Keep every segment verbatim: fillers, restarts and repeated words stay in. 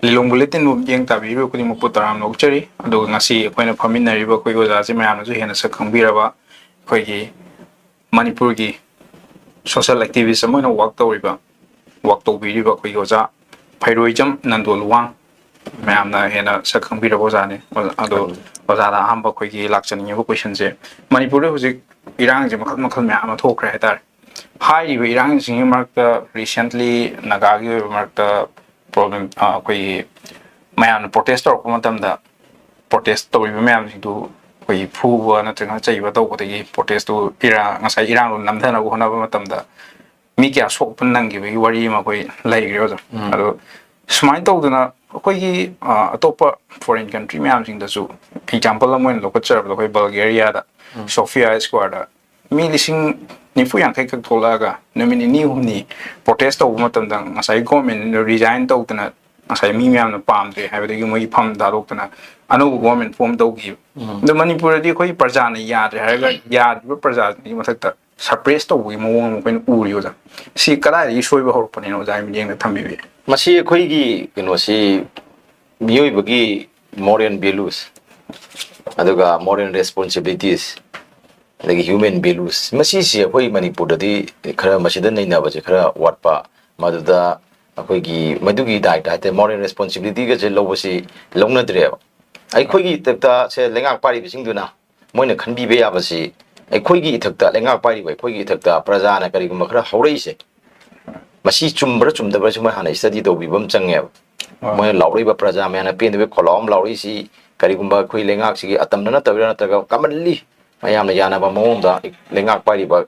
ꯂꯤꯂꯣꯡ ꯕꯨꯂꯦꯇꯤꯟꯕꯨ ꯃꯤꯠꯌꯦꯡ ꯇꯥꯕꯤꯔꯤꯕ ꯈꯨꯗꯤꯡꯃꯛꯄꯨ ꯇꯔꯥꯝꯅ ꯑꯣꯛꯆꯔꯤ꯫ ꯑꯗꯨꯒ ꯉꯁꯤ ꯑꯩꯈꯣꯏꯅ ꯐꯝꯃꯤꯟꯅꯔꯤꯕ ꯑꯩꯈꯣꯏꯒꯤ ꯑꯣꯖꯥꯁꯦ ꯃꯌꯥꯝꯅꯁꯨ ꯍꯦꯟꯅ ꯁꯛ ꯈꯪꯕꯤꯔꯕ ꯑꯩꯈꯣꯏꯒꯤ ꯃꯅꯤꯄꯨꯔꯒꯤ social activist ꯑꯃ ꯑꯣꯏꯅ work ꯇꯧꯔꯤꯕ, work ꯇꯧꯕꯤꯔꯤꯕ ꯑꯩꯈꯣꯏꯒꯤ ꯑꯣꯖꯥ ꯐꯩꯔꯣꯏꯖꯝ ꯅꯟꯗꯣ ꯂꯨꯋꯥꯡ, ꯃꯌꯥꯝꯅ ꯍꯦꯟꯅ ꯁꯛ ꯈꯪꯕꯤꯔꯕ ꯑꯣꯖꯥꯅꯤ꯫ ꯑꯗꯣ ꯑꯣꯖꯥꯗ ꯑꯍꯥꯟꯕ ꯑꯩꯈꯣꯏꯒꯤ ꯂꯥꯛꯆꯅꯤꯡꯉꯤꯕ questionꯁꯦ, ꯃꯅꯤꯄꯨꯔꯗ ꯍꯧꯖꯤꯛ ꯏꯔꯥꯡꯁꯦ ꯃꯈꯜ ꯃꯈꯜ ꯃꯌꯥꯝ ꯑꯃ ꯊꯣꯛꯈ꯭ꯔꯦ ꯍꯥꯏꯇꯥꯔꯦ꯫ ꯍꯥꯏꯔꯤꯕ ꯏꯔꯥꯡꯁꯤꯡꯒꯤ ꯃꯔꯛꯇ recently ꯅꯥꯒꯥꯒꯤ ꯑꯣꯏꯕ ꯃꯔꯛꯇ problem, ꯑ, ꯑꯩꯈꯣꯏꯒꯤ ꯃꯌꯥꯝꯅ protest ꯇꯧꯔꯛꯄ ꯃꯇꯝꯗ, protest ꯇꯧꯔꯤꯕ ꯃꯌꯥꯝꯁꯤꯡꯗꯨ ꯑꯩꯈꯣꯏꯒꯤ ꯐꯨꯕ ꯅꯠꯇ꯭ꯔꯒꯅ ꯆꯩꯕ ꯇꯧꯕꯗꯒꯤ protestꯇꯨ ꯏꯔꯥꯡ, ꯉꯁꯥꯏ ꯏꯔꯥꯡꯗꯣ ꯅꯝꯊꯅꯕ ꯍꯣꯠꯅꯕ ꯃꯇꯝꯗ ꯃꯤ ꯀꯌꯥ ꯁꯣꯛꯄ ꯅꯪꯈꯤꯕꯒꯤ ꯋꯥꯔꯤ ꯑꯃ ꯑꯩꯈꯣꯏ ꯂꯩꯈ꯭ꯔꯦ ꯑꯣꯖꯥ꯫ ꯎꯝ꯫ ꯑꯗꯣ ꯁꯨꯃꯥꯏꯅ ꯇꯧꯗꯅ ꯑꯩꯈꯣꯏꯒꯤ, ꯑ, ꯑꯇꯣꯞꯄ foreign country ꯃꯌꯥꯝꯁꯤꯡꯗꯁꯨ example ꯑꯃ ꯑꯣꯏꯅ ꯂꯧꯈꯠꯆꯔꯕꯗ ꯑꯩꯈꯣꯏ ꯕꯜꯒꯦꯔꯤꯌꯥꯗ ꯎꯝ꯫ ꯁꯣꯐꯤꯌꯥ ꯁ꯭ꯀ꯭ꯋꯥꯔꯗ ꯃꯤ ꯂꯤꯁꯤꯡ ꯅꯤꯐꯨ ꯌꯥꯡꯈꯩ ꯈꯛ ꯊꯣꯛꯂꯛꯑꯒ ꯅꯨꯃꯤꯠ ꯅꯤꯅꯤ ꯍꯨꯝꯅꯤ protest ꯇꯧꯕ ꯃꯇꯝꯗ ꯉꯁꯥꯏ government resign ꯇꯧꯗꯅ ꯉꯁꯥꯏ ꯃꯤ ꯃꯌꯥꯝꯅ ꯄꯥꯝꯗ꯭ꯔꯦ ꯍꯥꯏꯕꯗꯒꯤ ꯃꯣꯏꯒꯤ ꯐꯝ ꯊꯥꯗꯣꯛꯇꯅ ꯑꯅꯧꯕ government form ꯇꯧꯈꯤꯕ꯫ ꯎꯝ꯫ ꯑꯗꯣ ꯃꯅꯤꯄꯨꯔꯗꯗꯤ ꯑꯩꯈꯣꯏ ꯄ꯭ꯔꯖꯥꯅ ꯌꯥꯗ꯭ꯔꯦ ꯍꯥꯏꯔꯒ ꯌꯥꯗ꯭ꯔꯤꯕ ꯄ꯭ꯔꯖꯥꯗꯨꯒꯤ ꯃꯊꯛꯇ suppress ꯇꯧꯕꯒꯤ ꯃꯑꯣꯡ ꯑꯃ ꯑꯩꯈꯣꯏꯅ ꯎꯔꯤ ꯑꯣꯖꯥ꯫ ꯁꯤ ꯀꯗꯥꯏꯗꯒꯤ ꯁꯣꯏꯕ ꯍꯧꯔꯛꯄꯅꯤꯅꯣ ꯑꯣꯖꯥꯒꯤ ꯃꯤꯠꯌꯦꯡꯗ ꯊꯝꯕꯤꯕ? ꯃꯁꯤ ꯑꯩꯈꯣꯏꯒꯤ ꯀꯩꯅꯣꯁꯤ ꯃꯤꯑꯣꯏꯕꯒꯤ moral values, ꯑꯗꯨꯒ moral responsibilities, ꯑꯗꯒꯤ human values, ꯃꯁꯤꯁꯦ ꯑꯩꯈꯣꯏ ꯃꯅꯤꯄꯨꯔꯗꯗꯤ ꯈꯔ ꯃꯁꯤꯗ ꯅꯩꯅꯕꯁꯦ ꯈꯔ ꯋꯥꯠꯄ, ꯃꯗꯨꯗ ꯑꯩꯈꯣꯏꯒꯤ ꯃꯗꯨꯒꯤ ꯗꯥꯏꯇ ꯍꯥꯏꯇꯥꯔꯦ, moral responsibilityꯒꯁꯦ ꯂꯧꯕꯁꯤ ꯂꯧꯅꯗ꯭ꯔꯦꯕ꯫ ꯑꯩꯈꯣꯏꯒꯤ ꯏꯊꯛꯇ ꯁꯦ ꯂꯩꯉꯥꯛ ꯄꯥꯏꯔꯤꯕꯁꯤꯡꯗꯨꯅ ꯃꯣꯏꯅ ꯈꯟꯕꯤꯕ ꯌꯥꯕꯁꯤ ꯑꯩꯈꯣꯏꯒꯤ ꯏꯊꯛꯇ, ꯂꯩꯉꯥꯛ ꯄꯥꯏꯔꯤꯕ ꯑꯩꯈꯣꯏꯒꯤ ꯏꯊꯛꯇ ꯄ꯭ꯔꯖꯥꯅ ꯀꯔꯤꯒꯨꯝꯕ ꯈꯔ ꯍꯧꯔꯛꯏꯁꯦ, ꯃꯁꯤ ꯆꯨꯝꯕ꯭ꯔꯥ ꯆꯨꯝꯗꯕ꯭ꯔꯥ ꯁꯤ ꯃꯣꯏ ꯍꯥꯟꯅ study ꯇꯧꯕꯤꯕ ꯑꯃ ꯆꯪꯉꯦꯕ꯫ ꯑꯥ꯫ ꯃꯣꯏꯅ ꯂꯥꯎꯔꯛꯏꯕ ꯄ꯭ꯔꯖꯥ ꯃꯌꯥꯝꯅ ꯄꯦꯟꯗꯕ ꯈꯣꯜꯂꯥꯎ ꯑꯃ ꯂꯥꯎꯔꯛꯏꯁꯤ ꯀꯔꯤꯒꯨꯝꯕ ꯑꯩꯈꯣꯏ ꯂꯩꯉꯥꯛꯁꯤꯒꯤ ꯑꯇꯝꯅ ꯅꯠꯇꯕꯤꯔꯥ ꯅꯠꯇ꯭ꯔꯒ commonly ꯃꯌꯥꯝꯅ ꯌꯥꯅꯕ ꯃꯑꯣꯡꯗ ꯂꯩꯉꯥꯛ ꯄꯥꯏꯔꯤꯕ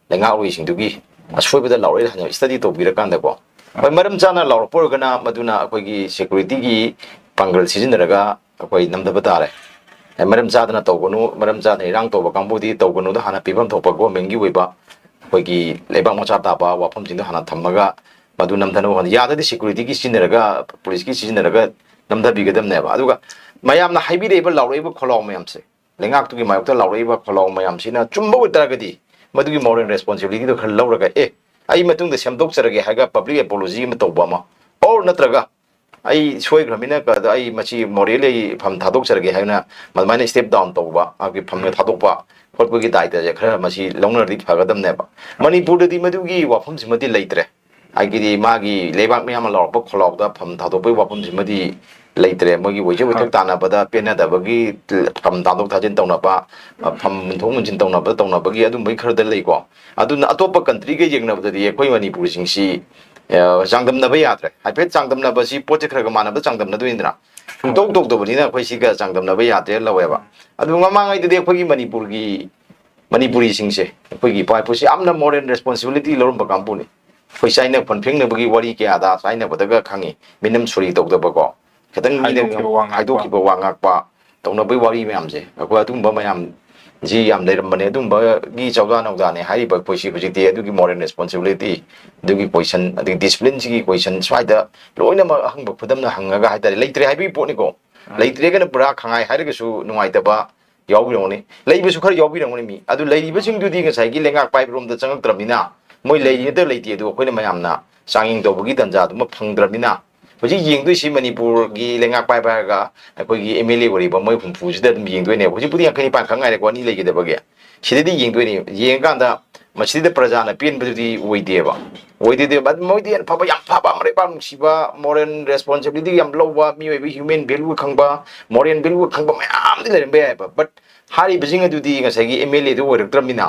ꯂꯩꯉꯥꯛꯂꯣꯏꯁꯤꯡꯗꯨꯒꯤ ꯑꯁꯣꯏꯕꯗ ꯂꯥꯎꯔꯛꯏ ꯍꯥꯏꯅ study ꯇꯧꯕꯤꯔꯀꯥꯟꯗꯀꯣ, ꯍꯣꯏ, ꯃꯔꯝ ꯆꯥꯅ ꯂꯥꯎꯔꯛꯄ ꯑꯣꯏꯔꯒꯅ ꯃꯗꯨꯅ ꯑꯩꯈꯣꯏꯒꯤ securityꯒꯤ ꯄꯥꯡꯒꯜ ꯁꯤꯖꯤꯟꯅꯔꯒ ꯑꯩꯈꯣꯏ ꯅꯝꯊꯕ ꯇꯥꯔꯦ꯫ ꯑꯦ, ꯃꯔꯝ ꯆꯥꯗꯅ ꯇꯧꯒꯅꯨ, ꯃꯔꯝ ꯆꯥꯗꯅ ꯏꯔꯥꯡ ꯇꯧꯕ ꯀꯥꯡꯕꯨꯗꯤ ꯇꯧꯒꯅꯨꯗ ꯍꯥꯟꯅ ꯄꯤꯐꯝ ꯊꯣꯛꯄ governmentꯀꯤ ꯑꯣꯏꯕ ꯑꯩꯈꯣꯏꯒꯤ ꯂꯩꯕꯥꯛ ꯃꯆꯥ ꯇꯥꯕ ꯋꯥꯐꯝꯁꯤꯡꯗꯣ ꯍꯥꯟꯅ ꯊꯝꯃꯒ ꯃꯗꯨ ꯅꯝꯊꯅꯕ ꯍꯣꯠꯅ-, ꯌꯥꯗ꯭ꯔꯗꯤ securityꯒꯤ ꯁꯤꯖꯤꯟꯅꯔꯒ, policeꯀꯤ ꯁꯤꯖꯤꯟꯅꯔꯒ ꯅꯝꯊꯕꯤꯒꯗꯕꯅꯦꯕ꯫ ꯑꯗꯨꯒ ꯃꯌꯥꯝꯅ ꯍꯥꯏꯕꯤꯔꯛꯏꯕ, ꯂꯥꯎꯔꯛꯏꯕ ꯈꯣꯜꯂꯥꯎ ꯃꯌꯥꯝꯁꯦ, ꯂꯩꯉꯥꯛꯇꯨꯒꯤ ꯃꯥꯌꯣꯛꯇ ꯂꯥꯎꯔꯛꯏꯕ ꯈꯣꯜꯂꯥꯎ ꯃꯌꯥꯝꯁꯤꯅ ꯆꯨꯝꯕ ꯑꯣꯏꯇꯥꯔꯒꯗꯤ, ꯃꯗꯨꯒꯤ moral responsibilityꯗꯣ ꯈꯔ ꯂꯧꯔꯒ, "ꯑꯦ, ꯑꯩ ꯃꯇꯨꯡꯗ ꯁꯦꯝꯗꯣꯛꯆꯔꯒꯦ" ꯍꯥꯏꯔꯒ public apology ꯑꯃ ꯇꯧꯕ ꯑꯃ, or ꯅꯠꯇ꯭ꯔꯒ ꯑꯩ ꯁꯣꯏꯈ꯭ꯔꯃꯤꯅ ꯀꯗ-, ꯑꯩ ꯃꯁꯤ ꯃꯣꯔꯦꯜꯂꯤ ꯑꯩ ꯐꯝ ꯊꯥꯗꯣꯛꯆꯔꯒꯦ ꯍꯥꯏꯅ ꯑꯗꯨꯃꯥꯏꯅ ꯁ꯭ꯇꯦꯞ ꯗꯥꯎꯟ ꯇꯧꯕ, ꯃꯥꯒꯤ ꯐꯝ ꯊꯥꯗꯣꯛꯄ ꯈꯣꯠꯄꯒꯤ ꯗꯥꯏꯇꯁꯦ ꯈꯔ ꯃꯁꯤ ꯂꯧꯅꯔꯗꯤ ꯐꯒꯗꯕꯅꯦꯕ꯫ ꯃꯅꯤꯄꯨꯔꯗꯗꯤ ꯃꯗꯨꯒꯤ ꯋꯥꯐꯝꯁꯤꯃꯗꯤ ꯂꯩꯇ꯭ꯔꯦ꯫ ꯍꯥꯏꯕꯗꯤ ꯃꯥꯒꯤ ꯂꯩꯕꯥꯛ ꯃꯌꯥꯝꯅ ꯂꯥꯎꯔꯛꯄ ꯈꯣꯜꯂꯥꯎꯗ ꯐꯝ ꯊꯥꯗꯣꯛꯄꯒꯤ ꯋꯥꯐꯝꯁꯤꯃꯗꯤ ꯂꯩꯇ꯭ꯔꯦ꯫ ꯃꯣꯏꯒꯤ ꯑꯣꯏꯖ ꯑꯣꯏꯊꯣꯛ ꯇꯥꯟꯅꯕꯗ ꯄꯦꯟꯅꯗꯕꯒꯤ ꯐꯝ ꯊꯥꯗꯣꯛ ꯊꯥꯖꯤꯟ ꯇꯧꯅꯕ, ꯐꯝ ꯃꯨꯟꯊꯣꯛ ꯃꯨꯟꯁꯤꯟ ꯇꯧꯅꯕ, ꯇꯧꯅꯕꯒꯤ ꯑꯗꯨꯝꯕꯒꯤ ꯈꯔꯗ ꯂꯩꯀꯣ꯫ ꯑꯗꯨꯅ ꯑꯇꯣꯞꯄ ꯀꯟꯇ꯭ꯔꯤꯒ ꯌꯦꯡꯅꯕꯗꯗꯤ ꯑꯩꯈꯣꯏ ꯃꯅꯤꯄꯨꯔꯁꯤꯡꯁꯤ, ꯑ, ꯆꯥꯡꯗꯝꯅꯕ ꯌꯥꯗ꯭ꯔꯦ꯫ ꯍꯥꯏꯐꯦꯠ ꯆꯥꯡꯗꯝꯅꯕꯁꯤ ꯄꯣꯠꯁꯦ ꯈꯔ ꯈꯔ ꯃꯥꯟꯅꯕ ꯆꯥꯡꯗꯝꯅꯗꯣꯏꯅꯤꯗꯅ꯫ ꯁꯨꯡꯇꯧ ꯇꯧꯗꯕꯅꯤꯅ ꯑꯩꯈꯣꯏ ꯁꯤꯒ ꯆꯥꯡꯗꯝꯅꯕ ꯌꯥꯗ꯭ꯔꯦ ꯂꯧꯋꯦꯕ꯫ ꯑꯗꯨ ꯃꯃꯥꯡꯉꯩꯗꯗꯤ ꯑꯩꯈꯣꯏꯒꯤ ꯃꯅꯤꯄꯨꯔꯒꯤ, ꯃꯅꯤꯄꯨꯔꯤꯁꯤꯡꯁꯦ, ꯑꯩꯈꯣꯏꯒꯤ ꯏꯄꯥ ꯏꯄꯨꯁꯤ ꯌꯥꯝꯅ ꯃꯣꯔꯦꯜ ꯔꯦꯁꯄꯣꯟꯁꯤꯕꯤꯂꯤꯇꯤ ꯂꯧꯔꯝꯕ ꯀꯥꯡꯕꯨꯅꯤ꯫ ꯑꯩꯈꯣꯏ ꯆꯥꯏꯅ ꯐꯣꯟ ꯐꯦꯡꯅꯕꯒꯤ ꯋꯥꯔꯤ ꯀꯌꯥꯗ ꯆꯥꯏꯅꯕꯗꯒ ꯈꯪꯉꯤ, ꯃꯤꯅꯝ ꯁꯣꯔꯤ ꯇꯧꯗꯕꯀꯣ, ꯈꯤꯇꯪ ꯃꯤꯅ ꯍꯥꯏꯗꯣꯛꯈꯤꯕ ꯋꯥ ꯉꯥꯛꯄ꯫ ꯍꯥꯏꯗꯣꯛꯈꯤꯕ ꯋꯥ ꯉꯥꯛꯄ, ꯇꯧꯅꯕꯒꯤ ꯋꯥꯔꯤ ꯃꯌꯥꯝꯁꯦ, ꯑꯩꯈꯣꯏ ꯑꯗꯨꯒꯨꯝꯕ ꯃꯌꯥꯝꯁꯤ ꯌꯥꯝ ꯂꯩꯔꯝꯕꯅꯦ꯫ ꯑꯗꯨꯒꯨꯝꯕꯒꯤ ꯆꯧꯗꯥ ꯅꯧꯗꯥꯅꯦ ꯍꯥꯏꯔꯤꯕ ꯑꯩꯈꯣꯏꯁꯤ ꯍꯧꯖꯤꯛꯇꯤ꯫ ꯑꯗꯨꯒꯤ ꯃꯣꯔꯦꯜ ꯔꯦꯁꯄꯣꯟꯁꯤꯕꯤꯂꯤꯇꯤ, ꯑꯗꯨꯒꯤ ꯀꯣꯏꯁꯟ, ꯑꯗꯒꯤ ꯗꯤꯁꯤꯄ꯭ꯂꯤꯟꯁꯤꯒꯤ ꯀꯣꯏꯁꯟ ꯁ꯭ꯋꯥꯏꯗ ꯂꯣꯏꯅꯃꯛ ꯑꯍꯪꯕ ꯈꯨꯗꯝꯅ ꯍꯪꯉꯒ ꯍꯥꯏꯇꯥꯔꯦ, ꯂꯩꯇ꯭ꯔꯦ ꯍꯥꯏꯕꯒꯤ ꯄꯣꯠꯅꯤꯀꯣ꯫ ꯎꯝ꯫ ꯂꯩꯇ꯭ꯔꯦꯒꯅ ꯄꯨꯔꯥ ꯈꯪꯍꯥꯏ ꯍꯥꯏꯔꯒꯁꯨ ꯅꯨꯡꯉꯥꯏꯇꯕ ꯌꯥꯎꯕꯤꯔꯝꯒꯅꯤ, ꯂꯩꯕꯁꯨ ꯈꯔ ꯌꯥꯎꯕꯤꯔꯝꯒꯅꯤ ꯃꯤ꯫ ꯑꯗꯨ ꯂꯩꯔꯤꯕꯁꯤꯡꯗꯨꯗꯤ ꯉꯁꯥꯏꯒꯤ ꯂꯩꯉꯥꯛ ꯄꯥꯏꯕꯔꯣꯝꯗ ꯆꯪꯉꯛꯇ꯭ꯔꯕꯅꯤꯅ ꯃꯣꯏ ꯂꯩꯔꯤ ꯅꯠꯇ꯭ꯔ ꯂꯩꯇꯦ ꯑꯗꯨ ꯑꯩꯈꯣꯏꯅ ꯃꯌꯥꯝꯅ ꯆꯥꯡꯌꯦꯡ ꯇꯧꯕꯒꯤ ꯇꯥꯟꯖꯥꯗꯨꯃ ꯐꯪꯗ꯭ꯔꯕꯅꯤꯅ ꯍꯧꯖꯤꯛ ꯌꯦꯡꯗꯣꯏꯁꯤ ꯃꯅꯤꯄꯨꯔꯒꯤ ꯂꯩꯉꯥꯛ ꯄꯥꯏꯕ ꯍꯥꯏꯔꯒ ꯑꯩꯈꯣꯏꯒꯤ ꯑꯦꯝ ꯑꯦꯜ ꯑꯦ ꯑꯣꯏꯔꯤꯕ ꯃꯣꯏ ꯍꯨꯝꯐꯨꯁꯤꯗ ꯑꯗꯨꯝ ꯌꯦꯡꯗꯣꯏꯅꯦꯕ꯫ ꯍꯧꯖꯤꯛꯄꯨꯗꯤ ꯌꯥꯡꯈꯩ ꯅꯤꯄꯥꯟ ꯈꯛ ꯉꯥꯏꯔꯦꯀꯣ, ꯑꯅꯤ ꯂꯩꯈꯤꯗꯕꯒꯤ꯫ ꯁꯤꯗꯗꯤ ꯌꯦꯡꯗꯣꯏꯅꯦ꯫ ꯌꯦꯡꯉꯀꯥꯟꯗ ꯃꯁꯤꯗ ꯄ꯭ꯔꯖꯥꯅ ꯄꯦꯟꯕꯗꯨꯗꯤ ꯑꯣꯏꯗꯦꯕ, ꯑꯣꯏꯗꯦꯗꯦꯕ꯫ ꯑꯗꯨ ꯃꯣꯏꯗꯤ ꯌꯥꯝ ꯐꯕ, ꯌꯥꯝ ꯐꯕ, ꯃꯔꯩꯕꯥꯛ ꯅꯨꯡꯁꯤꯕ, ꯃꯣꯔꯦꯜ ꯔꯦꯁꯄꯣꯟꯁꯤꯕꯤꯂꯤꯇꯤ ꯌꯥꯝ ꯂꯧꯕ, ꯃꯤꯑꯣꯏꯕ ꯍ꯭ꯌꯨꯃꯦꯟ ꯚꯦꯂꯨ ꯈꯪꯕ, ꯃꯣꯔꯦꯜ ꯚꯦꯂꯨ ꯈꯪꯕ ꯃꯌꯥꯝꯗꯤ ꯂꯩꯔꯝꯕ ꯌꯥꯏꯕ꯫ ꯕꯠ ꯍꯥꯏꯔꯤꯕꯁꯤꯡ ꯑꯗꯨꯗꯤ ꯉꯁꯥꯏꯒꯤ ꯑꯦꯝ ꯑꯦꯜ ꯑꯦꯗꯨ ꯑꯣꯏꯔꯛꯇ꯭ꯔꯕꯅꯤꯅ,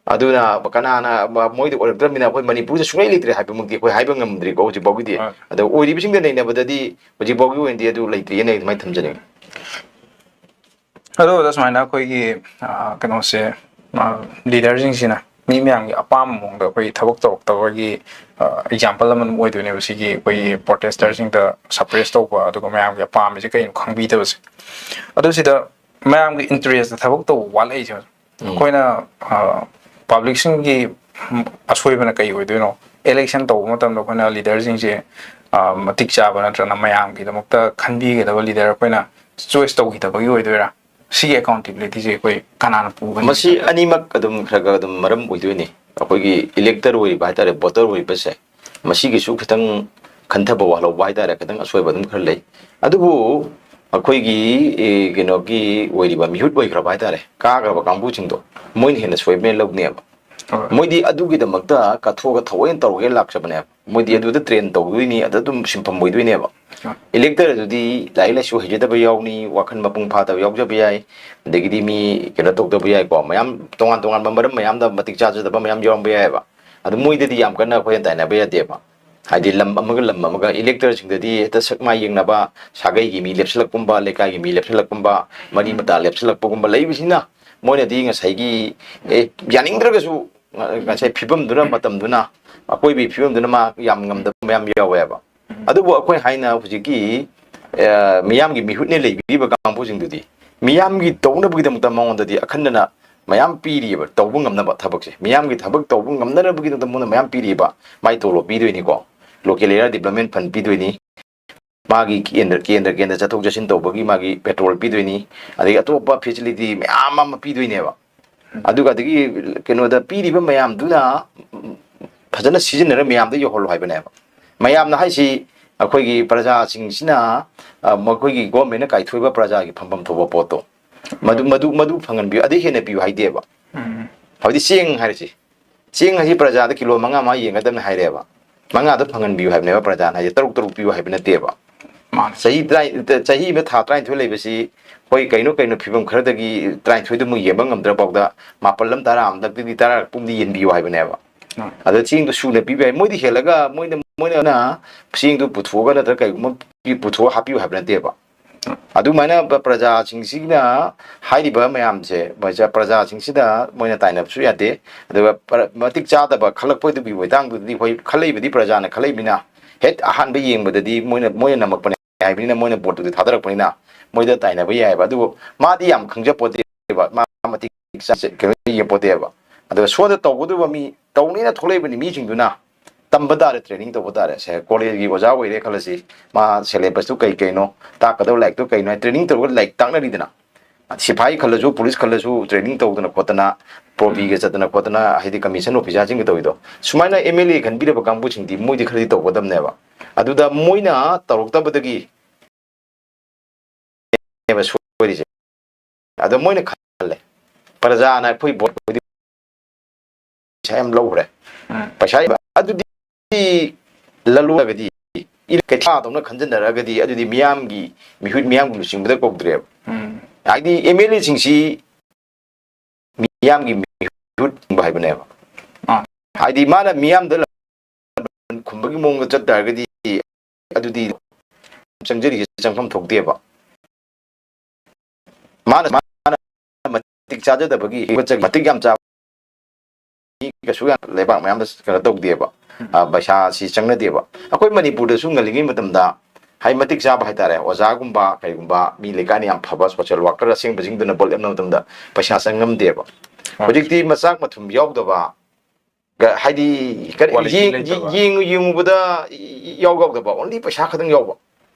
ꯑꯗꯨꯅ ꯀꯅꯥꯅ ꯃ-, ꯃꯣꯏꯗ ꯑꯣꯏꯔꯛꯇ꯭ꯔꯕꯅꯤꯅ ꯑꯩꯈꯣꯏ ꯃꯅꯤꯄꯨꯔꯗ ꯁꯨꯡꯂꯩ ꯂꯩꯇ꯭ꯔꯦ ꯍꯥꯏꯕꯃꯛꯇꯤ ꯑꯩꯈꯣꯏ ꯍꯥꯏꯕ ꯉꯝꯗ꯭ꯔꯤꯀꯣ ꯍꯧꯖꯤꯛ ꯐꯥꯎꯒꯤꯗꯤ꯫ ꯍꯣꯏ꯫ ꯑꯗꯣ ꯑꯣꯏꯔꯤꯕꯁꯤꯡꯗ ꯅꯩꯅꯕꯗꯗꯤ ꯍꯧꯖꯤꯛ ꯐꯥꯎꯒꯤ ꯑꯣꯏꯅꯗꯤ ꯑꯗꯨ ꯂꯩꯇ꯭ꯔꯤꯅ ꯑꯩ ꯑꯗꯨꯃꯥꯏꯅ ꯊꯝꯖꯅꯤꯡꯉꯤ꯫ ꯑꯗꯣ ꯑꯣꯖꯥ, ꯁꯨꯃꯥꯏꯅ ꯑꯩꯈꯣꯏꯒꯤ, ꯑ, ꯀꯩꯅꯣꯁꯦ, ꯑ, ꯂꯤꯗꯔꯁꯤꯡꯁꯤꯅ ꯃꯤ ꯃꯌꯥꯝꯒꯤ ꯑꯄꯥꯝꯕ ꯃꯑꯣꯡꯗ ꯑꯩꯈꯣꯏ ꯊꯕꯛ ꯇꯧꯔꯛꯇꯕꯒꯤ, ꯑ, ꯑꯦꯛꯖꯥꯝꯄꯜ ꯑꯃ ꯑꯗꯨꯝ ꯑꯣꯏꯗꯣꯏꯅꯦꯕ ꯁꯤꯒꯤ ꯑꯩꯈꯣꯏꯒꯤ ꯄ꯭ꯔꯣꯇꯦꯁꯇꯔꯁꯤꯡꯗ ꯁꯄ꯭ꯔꯦꯁ ꯇꯧꯕ, ꯑꯗꯨꯒ ꯃꯌꯥꯝꯒꯤ ꯑꯄꯥꯝꯕꯁꯦ ꯀꯩꯅꯣ ꯈꯪꯕꯤꯗꯕꯁꯦ꯫ ꯑꯗꯣ ꯁꯤꯗ ꯃꯌꯥꯝꯒꯤ ꯏꯟꯇꯔꯦꯁꯇ ꯊꯕꯛ ꯇꯧꯕ ꯋꯥꯠꯂꯛꯏꯁꯦ꯫ ꯎꯝ꯫ ꯑꯩꯈꯣꯏꯅ, ꯑ, ꯄꯕ꯭ꯂꯤꯛꯁꯤꯡꯒꯤ ꯑꯁꯣꯏꯕꯅ ꯀꯩ ꯑꯣꯏꯗꯣꯏꯅꯣ? ꯏꯂꯦꯛꯁꯟ ꯇꯧꯕ ꯃꯇꯝꯗ ꯑꯩꯈꯣꯏꯅ ꯂꯤꯗꯔꯁꯤꯡꯁꯦ, ꯑ, ꯃꯇꯤꯛ ꯆꯥꯕ ꯅꯠꯇ꯭ꯔꯒꯅ ꯃꯌꯥꯝꯒꯤꯗꯃꯛꯇ ꯈꯟꯕꯤꯒꯗꯕ ꯂꯤꯗꯔ ꯑꯩꯈꯣꯏꯅ ꯆꯣꯏꯁ ꯇꯧꯈꯤꯗꯕꯒꯤ ꯑꯣꯏꯗꯣꯏꯔꯥ? ꯁꯤꯒꯤ ꯑꯦꯀꯥꯎꯟꯇꯦꯕꯤꯂꯤꯇꯤꯁꯦ ꯑꯩꯈꯣꯏ ꯀꯅꯥꯅ ꯄꯨꯒꯅꯤ? ꯃꯁꯤ ꯑꯅꯤꯃꯛ ꯑꯗꯨꯝ ꯈꯔ ꯈꯔ ꯑꯗꯨꯝ ꯃꯔꯝ ꯑꯣꯏꯗꯣꯏꯅꯤ꯫ ꯑꯩꯈꯣꯏꯒꯤ ꯏꯂꯦꯛꯇꯔ ꯑꯣꯏꯔꯤꯕ ꯍꯥꯏꯇꯥꯔꯦ, ꯚꯣꯇꯔ ꯑꯣꯏꯔꯤꯕꯁꯦ, ꯃꯁꯤꯒꯤꯁꯨ ꯈꯤꯇꯪ ꯈꯟꯊꯕ ꯋꯥꯠꯍꯧꯕ ꯍꯥꯏꯇꯥꯔꯦ, ꯈꯤꯇꯪ ꯑꯁꯣꯏꯕ ꯑꯗꯨꯝ ꯈꯔ ꯂꯩ꯫ ꯑꯗꯨꯕꯨ ꯑꯩꯈꯣꯏꯒꯤ, ꯑꯦ, ꯀꯩꯅꯣꯒꯤ ꯑꯣꯏꯔꯤꯕ ꯃꯤꯍꯨꯠ ꯑꯣꯏꯈ꯭ꯔꯕ ꯍꯥꯏꯇꯥꯔꯦ, ꯀꯥꯈ꯭ꯔꯕ ꯀꯥꯡꯕꯨꯁꯤꯡꯗꯣ, ꯃꯣꯏꯅ ꯍꯦꯟꯅ ꯁꯣꯏꯕꯅꯦꯅ ꯂꯧꯅꯦꯕ꯫ ꯍꯣꯏ꯫ ꯃꯣꯏꯗꯤ ꯑꯗꯨꯒꯤꯗꯃꯛꯇ ꯀꯠꯊꯣꯛꯑꯒ ꯊꯑꯣꯏꯅ ꯇꯧꯔꯒ ꯂꯥꯛꯆꯕꯅꯦꯕ꯫ ꯃꯣꯏꯗꯤ ꯑꯗꯨꯗ ꯇ꯭ꯔꯦꯟ ꯇꯧꯗꯣꯏꯅꯤ, ꯑꯗ ꯑꯗꯨꯝ ꯁꯤꯟꯐꯝ ꯑꯣꯏꯗꯣꯏꯅꯦꯕ꯫ ꯍꯣꯏ꯫ ꯏꯂꯦꯛꯇꯔ ꯑꯗꯨꯗꯤ ꯂꯥꯏꯔꯤꯛ ꯂꯥꯏꯁꯨ ꯍꯩꯖꯗꯕ ꯌꯥꯎꯅꯤ, ꯋꯥꯈꯜ ꯃꯄꯨꯡ ꯐꯥꯗꯕ ꯌꯥꯎꯖꯕ ꯌꯥꯏ, ꯑꯗꯒꯤꯗꯤ ꯃꯤ ꯀꯩꯅꯣ ꯇꯧꯗꯕ ꯌꯥꯏꯀꯣ, ꯃꯌꯥꯝ ꯇꯣꯉꯥꯟ ꯇꯣꯉꯥꯟꯕ ꯃꯔꯝ ꯃꯌꯥꯝꯗ ꯃꯇꯤꯛ ꯆꯥꯖꯗꯕ ꯃꯌꯥꯝ ꯌꯥꯎꯔꯝꯕ ꯌꯥꯏꯑꯕ꯫ ꯑꯗꯨ ꯃꯣꯏꯗꯗꯤ ꯌꯥꯝ ꯀꯟꯅ ꯑꯩꯈꯣꯏꯅ ꯇꯥꯏꯅꯕ ꯌꯥꯗꯦꯕ꯫ ꯍꯥꯏꯗꯤ ꯂꯝ ꯑꯃꯒ ꯂꯝ ꯑꯃꯒ ꯏꯂꯦꯛꯇꯔꯁꯤꯡꯗꯗꯤ ꯍꯦꯛꯇ ꯁꯛ ꯃꯥꯏ ꯌꯦꯡꯅꯕ, ꯁꯥꯒꯩꯒꯤ ꯃꯤ ꯂꯦꯞꯁꯤꯜꯂꯛꯀꯨꯝꯕ, ꯂꯩꯀꯥꯏꯒꯤ ꯃꯤ ꯂꯦꯞꯁꯤꯜꯂꯛꯀꯨꯝꯕ, ꯃꯔꯤ ꯃꯇꯥ ꯂꯦꯞꯁꯤꯜꯂꯛꯄꯒꯨꯝꯕ ꯂꯩꯕꯁꯤꯅ ꯃꯣꯏꯅꯗꯤ ꯉꯁꯥꯏꯒꯤ, ꯑꯦ, ꯌꯥꯅꯤꯡꯗ꯭ꯔꯒꯁꯨ ꯉ-, ꯉꯁꯥꯏ ꯐꯤꯕꯝꯗꯨꯅ, ꯃꯇꯝꯗꯨꯅ, ꯑꯀꯣꯏꯕꯒꯤ ꯐꯤꯕꯝꯗꯨꯅ ꯃꯥ ꯌꯥꯝ ꯉꯝꯗꯕ ꯃꯌꯥꯝ ꯌꯥꯎꯋꯦꯕ꯫ ꯑꯗꯨꯕꯨ ꯑꯩꯈꯣꯏ ꯍꯥꯏꯅ ꯍꯧꯖꯤꯛꯀꯤ, ꯑ, ꯃꯤꯌꯥꯝꯒꯤ ꯃꯤꯍꯨꯠꯅꯦ ꯂꯩꯕꯤꯔꯤꯕ ꯀꯥꯡꯕꯨꯁꯤꯡꯗꯨꯗꯤ ꯃꯤꯌꯥꯝꯒꯤ ꯇꯧꯅꯕꯒꯤꯗꯃꯛꯇ ꯃꯉꯣꯟꯗꯗꯤ ꯑꯈꯟꯅꯅ ꯃꯌꯥꯝ ꯄꯤꯔꯤꯑꯕ, ꯇꯧꯕ ꯉꯝꯅꯕ ꯊꯕꯛꯁꯦ꯫ ꯃꯤꯌꯥꯝꯒꯤ ꯊꯕꯛ ꯇꯧꯕ ꯉꯝꯅꯅꯕꯒꯤꯗꯃꯛꯇ ꯃꯉꯣꯟꯗ ꯃꯌꯥꯝ ꯄꯤꯔꯤꯑꯕ꯫ ꯃꯥꯏ ꯇꯣꯂꯣꯞ ꯄꯤꯗꯣꯏꯅꯤꯀꯣ, local area development fund ꯄꯤꯗꯣꯏꯅꯤ, ꯃꯥꯒꯤ ꯀꯦꯟꯗ꯭ꯔ, ꯀꯦꯟꯗ꯭ꯔ, ꯀꯦꯟꯗ꯭ꯔ ꯆꯠꯊꯣꯛ ꯆꯠꯁꯤꯟ ꯇꯧꯕꯒꯤ ꯃꯥꯒꯤ petrol ꯄꯤꯗꯣꯏꯅꯤ, ꯑꯗꯒꯤ ꯑꯇꯣꯞꯄ facility ꯃꯌꯥꯝ ꯑꯃ ꯄꯤꯗꯣꯏꯅꯦꯕ꯫ ꯑꯗꯨꯒ ꯑꯗꯒꯤ ꯀꯩꯅꯣꯗ ꯄꯤꯔꯤꯕ ꯃꯌꯥꯝꯗꯨꯅ ꯐꯖꯅ ꯁꯤꯖꯤꯟꯅꯔ ꯃꯌꯥꯝꯗ ꯌꯧꯍꯜꯂꯣ ꯍꯥꯏꯕꯅꯦꯕ꯫ ꯃꯌꯥꯝꯅ ꯍꯥꯏꯁꯤ ꯑꯩꯈꯣꯏꯒꯤ ꯄ꯭ꯔꯖꯥꯁꯤꯡꯁꯤꯅ, ꯑ, ꯃꯈꯣꯏꯒꯤ government ꯅ ꯀꯥꯏꯊꯣꯛꯏꯕ ꯄ꯭ꯔꯖꯥꯒꯤ ꯐꯪꯐꯝ ꯊꯣꯛꯄ ꯄꯣꯠꯇꯣ, ꯃꯗꯨ, ꯃꯗꯨ, ꯃꯗꯨ ꯐꯪꯍꯟꯕꯤꯌꯨ, ꯑꯗꯩ ꯍꯦꯟꯅ ꯄꯤꯌꯨ ꯍꯥꯏꯗꯦꯕ꯫ ꯎꯝ꯫ ꯍꯧꯖꯤꯛ ꯆꯦꯡ ꯍꯥꯏꯔꯤꯁꯤ, ꯆꯦꯡ ꯑꯁꯤ ꯄ꯭ꯔꯖꯥꯗ ꯀꯤꯂꯣ ꯃꯉꯥ ꯃꯉꯥ ꯌꯦꯡꯒꯗꯕꯅꯤ ꯍꯥꯏꯔꯦꯕ꯫ ꯃꯉꯥꯗꯣ ꯐꯪꯍꯟꯕꯤꯌꯨ ꯍꯥꯏꯕꯅꯦꯕ ꯄ꯭ꯔꯖꯥꯅ ꯍꯥꯏꯁꯦ, ꯇꯔꯨꯛ ꯇꯔꯨꯛ ꯄꯤꯌꯨ ꯍꯥꯏꯕ ꯅꯠꯇꯦꯕ꯫ ꯃꯥꯅꯦ꯫ ꯆꯍꯤ ꯇꯔꯥ, ꯆꯍꯤ ꯑꯃ ꯊꯥ ꯇꯔꯥꯅꯤꯊꯣꯏ ꯂꯩꯕꯁꯤ, ꯍꯣꯏ, ꯀꯩꯅꯣ ꯀꯩꯅꯣ ꯐꯤꯕꯝ ꯈꯔꯗꯒꯤ ꯇꯔꯥꯅꯤꯊꯣꯏꯗꯨꯃꯨꯛ ꯌꯦꯡꯕ ꯉꯝꯗ꯭ꯔ ꯐꯥꯎꯗ, ꯃꯥꯄꯜ ꯑꯃ, ꯇꯔꯥ ꯑꯃꯗꯒꯤꯗꯤ ꯇꯔꯥ ꯄꯨꯝꯗꯤ ꯌꯦꯟꯕꯤꯌꯨ ꯍꯥꯏꯕꯅꯦꯕ꯫ ꯎꯝ꯫ ꯑꯗ ꯆꯦꯡꯗꯣ ꯁꯨꯅ ꯄꯤꯕ ꯌꯥꯏ꯫ ꯃꯣꯏꯗꯤ ꯍꯦꯜꯂꯒ ꯃꯣꯏꯅ, ꯃꯣꯏꯅ ꯆꯦꯡꯗꯣ ꯄꯨꯊꯣꯛꯑꯒ ꯅꯠꯇ꯭ꯔꯒ ꯀꯩꯒꯨꯝꯕ ꯄꯤ-, ꯄꯨꯊꯣꯛꯑ ꯍꯥꯞꯄꯤꯌꯨ ꯍꯥꯏꯕ ꯅꯠꯇꯦꯕ꯫ ꯑꯗꯨꯃꯥꯏꯅ ꯄ-, ꯄ꯭ꯔꯖꯥꯁꯤꯡꯁꯤꯅ ꯍꯥꯏꯔꯤꯕ ꯃꯌꯥꯝꯁꯦ, ꯃꯣꯏꯁꯦ ꯄ꯭ꯔꯖꯥꯁꯤꯡꯁꯤꯗ ꯃꯣꯏꯅ ꯇꯥꯏꯅꯕꯁꯨ ꯌꯥꯗꯦ꯫ ꯑꯗꯨꯒ ꯄ꯭ꯔ-, ꯃꯇꯤꯛ ꯆꯥꯗꯕ ꯈꯜꯂꯛꯄꯗꯨꯒꯤ ꯃꯇꯥꯡꯗꯨꯗꯤ ꯑꯩꯈꯣꯏ ꯈꯜꯂꯛꯏꯕꯗꯤ ꯄ꯭ꯔꯖꯥꯅ ꯈꯜꯂꯛꯏꯕꯅꯤꯅ, ꯍꯦꯛ ꯑꯍꯥꯟꯕ ꯌꯦꯡꯕꯗꯗꯤ ꯃꯣꯏꯅ, ꯃꯣꯏꯅ ꯅꯝꯃꯛꯄꯅꯦ ꯍꯥꯏꯕꯅꯤꯅ, ꯃꯣꯏꯅ ꯚꯣꯠꯇꯨꯗꯤ ꯊꯥꯗꯔꯛꯄꯅꯤꯅ ꯃꯣꯏꯗ ꯇꯥꯏꯅꯕ ꯌꯥꯏꯑꯕ꯫ ꯑꯗꯨꯕꯨ ꯃꯥꯗꯤ ꯌꯥꯝ ꯈꯪꯖꯄꯣꯠꯇꯦꯕ, ꯃꯥ ꯃꯇꯤꯛ ꯆꯥ-, ꯀꯩꯅꯣ ꯌꯦꯡꯄꯣꯠꯇꯦꯕ꯫ ꯑꯗꯨꯒ ꯁꯣꯝꯗ ꯇꯧꯒꯗꯧꯕ ꯃꯤ, ꯇꯧꯅꯦꯅ ꯊꯣꯛꯂꯛꯏꯕꯅꯤ ꯃꯤꯁꯤꯡꯗꯨꯅ, ꯇꯝꯕ ꯇꯥꯔꯦ, training ꯇꯧꯕ ꯇꯥꯔꯦ꯫ ꯁꯦ, college ꯀꯤ ꯑꯣꯖꯥ ꯑꯣꯏꯔꯦ ꯈꯜꯂꯁꯤ, ꯃꯥ syllabus ꯇꯨ ꯀꯩ ꯀꯩꯅꯣ, ꯇꯥꯛꯀꯗꯕ ꯂꯥꯏꯔꯤꯛꯇꯨ ꯀꯩꯅꯣ ꯍꯥꯏ training ꯇꯧꯔꯒ ꯂꯥꯏꯔꯤꯛ ꯇꯥꯛꯅꯔꯤꯗꯅ꯫ ꯁꯤꯐꯥꯏ ꯈꯜꯂꯁꯨ, police ꯈꯜꯂꯁꯨ training ꯇꯧꯗꯅ ꯈꯣꯠꯇꯅ, ꯄ꯭ꯔꯣꯕꯤꯒ ꯆꯠꯇꯅ ꯈꯣꯠꯇꯅ, ꯍꯥꯏꯗꯤ ꯀꯃꯤꯁꯟ ꯑꯣꯐꯤꯁꯥꯔꯁꯤꯡꯒ ꯇꯧꯔꯤꯗꯣ, ꯁꯨꯃꯥꯏꯅ ꯑꯦꯝ ꯑꯦꯜ ꯑꯦ ꯈꯟꯕꯤꯔꯕ ꯀꯥꯡꯕꯨꯁꯤꯡꯗꯤ ꯃꯣꯏꯗꯤ ꯈꯔꯗꯤ ꯇꯧꯒꯗꯕꯅꯦꯕ꯫ ꯑꯗꯨꯗ ꯃꯣꯏꯅ ꯇꯧꯔꯛꯇꯕꯗꯒꯤ ꯁꯣꯏꯔꯤꯁꯦ꯫ ꯑꯗꯣ ꯃꯣꯏꯅ ꯈꯜꯂꯦ, ꯄ꯭ꯔꯖꯥꯅ ꯑꯩꯈꯣꯏ ꯚꯣꯠ ꯄꯩꯁꯥ ꯌꯥꯝ ꯂꯧꯈ꯭ꯔꯦ꯫ ꯎꯝ꯫ ꯄꯩꯁꯥ ꯌꯥꯝ-, ꯑꯗꯨꯗꯤ ꯂꯂꯣꯟꯂꯒꯗꯤ, ꯏꯔ ꯀꯩꯊꯥꯗꯧꯅ ꯈꯟꯖꯟꯅꯔꯒꯗꯤ, ꯑꯗꯨꯗꯤ ꯃꯤꯌꯥꯝꯒꯤ ꯃꯤꯍꯨꯠ, ꯃꯤꯌꯥꯝꯒꯤ ꯂꯨꯆꯤꯡꯕꯗ ꯀꯧꯗ꯭ꯔꯦꯕ꯫ ꯎꯝ꯫ ꯍꯥꯏꯗꯤ ꯑꯦꯝ ꯑꯦꯜ ꯑꯦꯁꯤꯡꯁꯤ ꯃꯤꯌꯥꯝꯒꯤ ꯃꯤꯍꯨꯠ ꯍꯥꯏꯕꯅꯦꯕ꯫ ꯑꯥ꯫ ꯍꯥꯏꯗꯤ ꯃꯥꯅ ꯃꯤꯌꯥꯝꯗ ꯈꯨꯝꯕꯒꯤ ꯃꯑꯣꯡꯗ ꯆꯠ ꯇꯥꯔꯒꯗꯤ, ꯑꯗꯨꯗꯤ ꯆꯪꯖꯔꯤꯁꯦ ꯆꯪꯐꯝ ꯊꯣꯛꯇꯦꯕ꯫ ꯃꯥꯅ, ꯃꯥꯅ ꯃꯇꯤꯛ ꯆꯥꯖꯗꯕꯒꯤ, ꯃꯇꯤꯛ ꯌꯥꯝ ꯆꯥꯕ ꯃꯤ ꯀꯩꯁꯨ ꯌꯥꯝ ꯂꯩꯕꯥꯛ ꯃꯌꯥꯝꯗ ꯀꯩꯅꯣ ꯇꯧꯗꯦꯕ꯫ ꯎꯝ꯫ ꯑ, ꯄꯩꯁꯥꯁꯤ ꯆꯪꯅꯗꯦꯕ꯫ ꯑꯩꯈꯣꯏ ꯃꯅꯤꯄꯨꯔꯗꯁꯨ ꯉꯜꯂꯤꯉꯩ ꯃꯇꯝꯗ ꯍꯥꯏ ꯃꯇꯤꯛ ꯆꯥꯕ ꯍꯥꯏꯇꯥꯔꯦ, ꯑꯣꯖꯥꯒꯨꯝꯕ ꯀꯩꯒꯨꯝꯕ, ꯃꯤ ꯂꯩꯀꯥꯏꯅ ꯌꯥꯝ ꯐꯕ ꯁꯣꯁꯤꯌꯦꯜ ꯋꯥꯔꯀꯔ ꯑꯁꯦꯡꯕꯁꯤꯡꯗꯨꯅ ꯚꯣꯠ ꯂꯦꯞꯅꯕ ꯃꯇꯝꯗ ꯄꯩꯁꯥ ꯆꯪꯉꯝꯗꯦꯕ꯫ ꯍꯣꯏ꯫ ꯍꯧꯖꯤꯛꯇꯤ ꯃꯆꯥꯛ ꯃꯊꯨꯝ ꯌꯥꯎꯗꯕ, ꯒ-, ꯍꯥꯏꯗꯤ ꯀꯔꯤ, quality ꯌꯦꯡ-, ꯂꯩꯇꯕ꯫ ꯌꯦꯡꯉꯨ-, ꯌꯦꯡꯉꯨꯕꯗ ꯏ-, ꯏ-, ꯏꯌꯥꯎ ꯌꯥꯎꯗꯕ, only ꯄꯩꯁꯥ ꯈꯛꯇꯪ ꯌꯥꯎꯕ꯫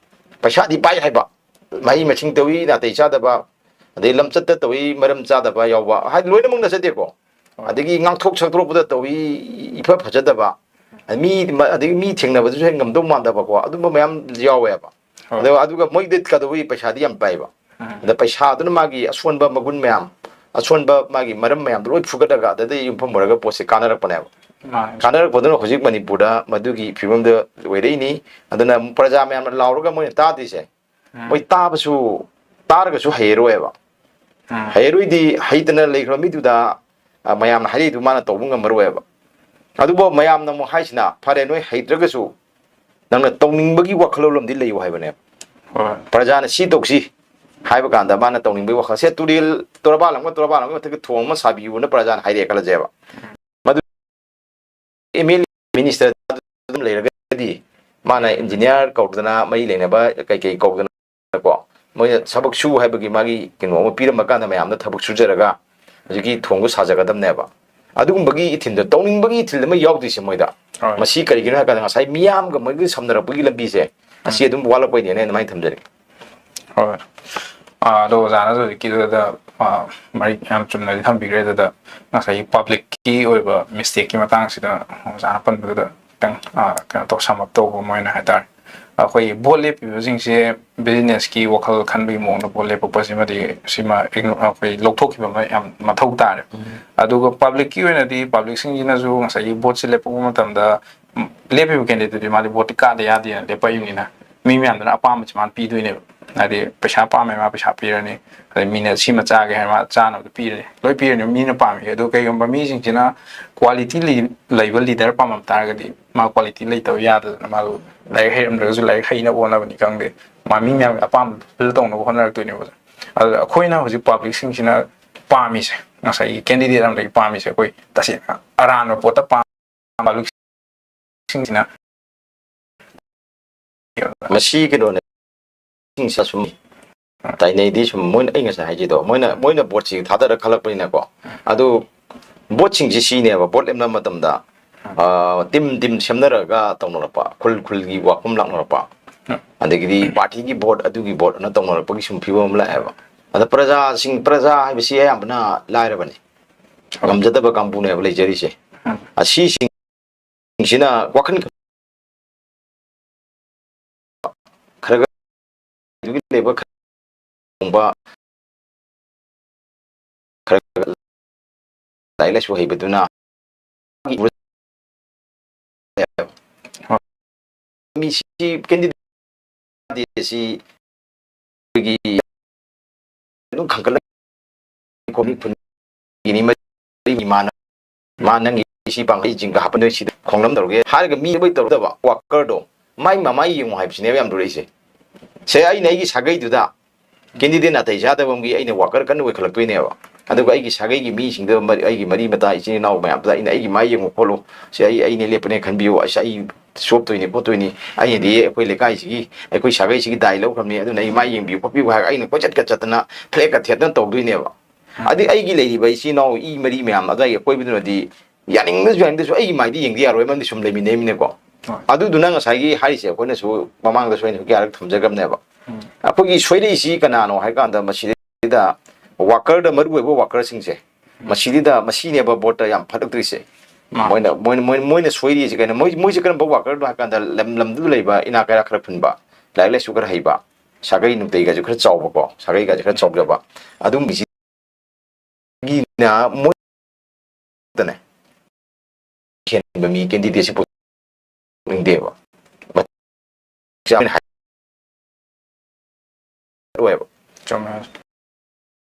ꯄꯩꯁꯥꯗꯤ ꯄꯥꯏ ꯍꯥꯏꯕ, ꯃꯍꯩ ꯃꯁꯤꯡ ꯇꯧꯏ ꯅꯥꯇꯩ ꯆꯥꯗꯕ, ꯑꯗꯩ ꯂꯝꯆꯠꯇ ꯇꯧꯏ ꯃꯔꯝ ꯆꯥꯗꯕ ꯌꯥꯎꯕ, ꯍꯥꯏꯗꯤ ꯂꯣꯏꯅꯃꯛ ꯅꯠꯆꯗꯦꯀꯣ꯫ ꯍꯣꯏ꯫ ꯑꯗꯒꯤ ꯉꯥꯡꯊꯣꯛ ꯁꯛꯇꯣꯔꯛꯄꯗ ꯇꯧꯏ ꯏꯐ ꯐꯖꯗꯕ, ꯃꯤ, ꯑꯗꯒꯤ ꯃꯤ ꯊꯦꯡꯅꯕꯗꯨꯁꯨ ꯍꯦꯛ ꯉꯝꯗꯧ ꯃꯥꯟꯗꯕꯀꯣ, ꯑꯗꯨꯝꯕ ꯃꯌꯥꯝ ꯌꯥꯎꯋꯦꯕ꯫ ꯍꯣꯏ꯫ ꯑꯗꯣ, ꯑꯗꯨꯒ ꯃꯣꯏꯗꯤ ꯀꯩꯗꯧꯕꯒꯤ ꯄꯩꯁꯥꯗꯤ ꯌꯥꯝ ꯄꯥꯏꯕ꯫ ꯎꯝ꯫ ꯑꯗ ꯄꯩꯁꯥꯗꯨꯅ ꯃꯥꯒꯤ ꯑꯁꯣꯟꯕ ꯃꯒꯨꯟ ꯃꯌꯥꯝ, ꯑꯁꯣꯟꯕ ꯃꯥꯒꯤ ꯃꯔꯝ ꯃꯌꯥꯝꯗꯣ ꯂꯣꯏ ꯐꯨꯒꯠꯂꯒ ꯑꯗꯨꯗꯩ ꯌꯨꯝꯐꯝ ꯑꯣꯏꯔꯒ ꯄꯣꯠꯁꯦ ꯀꯥꯟꯅꯔꯛꯄꯅꯦꯕ꯫ ꯃꯥꯅꯦ꯫ ꯀꯥꯟꯅꯔꯛꯄꯗꯨꯅ ꯍꯧꯖꯤꯛ ꯃꯅꯤꯄꯨꯔꯗ ꯃꯗꯨꯒꯤ ꯐꯤꯕꯝꯗ ꯑꯣꯏꯔꯛꯏꯅꯤ꯫ ꯑꯗꯨꯅ ꯄ꯭ꯔꯖꯥ ꯃꯌꯥꯝꯅ ꯂꯥꯎꯔꯒ ꯃꯣꯏꯅ ꯇꯥꯗ꯭ꯔꯤꯁꯦ, ꯎꯝ꯫ ꯃꯣꯏ ꯇꯥꯕꯁꯨ, ꯇꯥꯔꯒꯁꯨ ꯍꯩꯔꯔꯣꯏꯕ꯫ ꯎꯝ꯫ ꯍꯩꯔꯣꯏꯗꯤ ꯍꯩꯇꯅ ꯂꯩꯈ꯭ꯔꯕ ꯃꯤꯗꯨꯗ, ꯑ, ꯃꯌꯥꯝꯅ ꯍꯥꯏꯔꯛꯏꯗꯨ ꯃꯥꯅ ꯇꯧꯕ ꯉꯝꯃꯔꯣꯏꯕ꯫ ꯑꯗꯨꯕꯨ ꯃꯌꯥꯝꯅ ꯑꯃꯨꯛ ꯍꯥꯏꯁꯤꯅ, "ꯐꯔꯦ, ꯅꯣꯏ ꯍꯩꯇ꯭ꯔꯒꯁꯨ ꯅꯪꯅ ꯇꯧꯅꯤꯡꯕꯒꯤ ꯋꯥꯈꯜꯂꯣꯟ ꯑꯃꯗꯤ ꯂꯩꯌꯨ" ꯍꯥꯏꯕꯅꯦꯕ꯫ ꯍꯣꯏ꯫ ꯄ꯭ꯔꯖꯥꯅ ꯁꯤ ꯇꯧꯁꯤ ꯍꯥꯏꯕ ꯀꯥꯟꯗ ꯃꯥꯅ ꯇꯧꯅꯤꯡꯕꯒꯤ ꯋꯥꯈꯜꯁꯦ, ꯇꯨꯔꯦꯜ ꯇꯣꯔꯕꯥꯟ ꯑꯃꯒ ꯇꯣꯔꯕꯥꯟ ꯑꯃꯒꯤ ꯃꯊꯛꯇ ꯊꯣꯡ ꯑꯃ ꯁꯥꯕꯤꯌꯨꯅ ꯄ꯭ꯔꯖꯥꯅ ꯍꯥꯏꯔꯛꯑꯦ ꯈꯜꯂꯁꯦꯕ꯫ ꯃꯗꯨ ꯑꯦꯝ ꯑꯦꯜ ꯑꯦ, ꯃꯤꯅꯤꯁꯇꯔ ꯑꯗꯨꯝ ꯂꯩꯔꯒꯗꯤ, ꯃꯥꯅ ꯏꯟꯖꯤꯅꯤꯌꯥꯔ ꯀꯧꯗꯅ, ꯃꯔꯤ ꯂꯩꯅꯕ ꯀꯩꯀꯩ ꯀꯧꯗꯅ ꯀꯣ, ꯃꯣꯏꯅ ꯊꯕꯛ ꯁꯨ ꯍꯥꯏꯕꯒꯤ ꯃꯥꯒꯤ ꯀꯩꯅꯣ ꯑꯃ ꯄꯤꯔꯝꯕ ꯀꯥꯟꯗ ꯃꯌꯥꯝꯅ ꯊꯕꯛ ꯁꯨꯖꯔꯒ ꯍꯧꯖꯤꯛꯀꯤ ꯊꯣꯡꯗꯣ ꯁꯥꯖꯒꯗꯕꯅꯦꯕ꯫ ꯑꯗꯨꯒꯨꯝꯕꯒꯤ ꯏꯊꯤꯜꯗ, ꯇꯧꯅꯤꯡꯕꯒꯤ ꯏꯊꯤꯜ ꯑꯃ ꯌꯥꯎꯗ꯭ꯔꯤꯁꯦ ꯃꯣꯏꯗ꯫ ꯍꯣꯏ꯫ ꯃꯁꯤ ꯀꯔꯤꯒꯤꯅꯣ ꯍꯥꯏ ꯀꯥꯟꯗ ꯉꯁꯥꯏ ꯃꯤꯌꯥꯝꯒ ꯃꯣꯏꯒ ꯁꯝꯅꯔꯛꯄꯒꯤ ꯂꯝꯕꯤꯁꯦ, ꯑꯁꯤ ꯎꯝ꯫ ꯑꯗꯨꯝ ꯋꯥꯠꯂꯛꯄꯩꯅꯦꯅ ꯑꯩ ꯑꯗꯨꯃꯥꯏꯅ ꯊꯝꯖꯔꯤ꯫ ꯍꯣꯏ꯫ ꯑꯥ, ꯑꯗꯣ ꯑꯣꯖꯥꯅꯁꯨ ꯍꯧꯖꯤꯛꯀꯤꯗꯨꯗ ꯑ, ꯃꯔꯤꯛ ꯌꯥꯝ ꯆꯨꯝꯅꯗꯤ ꯊꯝꯕꯤꯈ꯭ꯔꯦ꯫ ꯑꯗꯨꯗ ꯉꯁꯥꯏꯒꯤ ꯄꯕ꯭ꯂꯤꯛꯀꯤ ꯑꯣꯏꯕ ꯃꯤꯁꯇꯦꯛꯀꯤ ꯃꯇꯥꯡꯁꯤꯗ ꯑꯣꯖꯥꯅ ꯄꯟꯕꯗꯨꯗ ꯈꯤꯇꯪ, ꯑ, ꯀꯩꯅꯣ ꯇꯧ, ꯁꯝ ꯑꯞ ꯇꯧꯕ ꯑꯃ ꯑꯣꯏꯅ ꯍꯥꯏꯇꯥꯔꯦ꯫ ꯑꯩꯈꯣꯏ ꯚꯣꯠ ꯂꯦꯞꯄꯤꯕꯁꯤꯡꯁꯦ ꯕꯤꯖꯤꯅꯦꯁꯀꯤ ꯋꯥꯈꯜ ꯈꯟꯕꯒꯤ ꯃꯑꯣꯡꯗ ꯚꯣꯠ ꯂꯦꯞꯄꯛꯄꯁꯤꯃꯗꯤ ꯁꯤꯃ ꯏꯒꯅꯣ-, ꯑꯩꯈꯣꯏ ꯂꯧꯊꯣꯛꯈꯤꯕ ꯑꯃ ꯌꯥꯝ ꯃꯊꯧ ꯇꯥꯔꯦ꯫ ꯎꯝ꯫ ꯑꯗꯨꯒ ꯄꯕ꯭ꯂꯤꯛꯀꯤ ꯑꯣꯏꯅꯗꯤ ꯄꯕ꯭ꯂꯤꯛꯁꯤꯡꯁꯤꯅꯁꯨ ꯉꯁꯥꯏꯒꯤ ꯚꯣꯠꯁꯦ ꯂꯦꯞꯄꯛꯄ ꯃꯇꯝꯗ, ꯎꯝ, ꯂꯦꯞꯄꯤꯕ ꯀꯦꯟꯗꯤꯗꯦꯠꯇꯨꯗꯤ ꯃꯥꯗꯤ ꯚꯣꯠꯇꯤ ꯀꯥꯗ ꯌꯥꯗꯦꯅ ꯂꯦꯞꯄꯛꯏꯕꯅꯤꯅ ꯃꯤ ꯃꯌꯥꯝꯗꯨꯅ ꯑꯄꯥꯝꯕꯁꯦ ꯃꯥꯅ ꯄꯤꯗꯣꯏꯅꯦꯕ꯫ ꯍꯥꯏꯗꯤ ꯄꯩꯁꯥ ꯄꯥꯝꯃꯦ ꯃꯥ ꯄꯩꯁꯥ ꯄꯤꯔꯅꯤ, ꯑꯗꯩ ꯃꯤꯅ ꯁꯤꯃ ꯆꯥꯒꯦ ꯍꯥꯏꯔ ꯃꯥ ꯆꯥꯅꯕꯗꯣ ꯄꯤꯔꯅꯤ, ꯂꯣꯏ ꯄꯤꯔꯅꯤ ꯃꯤꯅ ꯄꯥꯝꯃꯤ꯫ ꯑꯗꯨ ꯀꯩꯒꯨꯝꯕ ꯃꯤꯁꯤꯡꯁꯤꯅ ꯀ꯭ꯋꯥꯂꯤꯇꯤ ꯂꯩ-, ꯂꯩꯕ ꯂꯤꯗꯔ ꯄꯥꯝꯃꯝ ꯇꯥꯔꯒꯗꯤ ꯃꯥ ꯀ꯭ꯋꯥꯂꯤꯇꯤ ꯂꯩꯇꯕ ꯌꯥꯗꯗꯅ ꯃꯥꯗꯣ ꯂꯥꯏꯔꯤꯛ ꯍꯩꯔꯝꯗ꯭ꯔꯒꯁꯨ ꯂꯥꯏꯔꯤꯛ ꯍꯩꯅꯕ ꯍꯣꯠꯅꯕꯅꯤ ꯈꯪꯗꯦ, ꯃꯥ ꯃꯤ ꯃꯌꯥꯝꯒꯤ ꯑꯄꯥꯝꯕꯗꯣ ꯐꯨꯜꯐꯤꯜ ꯇꯧꯅꯕ ꯍꯣꯠꯅꯔꯛꯇꯣꯏꯅꯦꯕ꯫ ꯑꯗꯨꯗ ꯑꯩꯈꯣꯏꯅ ꯍꯧꯖꯤꯛ ꯄꯕ꯭ꯂꯤꯛꯁꯤꯡꯁꯤꯅ ꯄꯥꯝꯃꯤꯁꯦ, ꯉꯁꯥꯏꯒꯤ ꯀꯦꯟꯗꯤꯗꯦꯠ ꯑꯃꯗꯒꯤ ꯄꯥꯝꯃꯤꯁꯦ ꯑꯩꯈꯣꯏ ꯇꯁꯦꯡꯅ ꯑꯔꯥꯟꯕ ꯄꯣꯠꯇ ꯄꯥꯝꯕ ꯄꯕ꯭ꯂꯤꯛꯁꯤꯡꯁꯤꯅ꯫ ꯃꯁꯤ ꯀꯩꯅꯣꯅꯦ, ꯁꯤꯡꯁꯦ ꯁꯨꯝ ꯇꯥꯏꯅꯩꯗꯤ ꯁꯨꯝ ꯃꯣꯏꯅ, ꯑꯩ ꯉꯁꯥꯏ ꯍꯥꯏꯈꯤꯗꯣ, ꯃꯣꯏꯅ, ꯃꯣꯏꯅ ꯚꯣꯠꯁꯤ ꯊꯥꯗꯔ ꯈꯜꯂꯛꯄꯅꯤꯅꯀꯣ꯫ ꯑꯗꯨ ꯚꯣꯠꯁꯤꯡꯁꯤ ꯁꯤꯅꯦꯕ, ꯚꯣꯠ ꯂꯦꯞꯅꯕ ꯃꯇꯝꯗ, ꯑ, ꯇꯤꯝ, ꯇꯤꯝ ꯁꯦꯝꯅꯔꯒ ꯇꯧꯅꯔꯛꯄ, ꯈꯨꯜ, ꯈꯨꯜꯒꯤ ꯋꯥꯐꯝ ꯂꯥꯛꯅꯔꯛꯄ, ꯑꯗꯒꯤꯗꯤ ꯄꯥꯔꯇꯤꯒꯤ ꯚꯣꯠ, ꯑꯗꯨꯒꯤ ꯚꯣꯠ ꯑꯅ ꯇꯧꯅꯔꯛꯄꯒꯤ ꯁꯨꯝ ꯐꯤꯕꯝ ꯑꯃ ꯂꯥꯛꯑꯦꯕ꯫ ꯑꯗ ꯄ꯭ꯔꯖꯥꯁꯤꯡ, ꯄ꯭ꯔꯖꯥ ꯍꯥꯏꯕꯁꯤ ꯑꯌꯥꯝꯕꯅ ꯂꯥꯏꯔꯕꯅꯤ, ꯉꯝꯖꯗꯕ ꯀꯥꯡꯕꯨꯅꯦꯕ ꯂꯩꯖꯔꯤꯁꯦ꯫ ꯑꯁꯤꯁꯤꯡꯁꯤꯅ ꯋꯥꯈꯜ ꯈꯔ ꯈꯔ ꯂꯩꯕ ꯈꯔ ꯍꯣꯡꯕ ꯈꯔ ꯂꯥꯏꯔꯤꯛ ꯂꯥꯏꯁꯨ ꯍꯩꯕꯗꯨꯅ ꯃꯤꯁꯤ ꯀꯦꯟꯗꯤꯗꯦꯠ ꯑꯁꯤ ꯑꯩꯈꯣꯏꯒꯤ ꯑꯗꯨꯝ ꯈꯟꯒꯠꯂꯛ ꯈꯣꯠꯂꯤ ꯈꯨꯟꯒꯤꯅꯤ ꯃꯔꯤ ꯏꯃꯥꯅ ꯃꯥ ꯅꯪꯒꯤ ꯁꯤ ꯄꯥꯡꯒꯩꯁꯤꯡꯒ ꯍꯥꯞꯄ ꯅꯣꯏ ꯁꯤꯗ ꯈꯣꯡꯂꯝ ꯇꯧꯔꯒꯦ ꯍꯥꯏꯔꯒ ꯃꯤ ꯑꯃ ꯇꯧꯔꯗꯕ ꯋꯥꯀꯔꯗꯣ ꯃꯥꯏ ꯃꯃꯥꯏ ꯌꯦꯡꯉꯨ ꯍꯥꯏꯕꯁꯤꯅꯦꯕ ꯌꯥꯝ ꯂꯨꯔꯛꯏꯁꯦ꯫ ꯁꯦ ꯑꯩꯅ ꯑꯩꯒꯤ ꯁꯥꯒꯩꯗꯨꯗ ꯀꯦꯟꯗꯤꯗꯦꯠ ꯅꯥꯇꯩ ꯆꯥꯗꯕ ꯑꯃꯒꯤ ꯑꯩꯅ ꯋꯥꯀꯔ ꯀꯟꯅ ꯑꯣꯏꯈꯠꯂꯛꯇꯣꯏꯅꯦꯕ꯫ ꯑꯗꯨꯒ ꯑꯩꯒꯤ ꯁꯥꯒꯩꯒꯤ ꯃꯤꯁꯤꯡꯗꯣ ꯃꯔꯤ-, ꯑꯩꯒꯤ ꯃꯔꯤ ꯃꯇꯥ ꯏꯆꯤꯟ ꯏꯅꯥꯎ ꯃꯌꯥꯝꯗꯨꯗ ꯑꯩꯅ ꯑꯩꯒꯤ ꯃꯥꯏ ꯌꯦꯡꯉꯨ ꯈꯣꯠꯂꯨ, ꯁꯦ ꯑꯩ, ꯑꯩꯅ ꯂꯦꯞꯄꯅꯦ ꯈꯟꯕꯤꯌꯨ, ꯑꯁ ꯑꯩ ꯆꯣꯞꯇꯣꯏꯅꯤ ꯈꯣꯠꯇꯣꯏꯅꯤ, ꯑꯩꯅꯗꯤ ꯑꯩꯈꯣꯏ ꯂꯩꯀꯥꯏꯁꯤꯒꯤ ꯑꯩꯈꯣꯏ ꯁꯥꯒꯩꯁꯤꯒꯤ ꯗꯥꯏ ꯂꯧꯈ꯭ꯔꯕꯅꯤ ꯑꯗꯨꯅ ꯑꯩ ꯃꯥꯏ ꯌꯦꯡꯕꯤꯌꯨ ꯈꯣꯠꯄꯤꯌꯨ ꯍꯥꯏꯔꯒ ꯑꯩꯅ ꯀꯣꯏꯆꯠꯀ ꯆꯠꯇꯅ ꯐ꯭ꯂꯦꯛꯀ ꯊꯦꯠꯇꯅ ꯇꯧꯗꯣꯏꯅꯦꯕ꯫ ꯑꯗꯩ ꯑꯩꯒꯤ ꯂꯩꯔꯤꯕ ꯏꯆꯤꯟ ꯏꯅꯥꯎ ꯏ ꯃꯔꯤ ꯃꯌꯥꯝ ꯑꯗꯨꯋꯥꯏꯒꯤ ꯑꯀꯣꯏꯕꯗꯨꯅꯗꯤ ꯌꯥꯅꯤꯡꯗꯁꯨ ꯌꯥꯅꯤꯡꯗꯁꯨ ꯑꯩꯒꯤ ꯃꯥꯏꯗꯤ ꯌꯦꯡꯗ ꯌꯥꯔꯣꯏ ꯃꯔꯝꯗꯤ ꯁꯨꯝ ꯂꯩꯃꯤꯟꯅꯩꯃꯤꯅꯀꯣ꯫ ꯑꯗꯨꯗꯨꯅ ꯉꯁꯥꯏꯒꯤ ꯍꯥꯏꯔꯤꯁꯦ ꯑꯩꯈꯣꯏꯅꯁꯨ ꯃꯃꯥꯡꯗꯁꯨ ꯑꯩꯅ ꯀꯌꯥꯔꯛ ꯊꯝꯖꯈ꯭ꯔꯕꯅꯦꯕ꯫ ꯑꯩꯈꯣꯏꯒꯤ ꯁꯣꯏꯔꯛꯏꯁꯤ ꯀꯅꯥꯅꯣ ꯍꯥꯏ ꯀꯥꯟꯗ ꯃꯁꯤꯗꯩꯗ ꯋꯥꯀꯔꯗ ꯃꯔꯨ ꯑꯣꯏꯕ ꯋꯥꯀꯔꯁꯤꯡꯁꯦ, ꯃꯁꯤꯗ, ꯃꯁꯤꯅꯦꯕ ꯚꯣꯠꯇ ꯌꯥꯝ ꯐꯠꯂꯛꯇ꯭ꯔꯤꯁꯦ꯫ ꯃꯥꯅꯦ꯫ ꯃꯣꯏꯅ, ꯃꯣꯏꯅ, ꯃꯣꯏꯅ, ꯃꯣꯏꯅ ꯁꯣꯏꯔꯤꯁꯦ ꯀꯩꯅꯣ? ꯃꯣꯏ, ꯃꯣꯏꯁꯦ ꯀꯔꯝꯕ ꯋꯥꯀꯔꯅꯣ ꯍꯥꯏ ꯀꯥꯟꯗ, ꯂꯝ, ꯂꯝꯗꯨꯗ ꯂꯩꯕ ꯏꯅꯥꯛ ꯀꯩꯔꯥꯛ ꯈꯔ ꯈꯨꯟꯕ, ꯂꯥꯏꯔꯤꯛ ꯂꯥꯏꯁꯨ ꯈꯔ ꯍꯩꯕ, ꯁꯥꯒꯩ ꯅꯨꯡꯇꯩꯒꯁꯨ ꯈꯔ ꯆꯥꯎꯕꯀꯣ, ꯁꯥꯒꯩꯒꯁꯨ ꯈꯔ ꯆꯥꯎꯖꯕ, ꯑꯗꯨꯝꯕꯁꯤꯒꯤꯅ ꯃꯣꯏꯗꯅꯦ ꯍꯦꯟꯕ ꯃꯤ ꯀꯦꯟꯗꯤꯗꯦꯠꯁꯤ ꯄꯨꯊꯣꯛꯅꯤꯡꯗꯦꯕ꯫ ꯑꯣꯏꯕ꯫ ꯆꯨꯝꯃꯦ꯫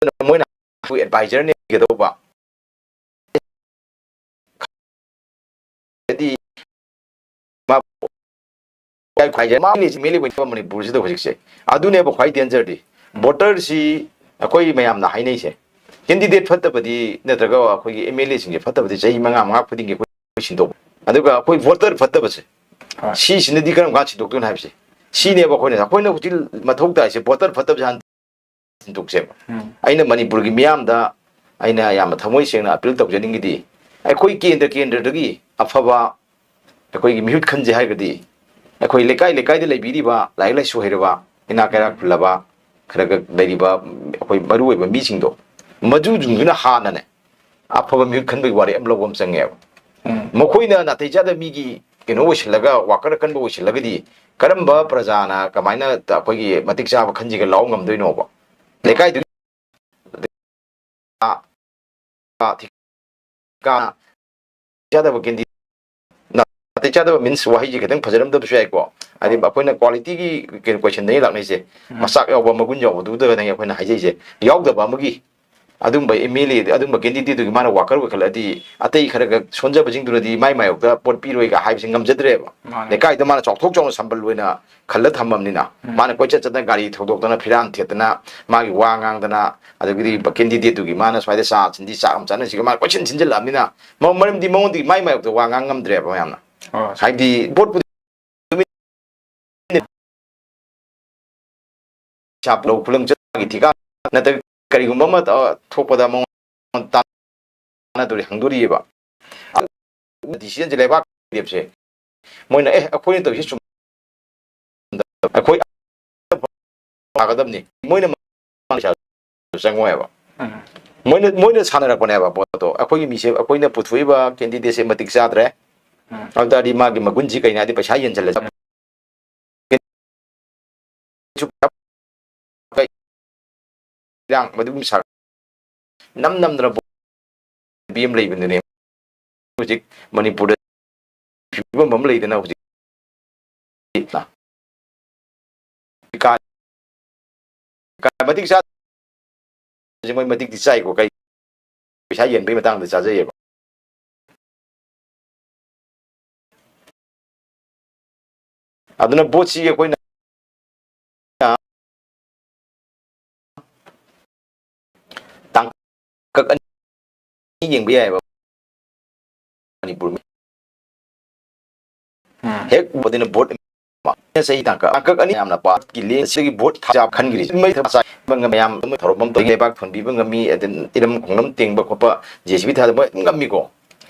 ꯑꯗꯨꯅ ꯃꯣꯏꯅ ꯑꯩꯈꯣꯏ ꯑꯦꯗꯚꯥꯏꯖꯔꯅꯦ ꯍꯥꯏꯒꯗꯧꯕ꯫ ꯍꯥꯏꯗꯤ ꯃꯥ-, ꯃꯥ-, ꯃꯅꯤꯄꯨꯔꯁꯤꯗ ꯍꯧꯖꯤꯛꯁꯦ꯫ ꯑꯗꯨꯅꯦꯕ ꯈ꯭ꯋꯥꯏ ꯗꯦꯟꯖꯔꯗꯤ꯫ ꯎꯝ꯫ ꯚꯣꯇꯔꯁꯤ ꯑꯩꯈꯣꯏ ꯃꯌꯥꯝꯅ ꯍꯥꯏꯅꯩꯁꯦ꯫ ꯀꯦꯟꯗꯤꯗꯦꯠ ꯐꯠꯇꯕꯗꯤ ꯅꯠꯇ꯭ꯔꯒ ꯑꯩꯈꯣꯏꯒꯤ ꯑꯦꯝ ꯑꯦꯜ ꯑꯦꯁꯤꯡꯁꯦ ꯐꯠꯇꯕꯗꯤ ꯆꯍꯤ ꯃꯉꯥ, ꯃꯉꯥ ꯈꯨꯗꯤꯡꯒꯤ ꯑꯩꯈꯣꯏ ꯁꯤꯟꯗꯣꯛꯄ꯫ ꯑꯗꯨꯒ ꯑꯩꯈꯣꯏ ꯚꯣꯇꯔ ꯐꯠꯇꯕꯁꯦ, ꯍꯣꯏ꯫ ꯁꯤꯁꯤꯅꯗꯤ ꯀꯔꯝ ꯀꯥꯟꯗ ꯁꯤꯟꯗꯣꯛꯇꯣꯏꯅꯣ ꯍꯥꯏꯕꯁꯦ꯫ ꯁꯤꯅꯦꯕ ꯑꯩꯈꯣꯏꯅ, ꯑꯩꯈꯣꯏꯅ ꯍꯧꯖꯤꯛ ꯃꯊꯧ ꯇꯥꯏꯁꯦ, ꯚꯣꯇꯔ ꯐꯠꯇꯕꯁꯦ ꯍꯥꯟꯅ ꯁꯤꯟꯗꯣꯛꯁꯦꯕ꯫ ꯎꯝ꯫ ꯑꯩꯅ ꯃꯅꯤꯄꯨꯔꯒꯤ ꯃꯤꯌꯥꯝꯗ ꯑꯩꯅ ꯌꯥꯝꯅ ꯊꯃꯣꯏ ꯁꯦꯡꯅ ꯑꯄꯤꯜ ꯇꯧꯖꯅꯤꯡꯉꯤꯗꯤ, ꯑꯩꯈꯣꯏ ꯀꯦꯟꯗ꯭ꯔ ꯀꯦꯟꯗ꯭ꯔꯗꯒꯤ ꯑꯐꯕ ꯑꯩꯈꯣꯏꯒꯤ ꯃꯤꯍꯨꯠ ꯈꯟꯁꯦ ꯍꯥꯏꯔꯒꯗꯤ, ꯑꯩꯈꯣꯏ ꯂꯩꯀꯥꯏ ꯂꯩꯀꯥꯏꯗ ꯂꯩꯕꯤꯔꯤꯕ ꯂꯥꯏꯔꯤꯛ ꯂꯥꯏꯁꯨ ꯍꯩꯔꯕ, ꯏꯅꯥꯛ ꯀꯩꯔꯥꯛ ꯈꯨꯜꯂꯕ, ꯈꯔ ꯈꯔ ꯂꯩꯔꯤꯕ ꯑꯩꯈꯣꯏ ꯃꯔꯨ ꯑꯣꯏꯕ ꯃꯤꯁꯤꯡꯗꯣ, ꯃꯗꯨꯁꯤꯡꯗꯨꯅ ꯍꯥꯟꯅꯅꯦ ꯑꯐꯕ ꯃꯤꯍꯨꯠ ꯈꯟꯕꯒꯤ ꯋꯥꯔꯦꯞ ꯑꯃ ꯂꯧꯕ ꯑꯃ ꯆꯪꯉꯦꯕ꯫ ꯎꯝ꯫ ꯃꯈꯣꯏꯅ ꯅꯥꯇꯩ ꯆꯥꯗꯕ ꯃꯤꯒꯤ ꯀꯩꯅꯣ ꯑꯣꯏꯁꯤꯜꯂꯒ, ꯋꯥꯀꯔ ꯑꯀꯟꯕ ꯑꯣꯏꯁꯤꯜꯂꯒꯗꯤ, ꯀꯔꯝꯕ ꯄ꯭ꯔꯖꯥꯅ ꯀꯃꯥꯏꯅ ꯑꯩꯈꯣꯏꯒꯤ ꯃꯇꯤꯛ ꯆꯥꯕ ꯈꯟꯁꯤꯒ ꯂꯥꯎ ꯉꯝꯗꯣꯏꯅꯣꯕ? ꯂꯩꯀꯥꯏꯗꯨꯒꯤ ꯆꯥꯗꯕ ꯀꯦꯟꯗꯤ-, ꯅꯥꯇꯩ ꯆꯥꯗꯕ means ꯋꯥꯍꯩꯁꯦ ꯈꯤꯇꯪ ꯐꯖꯔꯝꯗꯕꯁꯨ ꯌꯥꯏꯀꯣ꯫ ꯍꯥꯏꯗꯤ ꯑꯩꯈꯣꯏꯅ quality ꯒꯤ ꯀꯩꯅꯣ question ꯗꯒꯤ ꯂꯥꯛꯅꯩꯁꯦ꯫ ꯎꯝ꯫ ꯃꯆꯥꯛ ꯌꯥꯎꯕ, ꯃꯒꯨꯟ ꯌꯥꯎꯕꯗꯨꯗꯅꯦ ꯑꯩꯈꯣꯏꯅ ꯍꯥꯏꯖꯩꯁꯦ꯫ ꯌꯥꯎꯗꯕ ꯑꯃꯒꯤ ꯑꯗꯨꯝꯕ ꯑꯦꯝ ꯑꯦꯜ ꯑꯦ, ꯑꯗꯨꯝꯕ candidate ꯇꯨꯒꯤ ꯃꯥꯅ worker ꯑꯣꯏꯈꯠꯂꯛꯑꯗꯤ, ꯑꯇꯩ ꯈꯔ ꯈꯛ ꯁꯣꯟꯖꯕꯁꯤꯡꯗꯨꯅꯗꯤ ꯃꯥꯏ ꯃꯥꯌꯣꯛꯇ ꯄꯣꯠ ꯄꯤꯔꯣꯏꯒ ꯍꯥꯏꯕꯁꯤ ꯉꯝꯖꯗ꯭ꯔꯦꯕ꯫ ꯃꯥꯅꯦ꯫ ꯂꯩꯀꯥꯏꯗ ꯃꯥꯅ ꯆꯥꯎꯊꯣꯛ ꯆꯥꯎꯅ ꯁꯝꯕꯜ ꯑꯣꯏꯅ ꯈꯜꯂ ꯊꯝꯃꯕꯅꯤꯅ, ꯎꯝ꯫ ꯃꯥꯅ ꯀꯣꯏꯆꯠ ꯆꯠꯇꯅ ꯒꯥꯔꯤ ꯊꯧꯗꯣꯛꯇꯅ, ꯐꯤꯔꯥꯟ ꯊꯦꯠꯇꯅ, ꯃꯥꯒꯤ ꯋꯥ ꯉꯥꯡꯗꯅ, ꯑꯗꯒꯤꯗꯤ candidate ꯇꯨꯒꯤ ꯃꯥꯅ ꯁ꯭ꯋꯥꯏꯗ ꯆꯥ ꯁꯤꯟꯗꯤ ꯆꯥꯛ ꯑꯃ ꯆꯥꯅꯁꯤꯒ ꯃꯥꯅ ꯀꯣꯏꯁꯤꯟ ꯁꯤꯟꯖꯤꯜꯂꯛꯑꯕꯅꯤꯅ, ꯃ-, ꯃꯔꯝꯗꯤ ꯃꯉꯣꯟꯗꯒꯤ ꯃꯥꯏ ꯃꯥꯌꯣꯛꯇ ꯋꯥ ꯉꯥꯡ ꯉꯝꯗ꯭ꯔꯦꯕ ꯃꯌꯥꯝꯅ꯫ ꯍꯣꯏ꯫ ꯍꯥꯏꯕꯗꯤ ꯚꯣꯠꯄꯨꯗꯤ ꯄꯩꯁꯥ ꯂꯧ ꯈꯨꯂꯪ ꯆꯠꯄꯒꯤ ꯊꯤꯀꯥ ꯅꯠꯇ꯭ꯔꯒ ꯀꯔꯤꯒꯨꯝꯕ ꯑꯃ, ꯑ, ꯊꯣꯛꯄꯗ ꯃꯉꯣꯟꯗ ꯇꯥꯟꯅꯗꯣꯔꯤ, ꯍꯪꯗꯣꯔꯤꯑꯕ꯫ Decision ꯁꯦ ꯂꯩꯕꯥꯛ ꯂꯦꯞꯁꯦ ꯃꯣꯏꯅ, "ꯑꯦ, ꯑꯩꯈꯣꯏꯅ ꯇꯧꯔꯤꯁꯤ ꯆꯨꯝ-, ꯑꯩꯈꯣꯏ ꯐꯥꯒꯗꯕꯅꯤ꯫ ꯃꯣꯏꯅ ꯆꯪꯉꯣꯏꯕ꯫ ꯎꯝ꯫ ꯃꯣꯏꯅ, ꯃꯣꯏꯅ ꯁꯥꯟꯅꯔꯛꯄꯅꯦꯕ ꯄꯣꯠꯇꯣ꯫ ꯑꯩꯈꯣꯏꯒꯤ ꯃꯤꯁꯦ, ꯑꯩꯈꯣꯏꯅ ꯄꯨꯊꯣꯛꯏꯕ candidateꯁꯦ ꯃꯇꯤꯛ ꯆꯥꯗ꯭ꯔꯦ꯫ ꯎꯝ꯫ ꯑꯗꯨ ꯇꯥꯔꯗꯤ ꯃꯥꯒꯤ ꯃꯒꯨꯟꯁꯤ ꯀꯩꯅꯣ ꯍꯥꯏꯗꯤ ꯄꯩꯁꯥ ꯌꯦꯟꯁꯤꯜꯂꯁꯤ꯫ ꯏꯔꯥꯡ ꯃꯗꯨꯒꯤ ꯁꯥ-, ꯅꯝ ꯅꯝꯗꯅ ꯅꯨꯄꯤ ꯑꯃ ꯂꯩꯕꯗꯨꯅꯦ ꯍꯧꯖꯤꯛ ꯃꯅꯤꯄꯨꯔꯗ ꯐꯤꯕꯝ ꯑꯃ ꯂꯩꯗꯅ ꯍꯧꯖꯤꯛ꯫ ꯀꯥ-, ꯀꯥ-, ꯃꯇꯤꯛ ꯆꯥ-, ꯃꯣꯏ ꯃꯇꯤꯛꯇꯤ ꯆꯥꯏꯀꯣ, ꯀꯩ ꯄꯩꯁꯥ ꯌꯦꯟꯕꯒꯤ ꯃꯇꯥꯡꯗ ꯆꯥꯖꯩꯌꯦꯕ꯫ ꯑꯗꯨꯅ ꯚꯣꯠꯁꯤ ꯑꯩꯈꯣꯏꯅ ꯇꯥꯡꯀꯛ ꯑꯅꯤ ꯌꯦꯡꯕ ꯌꯥꯏꯑꯕ ꯃꯅꯤꯄꯨꯔ꯫ ꯎꯝ꯫ ꯍꯦꯛ ꯚꯣꯠ ꯑꯗꯨꯅ ꯚꯣꯠ ꯆꯍꯤ ꯇꯥꯡꯀꯛ, ꯇꯥꯡꯀꯛ ꯑꯅꯤ ꯌꯥꯝꯅ ꯄꯥꯔꯠꯀꯤ ꯂꯦꯡ ꯑꯁꯤꯒꯤ ꯚꯣꯠ ꯊꯥꯖꯕ ꯈꯟꯈ꯭ꯔꯤꯁꯦ꯫ ꯃꯩ ꯊꯥ ꯆꯥꯏꯕ ꯃꯌꯥꯝ ꯑꯃ ꯊꯧꯔꯝ ꯑꯃ ꯇꯧꯏ, ꯂꯩꯕꯥꯛ ꯊꯣꯟꯕꯤꯕ ꯉꯝꯃꯤ, ꯑꯗꯨꯝ ꯏꯔꯝ ꯈꯣꯡꯂꯝ ꯇꯦꯡꯕ ꯈꯣꯠꯄ, JCB ꯊꯥꯗꯕ ꯃꯣꯏ ꯑꯗꯨꯝ ꯉꯝꯃꯤꯀꯣ꯫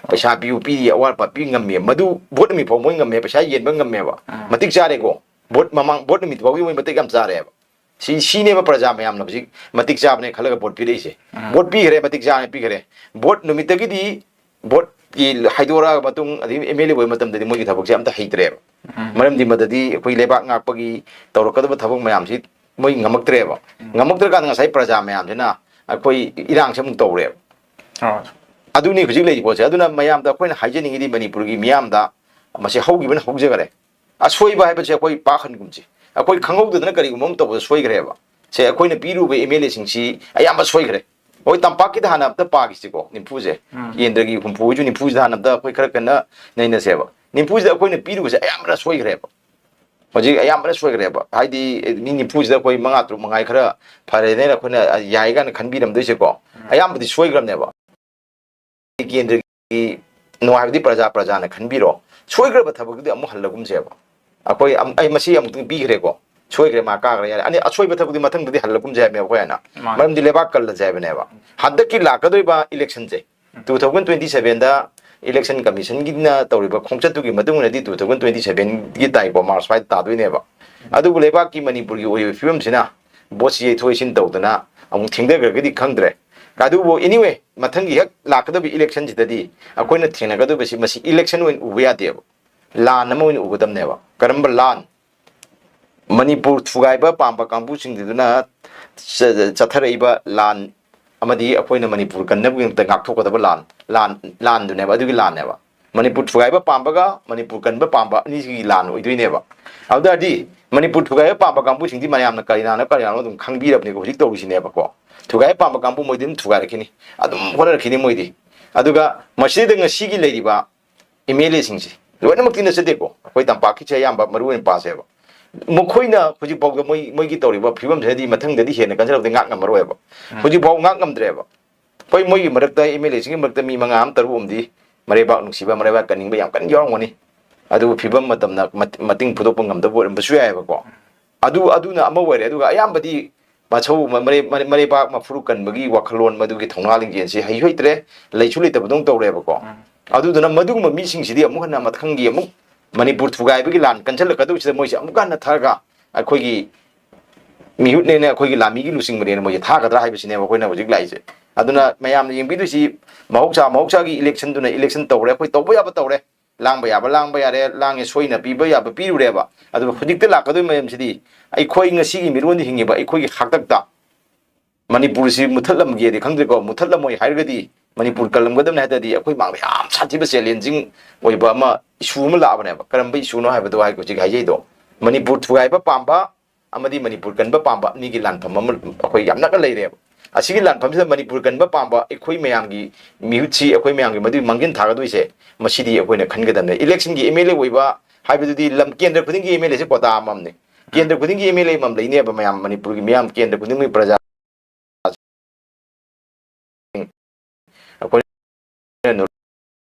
ꯄꯩꯁꯥ ꯄꯤꯌꯨ ꯄꯤꯔꯤ, ꯑꯋꯥꯠ ꯑꯄꯥ ꯄꯤ ꯉꯝꯃꯤ, ꯃꯗꯨ ꯚꯣꯠ ꯅꯨꯃꯤꯠ ꯐꯥꯎ ꯃꯣꯏ ꯉꯝꯃꯦ, ꯄꯩꯁꯥ ꯌꯦꯟꯕ ꯉꯝꯃꯦꯕ꯫ ꯎꯝ꯫ ꯃꯇꯤꯛ ꯆꯥꯔꯦꯀꯣ꯫ ꯚꯣꯠ ꯃꯃꯥꯡ, ꯚꯣꯠ ꯅꯨꯃꯤꯠ ꯐꯥꯎꯒꯤ ꯃꯣꯏ ꯃꯇꯤꯛ ꯌꯥꯝ ꯆꯥꯔꯦꯕ꯫ ꯁꯤ, ꯁꯤꯅꯦꯕ ꯄ꯭ꯔꯖꯥ ꯃꯌꯥꯝꯅ ꯍꯧꯖꯤꯛ ꯃꯇꯤꯛ ꯆꯥꯕꯅꯦ ꯈꯜꯂꯒ ꯚꯣꯠ ꯄꯤꯔꯛꯏꯁꯦ꯫ ꯎꯝ꯫ ꯚꯣꯠ ꯄꯤꯈ꯭ꯔꯦ, ꯃꯇꯤꯛ ꯆꯥꯅ ꯄꯤꯈ꯭ꯔꯦ꯫ ꯚꯣꯠ ꯅꯨꯃꯤꯠꯇꯒꯤꯗꯤ ꯚꯣꯠꯀꯤ ꯍꯥꯏꯗꯣꯔꯛꯑ ꯃꯇꯨꯡ, ꯑꯗꯒꯤ MLA ꯑꯣꯏꯕ ꯃꯇꯝꯗꯗꯤ ꯃꯣꯏꯒꯤ ꯊꯕꯛꯁꯦ ꯑꯝꯇ ꯍꯩꯇ꯭ꯔꯦꯕ꯫ ꯎꯝ꯫ ꯃꯔꯝꯗꯤ ꯃꯗꯗꯤ ꯑꯩꯈꯣꯏ ꯂꯩꯕꯥꯛ ꯉꯥꯛꯄꯒꯤ ꯇꯧꯔꯛꯀꯗꯕ ꯊꯕꯛ ꯃꯌꯥꯝꯁꯤ ꯃꯣꯏ ꯉꯝꯃꯛꯇ꯭ꯔꯦꯕ꯫ ꯎꯝ꯫ ꯉꯝꯃꯛꯇ꯭ꯔꯀꯥꯟꯗ ꯉꯁꯥꯏ ꯄ꯭ꯔꯖꯥ ꯃꯌꯥꯝꯁꯤꯅ ꯑꯩꯈꯣꯏ ꯏꯔꯥꯡꯁꯦ ꯑꯃꯨꯛ ꯇꯧꯔꯦꯕ꯫ ꯍꯣꯏ꯫ ꯑꯗꯨꯅꯤ ꯍꯧꯖꯤꯛ ꯂꯩꯔꯤꯕ ꯄꯣꯠꯁꯦ꯫ ꯑꯗꯨꯅ ꯃꯌꯥꯝꯗ ꯑꯩꯈꯣꯏꯅ ꯍꯥꯏꯖꯅꯤꯡꯉꯤꯗꯤ ꯃꯅꯤꯄꯨꯔꯒꯤ ꯃꯤꯌꯥꯝꯗ ꯃꯁꯤ ꯍꯧꯈꯤꯕꯅ ꯍꯧꯖꯈꯔꯦ꯫ ꯑꯁꯣꯏꯕ ꯍꯥꯏꯕꯁꯦ ꯑꯩꯈꯣꯏ ꯄꯥꯛ ꯍꯟꯒꯨꯝꯁꯤ꯫ ꯑꯩꯈꯣꯏ ꯈꯪꯍꯧꯗꯗꯅ ꯀꯔꯤꯒꯨꯝꯕ ꯑꯃ ꯇꯧꯕꯗ ꯁꯣꯏꯈ꯭ꯔꯦꯕ꯫ ꯁꯦ ꯑꯩꯈꯣꯏꯅ ꯄꯤꯔꯨꯕ MLAꯁꯤꯡꯁꯤ ꯑꯌꯥꯝꯕ ꯁꯣꯏꯈ꯭ꯔꯦ꯫ ꯍꯣꯏ, ꯇꯝꯄꯥꯛꯀꯤꯗ ꯍꯥꯟꯅ ꯑꯝꯇ ꯄꯥꯈꯤꯁꯤꯀꯣ, ꯅꯤꯐꯨꯁꯦ꯫ ꯎꯝ꯫ ꯀꯦꯟꯗ꯭ꯔꯒꯤ ꯍꯨꯝꯐꯨ ꯍꯣꯏꯁꯨ ꯅꯤꯐꯨꯁꯤꯗ ꯍꯥꯟꯅ ꯑꯝꯇ ꯑꯩꯈꯣꯏ ꯈꯔ ꯀꯟꯅ ꯅꯩꯅꯁꯦꯕ꯫ ꯅꯤꯐꯨꯁꯤꯗ ꯑꯩꯈꯣꯏꯅ ꯄꯤꯔꯨꯕꯁꯦ ꯑꯌꯥꯝꯕꯅ ꯁꯣꯏꯈ꯭ꯔꯦꯕ꯫ ꯍꯧꯖꯤꯛ ꯑꯌꯥꯝꯕꯅ ꯁꯣꯏꯈ꯭ꯔꯦꯕ꯫ ꯍꯥꯏꯗꯤ ꯃꯤ ꯅꯤꯐꯨꯁꯤꯗ ꯑꯩꯈꯣꯏ ꯃꯉꯥ, ꯇꯔꯨꯛ, ꯃꯉꯥꯏ ꯈꯔ ꯐꯔꯦꯅꯦꯅ ꯑꯩꯈꯣꯏꯅ ꯌꯥꯏ ꯀꯥꯏꯅ ꯈꯟꯕꯤꯔꯝꯗꯣꯏꯁꯦꯀꯣ꯫ ꯎꯝ꯫ ꯑꯌꯥꯝꯕꯗꯤ ꯁꯣꯏꯈ꯭ꯔꯕꯅꯦꯕ꯫ ꯀꯦꯟꯗ꯭ꯔꯒꯤ ꯅꯨꯡꯉꯥꯏꯕꯗꯤ ꯄ꯭ꯔꯖꯥ, ꯄ꯭ꯔꯖꯥꯅ ꯈꯟꯕꯤꯔꯣ꯫ ꯁꯣꯏꯈ꯭ꯔꯕ ꯊꯕꯛꯇꯨꯗꯤ ꯑꯃꯨꯛ ꯍꯜꯂꯒꯨꯝꯁꯦꯕ꯫ ꯑꯩꯈꯣꯏ ꯑꯝ-, ꯑꯩ ꯃꯁꯤ ꯑꯃꯨꯛꯇꯪ ꯄꯤꯈ꯭ꯔꯦꯀꯣ꯫ ꯁꯣꯏꯈ꯭ꯔꯦ, ꯃꯥ ꯀꯥꯈ꯭ꯔꯦ, ꯌꯥꯔꯦ꯫ ꯑꯅꯤ, ꯑꯁꯣꯏꯕ ꯊꯕꯛꯇꯤ ꯃꯊꯪꯗꯗꯤ ꯍꯜꯂꯒꯨꯝꯁꯦ ꯍꯥꯏꯕꯅꯦꯕ ꯑꯩꯈꯣꯏ ꯍꯥꯏꯅ꯫ ꯃꯥꯅꯦ꯫ ꯃꯔꯝꯗꯤ ꯂꯩꯕꯥꯛ ꯀꯜꯂꯁꯦ ꯍꯥꯏꯕꯅꯦꯕ꯫ ꯍꯟꯗꯛꯀꯤ ꯂꯥꯛꯀꯗꯧꯔꯤꯕ electionꯁꯦ, ꯎꯝ꯫ Two thousand twenty sevenꯗ election commissionꯒꯤꯅ ꯇꯧꯔꯤꯕ ꯈꯣꯡꯆꯠꯇꯨꯒꯤ ꯃꯇꯨꯡ ꯏꯟꯅꯗꯤ two thousand twenty sevenꯒꯤ ꯇꯥꯏꯀꯣ, March ꯁ꯭ꯋꯥꯏꯗ ꯇꯥꯗꯣꯏꯅꯦꯕ꯫ ꯎꯝ꯫ ꯑꯗꯨꯕꯨ ꯂꯩꯕꯥꯛꯀꯤ ꯃꯅꯤꯄꯨꯔꯒꯤ ꯑꯣꯏꯔꯤꯕ ꯐꯤꯕꯝꯁꯤꯅ ꯚꯣꯠꯁꯤ ꯌꯩꯊꯣꯛ ꯌꯩꯁꯤꯟ ꯇꯧꯗꯅ ꯑꯃꯨꯛ ꯊꯦꯡꯊꯈ꯭ꯔꯒꯗꯤ ꯈꯪꯗ꯭ꯔꯦ꯫ ꯑꯗꯨꯕꯨ anyway, ꯃꯊꯪꯒꯤ ꯍꯦꯛ ꯂꯥꯛꯀꯗꯕ election ꯁꯤꯗꯗꯤ ꯑꯩꯈꯣꯏꯅ ꯊꯦꯡꯅꯒꯗꯕꯁꯤ ꯃꯁꯤ election ꯑꯣꯏꯅ ꯎꯕ ꯌꯥꯗꯦꯕ, ꯂꯥꯟ ꯑꯃ ꯑꯣꯏꯅ ꯎꯒꯗꯕꯅꯦꯕ꯫ ꯀꯔꯝꯕ ꯂꯥꯟ? ꯃꯅꯤꯄꯨꯔ ꯊꯨꯒꯥꯏꯕ ꯄꯥꯝꯕ ꯀꯥꯡꯕꯨꯁꯤꯡꯗꯨꯅ ꯆ-, ꯆꯠꯊꯔꯛꯏꯕ ꯂꯥꯟ ꯑꯃꯗꯤ ꯑꯩꯈꯣꯏꯅ ꯃꯅꯤꯄꯨꯔ ꯀꯟꯅꯕꯒꯤꯗꯃꯛꯇ ꯉꯥꯛꯊꯣꯛꯀꯗꯕ ꯂꯥꯟ, ꯂꯥꯟ, ꯂꯥꯟꯗꯨꯅꯦꯕ, ꯑꯗꯨꯒꯤ ꯂꯥꯟꯅꯦꯕ꯫ ꯃꯅꯤꯄꯨꯔ ꯊꯨꯒꯥꯏꯕ ꯄꯥꯝꯕꯒ ꯃꯅꯤꯄꯨꯔ ꯀꯟꯕ ꯄꯥꯝꯕ ꯑꯅꯤꯁꯤꯒꯤ ꯂꯥꯟ ꯑꯣꯏꯗꯣꯏꯅꯦꯕ꯫ ꯑꯗꯨ ꯇꯥꯔꯗꯤ ꯃꯅꯤꯄꯨꯔ ꯊꯨꯒꯥꯏꯕ ꯄꯥꯝꯕ ꯀꯥꯡꯕꯨꯁꯤꯡꯗꯤ ꯃꯌꯥꯝꯅ ꯀꯔꯤꯅꯥꯅꯣ ꯀꯔꯤꯅꯥꯅꯣ ꯑꯗꯨꯝ ꯈꯪꯕꯤꯔꯕꯅꯤꯀꯣ ꯍꯧꯖꯤꯛ ꯇꯧꯔꯤꯁꯤꯅꯦꯕꯀꯣ꯫ ꯊꯨꯒꯥꯏꯕ ꯄꯥꯝꯕ ꯀꯥꯡꯕꯨ ꯃꯣꯏꯗꯤ ꯑꯗꯨꯝ ꯊꯨꯒꯥꯏꯔꯛꯈꯤꯅꯤ, ꯑꯗꯨꯝ ꯍꯣꯠꯅꯔꯛꯈꯤꯅꯤ ꯃꯣꯏꯗꯤ꯫ ꯑꯗꯨꯒ ꯃꯁꯤꯗ ꯉꯁꯤꯒꯤ ꯂꯩꯔꯤꯕ MLA ꯁꯤꯡꯁꯦ ꯂꯣꯏꯅꯃꯛꯇꯤ ꯅꯠꯆꯗꯦꯀꯣ, ꯑꯩꯈꯣꯏ ꯇꯝꯄꯥꯛꯀꯤꯁꯦ ꯑꯌꯥꯝꯕ ꯃꯔꯨ ꯑꯣꯏꯅ ꯄꯥꯁꯦꯕ꯫ ꯃꯈꯣꯏꯅ ꯍꯧꯖꯤꯛꯐꯥꯎꯗ ꯃꯣꯏ, ꯃꯣꯏꯒꯤ ꯇꯧꯔꯤꯕ ꯐꯤꯕꯝꯁꯤꯅꯗꯤ ꯃꯊꯪꯗꯗꯤ ꯍꯦꯟꯅ ꯀꯟꯁꯤꯜꯂꯛꯄꯗꯤ ꯉꯥꯛ ꯉꯝꯃꯔꯣꯏꯕ꯫ ꯎꯝ꯫ ꯍꯧꯖꯤꯛꯐꯥꯎ ꯉꯥꯛ ꯉꯝꯗ꯭ꯔꯦꯕ꯫ ꯍꯣꯏ, ꯃꯣꯏꯒꯤ ꯃꯔꯛꯇ, MLA ꯁꯤꯡꯒꯤ ꯃꯔꯛꯇ ꯃꯤ ꯃꯉꯥ ꯑꯃ ꯇꯔꯨꯛ ꯑꯃꯗꯤ ꯃꯔꯩꯕꯥꯛ ꯅꯨꯡꯁꯤꯕ, ꯃꯔꯩꯕꯥꯛ ꯀꯟꯅꯤꯡꯕ ꯌꯥꯝ ꯀꯟꯅ ꯌꯥꯎꯔꯝꯒꯅꯤ꯫ ꯑꯗꯨꯕꯨ ꯐꯤꯕꯝ ꯃꯇꯝꯅ ꯃꯠ-, ꯃꯇꯦꯡ ꯐꯨꯗꯣꯛꯄ ꯉꯝꯗꯕ ꯑꯣꯏꯔꯝꯕꯁꯨ ꯌꯥꯏꯑꯕꯀꯣ꯫ ꯑꯗꯨ, ꯑꯗꯨꯅ ꯑꯃ ꯑꯣꯏꯔꯦ꯫ ꯑꯗꯨꯒ ꯑꯌꯥꯝꯕꯗꯤ ꯃꯁꯧ-, ꯃ-, ꯃꯔꯩ-, ꯃꯔꯩ-, ꯃꯔꯩꯕꯥꯛ ꯃꯐꯨꯔꯨ ꯀꯟꯕꯒꯤ ꯋꯥꯈꯜꯂꯣꯟ, ꯃꯗꯨꯒꯤ ꯊꯧꯅꯥ ꯂꯤꯡꯖꯦꯜꯁꯤ ꯍꯩꯁꯨ ꯍꯩꯇ꯭ꯔꯦ, ꯂꯩꯁꯨ ꯂꯩꯇꯕꯗꯧꯅ ꯇꯧꯔꯦꯕꯀꯣ꯫ ꯎꯝ꯫ ꯑꯗꯨꯗꯨꯅ ꯃꯗꯨꯒꯨꯝꯕ ꯃꯤꯁꯤꯡꯁꯤꯗꯤ ꯑꯃꯨꯛ ꯍꯟꯅ ꯃꯊꯪꯒꯤ ꯑꯃꯨꯛ ꯃꯅꯤꯄꯨꯔ ꯊꯨꯒꯥꯏꯕꯒꯤ ꯂꯥꯟ ꯀꯟꯁꯤꯜꯂꯛꯀꯗꯧꯕꯁꯤꯗ ꯃꯣꯏꯁꯦ ꯑꯃꯨꯛꯀ ꯍꯟꯅ ꯊꯔꯒ ꯑꯩꯈꯣꯏꯒꯤ ꯃꯤꯍꯨꯠꯅꯦꯅ, ꯑꯩꯈꯣꯏꯒꯤ ꯂꯥꯟꯃꯤꯒꯤ ꯂꯨꯆꯤꯡꯕꯅꯦꯅ ꯃꯣꯏꯁꯦ ꯊꯥꯒꯗ꯭ꯔꯥ ꯍꯥꯏꯕꯁꯤꯅꯦꯕ ꯑꯩꯈꯣꯏꯅ ꯍꯧꯖꯤꯛ ꯂꯥꯛꯏꯁꯦ꯫ ꯑꯗꯨꯅ ꯃꯌꯥꯝꯅ ꯌꯦꯡꯕꯤꯗꯣꯏꯁꯤ ꯃꯍꯧꯁꯥ, ꯃꯍꯧꯁꯥꯒꯤ election ꯗꯨꯅ election ꯇꯧꯔꯦ, ꯑꯩꯈꯣꯏ ꯇꯧꯕ ꯌꯥꯕ ꯇꯧꯔꯦ, ꯂꯥꯡꯕ ꯌꯥꯕ ꯂꯥꯡꯕ ꯌꯥꯔꯦ, ꯂꯥꯡꯉꯦ ꯁꯣꯏꯅ ꯄꯤꯕ ꯌꯥꯕ ꯄꯤꯔꯨꯔꯦꯕ꯫ ꯑꯗꯨꯒ ꯍꯧꯖꯤꯛꯇ ꯂꯥꯛꯀꯗꯣꯏꯕ ꯃꯌꯥꯝꯁꯤꯗꯤ ꯑꯩꯈꯣꯏ ꯉꯁꯤꯒꯤ ꯃꯤꯔꯣꯟꯗ ꯍꯤꯡꯉꯤꯕ ꯑꯩꯈꯣꯏꯒꯤ ꯍꯥꯛꯇꯛꯇ ꯃꯅꯤꯄꯨꯔꯁꯤ ꯃꯨꯊꯠꯂꯝꯒꯦꯗꯤ ꯈꯪꯗ꯭ꯔꯦꯀꯣ, ꯃꯨꯊꯠꯂꯝꯃꯣꯏ ꯍꯥꯏꯔꯒꯗꯤ ꯃꯅꯤꯄꯨꯔ ꯀꯜꯂꯝꯒꯗꯕꯅꯤ ꯍꯥꯏ ꯇꯥꯔꯗꯤ ꯑꯩꯈꯣꯏ ꯃꯥꯡꯗ ꯌꯥꯝ ꯁꯥꯊꯤꯕ challenging ꯑꯣꯏꯕ ꯑꯃ, issue ꯑꯃ ꯂꯥꯛꯑꯕꯅꯦꯕ꯫ ꯀꯔꯝꯕ issue ꯅꯣ ꯍꯥꯏꯕꯗꯣ ꯍꯥꯏ-, ꯍꯧꯖꯤꯛ ꯍꯥꯏꯖꯩꯗꯣ, ꯃꯅꯤꯄꯨꯔ ꯊꯨꯒꯥꯏꯕ ꯄꯥꯝꯕ ꯑꯃꯗꯤ ꯃꯅꯤꯄꯨꯔ ꯀꯟꯕ ꯄꯥꯝꯕ ꯑꯅꯤꯒꯤ ꯂꯥꯟꯐꯝ ꯑꯃ ꯑꯩꯈꯣꯏ ꯌꯥꯝ ꯅꯛꯅ ꯂꯩꯔꯦꯕ꯫ ꯑꯁꯤꯒꯤ ꯂꯥꯟꯐꯝꯁꯤꯗ ꯃꯅꯤꯄꯨꯔ ꯀꯟꯕ ꯄꯥꯝꯕ ꯑꯩꯈꯣꯏ ꯃꯌꯥꯝꯒꯤ ꯃꯤꯍꯨꯠꯁꯤ, ꯑꯩꯈꯣꯏ ꯃꯌꯥꯝꯒꯤ ꯃꯗꯨꯒꯤ ꯃꯥꯡꯖꯤꯟ ꯊꯥꯒꯗꯣꯏꯁꯦ, ꯃꯁꯤꯗꯤ ꯑꯩꯈꯣꯏꯅ ꯈꯟꯒꯗꯕꯅꯦ꯫ Election ꯒꯤ MLA ꯑꯣꯏꯕ ꯍꯥꯏꯕꯗꯨꯗꯤ ꯂꯝ ꯀꯦꯟꯗ꯭ꯔ ꯈꯨꯗꯤꯡꯒꯤ MLA ꯁꯦ quota ꯑꯃꯃꯝꯅꯦ꯫ ꯀꯦꯟꯗ꯭ꯔ ꯈꯨꯗꯤꯡꯒꯤ MLA ꯑꯃꯃꯝ ꯂꯩꯅꯦꯕ ꯃꯌꯥꯝ, ꯃꯅꯤꯄꯨꯔꯒꯤ ꯃꯤꯌꯥꯝ, ꯀꯦꯟꯗ꯭ꯔ ꯈꯨꯗꯤꯡꯒꯤ ꯄ꯭ꯔꯖꯥ ꯑꯩꯈꯣꯏꯅ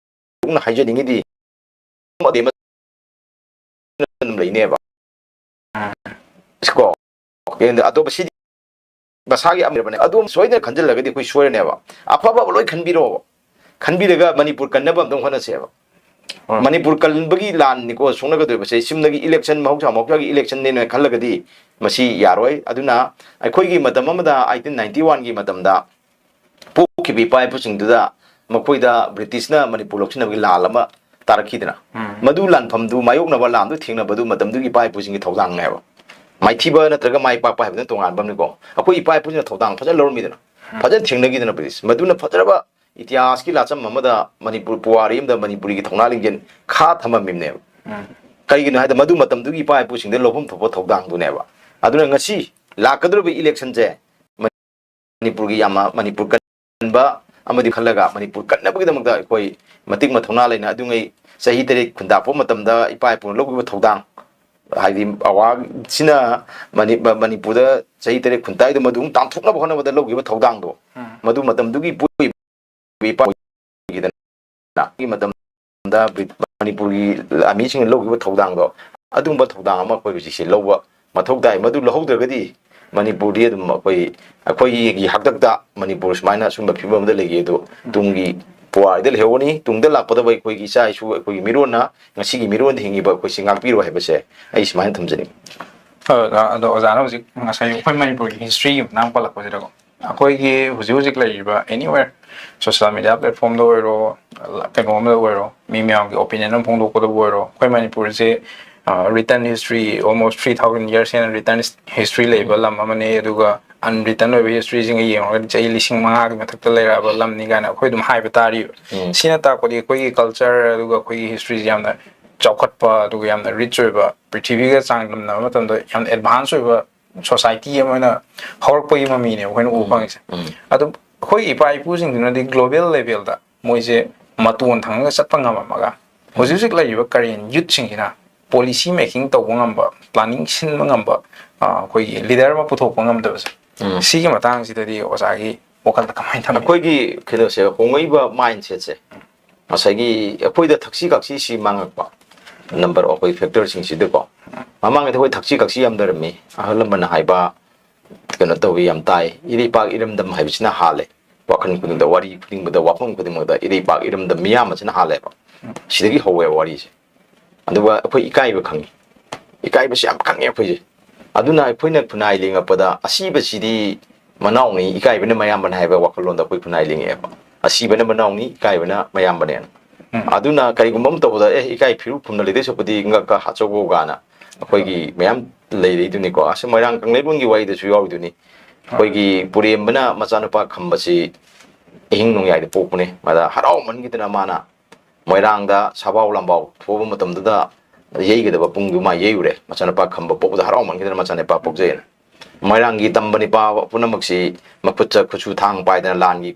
ꯍꯥꯏꯖꯅꯤꯡꯉꯤꯗꯤ ꯑꯃꯗꯤ ꯑꯃ ꯑꯗꯨꯝ ꯂꯩꯅꯦꯕ꯫ ꯀꯣ? ꯑꯇꯣꯞꯄ ꯁꯤꯗꯤ ꯃꯁꯥꯒꯤ ꯑꯃ ꯂꯩꯔꯕꯅꯦ꯫ ꯑꯗꯨꯝ ꯁꯣꯏꯗꯅ ꯈꯟꯖꯤꯜꯂꯒꯗꯤ ꯑꯩꯈꯣꯏ ꯁꯣꯏꯔꯅꯦꯕ꯫ ꯑꯐ ꯑꯐꯕ ꯂꯣꯏ ꯈꯟꯕꯤꯔꯣꯕ꯫ ꯈꯟꯕꯤꯔꯒ ꯃꯅꯤꯄꯨꯔ ꯀꯟꯅꯕ ꯑꯝꯇꯪ ꯍꯣꯠꯅꯁꯦꯕ꯫ ꯍꯣꯏ꯫ ꯃꯅꯤꯄꯨꯔ ꯀꯟꯕꯒꯤ ꯂꯥꯟꯅꯤꯀꯣ ꯁꯣꯛꯅꯒꯗꯣꯏꯕꯁꯦ꯫ ꯆꯨꯝꯅꯒꯤ election, ꯃꯍꯧꯁꯥ ꯃꯍꯧꯁꯥꯒꯤ election ꯅꯦꯅ ꯈꯜꯂꯒꯗꯤ ꯃꯁꯤ ꯌꯥꯔꯣꯏ꯫ ꯑꯗꯨꯅ ꯑꯩꯈꯣꯏꯒꯤ ꯃꯇꯝ ꯑꯃꯗ eighteen ninety one ꯒꯤ ꯃꯇꯝꯗ ꯄꯣꯛꯈꯤꯕ ꯏꯄꯥ ꯏꯄꯨꯁꯤꯡꯗꯨꯗ ꯃꯈꯣꯏꯗ ꯕ꯭ꯔꯤꯇꯤꯁꯅ ꯃꯅꯤꯄꯨꯔ ꯂꯧꯁꯤꯟꯅꯕꯒꯤ ꯂꯥꯟ ꯑꯃ ꯇꯥꯔꯛꯈꯤꯗꯅ, ꯎꯝ꯫ ꯃꯗꯨ ꯂꯥꯟꯐꯝꯗꯨ ꯃꯥꯌꯣꯛꯅꯕ ꯂꯥꯟꯗꯨ ꯊꯦꯡꯅꯕꯗꯨ ꯃꯇꯝꯗꯨꯒꯤ ꯏꯄꯥ ꯏꯄꯨꯁꯤꯡꯒꯤ ꯊꯧꯗꯥꯡꯅꯦꯕ꯫ ꯃꯥꯏꯊꯤꯕ ꯅꯠꯇ꯭ꯔꯒ ꯃꯥꯏ ꯄꯥꯛꯄ ꯍꯥꯏꯕꯗꯨꯅ ꯇꯣꯉꯥꯟꯕ ꯑꯃꯅꯤꯀꯣ꯫ ꯑꯩꯈꯣꯏ ꯏꯄꯥ ꯏꯄꯨꯁꯤꯡꯅ ꯊꯧꯗꯥꯡ ꯐꯖꯅ ꯂꯧꯔꯝꯃꯤꯗꯅ, ꯐꯖꯅ ꯊꯦꯡꯅꯈꯤꯗꯅ ꯕ꯭ꯔꯤꯇꯤꯁ꯫ ꯃꯗꯨꯅ ꯐꯖꯔꯕ ꯏꯇꯤꯍꯥꯁꯀꯤ ꯂꯥꯆꯝ ꯑꯃꯗ ꯃꯅꯤꯄꯨꯔ ꯄꯨꯋꯥꯔꯤ ꯑꯃꯗ ꯃꯅꯤꯄꯨꯔꯒꯤ ꯊꯧꯅꯥ ꯂꯤꯡꯖꯦꯜ ꯈꯥ ꯊꯝꯃꯝꯃꯤꯕꯅꯦꯕ꯫ ꯎꯝ꯫ ꯀꯔꯤꯒꯤꯅꯣ ꯍꯥꯏꯗ ꯃꯗꯨ ꯃꯇꯝꯗꯨꯒꯤ ꯏꯄꯥ ꯏꯄꯨꯁꯤꯡꯗ ꯂꯧꯐꯝ ꯊꯣꯛꯄ ꯊꯧꯗꯥꯡꯗꯨꯅꯦꯕ꯫ ꯑꯗꯨꯅ ꯉꯁꯤ ꯂꯥꯛꯀꯗꯧꯔꯤꯕ ꯏꯂꯦꯛꯁꯟꯁꯦ ꯃꯅꯤꯄꯨꯔꯒꯤ ꯌꯥꯝꯅ ꯃꯅꯤꯄꯨꯔ ꯀꯟꯕ ꯑꯃꯗꯤ ꯈꯜꯂꯒ ꯃꯅꯤꯄꯨꯔ ꯀꯟꯅꯕꯒꯤꯗꯃꯛꯇ ꯑꯩꯈꯣꯏ ꯃꯇꯤꯛ ꯃꯊꯧꯅꯥ ꯂꯩꯅ ꯑꯗꯨꯉꯩ ꯆꯍꯤ ꯇꯔꯦꯠ ꯈꯨꯟꯗꯥꯛꯄ ꯃꯇꯝꯗ ꯏꯄꯥ ꯏꯄꯨꯅ ꯂꯧꯈꯤꯕ ꯊꯧꯗꯥꯡ, ꯍꯥꯏꯗꯤ ꯑꯋꯥꯁꯤꯅ ꯃꯅꯤ-, ꯃꯅꯤꯄꯨꯔꯗ ꯆꯍꯤ ꯇꯔꯦꯠ ꯈꯨꯟꯇꯥꯏꯗꯣ ꯃꯗꯨ ꯑꯃꯨꯛ ꯇꯥꯟꯊꯣꯛꯅꯕ ꯍꯣꯠꯅꯕꯗ ꯂꯧꯈꯤꯕ ꯊꯧꯗꯥꯡꯗꯣ, ꯎꯝ꯫ ꯃꯗꯨ ꯃꯇꯝꯗꯨꯒꯤ ꯏꯄꯨ ꯏꯄꯥ ꯑꯣꯏꯈꯤꯗꯅ, ꯃꯇꯝꯗ ꯃꯅꯤꯄꯨꯔꯒꯤ ꯂꯥꯟꯃꯤꯁꯤꯡꯅ ꯂꯧꯈꯤꯕ ꯊꯧꯗꯥꯡꯗꯣ, ꯑꯗꯨꯒꯨꯝꯕ ꯊꯧꯗꯥꯡ ꯑꯃ ꯑꯩꯈꯣꯏ ꯍꯧꯖꯤꯛꯁꯦ ꯂꯧꯕ ꯃꯊꯧ ꯇꯥꯏ꯫ ꯃꯗꯨ ꯂꯧꯍꯧꯗ꯭ꯔꯒꯗꯤ ꯃꯅꯤꯄꯨꯔꯗꯤ ꯑꯗꯨꯝ ꯑꯩꯈꯣꯏ, ꯑꯩꯈꯣꯏꯒꯤ ꯍꯥꯛꯇꯛꯇ ꯃꯅꯤꯄꯨꯔ ꯁꯨꯃꯥꯏꯅ ꯑꯁꯨꯝꯕ ꯐꯤꯕꯝ ꯑꯃꯗ ꯂꯩꯈꯤ ꯑꯗꯨ ꯇꯨꯡꯒꯤ ꯄꯨꯋꯥꯔꯤꯗ ꯂꯩꯍꯧꯒꯅꯤ꯫ ꯇꯨꯡꯗ ꯂꯥꯛꯀꯗꯕ ꯑꯩꯈꯣꯏꯒꯤ ꯏꯆꯥ ꯏꯁꯨ, ꯑꯩꯈꯣꯏꯒꯤ ꯃꯤꯔꯣꯟꯅ, ꯉꯁꯤꯒꯤ ꯃꯤꯔꯣꯟꯗ ꯍꯤꯡꯉꯤꯕ ꯑꯩꯈꯣꯏꯁꯤ ꯉꯥꯛꯄꯤꯔꯣ ꯍꯥꯏꯕꯁꯦ ꯑꯩ ꯁꯨꯃꯥꯏꯅ ꯊꯝꯖꯅꯤꯡꯉꯤ꯫ ꯑ, ꯑꯗꯣ ꯑꯣꯖꯥꯅ ꯍꯧꯖꯤꯛ ꯉꯁꯥꯏ ꯑꯩꯈꯣꯏ ꯃꯅꯤꯄꯨꯔꯒꯤ ꯍꯤꯁꯇ꯭ꯔꯤꯒꯤ ꯃꯇꯥꯡ ꯄꯜꯂꯛꯄꯁꯤꯗꯀꯣ, ꯑꯩꯈꯣꯏꯒꯤ ꯍꯧꯖꯤꯛ ꯍꯧꯖꯤꯛ ꯂꯩꯔꯤꯕ anywhere, social media platform ꯗ ꯑꯣꯏꯔꯣ, ꯀꯩꯅꯣ ꯑꯃꯗ ꯑꯣꯏꯔꯣ, ꯃꯤ ꯃꯌꯥꯝꯒꯤ opinion ꯑꯃ ꯐꯣꯡꯗꯣꯛꯄꯗꯕꯨ ꯑꯣꯏꯔꯣ, ꯑꯩꯈꯣꯏ ꯃꯅꯤꯄꯨꯔꯁꯦ, ꯑ, written history almost three thousand years ꯍꯦꯟꯅ written history ꯂꯩꯕ ꯂꯝ ꯑꯃꯅꯤ꯫ ꯑꯗꯨꯒ unwritten ꯑꯣꯏꯕ history ꯁꯤꯡꯒ ꯌꯦꯡꯉꯨꯔꯒꯗꯤ ꯆꯍꯤ ꯂꯤꯁꯤꯡ ꯃꯉꯥꯒꯤ ꯃꯊꯛꯇ ꯂꯩꯔꯛꯑꯕ ꯂꯝꯅꯤ ꯀꯥꯏꯅ ꯑꯩꯈꯣꯏ ꯑꯗꯨꯝ ꯍꯥꯏꯕ ꯇꯥꯔꯤꯕ꯫ ꯎꯝ꯫ ꯁꯤꯅ ꯇꯥꯛꯄꯗꯤ ꯑꯩꯈꯣꯏꯒꯤ culture ꯑꯗꯨꯒ ꯑꯩꯈꯣꯏꯒꯤ history ꯁꯦ ꯌꯥꯝꯅ ꯆꯥꯎꯈꯠꯄ, ꯑꯗꯨꯒ ꯌꯥꯝꯅ rich ꯑꯣꯏꯕ, ꯄ꯭ꯔꯤꯊꯤꯕꯤꯒ ꯆꯥꯡꯗꯝꯅꯕ ꯃꯇꯝꯗ ꯌꯥꯝꯅ advance ꯑꯣꯏꯕ society ꯑꯃ ꯑꯣꯏꯅ ꯍꯧꯔꯛꯄꯒꯤ ꯃꯃꯤꯅꯦ ꯑꯩꯈꯣꯏꯅ ꯎꯕ ꯐꯪꯉꯤꯁꯦ꯫ ꯎꯝ꯫ ꯑꯗꯨꯝ ꯑꯩꯈꯣꯏ ꯏꯄꯥ ꯏꯄꯨꯁꯤꯡꯗꯨꯅꯗꯤ global level ꯗ ꯃꯣꯏꯁꯦ ꯃꯇꯣꯟ ꯊꯪꯉꯒ ꯆꯠꯄ ꯉꯝꯃꯝꯃꯒ, ꯍꯧꯖꯤꯛ ꯍꯧꯖꯤꯛ ꯂꯩꯔꯤꯕ current youth ꯁꯤꯡꯁꯤꯅ policy making ꯇꯧꯕ ꯉꯝꯕ, planning ꯁꯤꯟꯕ ꯉꯝꯕ, ꯑ, ꯑꯩꯈꯣꯏꯒꯤ leader ꯑꯃ ꯄꯨꯊꯣꯛꯄ ꯉꯝꯗꯕꯁꯦ, ꯎꯝ꯫ ꯁꯤꯒꯤ ꯃꯇꯥꯡꯁꯤꯗꯗꯤ ꯑꯣꯖꯥꯒꯤ ꯋꯥꯈꯜꯗ ꯀꯃꯥꯏꯅ ꯊꯝꯃꯤ? ꯑꯩꯈꯣꯏꯒꯤ ꯀꯩꯅꯣꯁꯦ, ꯍꯣꯡꯉꯛꯏꯕ mindset ꯁꯦ, ꯉꯁꯥꯏꯒꯤ ꯑꯩꯈꯣꯏꯗ ꯊꯛꯁꯤ ꯈꯥꯁꯤꯁꯤ ꯃꯥꯡꯉꯛꯄ, number ꯑꯩꯈꯣꯏ factor ꯁꯤꯡꯁꯤꯗꯀꯣ, ꯃꯃꯥꯡꯗ ꯑꯩꯈꯣꯏ ꯊꯛꯁꯤ ꯈꯥꯁꯤ ꯌꯥꯝ ꯂꯩꯔꯝꯃꯤ꯫ ꯑꯍꯜ ꯂꯃꯟꯅ ꯍꯥꯏꯕ ꯀꯩꯅꯣ ꯇꯧꯋꯤ, ꯌꯥꯝ ꯇꯥꯏ, ꯏꯔꯩꯄꯥꯛ ꯏꯔꯝꯗꯝ ꯍꯥꯏꯕꯁꯤꯅ ꯍꯥꯜꯂꯦ꯫ ꯋꯥꯈꯜ ꯈꯨꯗꯤꯡꯗ, ꯋꯥꯔꯤ ꯈꯨꯗꯤꯡꯃꯛꯇ, ꯋꯥꯐꯝ ꯈꯨꯗꯤꯡꯃꯛꯇ ꯏꯔꯩꯄꯥꯛ ꯏꯔꯝꯗꯝ ꯃꯤꯌꯥꯝ ꯑꯁꯤꯅ ꯍꯥꯜꯂꯦꯕ꯫ ꯁꯤꯗꯒꯤ ꯍꯧꯋꯦꯕ ꯋꯥꯔꯤꯁꯦ꯫ ꯑꯗꯨꯒ ꯑꯩꯈꯣꯏ ꯏꯀꯥꯏꯕ ꯈꯪꯉꯤ, ꯏꯀꯥꯏꯕꯁꯤ ꯌꯥꯝ ꯈꯪꯉꯤ ꯑꯩꯈꯣꯏꯁꯦ꯫ ꯑꯗꯨꯅ ꯑꯩꯈꯣꯏꯅ ꯈꯨꯟꯅꯥꯏ ꯂꯦꯡꯉꯛꯄꯗ ꯑꯁꯤꯕꯁꯤꯗꯤ ꯃꯅꯥꯎꯅꯤ, ꯏꯀꯥꯏꯕꯅ ꯃꯌꯥꯝꯕꯅꯤ ꯍꯥꯏꯕ ꯋꯥꯈꯜꯂꯣꯟꯗ ꯑꯩꯈꯣꯏ ꯈꯨꯟꯅꯥꯏ ꯂꯦꯡꯉꯛꯑꯦꯕ꯫ ꯑꯁꯤꯕꯅ ꯃꯅꯥꯎꯅꯤ, ꯏꯀꯥꯏꯕꯅ ꯃꯌꯥꯝꯕꯅꯦꯅ꯫ ꯑꯗꯨꯅ ꯀꯔꯤꯒꯨꯝꯕ ꯑꯃ ꯇꯧꯕꯗ, "ꯑꯦ, ꯏꯀꯥꯏ ꯐꯤꯔꯨꯛ ꯈꯨꯝꯅ ꯂꯩꯗꯣꯏ ꯁꯔꯨꯛꯄꯨꯗꯤ ꯉꯛꯀ ꯍꯥꯠꯆꯧꯋꯣ" ꯀꯥꯏꯅ ꯑꯩꯈꯣꯏꯒꯤ ꯃꯌꯥꯝ ꯂꯩꯔꯛꯏꯗꯨꯅꯤꯀꯣ꯫ ꯑꯁ, ꯃꯣꯏꯔꯥꯡ ꯀꯪꯂꯩꯕꯨꯡꯒꯤ ꯋꯥꯔꯤꯗꯁꯨ ꯌꯥꯎꯔꯤꯗꯨꯅꯤ꯫ ꯑꯩꯈꯣꯏꯒꯤ ꯄꯨꯔꯦꯝꯕꯅ ꯃꯆꯥꯅꯨꯄꯥ ꯈꯝꯕꯁꯤ ꯑꯍꯤꯡ ꯅꯣꯡꯌꯥꯏꯗ ꯄꯣꯛꯄꯅꯦ꯫ ꯃꯗ ꯍꯔꯥꯎꯃꯟꯈꯤꯗꯅ ꯃꯥꯅ ꯃꯣꯏꯔꯥꯡꯗ ꯁꯥꯕꯥꯎ ꯂꯥꯝꯕꯥꯎ ꯊꯣꯛꯑꯕ ꯃꯇꯝꯗꯨꯗ ꯌꯩꯒꯗꯕ ꯄꯨꯡꯗꯨ ꯃꯥ ꯌꯩꯔꯨꯔꯦ꯫ ꯃꯆꯥꯅꯨꯄꯥ ꯈꯝꯕ ꯄꯣꯛꯄꯗ ꯍꯔꯥꯎꯃꯟꯈꯤꯗꯅ ꯃꯆꯥꯅꯨꯄꯥ ꯄꯣꯛꯆꯩꯅ꯫ ꯃꯣꯏꯔꯥꯡꯒꯤ ꯇꯝꯕ ꯅꯤꯄꯥ ꯄꯨꯝꯅꯃꯛꯁꯤ ꯃꯈꯨꯠꯇ ꯈꯨꯠꯁꯨ ꯊꯥꯡ ꯄꯥꯏꯗꯅ ꯂꯥꯟꯒꯤ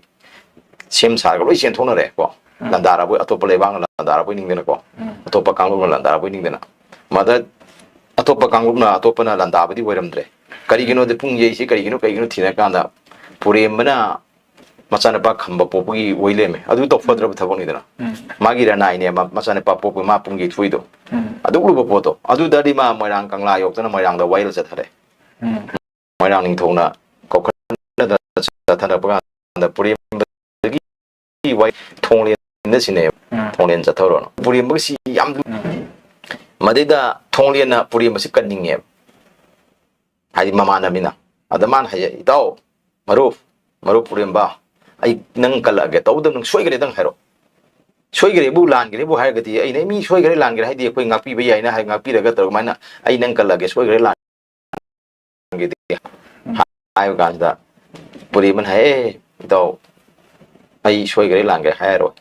ꯁꯦꯝ ꯁꯥꯔꯒ ꯂꯣꯏ ꯆꯦꯟꯊꯣꯛꯅꯔꯦ ꯀꯣ꯫ ꯎꯝ꯫ ꯂꯥꯟꯗꯥꯔꯕꯣꯏ, ꯑꯇꯣꯞꯄ ꯂꯩꯕꯥꯛꯅ ꯂꯥꯟꯗꯥꯔꯕꯣꯏ ꯅꯤꯡꯗꯅꯀꯣ꯫ ꯎꯝ꯫ ꯑꯇꯣꯞꯄ ꯀꯥꯡꯂꯨꯞꯅ ꯂꯥꯟꯗꯥꯔꯕꯣꯏ ꯅꯤꯡꯗꯅ꯫ ꯃꯗ ꯑꯇꯣꯞꯄ ꯀꯥꯡꯂꯨꯞꯅ, ꯑꯇꯣꯞꯄꯅ ꯂꯥꯟꯗꯥꯕꯗꯤ ꯑꯣꯏꯔꯝꯗ꯭ꯔꯦ꯫ ꯀꯔꯤꯒꯤꯅꯣꯗ ꯄꯨꯡ ꯌꯩꯁꯤ ꯀꯔꯤꯒꯤꯅꯣ, ꯀꯔꯤꯒꯤꯅꯣ ꯊꯤꯅꯔꯀꯥꯟꯗ ꯄꯨꯔꯦꯝꯕꯅ ꯃꯆꯥꯅꯨꯄꯥ ꯈꯝꯕ ꯄꯣꯛꯄꯒꯤ ꯑꯣꯏ ꯂꯩꯔꯝꯃꯦ꯫ ꯑꯗꯨ ꯇꯧꯐꯗ꯭ꯔꯕ ꯊꯕꯛꯅꯤꯗꯅ꯫ ꯎꯝ꯫ ꯃꯥꯒꯤ ꯔꯅꯥꯏꯅꯦ ꯃ-, ꯃꯆꯥꯅꯨꯄꯥ ꯄꯣꯛꯄ ꯃꯥ ꯄꯨꯡ ꯌꯩꯊꯣꯛꯏꯗꯣ꯫ ꯎꯝ꯫ ꯑꯗꯨꯒꯨꯝꯕ ꯄꯣꯠꯇꯣ꯫ ꯑꯗꯨꯗꯗꯤ ꯃꯥ ꯃꯣꯏꯔꯥꯡ ꯀꯪꯂꯥ ꯌꯧꯗꯅ ꯃꯣꯏꯔꯥꯡꯗ ꯋꯥꯌꯦꯜ ꯆꯠꯊꯔꯦ꯫ ꯎꯝ꯫ ꯃꯣꯏꯔꯥꯡ ꯅꯤꯡꯊꯧꯅ ꯀꯧꯈꯠꯅꯗꯅ ꯆꯠꯊꯔꯛꯄ ꯀꯥꯟꯗ ꯄꯨꯔꯦꯝꯕꯗꯒꯤ ꯋꯥꯏ ꯊꯣꯡꯂꯦꯟꯗ ꯁꯤꯟꯅꯩꯌꯦꯕ꯫ ꯎꯝ꯫ ꯊꯣꯡꯂꯦꯟ ꯆꯠꯊꯧꯔꯣꯅ꯫ ꯄꯨꯔꯦꯝꯕꯒꯤꯁꯤ ꯌꯥꯝ ꯂꯨ-, ꯎꯝ꯫ ꯃꯗꯩꯗ ꯊꯣꯡꯂꯦꯟꯅ ꯄꯨꯔꯦꯝꯕꯁꯤ ꯀꯟꯅꯤꯡꯉꯦꯕ꯫ ꯍꯥꯏꯗꯤ ꯃꯃꯥꯟꯅꯕꯅꯤꯅ꯫ ꯑꯗ ꯃꯥꯅ ꯍꯥꯏꯌꯦ, "ꯏꯇꯥꯎ, ꯃꯔꯨꯞ, ꯃꯔꯨꯞ ꯄꯨꯔꯦꯝꯕ, ꯑꯩ ꯅꯪ ꯀꯜꯂꯛꯑꯒꯦ꯫ ꯇꯧꯕꯇꯕꯨ ꯅꯪ ꯁꯣꯏꯈ꯭ꯔꯦꯗꯪ ꯍꯥꯏꯔꯣ꯫ ꯁꯣꯏꯈ꯭ꯔꯦꯕꯨ, ꯂꯥꯟꯈ꯭ꯔꯦꯕꯨ ꯍꯥꯏꯔꯒꯗꯤ ꯑꯩꯅ, ꯃꯤ ꯁꯣꯏꯈ꯭ꯔꯦ ꯂꯥꯟꯈ꯭ꯔꯦ ꯍꯥꯏꯗꯤ ꯑꯩꯈꯣꯏ ꯉꯥꯛꯄꯤꯕ ꯌꯥꯏꯅ ꯍꯥꯏ, ꯉꯥꯛꯄꯤꯔꯒ ꯇꯧꯔꯒ ꯑꯗꯨꯃꯥꯏꯅ ꯑꯩ ꯅꯪ ꯀꯜꯂꯛꯑꯒꯦ, ꯁꯣꯏꯈ꯭ꯔꯦ ꯂꯥꯟ-" ꯍꯥꯏꯕ ꯀꯥꯟꯁꯤꯗ ꯄꯨꯔꯦꯝꯕꯅ ꯍꯥꯏ, "ꯑꯦ, ꯏꯇꯥꯎ, ꯑꯩ ꯁꯣꯏꯈ꯭ꯔꯦ ꯂꯥꯟꯈ꯭ꯔꯦ ꯍꯥꯏꯔꯣꯏ꯫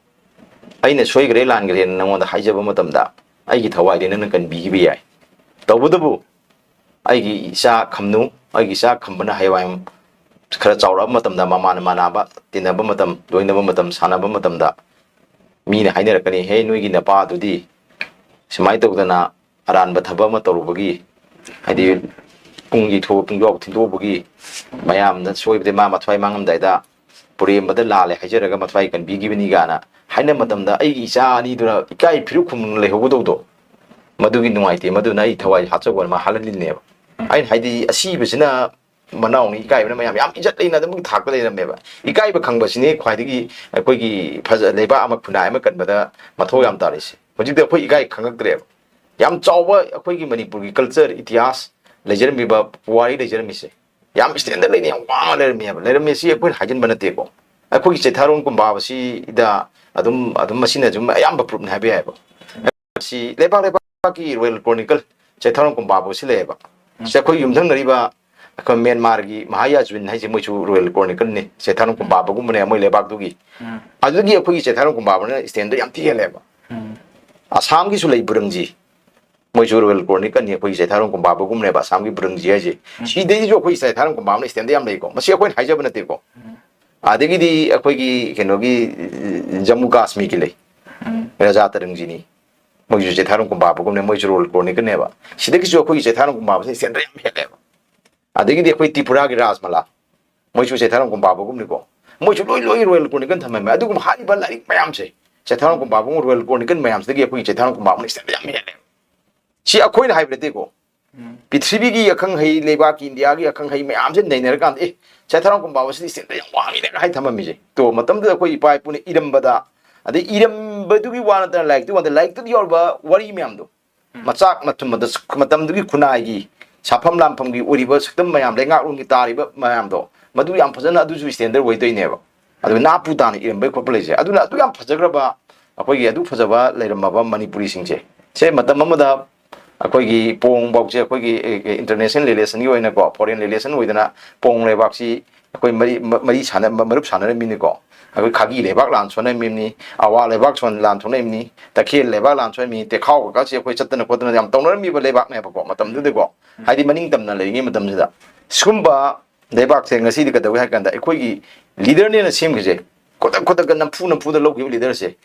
ꯑꯩꯅ ꯁꯣꯏꯈ꯭ꯔꯦ ꯂꯥꯟꯈ꯭ꯔꯦꯅ ꯅꯪꯉꯣꯟꯗ ꯍꯥꯏꯖꯕ ꯃꯇꯝꯗ ꯑꯩꯒꯤ ꯊꯋꯥꯏꯗꯤ ꯅꯪꯅ ꯀꯟꯕꯤꯈꯤꯕ ꯌꯥꯏ꯫ ꯇꯧꯕꯇꯕꯨ ꯑꯩꯒꯤ ꯏꯆꯥ ꯈꯝꯅꯨ, ꯑꯩꯒꯤ ꯏꯆꯥ ꯈꯝꯕꯅ ꯍꯌꯦꯡꯋꯥꯏ ꯈꯔ ꯆꯥꯎꯔꯛꯑꯕ ꯃꯇꯝꯗ ꯃꯃꯥꯟ ꯃꯃꯥꯟꯅꯕ ꯇꯤꯟꯅꯕ ꯃꯇꯝ, ꯂꯣꯏꯅꯕ ꯃꯇꯝ, ꯁꯥꯟꯅꯕ ꯃꯇꯝꯗ ꯃꯤꯅ ꯍꯥꯏꯅꯔꯛꯀꯅꯤ, 'ꯍꯦ, ꯅꯣꯏꯒꯤ ꯅꯄꯥꯗꯨꯗꯤ ꯁꯨꯃꯥꯏꯅ ꯇꯧꯗꯅ ꯑꯔꯥꯟꯕ ꯊꯕꯛ ꯑꯃ ꯇꯧꯔꯨꯕꯒꯤ, ꯍꯥꯏꯗꯤ ꯄꯨꯡ ꯌꯩꯊꯣꯛ-, ꯄꯨꯡꯖꯥꯎ ꯊꯤꯟꯗꯣꯛꯎꯕꯒꯤ ꯃꯌꯥꯝꯅ ꯁꯣꯏꯕꯗ ꯃꯥ ꯃꯊ꯭ꯋꯥꯏ ꯃꯥꯡꯉꯝꯗꯥꯏꯗ ꯄꯨꯔꯦꯝꯕꯗ ꯂꯥꯜꯂꯦ ꯍꯥꯏꯖꯔꯒ ꯃꯊ꯭ꯋꯥꯏ ꯀꯟꯕꯤꯈꯤꯕꯅꯤ' ꯀꯥꯏꯅ ꯍꯥꯏꯅ ꯃꯇꯝꯗ ꯑꯩꯒꯤ ꯏꯆꯥ ꯑꯅꯤꯗꯨꯅ ꯏꯀꯥꯏ ꯐꯤꯔꯨꯛ ꯈꯨꯝꯅ ꯂꯩꯍꯧꯒꯗꯧꯗꯣ, ꯃꯗꯨꯒꯤ ꯅꯨꯡꯉꯥꯏꯇꯦ, ꯃꯗꯨꯅ ꯑꯩ ꯊꯋꯥꯏ ꯍꯥꯠꯆꯧꯅ ꯃꯥ ꯍꯥꯠꯍꯜꯂꯤꯅꯦꯕ꯫ ꯑꯩꯅ ꯍꯥꯏꯗꯤ ꯑꯁꯤꯕꯁꯤꯅ ꯃꯅꯥꯎꯅꯤ, ꯏꯀꯥꯏꯕꯅ ꯃꯌꯥꯝ ꯌꯥꯝ ꯏꯖꯠ ꯂꯩꯅ ꯑꯗꯨꯝ ꯊꯥꯛꯇ ꯂꯩꯔꯝꯃꯦꯕ꯫ ꯏꯀꯥꯏꯕ ꯈꯪꯕꯁꯤꯅꯤ ꯈ꯭ꯋꯥꯏꯗꯒꯤ ꯑꯩꯈꯣꯏꯒꯤ ꯐꯖ-, ꯂꯩꯕꯥꯛ ꯑꯃ, ꯈꯨꯟꯅꯥꯏ ꯑꯃ ꯀꯟꯕꯗ ꯃꯊꯧ ꯌꯥꯝ ꯇꯥꯔꯤꯁꯦ꯫ ꯍꯧꯖꯤꯛꯇꯤ ꯑꯩꯈꯣꯏ ꯏꯀꯥꯏ ꯈꯪꯉꯛꯇ꯭ꯔꯦꯕ꯫ ꯌꯥꯝ ꯆꯥꯎꯕ ꯑꯩꯈꯣꯏꯒꯤ ꯃꯅꯤꯄꯨꯔꯒꯤ culture, ꯏꯇꯤꯍꯥꯁ, ꯂꯩꯖꯔꯝꯃꯤꯕ ꯄꯨꯋꯥꯔꯤ ꯂꯩꯖꯔꯝꯃꯤꯁꯦ ꯌꯥꯝ ꯁ꯭ꯇꯦꯟꯗꯔꯗ ꯂꯩꯅ ꯌꯥꯝ ꯋꯥꯡꯅ ꯂꯩꯔꯝꯃꯦꯕ꯫ ꯂꯩꯔꯝꯃꯦ ꯁꯤ ꯑꯩꯈꯣꯏꯅ ꯍꯥꯏꯖꯤꯟꯕ ꯅꯠꯇꯦꯀꯣ꯫ ꯑꯩꯈꯣꯏꯒꯤ ꯆꯩꯊꯥꯔꯣꯟ ꯀꯨꯝꯕꯥꯕꯁꯤꯗ ꯑꯗꯨꯝ, ꯑꯗꯨꯝ ꯃꯁꯤꯅ ꯑꯗꯨꯝ ꯑꯌꯥꯝꯕ ꯄ꯭ꯔꯨꯐꯅꯤ ꯍꯥꯏꯕ ꯌꯥꯏꯕ꯫ ꯁꯤ ꯂꯩꯕꯥꯛ ꯂꯩꯕꯥꯛꯀꯤ ꯔꯣꯌꯦꯜ ꯀ꯭ꯔꯣꯅꯤꯀꯜ ꯆꯩꯊꯥꯔꯣꯟ ꯀꯨꯝꯕꯥꯕꯨ ꯁꯤ ꯂꯩꯌꯦꯕ꯫ ꯁꯤ ꯑꯩꯈꯣꯏ ꯌꯨꯝꯊꯪꯅꯔꯤꯕ ꯑꯩꯈꯣꯏ ꯃ꯭ꯌꯥꯟꯃꯥꯔꯒꯤ ꯃꯍꯥꯌꯥꯖꯨꯟ ꯍꯥꯏꯁꯦ ꯃꯣꯏꯁꯨ ꯔꯣꯌꯦꯜ ꯀ꯭ꯔꯣꯅꯤꯀꯜꯅꯤ, ꯆꯩꯊꯥꯔꯣꯟ ꯀꯨꯝꯕꯥꯕꯒꯨꯝꯕꯅꯦ ꯃꯣꯏ ꯂꯩꯕꯥꯛꯇꯨꯒꯤ꯫ ꯑꯗꯨꯗꯒꯤ ꯑꯩꯈꯣꯏꯒꯤ ꯆꯩꯊꯥꯔꯣꯟ ꯀꯨꯝꯕꯥꯕꯅ ꯁ꯭ꯇꯦꯟꯗꯔꯗ ꯌꯥꯝ ꯊꯤ ꯍꯦꯜꯂꯦꯕ꯫ ꯑꯁꯥꯝꯒꯤꯁꯨ ꯂꯩ ꯕꯨꯔꯪꯖꯤ, ꯃꯣꯏꯁꯨ ꯔꯣꯌꯦꯜ ꯀ꯭ꯔꯣꯅꯤꯀꯜꯅꯤ, ꯑꯩꯈꯣꯏꯒꯤ ꯆꯩꯊꯥꯔꯣꯟ ꯀꯨꯝꯕꯥꯕꯒꯨꯝꯕꯅꯦꯕ ꯑꯁꯥꯝꯒꯤ ꯕꯨꯔꯪꯖꯤ ꯍꯥꯏꯁꯦ꯫ ꯁꯤꯗꯩꯁꯤꯁꯨ ꯑꯩꯈꯣꯏ ꯆꯩꯊꯥꯔꯣꯟ ꯀꯨꯝꯕꯥꯕꯅ ꯁ꯭ꯇꯦꯟꯗꯔꯗ ꯌꯥꯝ ꯂꯩꯀꯣ꯫ ꯃꯁꯤ ꯑꯩꯈꯣꯏꯅ ꯍꯥꯏꯖꯕ ꯅꯠꯇꯦꯀꯣ꯫ ꯑꯗꯒꯤꯗꯤ ꯑꯩꯈꯣꯏꯒꯤ ꯀꯩꯅꯣꯒꯤ, ꯖꯝꯃꯨ ꯀꯥꯁꯃꯤꯔꯒꯤ ꯂꯩ, ꯔꯥꯖꯥ ꯇꯔꯪꯖꯤꯅꯤ, ꯃꯣꯏꯁꯨ ꯆꯩꯊꯥꯔꯣꯟ ꯀꯨꯝꯕꯥꯕꯒꯨꯝꯅꯦ, ꯃꯣꯏꯁꯨ ꯔꯣꯌꯦꯜ ꯀ꯭ꯔꯣꯅꯤꯀꯜꯅꯦꯕ꯫ ꯁꯤꯗꯒꯤꯁꯨ ꯑꯩꯈꯣꯏꯒꯤ ꯆꯩꯊꯥꯔꯣꯟ ꯀꯨꯝꯕꯥꯕꯁꯤꯅ ꯁ꯭ꯇꯦꯟꯗꯔꯗ ꯌꯥꯝ ꯍꯦꯜꯂꯦꯕ꯫ ꯑꯗꯒꯤꯗꯤ ꯑꯩꯈꯣꯏ ꯇ꯭ꯔꯤꯄꯨꯔꯥꯒꯤ ꯔꯥꯖꯃꯂꯥ, ꯃꯣꯏꯁꯨ ꯆꯩꯊꯥꯔꯣꯟ ꯀꯨꯝꯕꯥꯕꯒꯨꯝꯅꯤꯀꯣ꯫ ꯃꯣꯏꯁꯨ ꯂꯣꯏ ꯂꯣꯏ ꯔꯣꯌꯦꯜ ꯀ꯭ꯔꯣꯅꯤꯀꯜ ꯊꯝꯃꯝꯃꯦ꯫ ꯑꯗꯨꯒꯨꯝꯕ ꯍꯥꯏꯔꯤꯕ ꯂꯥꯏꯔꯤꯛ ꯃꯌꯥꯝꯁꯦ, ꯆꯩꯊꯥꯔꯣꯟ ꯀꯨꯝꯕꯥꯕꯒꯨꯝ ꯔꯣꯌꯦꯜ ꯀ꯭ꯔꯣꯅꯤꯀꯜ ꯃꯌꯥꯝꯁꯤꯗꯒꯤ ꯑꯩꯈꯣꯏꯒꯤ ꯆꯩꯊꯥꯔꯣꯟ ꯀꯨꯝꯕꯥꯕꯅ ꯁ꯭ꯇꯦꯟꯗꯔꯗ ꯌꯥꯝ ꯍꯦꯜꯂꯦꯕ꯫ ꯁꯤ ꯑꯩꯈꯣꯏꯅ ꯍꯥꯏꯕ ꯅꯠꯇꯦꯀꯣ꯫ ꯄ꯭ꯔꯤꯊꯤꯕꯤꯒꯤ ꯑꯈꯪ ꯑꯍꯩ, ꯂꯩꯕꯥꯛꯀꯤ ꯏꯟꯗꯤꯌꯥꯒꯤ ꯑꯈꯪ ꯑꯍꯩ ꯃꯌꯥꯝꯁꯦ ꯅꯩꯅꯔꯀꯥꯟꯗ, "ꯑꯦ, ꯆꯩꯊꯥꯔꯣꯟ ꯀꯨꯝꯕꯥꯕꯁꯤꯗꯤ ꯁ꯭ꯇꯦꯟꯗꯔꯗ ꯌꯥꯝ ꯋꯥꯡꯉꯤꯅꯦ" ꯍꯥꯏ ꯊꯝꯃꯝꯃꯤꯁꯦ꯫ ꯇꯣ, ꯃꯇꯝꯗꯨꯗ ꯑꯩꯈꯣꯏ ꯏꯄꯥ ꯏꯄꯨꯅ ꯏꯔꯝꯕꯗ, ꯑꯗꯩ ꯏꯔꯝꯕꯗꯨꯒꯤ ꯋꯥ ꯅꯠꯇꯅ ꯂꯥꯏꯔꯤꯛꯇꯨꯒꯤ ꯋꯥꯗ, ꯂꯥꯏꯔꯤꯛꯇꯨꯗ ꯌꯥꯎꯔꯤꯕ ꯋꯥꯔꯤ ꯃꯌꯥꯝꯗꯣ, ꯃꯆꯥꯛ ꯃꯊꯨꯝ, ꯑꯗ ꯁ-, ꯃꯇꯝꯗꯨꯒꯤ ꯈꯨꯟꯅꯥꯏꯒꯤ ꯁꯥꯐꯝ ꯂꯥꯟꯐꯝꯒꯤ ꯑꯣꯏꯔꯤꯕ ꯁꯛꯇꯝ ꯃꯌꯥꯝ, ꯂꯩꯉꯥꯛꯂꯣꯟꯒꯤ ꯇꯥꯔꯤꯕ ꯃꯌꯥꯝꯗꯣ, ꯃꯗꯨ ꯌꯥꯝ ꯐꯖꯅ ꯑꯗꯨꯁꯨ ꯁ꯭ꯇꯦꯟꯗꯔꯗ ꯑꯣꯏꯗꯣꯏꯅꯦꯕ꯫ ꯑꯗꯨꯒ ꯅꯥꯄꯨ ꯇꯥꯅ ꯏꯔꯝꯕꯩ ꯈꯣꯠꯄ ꯂꯩꯁꯦ꯫ ꯑꯗꯨꯅ ꯑꯗꯨ ꯌꯥꯝ ꯐꯖꯈ꯭ꯔꯕ, ꯑꯩꯈꯣꯏꯒꯤ ꯑꯗꯨ ꯐꯖꯕ ꯂꯩꯔꯝꯃꯕ ꯃꯅꯤꯄꯨꯔꯤꯁꯤꯡꯁꯦ, ꯁꯦ ꯃꯇꯝ ꯑꯃꯗ ꯑꯩꯈꯣꯏꯒꯤ ꯄꯣꯡꯐꯥꯎꯁꯦ ꯑꯩꯈꯣꯏꯒꯤ, ꯑꯦ, ꯑꯦ, ꯏꯟꯇꯔꯅꯦꯁꯅꯦꯜ ꯔꯤꯂꯦꯁꯟꯒꯤ ꯑꯣꯏꯅꯀꯣ, ꯐꯣꯔꯦꯟ ꯔꯤꯂꯦꯁꯟ ꯑꯣꯏꯗꯅ ꯄꯣꯡ ꯂꯩꯕꯥꯛꯁꯤ ꯑꯩꯈꯣꯏ ꯃꯔꯤ, ꯃ-, ꯃꯔꯤ ꯁꯥꯟꯅ-, ꯃ-, ꯃꯔꯨꯞ ꯁꯥꯟꯅꯔꯝꯃꯤꯅꯤꯀꯣ꯫ ꯑꯩꯈꯣꯏ ꯈꯥꯒꯤ ꯂꯩꯕꯥꯛ ꯂꯥꯟ ꯁꯣꯛꯅꯔꯝꯃꯤꯕꯅꯤ, ꯑꯋꯥ ꯂꯩꯕꯥꯛ ꯁꯣꯟ-, ꯂꯥꯟ ꯊꯣꯛꯅꯔꯤꯕꯅꯤ, ꯇꯈꯦꯜ ꯂꯩꯕꯥꯛ ꯂꯥꯟ ꯁꯣꯛꯅꯔꯝꯃꯤ, ꯇꯦꯈꯥꯎ ꯀꯀꯥꯁꯦ ꯑꯩꯈꯣꯏ ꯆꯠꯇꯅ ꯈꯣꯠꯇꯅ ꯌꯥꯝ ꯇꯧꯅꯔꯝꯃꯤꯕ ꯂꯩꯕꯥꯛꯅꯦꯕꯀꯣ ꯃꯇꯝꯗꯨꯗꯀꯣ꯫ ꯍꯥꯏꯗꯤ ꯃꯅꯤꯡ ꯇꯝꯅ ꯂꯩꯔꯤꯉꯩ ꯃꯇꯝꯁꯤꯗ꯫ ꯁꯤꯒꯨꯝꯕ ꯂꯩꯕꯥꯛꯁꯦ ꯉꯁꯤꯗꯤ ꯀꯩꯗꯧꯏ ꯍꯥꯏ ꯀꯥꯟꯗ ꯑꯩꯈꯣꯏꯒꯤ ꯂꯤꯗꯔꯅꯦꯅ ꯁꯦꯝꯈꯤꯁꯦ, ꯈꯨꯗꯛ ꯈꯨꯗꯛꯇ ꯅꯝꯐꯨ ꯅꯝꯐꯨꯗ ꯂꯧꯈꯤꯕ ꯂꯤꯗꯔꯁꯦ,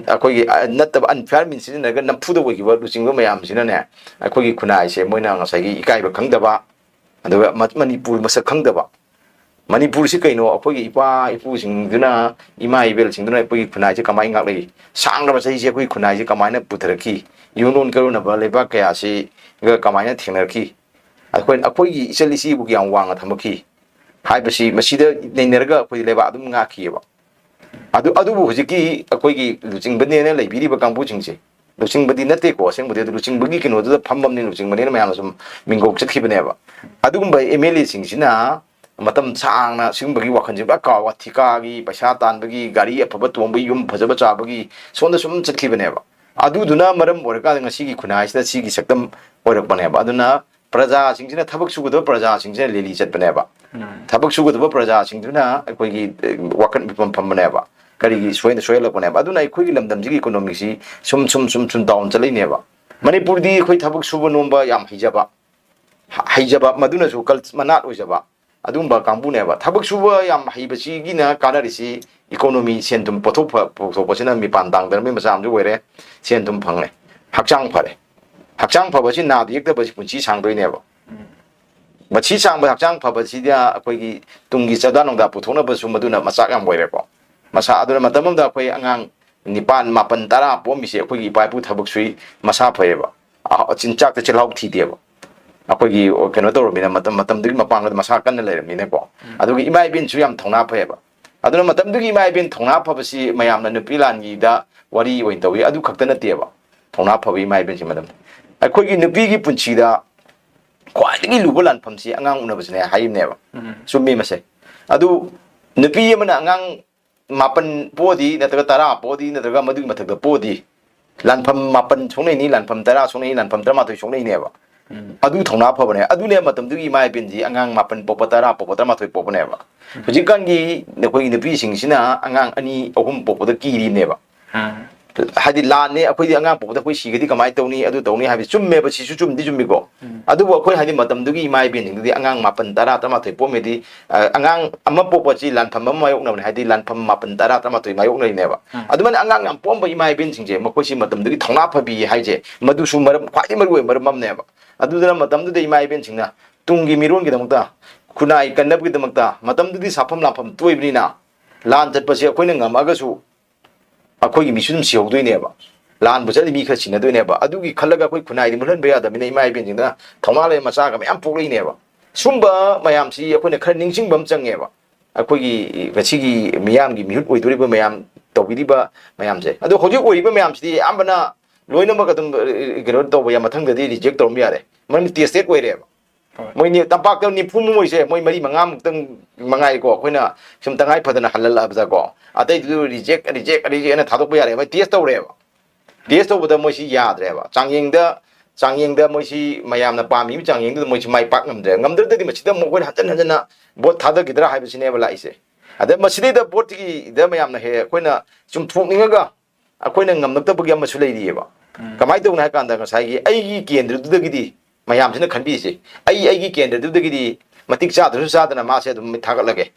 ꯑꯩꯈꯣꯏꯒꯤ, ꯑ, ꯅꯠꯇꯕ ꯑꯟꯐꯤꯌꯥꯔ ꯃꯤꯟꯁ ꯁꯤꯖꯤꯟꯅꯔꯒ ꯅꯝꯐꯨꯗ ꯑꯣꯏꯈꯤꯕ ꯂꯨꯆꯤꯡꯕ ꯃꯌꯥꯝꯁꯤꯅꯅꯦ, ꯑꯩꯈꯣꯏꯒꯤ ꯈꯨꯟꯅꯥꯏꯁꯦ ꯃꯣꯏꯅ ꯉꯁꯥꯏꯒꯤ ꯏꯀꯥꯏꯕ ꯈꯪꯗꯕ, ꯑꯗꯨꯒ ꯃ-, ꯃꯅꯤꯄꯨꯔ ꯃꯁꯛ ꯈꯪꯗꯕ꯫ ꯃꯅꯤꯄꯨꯔꯁꯤ ꯀꯩꯅꯣ? ꯑꯩꯈꯣꯏꯒꯤ ꯏꯄꯥ ꯏꯄꯨꯁꯤꯡꯗꯨꯅ, ꯏꯃꯥ ꯏꯕꯦꯜꯁꯤꯡꯗꯨꯅ ꯑꯩꯈꯣꯏꯒꯤ ꯈꯨꯟꯅꯥꯏꯁꯦ ꯀꯃꯥꯏꯅ ꯉꯥꯛꯂꯛꯏ? ꯁꯥꯡꯂꯕ ꯆꯍꯤꯁꯦ ꯑꯩꯈꯣꯏꯒꯤ ꯈꯨꯟꯅꯥꯏꯁꯦ ꯀꯃꯥꯏꯅ ꯄꯨꯊꯔꯛꯈꯤ? ꯌꯨꯝꯂꯣꯟ ꯀꯩꯔꯣꯟꯅꯕ ꯂꯩꯕꯥꯛ ꯀꯌꯥꯁꯤꯒ ꯀꯃꯥꯏꯅ ꯊꯦꯡꯅꯔꯛꯈꯤ? ꯑꯩꯈꯣꯏ, ꯑꯩꯈꯣꯏꯒꯤ ꯏꯆꯜ ꯏꯆꯦꯕꯨ ꯀꯌꯥꯝ ꯋꯥꯡꯅ ꯊꯝꯃꯛꯈꯤ ꯍꯥꯏꯕꯁꯤ ꯃꯁꯤꯗ ꯅꯩꯅꯔꯒ ꯑꯩꯈꯣꯏ ꯂꯩꯕꯥꯛ ꯑꯗꯨꯝ ꯉꯥꯛꯈꯤꯑꯕ꯫ ꯑꯗꯨ, ꯑꯗꯨꯕꯨ ꯍꯧꯖꯤꯛꯀꯤ ꯑꯩꯈꯣꯏꯒꯤ ꯂꯨꯆꯤꯡꯕꯅꯦꯅ ꯂꯩꯕꯤꯔꯤꯕ ꯀꯥꯡꯕꯨꯁꯤꯡꯁꯦ, ꯂꯨꯆꯤꯡꯕꯗꯤ ꯅꯠꯇꯦꯀꯣ, ꯑꯁꯦꯡꯕꯗꯤ ꯑꯗꯨ ꯂꯨꯆꯤꯡꯕꯒꯤ ꯀꯩꯅꯣꯗꯨꯗ ꯐꯝꯃꯕꯅꯤꯅ, ꯂꯨꯆꯤꯡꯕꯅꯤꯅ ꯃꯌꯥꯝꯅ ꯁꯨꯝ ꯃꯤꯡꯒꯧ ꯆꯠꯈꯤꯕꯅꯦꯕ꯫ ꯑꯗꯨꯒꯨꯝꯕ ꯑꯦꯝ ꯑꯦꯜ ꯑꯦꯁꯤꯡꯁꯤꯅ ꯃꯇꯝ ꯁꯥꯡꯅ ꯁꯤꯒꯨꯝꯕꯒꯤ ꯋꯥꯈꯜꯁꯦ ꯄꯨꯔꯥ ꯀꯥꯎ, ꯊꯤꯀꯥꯒꯤ ꯄꯩꯁꯥ ꯇꯥꯟꯕꯒꯤ, ꯒꯥꯔꯤ ꯑꯐꯕ ꯇꯣꯡꯕꯒꯤ, ꯌꯨꯝ ꯐꯖꯕ ꯆꯥꯕꯒꯤ, ꯁꯣꯝꯗ ꯁꯨꯝ ꯆꯠꯈꯤꯕꯅꯦꯕ꯫ ꯑꯗꯨꯗꯨꯅ ꯃꯔꯝ ꯑꯣꯏꯔꯀꯥꯟꯗ ꯉꯁꯤꯒꯤ ꯈꯨꯟꯅꯥꯏꯁꯤꯗ ꯁꯤꯒꯤ ꯁꯛꯇꯝ ꯑꯣꯏꯔꯛꯄꯅꯦꯕ꯫ ꯑꯗꯨꯅ ꯄ꯭ꯔꯖꯥꯁꯤꯡꯁꯤꯅ, ꯊꯕꯛ ꯁꯨꯒꯗꯕ ꯄ꯭ꯔꯖꯥꯁꯤꯡꯁꯤꯅ ꯂꯦꯂꯤ ꯆꯠꯄꯅꯦꯕ꯫ ꯊꯕꯛ ꯁꯨꯒꯗꯕ ꯄ꯭ꯔꯖꯥꯁꯤꯡꯗꯨꯅ ꯑꯩꯈꯣꯏꯒꯤ, ꯑꯦ, ꯋꯥꯈꯜ ꯃꯤꯄꯨꯝ ꯐꯝꯕꯅꯦꯕ꯫ ꯀꯔꯤꯒꯤ ꯁꯣꯏꯅ ꯁꯣꯏꯍꯜꯂꯛꯄꯅꯦꯕ? ꯑꯗꯨꯅ ꯑꯩꯈꯣꯏꯒꯤ ꯂꯝꯗꯝꯁꯤꯒꯤ ꯏꯀꯣꯅꯣꯃꯤꯁꯤ ꯁꯨꯝ, ꯁꯨꯝ, ꯁꯨꯝ, ꯁꯨꯝ ꯗꯥꯎꯟ ꯆꯠꯂꯛꯏꯅꯦꯕ꯫ ꯃꯅꯤꯄꯨꯔꯗꯤ ꯑꯩꯈꯣꯏ ꯊꯕꯛ ꯁꯨꯕ ꯅꯣꯝꯕ ꯌꯥꯝ ꯍꯩꯖꯕ, ꯍ-, ꯍꯩꯖꯕ, ꯃꯗꯨꯅꯁꯨ ꯀꯜ-, ꯃꯅꯥꯠ ꯑꯣꯏꯖꯕ ꯑꯗꯨꯒꯨꯝꯕ ꯀꯥꯡꯕꯨꯅꯦꯕ꯫ ꯊꯕꯛ ꯁꯨꯕ ꯌꯥꯝ ꯍꯩꯕꯁꯤꯒꯤꯅ ꯀꯥꯟꯅꯔꯤꯁꯤ ꯏꯀꯣꯅꯣꯃꯤ, ꯁꯦꯟ ꯊꯨꯝ ꯄꯨꯊꯣꯛ-, ꯄꯨꯊꯣꯛꯄꯁꯤꯅ ꯃꯤꯄꯥꯟ ꯇꯥꯡꯗꯅꯕꯒꯤ ꯃꯆꯥ ꯑꯃꯁꯨ ꯑꯣꯏꯔꯦ, ꯁꯦꯟ ꯊꯨꯝ ꯐꯪꯂꯦ, ꯍꯛꯆꯥꯡ ꯐꯔꯦ꯫ ꯍꯛꯆꯥꯡ ꯐꯕꯁꯤ ꯅꯥꯗ ꯌꯦꯛꯇꯕꯁꯤ ꯄꯨꯟꯁꯤ ꯁꯥꯡꯗꯣꯏꯅꯦꯕ꯫ ꯃꯁꯤ ꯁꯥꯡꯕ ꯍꯛꯆꯥꯡ ꯐꯕꯁꯤꯗ ꯑꯩꯈꯣꯏꯒꯤ ꯇꯨꯡꯒꯤ ꯆꯥꯗꯥ ꯅꯧꯗꯥ ꯄꯨꯊꯣꯛꯅꯕꯁꯨ ꯃꯗꯨꯅ ꯃꯆꯥꯛ ꯌꯥꯝ ꯑꯣꯏꯔꯦꯀꯣ꯫ ꯃꯁꯥ ꯑꯗꯨꯅ ꯃꯇꯝ ꯑꯃꯗ ꯑꯩꯈꯣꯏ ꯑꯉꯥꯡ ꯅꯤꯄꯥꯟ, ꯃꯥꯄꯟ, ꯇꯔꯥ ꯄꯣꯛꯑꯝꯃꯤꯁꯦ ꯑꯩꯈꯣꯏꯒꯤ ꯏꯄꯥ ꯏꯄꯨ ꯊꯕꯛ ꯁꯨꯏ, ꯃꯁꯥ ꯐꯩꯌꯦꯕ꯫ ꯑ, ꯆꯤꯟꯖꯥꯛꯇ ꯆꯤꯜꯍꯥꯎ ꯊꯤꯗꯦꯕ꯫ ꯑꯩꯈꯣꯏꯒꯤ ꯀꯩꯅꯣ ꯇꯧꯔꯕꯅꯤꯅ, ꯃꯇꯝ, ꯃꯇꯝꯗꯨꯒꯤ ꯃꯄꯥꯡꯒꯜꯗ ꯃꯁꯥ ꯀꯟꯅ ꯂꯩꯔꯕꯅꯤꯅꯀꯣ꯫ ꯑꯗꯨꯒ ꯏꯃꯥ ꯏꯕꯦꯟꯁꯨ ꯌꯥꯝ ꯊꯧꯅꯥ ꯐꯩꯌꯦꯕ꯫ ꯑꯗꯨꯅ ꯃꯇꯝꯗꯨꯒꯤ ꯏꯃꯥ ꯏꯕꯦꯟ ꯊꯧꯅꯥ ꯐꯕꯁꯤ ꯃꯌꯥꯝꯅ ꯅꯨꯄꯤ ꯂꯥꯟꯒꯤꯗ ꯋꯥꯔꯤ ꯑꯣꯏꯅ ꯇꯧꯏ, ꯑꯗꯨ ꯈꯛꯇ ꯅꯠꯇꯦꯕ꯫ ꯊꯧꯅꯥ ꯐꯕ ꯏꯃꯥ ꯏꯕꯦꯟꯁꯤ ꯃꯇꯝ, ꯑꯩꯈꯣꯏꯒꯤ ꯅꯨꯄꯤꯒꯤ ꯄꯨꯟꯁꯤꯗ ꯈ꯭ꯋꯥꯏꯗꯒꯤ ꯂꯨꯕ ꯂꯥꯟꯐꯝꯁꯤ ꯑꯉꯥꯡ ꯎꯅꯕꯁꯤꯅꯦ ꯍꯥꯏꯔꯤꯕꯅꯦꯕ꯫ ꯆꯨꯝꯃꯤ ꯃꯁꯦ꯫ ꯑꯗꯨ ꯅꯨꯄꯤ ꯑꯃꯅ ꯑꯉꯥꯡ ꯃꯥꯄꯟ ꯄꯣꯛꯑꯗꯤ, ꯅꯠꯇ꯭ꯔꯒ ꯇꯔꯥ ꯄꯣꯛꯑꯗꯤ, ꯅꯠꯇ꯭ꯔꯒ ꯃꯗꯨꯒꯤ ꯃꯊꯛꯇ ꯄꯣꯛꯑꯗꯤ, ꯂꯥꯟꯐꯝ ꯃꯥꯄꯟ ꯁꯣꯛꯅꯩꯅꯤ, ꯂꯥꯟꯐꯝ ꯇꯔꯥ ꯁꯣꯛꯅꯩꯅꯤ, ꯂꯥꯟꯐꯝ ꯇꯔꯥꯃꯥꯊꯣꯏ ꯁꯣꯛꯅꯩꯅꯦꯕ꯫ ꯑꯗꯨ ꯊꯧꯅꯥ ꯐꯕꯅꯦ꯫ ꯑꯗꯨꯅꯦ ꯃꯇꯝꯗꯨꯒꯤ ꯏꯃꯥ ꯏꯕꯦꯟꯁꯤ ꯑꯉꯥꯡ ꯃꯥꯄꯟ ꯄꯣꯛꯄ, ꯇꯔꯥ ꯄꯣꯛꯄ, ꯇꯔꯥꯃꯥꯊꯣꯏ ꯄꯣꯛꯄꯅꯦꯕ꯫ ꯍꯧꯖꯤꯛꯀꯥꯟꯒꯤ ꯑꯩꯈꯣꯏꯒꯤ ꯅꯨꯄꯤꯁꯤꯡꯁꯤꯅ ꯑꯉꯥꯡ ꯑꯅꯤ ꯑꯍꯨꯝ ꯄꯣꯛꯄꯗ ꯀꯤꯔꯤꯅꯦꯕ꯫ ꯍꯥꯏꯗꯤ ꯂꯥꯟꯅꯦ, ꯑꯩꯈꯣꯏꯗꯤ ꯑꯉꯥꯡ ꯄꯣꯛꯄꯗ ꯑꯩꯈꯣꯏ ꯁꯤꯒꯗꯤ ꯀꯃꯥꯏꯅ ꯇꯧꯅꯤ, ꯑꯗꯨ ꯇꯧꯅꯤ ꯍꯥꯏꯕꯁꯤ ꯆꯨꯝꯃꯦꯕ, ꯁꯤꯁꯨ ꯆꯨꯝꯗꯤ ꯆꯨꯝꯃꯤꯀꯣ꯫ ꯑꯗꯨꯕꯨ ꯑꯩꯈꯣꯏ ꯍꯥꯏꯗꯤ ꯃꯇꯝꯗꯨꯒꯤ ꯏꯃꯥ ꯏꯕꯦꯟꯁꯤꯡꯗꯨꯗꯤ ꯑꯉꯥꯡ ꯃꯥꯄꯟ, ꯇꯔꯥ, ꯇꯔꯥꯃꯥꯊꯣꯏ ꯄꯣꯛꯑꯝꯃꯗꯤ, ꯑ, ꯑꯉꯥꯡ ꯑꯃ ꯄꯣꯛꯄꯁꯤ ꯂꯥꯟꯐꯝ ꯑꯃ ꯃꯥꯌꯣꯛꯅꯕꯅꯦ, ꯍꯥꯏꯗꯤ ꯂꯥꯟꯐꯝ ꯃꯥꯄꯟ, ꯇꯔꯥ, ꯇꯔꯥꯃꯥꯊꯣꯏ ꯃꯥꯌꯣꯛꯅꯔꯤꯅꯦꯕ꯫ ꯑꯗꯨꯃꯥꯏꯅ ꯑꯉꯥꯡ ꯌꯥꯝ ꯄꯣꯛꯑꯝꯕ ꯏꯃꯥ ꯏꯕꯦꯟꯁꯤꯡꯁꯦ ꯃꯈꯣꯏꯁꯤ ꯃꯇꯝꯗꯨꯒꯤ ꯊꯧꯅꯥ ꯐꯕꯤ ꯍꯥꯏꯁꯦ ꯃꯗꯨꯁꯨ ꯃꯔꯝ, ꯈ꯭ꯋꯥꯏꯗꯒꯤ ꯃꯔꯨ ꯑꯣꯏꯕ ꯃꯔꯝ ꯑꯃꯅꯦꯕ꯫ ꯑꯗꯨꯗꯨꯅ ꯃꯇꯝꯗꯨꯗ ꯏꯃꯥ ꯏꯕꯦꯟꯁꯤꯡꯅ ꯇꯨꯡꯒꯤ ꯃꯤꯔꯣꯟꯒꯤꯗꯃꯛꯇ, ꯈꯨꯟꯅꯥꯏ ꯀꯟꯅꯕꯒꯤꯗꯃꯛꯇ, ꯃꯇꯝꯗꯨꯗꯤ ꯁꯥꯐꯝ ꯂꯥꯟꯐꯝ ꯇꯣꯏꯕꯅꯤꯅ, ꯂꯥꯟ ꯆꯠꯄꯁꯦ ꯑꯩꯈꯣꯏꯅ ꯉꯝꯃꯒꯁꯨ ꯑꯩꯈꯣꯏꯒꯤ ꯃꯤꯁꯨ ꯑꯗꯨꯝ ꯁꯤꯍꯧꯗꯣꯏꯅꯦꯕ꯫ ꯂꯥꯟꯕꯨ ꯆꯠꯂꯤ ꯃꯤ ꯈꯔ ꯁꯤꯅꯗꯣꯏꯅꯦꯕ꯫ ꯑꯗꯨꯒꯤ ꯈꯜꯂꯒ ꯑꯩꯈꯣꯏ ꯈꯨꯟꯅꯥꯏꯗꯤ ꯃꯨꯠꯍꯟꯕ ꯌꯥꯗꯕꯅꯤꯅ ꯏꯃꯥ ꯏꯕꯦꯟꯁꯤꯡꯗꯨꯅ ꯊꯧꯅꯥ ꯂꯩꯕ ꯃꯆꯥꯒ ꯃꯌꯥꯝ ꯄꯣꯛꯂꯛꯏꯅꯦꯕ꯫ ꯁꯨꯝꯕ ꯃꯌꯥꯝꯁꯤ ꯑꯩꯈꯣꯏꯅ ꯈꯔ ꯅꯤꯡꯁꯤꯡꯕ ꯑꯃ ꯆꯪꯉꯦꯕ꯫ ꯑꯩꯈꯣꯏꯒꯤ ꯉꯁꯤꯒꯤ ꯃꯤꯌꯥꯝꯒꯤ ꯃꯤꯍꯨꯠ ꯑꯣꯏꯗꯣꯔꯤꯕ ꯃꯌꯥꯝ, ꯇꯧꯕꯤꯔꯤꯕ ꯃꯌꯥꯝꯁꯦ꯫ ꯑꯗꯣ ꯍꯧꯖꯤꯛ ꯑꯣꯏꯔꯤꯕ ꯃꯌꯥꯝꯁꯤꯗꯤ ꯑꯌꯥꯝꯕꯅ ꯂꯣꯏꯅꯃꯛ ꯑꯗꯨꯝ ꯑ, ꯀꯩꯅꯣ ꯇꯧꯕ ꯌꯥꯏ, ꯃꯊꯪꯗꯗꯤ ꯔꯤꯖꯦꯛ ꯇꯧꯔꯝꯕ ꯌꯥꯔꯦ, ꯃꯔꯝꯗꯤ ꯇꯦꯁꯇꯦꯠ ꯑꯣꯏꯔꯦꯕ꯫ ꯍꯣꯏ. ꯃꯣꯏꯅꯤ ꯇꯝꯄꯥꯛꯇ ꯅꯤꯐꯨ ꯃꯣꯏꯁꯦ, ꯃꯣꯏ ꯃꯔꯤ ꯃꯉꯥꯃꯨꯛꯇꯪ ꯃꯉꯥꯏꯀꯣ, ꯑꯩꯈꯣꯏꯅ ꯁꯨꯝ ꯇꯉꯥꯏ ꯐꯗꯅ ꯍꯜꯍꯜꯂꯛꯑꯕꯗꯀꯣ, ꯑꯇꯩꯗꯨ ꯔꯤꯖꯦꯛ ꯔꯤꯖꯦꯛ ꯔꯤꯖꯦꯛ ꯑꯅ ꯊꯥꯗꯣꯛꯄ ꯌꯥꯔꯦ, ꯃꯣꯏ ꯇꯦꯁ ꯇꯧꯔꯦꯕ꯫ ꯇꯦꯁ ꯇꯧꯕꯗ ꯃꯣꯏꯁꯤ ꯌꯥꯗ꯭ꯔꯦꯕ, ꯆꯥꯡꯌꯦꯡꯗ ꯆꯥꯡꯌꯦꯡꯗ ꯃꯣꯏꯁꯤ ꯃꯌꯥꯝꯅ ꯄꯥꯝꯃꯤꯕ ꯆꯥꯡꯌꯦꯡꯗꯨꯗ ꯃꯣꯏꯁꯤ ꯃꯥꯏ ꯄꯥꯛ ꯉꯝꯗ꯭ꯔꯦ꯫ ꯉꯝꯗ꯭ꯔꯒꯗꯤ ꯃꯁꯤꯗ ꯑꯃꯨꯛ ꯑꯩꯈꯣꯏꯅ ꯍꯟꯖꯟ ꯍꯟꯖꯟꯅ ꯚꯣꯠ ꯊꯥꯗꯈꯤꯗ꯭ꯔꯥ ꯍꯥꯏꯕꯁꯤꯅꯦꯕ ꯂꯥꯛꯏꯁꯦ꯫ ꯑꯗ ꯃꯁꯤꯗꯩꯗ ꯚꯣꯠꯀꯤꯗ ꯃꯌꯥꯝꯅ ꯍꯦꯛ ꯑꯩꯈꯣꯏꯅ ꯆꯨꯝꯊꯣꯛꯅꯤꯡꯉꯒ ꯑꯩꯈꯣꯏꯅ ꯉꯝꯂꯛꯇꯕꯒꯤ ꯑꯃꯁꯨ ꯂꯩꯔꯤꯑꯕ꯫ ꯀꯃꯥꯏꯅ ꯇꯧꯅꯣ ꯍꯥꯏ ꯀꯥꯟꯗ, ꯉꯁꯥꯏꯒꯤ ꯑꯩꯒꯤ ꯀꯦꯟꯗ꯭ꯔꯗꯨꯗꯒꯤꯗꯤ ꯃꯌꯥꯝꯁꯤꯅ ꯈꯟꯕꯤꯁꯦ, ꯑꯩ ꯑꯩꯒꯤ ꯀꯦꯟꯗ꯭ꯔꯗꯨꯗꯒꯤꯗꯤ ꯃꯇꯤꯛ ꯆꯥꯗ꯭ꯔꯁꯨ ꯆꯥꯗꯅ ꯃꯥꯁꯦ ꯑꯗꯨꯝ ꯊꯥꯒꯠꯂꯒꯦ,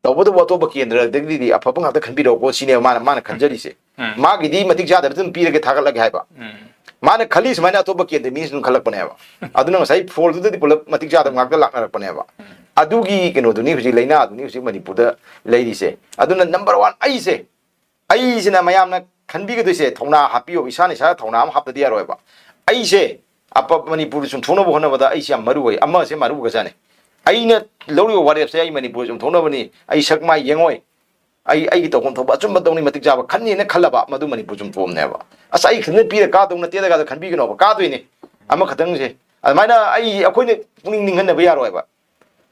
ꯇꯧꯕꯇꯕꯨ ꯑꯇꯣꯞꯄ ꯀꯦꯟꯗ꯭ꯔꯗꯒꯤꯗꯤ ꯑꯐꯕ ꯉꯥꯛꯇ ꯈꯟꯕꯤꯔꯛꯑꯣꯀꯣ ꯁꯤꯅꯦꯕ ꯃꯥꯅ ꯃꯥꯅ ꯈꯟꯖꯔꯤꯁꯦ꯫ ꯎꯝ. ꯃꯥꯒꯤꯗꯤ ꯃꯇꯤꯛ ꯆꯥꯗꯕꯗꯨ ꯑꯗꯨꯝ ꯄꯤꯔꯒꯦ, ꯊꯥꯒꯠꯂꯒꯦ ꯍꯥꯏꯕ꯫ ꯎꯝ. ꯃꯥꯅ ꯈꯜꯂꯤ ꯁꯨꯃꯥꯏꯅ ꯑꯇꯣꯞꯄ ꯀꯦꯟꯗ꯭ꯔ ꯃꯤꯁꯨ ꯑꯗꯨꯝ ꯈꯜꯂꯛꯄꯅꯦꯕ꯫ ꯑꯗꯨꯅ ꯉꯁꯥꯏ ꯐꯣꯜꯗꯨꯗꯗꯤ ꯄꯨꯂꯞ ꯃꯇꯤꯛ ꯆꯥꯗꯕ ꯉꯥꯛꯇ ꯂꯥꯛꯅꯔꯛꯄꯅꯦꯕ꯫ ꯑꯗꯨꯒꯤ ꯀꯩꯅꯣꯗꯨꯅꯤ ꯍꯧꯖꯤꯛ, ꯂꯥꯏꯅꯥꯗꯨꯅꯤ ꯍꯧꯖꯤꯛ ꯃꯅꯤꯄꯨꯔꯗ ꯂꯩꯔꯤꯁꯦ꯫ ꯑꯗꯨꯅ ꯅꯝꯕꯔ ꯋꯥꯟ ꯑꯩꯁꯦ, ꯑꯩꯁꯤꯅ ꯃꯌꯥꯝꯅ ꯈꯟꯕꯤꯒꯗꯣꯏꯁꯦ, ꯊꯧꯅꯥ ꯍꯥꯞꯄꯤꯌꯣ, ꯏꯁꯥꯅ ꯏꯁꯥꯗ ꯊꯧꯅꯥ ꯑꯃ ꯍꯥꯞꯇꯗꯤ ꯌꯥꯔꯣꯏꯕ꯫ ꯑꯩꯁꯦ ꯑꯄ ꯃꯅꯤꯄꯨꯔ ꯆꯨꯝꯊꯣꯛꯅꯕ ꯍꯣꯠꯅꯕꯗ ꯑꯩꯁꯦ ꯌꯥꯝ ꯃꯔꯨ ꯑꯣꯏ꯫ ꯑꯃꯁꯦ ꯃꯔꯨ ꯑꯣꯏꯒ꯭ꯔꯖꯥꯠꯅꯤ꯫ ꯑꯩꯅ ꯂꯧꯔꯤꯕ ꯋꯥꯔꯦꯞꯁꯦ ꯑꯩ ꯃꯅꯤꯄꯨꯔ ꯆꯨꯝꯊꯣꯛꯅꯕꯅꯤ, ꯑꯩ ꯁꯛ ꯃꯥꯏ ꯌꯦꯡꯉꯣꯏ, ꯑꯩ ꯑꯩꯒꯤ ꯇꯧꯐꯝ ꯊꯣꯛꯄ ꯑꯆꯨꯝꯕ ꯇꯧꯅꯤ, ꯃꯇꯤꯛ ꯆꯥꯕ ꯈꯟꯅꯤꯅ ꯈꯜꯂꯕ, ꯃꯗꯨ ꯃꯅꯤꯄꯨꯔ ꯆꯨꯝꯊꯣꯛꯑꯕꯅꯦꯕ꯫ ꯑꯁ, ꯑꯩ ꯈꯛꯇꯅ ꯄꯤꯔ ꯀꯥꯗꯧ ꯅꯠꯇꯦꯗꯒꯗ ꯈꯟꯕꯤꯒꯅꯣꯕ, ꯀꯥꯗꯣꯏꯅꯦ ꯑꯃꯈꯛꯇꯪꯁꯦ꯫ ꯑꯗꯨꯃꯥꯏꯅ ꯑꯩ ꯑꯩꯈꯣꯏꯅ ꯄꯨꯛꯅꯤꯡ ꯅꯤꯡꯍꯟꯅꯕ ꯌꯥꯔꯣꯏꯕ꯫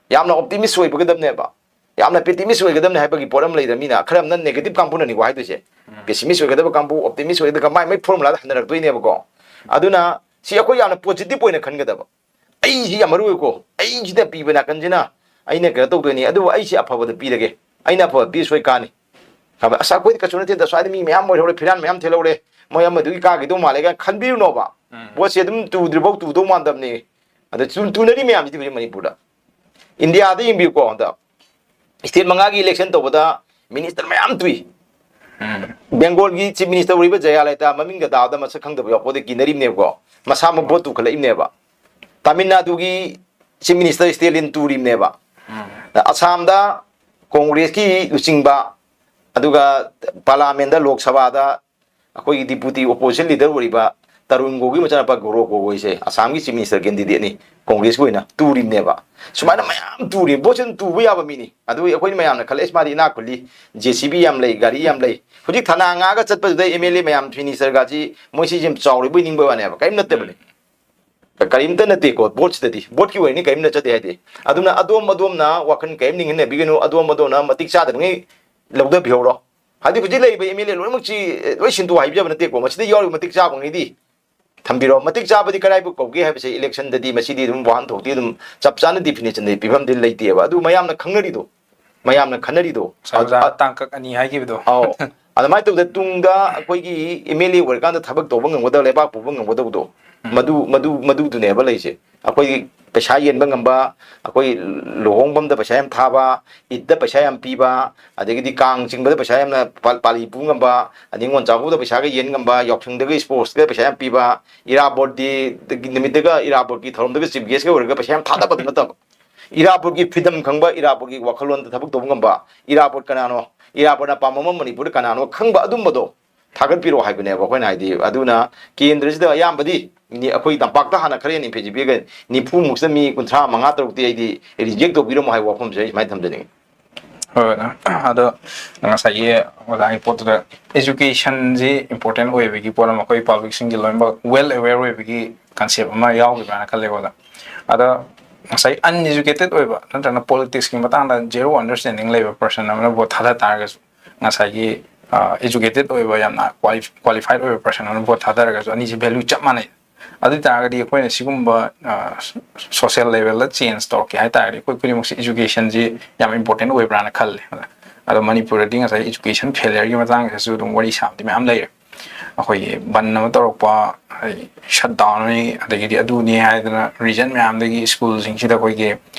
ꯌꯥꯝꯅ ꯑꯣꯞꯇꯤꯃꯤꯁ ꯑꯣꯏꯕꯒꯗꯕꯅꯦꯕ, ꯌꯥꯝꯅ ꯄꯦꯁꯤꯃꯤꯁ ꯑꯣꯏꯒꯗꯕꯅꯦ ꯍꯥꯏꯕꯒꯤ ꯄꯣꯠ ꯑꯃ ꯂꯩꯗ꯫ ꯃꯤꯅ ꯈꯔ ꯑꯃꯅ ꯅꯦꯒꯦꯇꯤꯚ ꯀꯥꯡꯕꯨꯅꯅꯤꯀꯣ ꯍꯥꯏꯗꯣꯏꯁꯦ꯫ ꯄꯦꯁꯤꯃꯤꯁ ꯑꯣꯏꯒꯗꯕ ꯀꯥꯡꯕꯨ, ꯑꯣꯞꯇꯤꯃꯤꯁ ꯑꯣꯏꯒꯗꯕ, ꯃꯥꯏ ꯃꯥꯏ ꯐꯣꯔꯃꯨꯂꯥꯗ ꯍꯟꯅꯔꯛꯇꯣꯏꯅꯦꯕꯀꯣ꯫ ꯑꯗꯨꯅ ꯁꯤ ꯑꯩꯈꯣꯏ ꯌꯥꯝꯅ ꯄꯣꯖꯤꯇꯤꯚ ꯑꯣꯏꯅ ꯈꯟꯒꯗꯕ꯫ ꯑꯩꯁꯤ ꯌꯥꯝ ꯃꯔꯨ ꯑꯣꯏꯀꯣ, ꯑꯩꯁꯤꯗ ꯄꯤꯕ ꯅꯥꯀꯟꯁꯤꯅ ꯑꯩꯅ ꯀꯩꯅꯣ ꯇꯧꯗꯣꯏꯅꯤ, ꯑꯗꯨꯕꯨ ꯑꯩꯁꯤ ꯑꯐꯕꯗ ꯄꯤꯔꯒꯦ, ꯑꯩꯅ ꯑꯐꯕ ꯄꯤ ꯁꯣꯏ ꯀꯥꯅꯤ꯫ ꯈꯪꯕ꯭ꯔꯥ? ꯑꯁ, ꯑꯩꯈꯣꯏꯗꯤ ꯀꯩꯁꯨ ꯅꯠꯇꯦꯗ, ꯁ꯭ꯋꯥꯏꯗ ꯃꯤ ꯃꯌꯥꯝ ꯑꯣꯏꯍꯧꯔꯦ, ꯐꯤꯔꯥꯟ ꯃꯌꯥꯝ ꯊꯦꯜꯍꯧꯔꯦ, ꯃꯣꯏ ꯑꯃꯗꯨꯒꯤ ꯀꯥꯈꯤꯗꯧ ꯃꯥꯜꯂꯦ ꯀꯥꯏꯅ ꯈꯟꯕꯤꯔꯨꯅꯣꯕ꯫ ꯄꯣꯠꯁꯦ ꯑꯗꯨꯝ ꯇꯨꯗ꯭ꯔꯤꯐꯥꯎ ꯇꯨꯗꯧ ꯃꯥꯟꯗꯕꯅꯤ꯫ ꯑꯗ ꯇꯨ- ꯇꯨꯅꯔꯤ ꯃꯌꯥꯝꯁꯤꯗꯤ ꯍꯧꯖꯤꯛ ꯃꯅꯤꯄꯨꯔꯗ, ꯏꯟꯗꯤꯌꯥꯗ ꯌꯦꯡꯕꯤꯌꯨꯀꯣ, ꯍꯟꯗꯛ ꯁ꯭ꯇꯦꯠ ꯃꯉꯥꯒꯤ ꯏꯂꯦꯛꯁꯟ ꯇꯧꯕꯗ ꯃꯤꯅꯤꯁꯇꯔ ꯃꯌꯥꯝ ꯇꯨꯏ꯫ ꯕꯦꯡꯒꯣꯜꯒꯤ ꯆꯤꯐ ꯃꯤꯅꯤꯁꯇꯔ ꯑꯣꯏꯔꯤꯕ ꯖꯌꯥꯂꯂꯤꯇꯥ, ꯃꯃꯤꯡꯒ ꯇꯥꯕꯗ ꯃꯁꯛ ꯈꯪꯗꯕ ꯌꯥꯎꯄꯣꯠꯇ ꯀꯤꯅꯔꯤꯕꯅꯦꯕꯀꯣ, ꯃꯁꯥꯃꯛ ꯚꯣꯠ ꯇꯨꯈꯠꯂꯛꯏꯕꯅꯦꯕ꯫ ꯇꯥꯃꯤꯜ ꯅꯥꯗꯨꯒꯤ ꯆꯤꯐ ꯃꯤꯅꯤꯁꯇꯔ ꯁ꯭ꯇꯦꯂꯤꯟ ꯇꯨꯔꯤꯕꯅꯦꯕ꯫ ꯑꯁꯥꯝꯗ ꯀꯣꯡꯒ꯭ꯔꯦꯁꯀꯤ ꯂꯨꯆꯤꯡꯕ, ꯑꯗꯨꯒ ꯄꯥꯔꯂꯥꯃꯦꯟꯗ, ꯂꯣꯛ ꯁꯚꯥꯗ ꯑꯩꯈꯣꯏꯒꯤ ꯗꯤꯄꯨꯇꯤ ꯑꯣꯄꯣꯖꯤꯁꯟ ꯂꯤꯗꯔ ꯑꯣꯏꯔꯤꯕ ꯇꯔꯨꯟ ꯒꯣꯒꯣꯏ ꯃꯆꯥꯅꯨꯄꯥ ꯒꯧꯔꯣꯕ ꯒꯣꯒꯣꯏꯁꯦ ꯑꯁꯥꯝꯒꯤ ꯆꯤꯐ ꯃꯤꯅꯤꯁꯇꯔ ꯀꯦꯟꯗꯤꯗꯦꯠꯅꯤ, ꯀꯣꯡꯒ꯭ꯔꯦꯁꯀꯤ ꯑꯣꯏꯅ ꯇꯨꯔꯤꯕꯅꯦꯕ꯫ ꯁꯨꯃꯥꯏꯅ ꯃꯌꯥꯝ ꯇꯨꯔꯤ, ꯚꯣꯠꯁꯦ ꯑꯗꯨꯝ ꯇꯨꯕ ꯌꯥꯕ ꯃꯤꯅꯤ꯫ ꯑꯗꯨ ꯑꯩꯈꯣꯏꯅ ꯃꯌꯥꯝꯅ ꯈꯜꯂꯦ, "ꯑꯁ, ꯃꯥꯗꯤ ꯏꯅꯥꯛ ꯈꯨꯜꯂꯤ, ꯖꯦ ꯁꯤ ꯕꯤ ꯌꯥꯝ ꯂꯩ, ꯒꯥꯔꯤ ꯌꯥꯝ ꯂꯩ"꯫ ꯍꯧꯖꯤꯛ ꯊꯅꯥ ꯉꯥꯛꯑꯒ ꯆꯠꯄꯗꯨꯗ ꯑꯦꯝ ꯑꯦꯜ ꯑꯦ ꯃꯌꯥꯝ, ꯆꯤꯐ ꯃꯤꯅꯤꯁꯇꯔꯒꯁꯤ ꯃꯣꯏꯁꯤ ꯌꯥꯝ ꯆꯥꯎꯔꯤꯕꯣꯏ ꯅꯤꯡꯕ ꯋꯥꯅꯦꯕ, ꯀꯔꯤꯝ ꯅꯠꯇꯕꯅꯤ꯫ ꯀꯔꯤꯝꯇ ꯅꯠꯇꯦꯀꯣ, ꯚꯣꯠꯁꯤꯗꯗꯤ, ꯚꯣꯠꯀꯤ ꯑꯣꯏꯅꯤ ꯀꯔꯤꯝꯇ ꯆꯠꯇꯦ ꯍꯥꯏꯗꯤ꯫ ꯑꯗꯨꯅ ꯑꯗꯣꯝ ꯑꯗꯣꯝꯅ ꯋꯥꯈꯜ ꯀꯔꯤꯝ ꯅꯤꯡꯍꯟꯅꯕꯤꯒꯅꯨ, ꯑꯗꯣꯝ ꯑꯗꯣꯝꯅ ꯃꯇꯤꯛ ꯆꯥꯗꯕꯉꯩ ꯂꯧꯊꯕꯤꯍꯧꯔꯣ꯫ ꯍꯥꯏꯗꯤ ꯍꯧꯖꯤꯛ ꯂꯩꯔꯤꯕ ꯑꯦꯝ ꯑꯦꯜ ꯑꯦ ꯂꯣꯏꯅꯃꯛꯁꯤ ꯂꯣꯏ ꯁꯤꯟꯗꯣꯛ ꯍꯥꯏꯕꯤꯖꯕ ꯅꯠꯇꯦꯀꯣ, ꯃꯁꯤꯗ ꯌꯥꯎꯔꯤꯕ ꯃꯇꯤꯛ ꯆꯥꯕꯉꯩꯗꯤ ꯊꯝꯕꯤꯔꯣ꯫ ꯃꯇꯤꯛ ꯆꯥꯕꯗꯤ ꯀꯗꯥꯏꯕꯨ ꯀꯧꯒꯦ ꯍꯥꯏꯕꯁꯦ ꯏꯂꯦꯛꯁꯟꯗꯗꯤ ꯃꯁꯤꯗꯤ ꯑꯗꯨꯝ ꯋꯥꯍꯟꯊꯣꯛꯇꯤ ꯑꯗꯨꯝ ꯆꯞ ꯆꯥꯅ ꯗꯤꯐꯤꯅꯤꯁꯟꯗꯤ ꯄꯤꯐꯝꯗꯤ ꯂꯩꯇꯦꯕ꯫ ꯑꯗꯨ ꯃꯌꯥꯝꯅ ꯈꯪꯅꯔꯤꯗꯣ, ꯃꯌꯥꯝꯅ ꯈꯟꯅꯔꯤꯗꯣ, ꯉꯁꯥꯏ ꯑꯣꯖꯥꯅ ꯑ-, ꯇꯥꯡꯀꯛ ꯑꯅꯤ ꯍꯥꯏꯈꯤꯕꯗꯣ꯫ ꯑꯧ꯫ ꯑꯗꯨꯃꯥꯏꯅ ꯇꯧꯗꯅ ꯇꯨꯡꯗ ꯑꯩꯈꯣꯏꯒꯤ ꯑꯦꯝ ꯑꯦꯜ ꯑꯦ ꯑꯣꯏꯔꯀꯥꯟꯗ ꯊꯕꯛ ꯇꯧꯕ ꯉꯝꯒꯗꯕ, ꯂꯩꯕꯥꯛ ꯄꯨꯕ ꯉꯝꯒꯗꯕꯗꯣ, ꯎꯝ꯫ ꯃꯗꯨ, ꯃꯗꯨ, ꯃꯗꯨꯗꯨꯅꯦꯕ ꯂꯩꯁꯦ꯫ ꯑꯩꯈꯣꯏꯒꯤ ꯄꯩꯁꯥ ꯌꯦꯟꯕ ꯉꯝꯕ, ꯑꯩꯈꯣꯏ ꯂꯨꯍꯣꯡꯐꯝꯗ ꯄꯩꯁꯥ ꯌꯥꯝ ꯊꯥꯕ, ꯏꯗꯇ ꯄꯩꯁꯥ ꯌꯥꯝ ꯄꯤꯕ, ꯑꯗꯒꯤꯗꯤ ꯀꯥꯡ ꯆꯤꯡꯕꯗ ꯄꯩꯁꯥ ꯌꯥꯝꯅ ꯄꯥ-, ꯄꯥꯜꯂꯤ ꯄꯨ ꯉꯝꯕ, ꯑꯗꯩ ꯅꯤꯉꯣꯜ ꯆꯥꯛꯀꯧꯕꯗ ꯄꯩꯁꯥꯒ ꯌꯦꯟ ꯉꯝꯕ, ꯌꯥꯎꯁꯪꯗꯒ ꯏꯁꯄꯣꯔꯠꯁꯇ ꯄꯩꯁꯥ ꯌꯥꯝ ꯄꯤꯕ, ꯏꯔꯥꯕꯣꯠ ꯗꯦ ꯅꯨꯃꯤꯠꯇꯒ ꯏꯔꯥꯕꯣꯠꯀꯤ ꯊꯧꯔꯝꯗꯒ ꯆꯤꯐ ꯒꯦꯁꯀ ꯑꯣꯏꯔꯒ ꯄꯩꯁꯥ ꯌꯥꯝ ꯊꯥꯗꯕꯗꯨ ꯅꯠꯇꯕ, ꯏꯔꯥꯕꯣꯠꯀꯤ ꯐ꯭ꯔꯤꯗꯝ ꯈꯪꯕ, ꯏꯔꯥꯕꯣꯠꯀꯤ ꯋꯥꯈꯜꯂꯣꯟꯗ ꯊꯕꯛ ꯇꯧꯕ ꯉꯝꯕ, ꯏꯔꯥꯕꯣꯠ ꯀꯅꯥꯅꯣ, ꯏꯔꯥꯕꯣꯠꯅ ꯄꯥꯝꯕ ꯑꯃ ꯃꯅꯤꯄꯨꯔꯗ ꯀꯅꯥꯅꯣ ꯈꯪꯕ ꯑꯗꯨꯝꯕꯗꯣ ꯊꯥꯒꯠꯄꯤꯔꯛꯑꯣ ꯍꯥꯏꯕꯅꯦꯕ ꯑꯩꯈꯣꯏꯅ ꯍꯥꯏꯗꯤ꯫ ꯑꯗꯨꯅ ꯀꯦꯟꯗ꯭ꯔꯁꯤꯗ ꯑꯌꯥꯝꯕꯗꯤ ꯅꯤ-, ꯑꯩꯈꯣꯏ ꯇꯝꯄꯥꯛꯇ ꯍꯥꯟꯅ ꯈꯔ ꯍꯦꯟꯅ ꯏꯝꯐꯦꯁꯤ ꯄꯤꯔꯒ ꯅꯤꯐꯨꯃꯨꯛꯁꯤꯗ ꯃꯤ ꯀꯨꯟꯊ꯭ꯔꯥ ꯃꯉꯥ ꯇꯔꯨꯛꯇꯤ ꯑꯩꯗꯤ ꯔꯤꯖꯦꯛ ꯇꯧꯕꯤꯔꯝꯃꯣ ꯍꯥꯏꯕ ꯋꯥꯐꯝꯁꯦ ꯑꯩ ꯁꯨꯃꯥꯏꯅ ꯊꯝꯖꯅꯤꯡꯉꯤ꯫ ꯍꯣꯏ, ꯑꯣꯖꯥ꯫ ꯑꯗꯣ ꯉꯁꯥꯏꯒꯤ ꯑꯣꯖꯥꯒꯤ ꯄꯣꯠꯇꯨꯗ educationꯁꯤ important ꯑꯣꯏꯕꯒꯤ ꯄꯣꯠ ꯑꯃ ꯑꯩꯈꯣꯏ publicꯁꯤꯡꯒꯤ ꯂꯣꯏꯅꯃꯛ well aware ꯑꯣꯏꯕꯒꯤ concept ꯑꯃ ꯌꯥꯎꯈꯤꯕ꯭ꯔꯥꯅ ꯈꯜꯂꯦꯀꯣ, ꯑꯣꯖꯥ꯫ ꯑꯗꯣ ꯉꯁꯥꯏ uneducated ꯑꯣꯏꯕ ꯅꯠꯇ꯭ꯔꯒꯅ politicsꯀꯤ ꯃꯇꯥꯡꯗ zero understanding ꯂꯩꯕ person ꯑꯃꯅ vote ꯊꯥꯗ ꯇꯥꯔꯒꯁꯨ, ꯉꯁꯥꯏꯒꯤ, ꯑ, educated ꯑꯣꯏꯕ, ꯌꯥꯝꯅ quali-, qualified ꯑꯣꯏꯕ person ꯑꯃꯅ vote ꯊꯥꯗꯔꯒꯁꯨ ꯑꯅꯤꯁꯤ value ꯆꯞ ꯃꯥꯟꯅꯩ꯫ ꯑꯗꯨ ꯑꯣꯏ ꯇꯥꯔꯒꯗꯤ ꯑꯩꯈꯣꯏꯅ ꯁꯤꯒꯨꯝꯕ, ꯑ, social levelꯗ change ꯇꯧꯔꯛꯀꯦ ꯍꯥꯏ ꯇꯥꯔꯒꯗꯤ ꯑꯩꯈꯣꯏ ꯈꯨꯗꯤꯡꯃꯛꯁꯦ educationꯁꯤ ꯌꯥꯝ important ꯑꯣꯏꯕ꯭ꯔꯥꯅ ꯈꯜꯂꯦ꯫ ꯑꯗꯣ ꯃꯅꯤꯄꯨꯔꯗꯗꯤ ꯉꯁꯥꯏ education failureꯒꯤ ꯃꯇꯥꯡꯗꯁꯨ ꯑꯗꯨꯝ ꯋꯥꯔꯤ ꯁꯥꯕꯗꯤ ꯃꯌꯥꯝ ꯂꯩꯔꯦ꯫ ꯑꯩꯈꯣꯏꯒꯤ ꯕꯟ ꯑꯃ ꯇꯧꯔꯛꯄ, ꯑꯗꯩ shutdownꯅꯤ, ꯑꯗꯒꯤꯗꯤ ꯑꯗꯨꯅꯤ ꯍꯥꯏꯗꯅ reason ꯃꯌꯥꯝꯗꯒꯤ schoolꯁꯤꯡꯁꯤꯗ ꯑꯩꯈꯣꯏꯒꯤ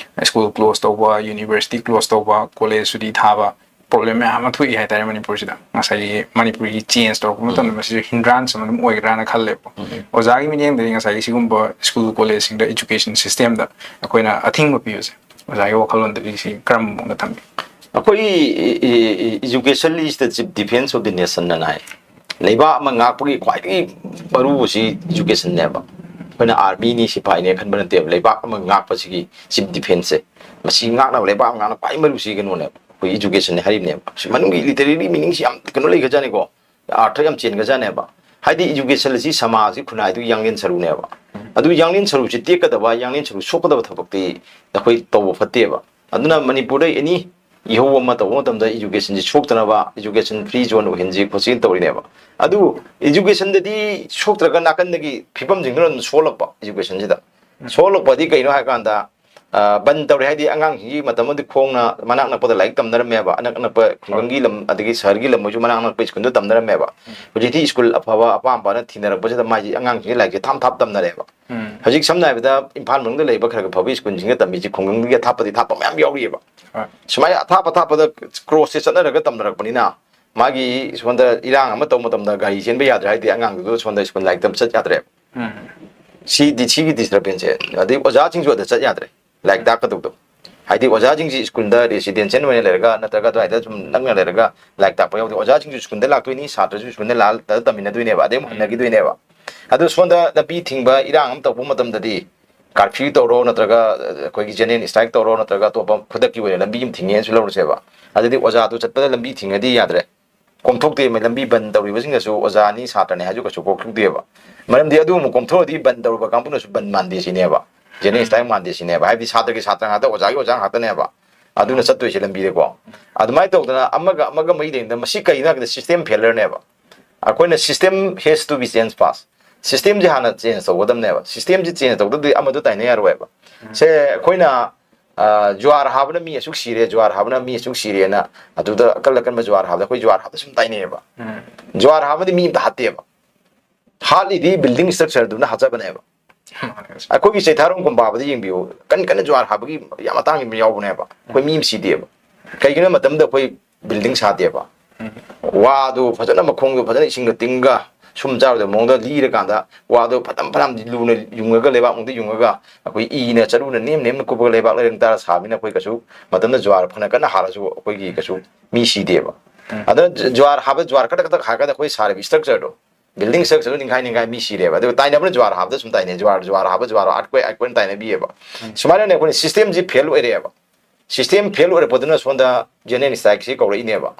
school close ꯇꯧꯕ, university close ꯇꯧꯕ, college ꯁꯨꯇꯤ ꯊꯥꯕ, problem ꯃꯌꯥꯝ ꯑꯃ ꯊꯣꯛꯏ ꯍꯥꯏꯇꯥꯔꯦ ꯃꯅꯤꯄꯨꯔꯁꯤꯗ꯫ ꯉꯁꯥꯏꯒꯤ ꯃꯅꯤꯄꯨꯔꯒꯤ change ꯇꯧꯔꯛꯄ ꯃꯇꯝꯗ ꯎꯝ꯫ ꯃꯁꯤꯁꯨ hindrance ꯑꯃ ꯑꯗꯨꯝ ꯑꯣꯏꯒꯗ꯭ꯔꯥꯅ ꯈꯜꯂꯦꯕꯀꯣ꯫ ꯎꯝ꯫ ꯑꯣꯖꯥꯒꯤ ꯃꯤꯠꯌꯦꯡꯗꯗꯤ ꯉꯁꯥꯏꯒꯤ ꯁꯤꯒꯨꯝꯕ school collegeꯁꯤꯡꯗ education systemꯗ ꯑꯩꯈꯣꯏꯅ ꯑꯊꯤꯡꯕ ꯄꯤꯕꯁꯦ, ꯑꯣꯖꯥꯒꯤ ꯋꯥꯈꯜꯂꯣꯟꯗꯗꯤ ꯁꯤ ꯀꯔꯝꯕ ꯃꯑꯣꯡꯗ ꯊꯝꯕꯤ? ꯑꯩꯈꯣꯏꯒꯤ, E-, E-, E-, education is the chief defense of the nation ꯑꯅ ꯍꯥꯏ꯫ ꯂꯩꯕꯥꯛ ꯑꯃ ꯉꯥꯛꯄꯒꯤ ꯈ꯭ꯋꯥꯏꯗꯒꯤ ꯃꯔꯨꯁꯤ educationꯅꯦꯕ꯫ ꯑꯩꯈꯣꯏꯅ armyꯅꯤ, ꯁꯤꯐꯥꯏꯅꯦ ꯈꯟꯕ ꯅꯠꯇꯦꯕ, ꯂꯩꯕꯥꯛ ꯑꯃ ꯉꯥꯛꯄꯁꯤꯒꯤ chief defenceꯁꯦ, ꯃꯁꯤ ꯉꯥꯛꯅꯕ ꯂꯩꯕꯥꯛ ꯑꯃ ꯉꯥꯛꯅꯕ ꯈ꯭ꯋꯥꯏ ꯃꯔꯨꯁꯤ ꯀꯩꯅꯣꯅꯦꯕ, ꯑꯩꯈꯣꯏ educationꯅꯦ ꯍꯥꯏꯔꯤꯕꯅꯦꯕ꯫ ꯁꯤ ꯃꯅꯨꯡꯒꯤ literary meaningꯁꯤ ꯌꯥꯝ ꯀꯩꯅꯣ ꯂꯩꯈ꯭ꯔꯖꯥꯠꯅꯤꯀꯣ, ꯑꯥꯔꯊ ꯌꯥꯝ ꯆꯦꯟꯈ꯭ꯔꯖꯥꯠꯅꯦꯕ꯫ ꯍꯥꯏꯗꯤ education ꯑꯁꯤ ꯁꯃꯥꯖꯒꯤ ꯈꯨꯟꯅꯥꯏꯗꯨꯒꯤ ꯌꯥꯡꯂꯦꯟ ꯁꯔꯨꯅꯦꯕ꯫ ꯑꯗꯨ ꯌꯥꯡꯂꯦꯟ ꯁꯔꯨꯁꯤ ꯇꯦꯛꯀꯗꯕ, ꯌꯥꯡꯂꯦꯟ ꯁꯔꯨ ꯁꯣꯛꯀꯗꯕ ꯊꯕꯛꯇꯤ ꯑꯩꯈꯣꯏ ꯇꯧꯕ ꯐꯠꯇꯦꯕ꯫ ꯑꯗꯨꯅ ꯃꯅꯤꯄꯨꯔꯗ any ꯏꯍꯧ ꯑꯃ ꯇꯧꯕ ꯃꯇꯝꯗ educationꯁꯤ ꯁꯣꯛꯇꯅꯕ, education free zone ꯑꯣꯏꯍꯟꯁꯤ ꯈꯣꯠꯁꯤ ꯇꯧꯔꯤꯅꯦꯕ꯫ ꯑꯗꯨ educationꯗꯗꯤ ꯁꯣꯛꯇ꯭ꯔꯒ ꯅꯥꯀꯟꯗꯒꯤ ꯐꯤꯕꯝꯁꯤꯡꯗꯨꯅ ꯑꯗꯨꯝ ꯁꯣꯛꯂꯛꯄ educationꯁꯤꯗ꯫ ꯁꯣꯛꯂꯛꯄꯗꯤ ꯀꯩꯅꯣ ꯍꯥꯏ ꯀꯥꯟꯗ, ꯑ, ꯕꯟ ꯇꯧꯔꯦ ꯍꯥꯏꯗꯤ ꯑꯉꯥꯡꯁꯤꯡꯒꯤ ꯃꯇꯝ ꯑꯃꯗꯤ ꯈꯣꯡꯅ ꯃꯅꯥꯛ ꯅꯛꯄꯗ ꯂꯥꯏꯔꯤꯛ ꯇꯝꯅꯔꯝꯃꯦꯕ, ꯑꯅꯛ ꯑꯅꯛꯄ ꯈꯨꯡꯒꯪꯒꯤ ꯂꯝ ꯑꯗꯒꯤ ꯁꯍꯔꯒꯤ ꯂꯝ ꯑꯣꯏꯁꯨ ꯃꯅꯥꯛ ꯅꯛꯄ ꯁ꯭ꯀꯨꯜꯗ ꯇꯝꯅꯔꯝꯃꯦꯕ꯫ ꯎꯝ꯫ ꯍꯧꯖꯤꯛꯇꯤ ꯁ꯭ꯀꯨꯜ ꯑꯐꯕ ꯑꯄꯥꯝꯕꯅ ꯊꯤꯅꯔꯛꯄꯁꯤꯗ ꯃꯥꯏꯁꯤ ꯑꯉꯥꯡꯁꯤꯡꯁꯤ ꯂꯥꯏꯔꯤꯛꯁꯦ ꯊꯥꯞ ꯊꯥꯞ ꯇꯝꯅꯔꯦꯕ꯫ ꯎꯝ꯫ ꯍꯧꯖꯤꯛ ꯁꯝꯅ ꯍꯥꯏꯔꯕꯗ ꯏꯝꯐꯥꯜ ꯃꯅꯨꯡꯗ ꯂꯩꯕ ꯈꯔ ꯈꯔ ꯐꯕ ꯁ꯭ꯀꯨꯜꯁꯤꯡꯗ ꯇꯝꯃꯤꯁꯤ ꯈꯨꯡꯒꯪꯗꯒꯤ ꯑꯊꯥꯞꯄꯗꯤ ꯊꯥꯞꯄ ꯃꯌꯥꯝ ꯌꯥꯎꯔꯤꯑꯕ꯫ ꯍꯣꯏ꯫ ꯁꯨꯃꯥꯏꯅ ꯑꯊꯥꯞ ꯑꯊꯥꯞꯄꯗ ꯀ꯭ꯔꯣꯁꯁꯦ ꯆꯠꯅꯔꯒ ꯇꯝꯅꯔꯛꯄꯅꯤꯅ ꯃꯥꯒꯤ ꯁꯣꯝꯗ ꯏꯔꯥꯡ ꯑꯃ ꯇꯧꯕ ꯃꯇꯝꯗ ꯒꯥꯔꯤ ꯆꯦꯟꯕ ꯌꯥꯗ꯭ꯔꯦ ꯍꯥꯏꯗꯤ ꯑꯉꯥꯡꯗꯨꯗ ꯁꯣꯝꯗ ꯁ꯭ꯀꯨꯜ ꯂꯥꯏꯔꯤꯛ ꯇꯝ ꯆꯠ ꯌꯥꯗ꯭ꯔꯦꯕ꯫ ꯎꯝ꯫ ꯁꯤꯗꯤ, ꯁꯤꯒꯤ disturbanceꯁꯦ, ꯑꯗꯩ ꯑꯣꯖꯥꯁꯤꯡꯁꯨ ꯑꯗ ꯆꯠ ꯌꯥꯗ꯭ꯔꯦ, ꯂꯥꯏꯔꯤꯛ ꯇꯥꯛꯀꯗꯧꯗꯣ꯫ ꯍꯥꯏꯗꯤ ꯑꯣꯖꯥꯁꯤꯡꯁꯤ ꯁ꯭ꯀꯨꯜꯗ residential ꯑꯣꯏꯅ ꯂꯩꯔꯒ ꯅꯠꯇ꯭ꯔꯒ ꯑꯗꯨꯋꯥꯏꯗ ꯁꯨꯝ ꯅꯛꯅ ꯂꯩꯔꯒ ꯂꯥꯏꯔꯤꯛ ꯇꯥꯛꯄ ꯌꯥꯎꯗꯦ꯫ ꯑꯣꯖꯥꯁꯤꯡꯁꯨ ꯁ꯭ꯀꯨꯜꯗ ꯂꯥꯛꯇꯣꯏꯅꯤ, ꯁꯥꯇ꯭ꯔꯁꯨ ꯁ꯭ꯀꯨꯜꯗ ꯂꯥꯛꯑ ꯇꯝꯃꯤꯟꯅꯗꯣꯏꯅꯦꯕ, ꯑꯗꯩ ꯑꯃꯨꯛ ꯍꯟꯅꯈꯤꯗꯣꯏꯅꯦꯕ꯫ ꯑꯗꯨ ꯁꯣꯝꯗ ꯂꯝꯕꯤ ꯊꯤꯡꯕ ꯏꯔꯥꯡ ꯑꯃ ꯇꯧꯕ ꯃꯇꯝꯗꯗꯤ, curfew ꯇꯧꯔꯣ, ꯅꯠꯇ꯭ꯔꯒ ꯑꯩꯈꯣꯏꯒꯤ general strike ꯇꯧꯔꯣ, ꯅꯠꯇ꯭ꯔꯒ ꯑꯇꯣꯞꯄ ꯈꯨꯗꯛꯀꯤ ꯑꯣꯏꯅ ꯂꯝꯕꯤ ꯑꯃ ꯊꯤꯡꯉꯦꯅꯁꯨ ꯂꯧꯔꯁꯦꯕ꯫ ꯑꯗꯨꯗꯤ ꯑꯣꯖꯥꯗꯨ ꯆꯠꯄꯗ ꯂꯝꯕꯤ ꯊꯤꯡꯉꯗꯤ ꯌꯥꯗ꯭ꯔꯦ꯫ ꯀꯣꯝꯊꯣꯛꯇꯦ, ꯂꯝꯕꯤ ꯕꯟ ꯇꯧꯔꯤꯕꯁꯤꯡꯅꯁꯨ ꯑꯣꯖꯥꯅꯤ ꯁꯥꯇ꯭ꯔꯅꯤ ꯍꯥꯏꯁꯨ ꯀꯩꯁꯨ ꯀꯣꯛꯊꯣꯛꯇꯦꯕ꯫ ꯃꯔꯝꯗꯤ ꯑꯗꯨ ꯑꯃꯨꯛ ꯀꯣꯝꯊꯣꯛꯑꯗꯤ ꯕꯟ ꯇꯧꯔꯨꯕ ꯀꯥꯡꯕꯨꯅꯁꯨ ꯕꯟ ꯃꯥꯟꯗꯦ ꯁꯤꯅꯦꯕ, general strike ꯃꯥꯟꯗꯦ ꯁꯤꯅꯦꯕ꯫ ꯍꯥꯏꯕꯗꯤ ꯁꯥꯇ꯭ꯔꯒꯤ ꯁꯥꯇ꯭ꯔ ꯉꯥꯛꯇ, ꯑꯣꯖꯥꯒꯤ ꯑꯣꯖꯥ ꯉꯥꯛꯇꯅꯦꯕ꯫ ꯑꯗꯨꯅ ꯆꯠꯇꯣꯏꯁꯦ ꯂꯝꯕꯤꯗꯀꯣ꯫ ꯑꯗꯨꯃꯥꯏꯅ ꯇꯧꯗꯅ ꯑꯃꯒ ꯑꯃꯒ ꯃꯔꯤ ꯂꯩꯅꯗꯅ, ꯃꯁꯤ ꯀꯩꯅꯣ ꯍꯥꯏꯕꯗ system failureꯅꯦꯕ꯫ ꯑꯩꯈꯣꯏꯅ system has to be change first꯫ Systemꯁꯦ ꯍꯥꯟꯅ change ꯇꯧꯒꯗꯕꯅꯦꯕ꯫ Systemꯁꯦ change ꯇꯧꯗ꯭ꯔꯗꯤ ꯑꯃꯗꯣ ꯇꯥꯏꯅ ꯌꯥꯔꯣꯏꯕ꯫ ꯎꯝ꯫ ꯁꯦ ꯑꯩꯈꯣꯏꯅ, ꯑ, ꯖꯨꯋꯥꯔ ꯍꯥꯕꯅ ꯃꯤ ꯑꯁꯨꯛ ꯁꯤꯔꯦ, ꯖꯨꯋꯥꯔ ꯍꯥꯕꯅ ꯃꯤ ꯑꯁꯨꯛ ꯁꯤꯔꯦꯅ ꯑꯗꯨꯗ ꯑꯀꯜ ꯑꯀꯟꯕ ꯖꯨꯋꯥꯔ ꯍꯥꯕꯗ ꯑꯩꯈꯣꯏ ꯖꯨꯋꯥꯔ ꯍꯥꯕꯗ ꯁꯨꯝ ꯇꯥꯏꯅꯩꯌꯦꯕ꯫ ꯎꯝ꯫ ꯖꯨꯋꯥꯔ ꯍꯥꯕꯗꯤ ꯃꯤ ꯑꯝꯇ ꯍꯥꯠꯇꯦꯕ꯫ ꯍꯥꯠꯂꯤꯗꯤ building structureꯗꯨꯅ ꯍꯥꯠꯆꯕꯅꯦꯕ꯫ ꯑꯩꯈꯣꯏꯒꯤ ꯆꯩꯊꯥꯔꯣꯡ ꯀꯣꯝꯕꯥꯕꯗ ꯌꯦꯡꯕꯤꯌꯨ, ꯀꯟ ꯀꯟꯅ ꯖꯨꯋꯥꯔ ꯍꯥꯕꯒꯤ ꯌꯥꯝ ꯑꯇꯥꯡꯕ ꯌꯥꯎꯕꯅꯦꯕ, ꯑꯩꯈꯣꯏ ꯃꯤ ꯑꯃ ꯁꯤꯗꯦꯕ꯫ ꯀꯩꯒꯤꯅꯣ ꯍꯥꯏꯕ ꯃꯇꯝꯗ ꯑꯩꯈꯣꯏ building ꯁꯥꯗꯦꯕ꯫ ꯋꯥꯗꯨ ꯐꯖꯅ, ꯃꯈꯣꯡꯗꯨ ꯐꯖꯅ ꯏꯁꯤꯡꯗ ꯇꯤꯡꯒ ꯁꯨꯝ ꯆꯥꯔꯣꯏꯗꯕ ꯃꯑꯣꯡꯗ ꯂꯤꯔꯀꯥꯟꯗ ꯋꯥꯗꯨ ꯐꯅꯌꯥꯝ ꯐꯅꯌꯥꯝ ꯂꯨꯅ ꯌꯨꯡꯉꯒ, ꯂꯩꯕꯥꯛ ꯃꯅꯨꯡꯗ ꯌꯨꯡꯉꯒ ꯑꯩꯈꯣꯏ ꯏꯅ ꯆꯔꯨꯅ ꯅꯦꯝ ꯅꯦꯝꯅ ꯀꯨꯞꯄꯒ ꯂꯩꯕꯥꯛ ꯂꯩꯔꯪ ꯇꯥꯔ ꯁꯥꯕꯅꯤꯅ ꯑꯩꯈꯣꯏ ꯀꯩꯁꯨ ꯃꯇꯝꯗ ꯖꯨꯋꯥꯔ ꯐꯅ ꯀꯟꯅ ꯍꯥꯔꯁꯨ ꯑꯩꯈꯣꯏꯒꯤ ꯀꯩꯁꯨ ꯃꯤ ꯁꯤꯗꯦꯕ꯫ ꯑꯗꯨꯅ ꯖꯨꯋꯥꯔ ꯍꯥꯕ, ꯖꯨꯋꯥꯔ ꯈꯛꯇ ꯈꯛꯇ ꯍꯥꯏꯔꯒꯗꯤ ꯑꯩꯈꯣꯏ ꯁꯥꯔꯤꯕ structure ꯗꯣ, building structure ꯗꯣ ꯅꯤꯡꯈꯥꯏ ꯅꯤꯡꯈꯥꯏ ꯃꯤ ꯁꯤꯔꯦꯕ꯫ ꯑꯗꯨꯒ ꯇꯥꯏꯅꯕꯅ ꯖꯨꯋꯥꯔ ꯍꯥꯕꯗ ꯁꯨꯝ ꯇꯥꯏꯅꯩ, ꯖꯨꯋꯥꯔ, ꯖꯨꯋꯥꯔ ꯍꯥꯕ, ꯖꯨꯋꯥꯔ, earthquake, earthquake ꯇꯥꯏꯅꯕꯤꯌꯦꯕ꯫ ꯁꯨꯃꯥꯏꯅꯅꯦ ꯑꯩꯈꯣꯏꯅ system ꯁꯤ fail ꯑꯣꯏꯔꯦꯕ꯫ System fail ꯑꯣꯏꯔꯛꯄꯗꯨꯅ ꯁꯣꯝꯗ general strike ꯁꯤ ꯀꯧꯔꯛꯏꯅꯦꯕ꯫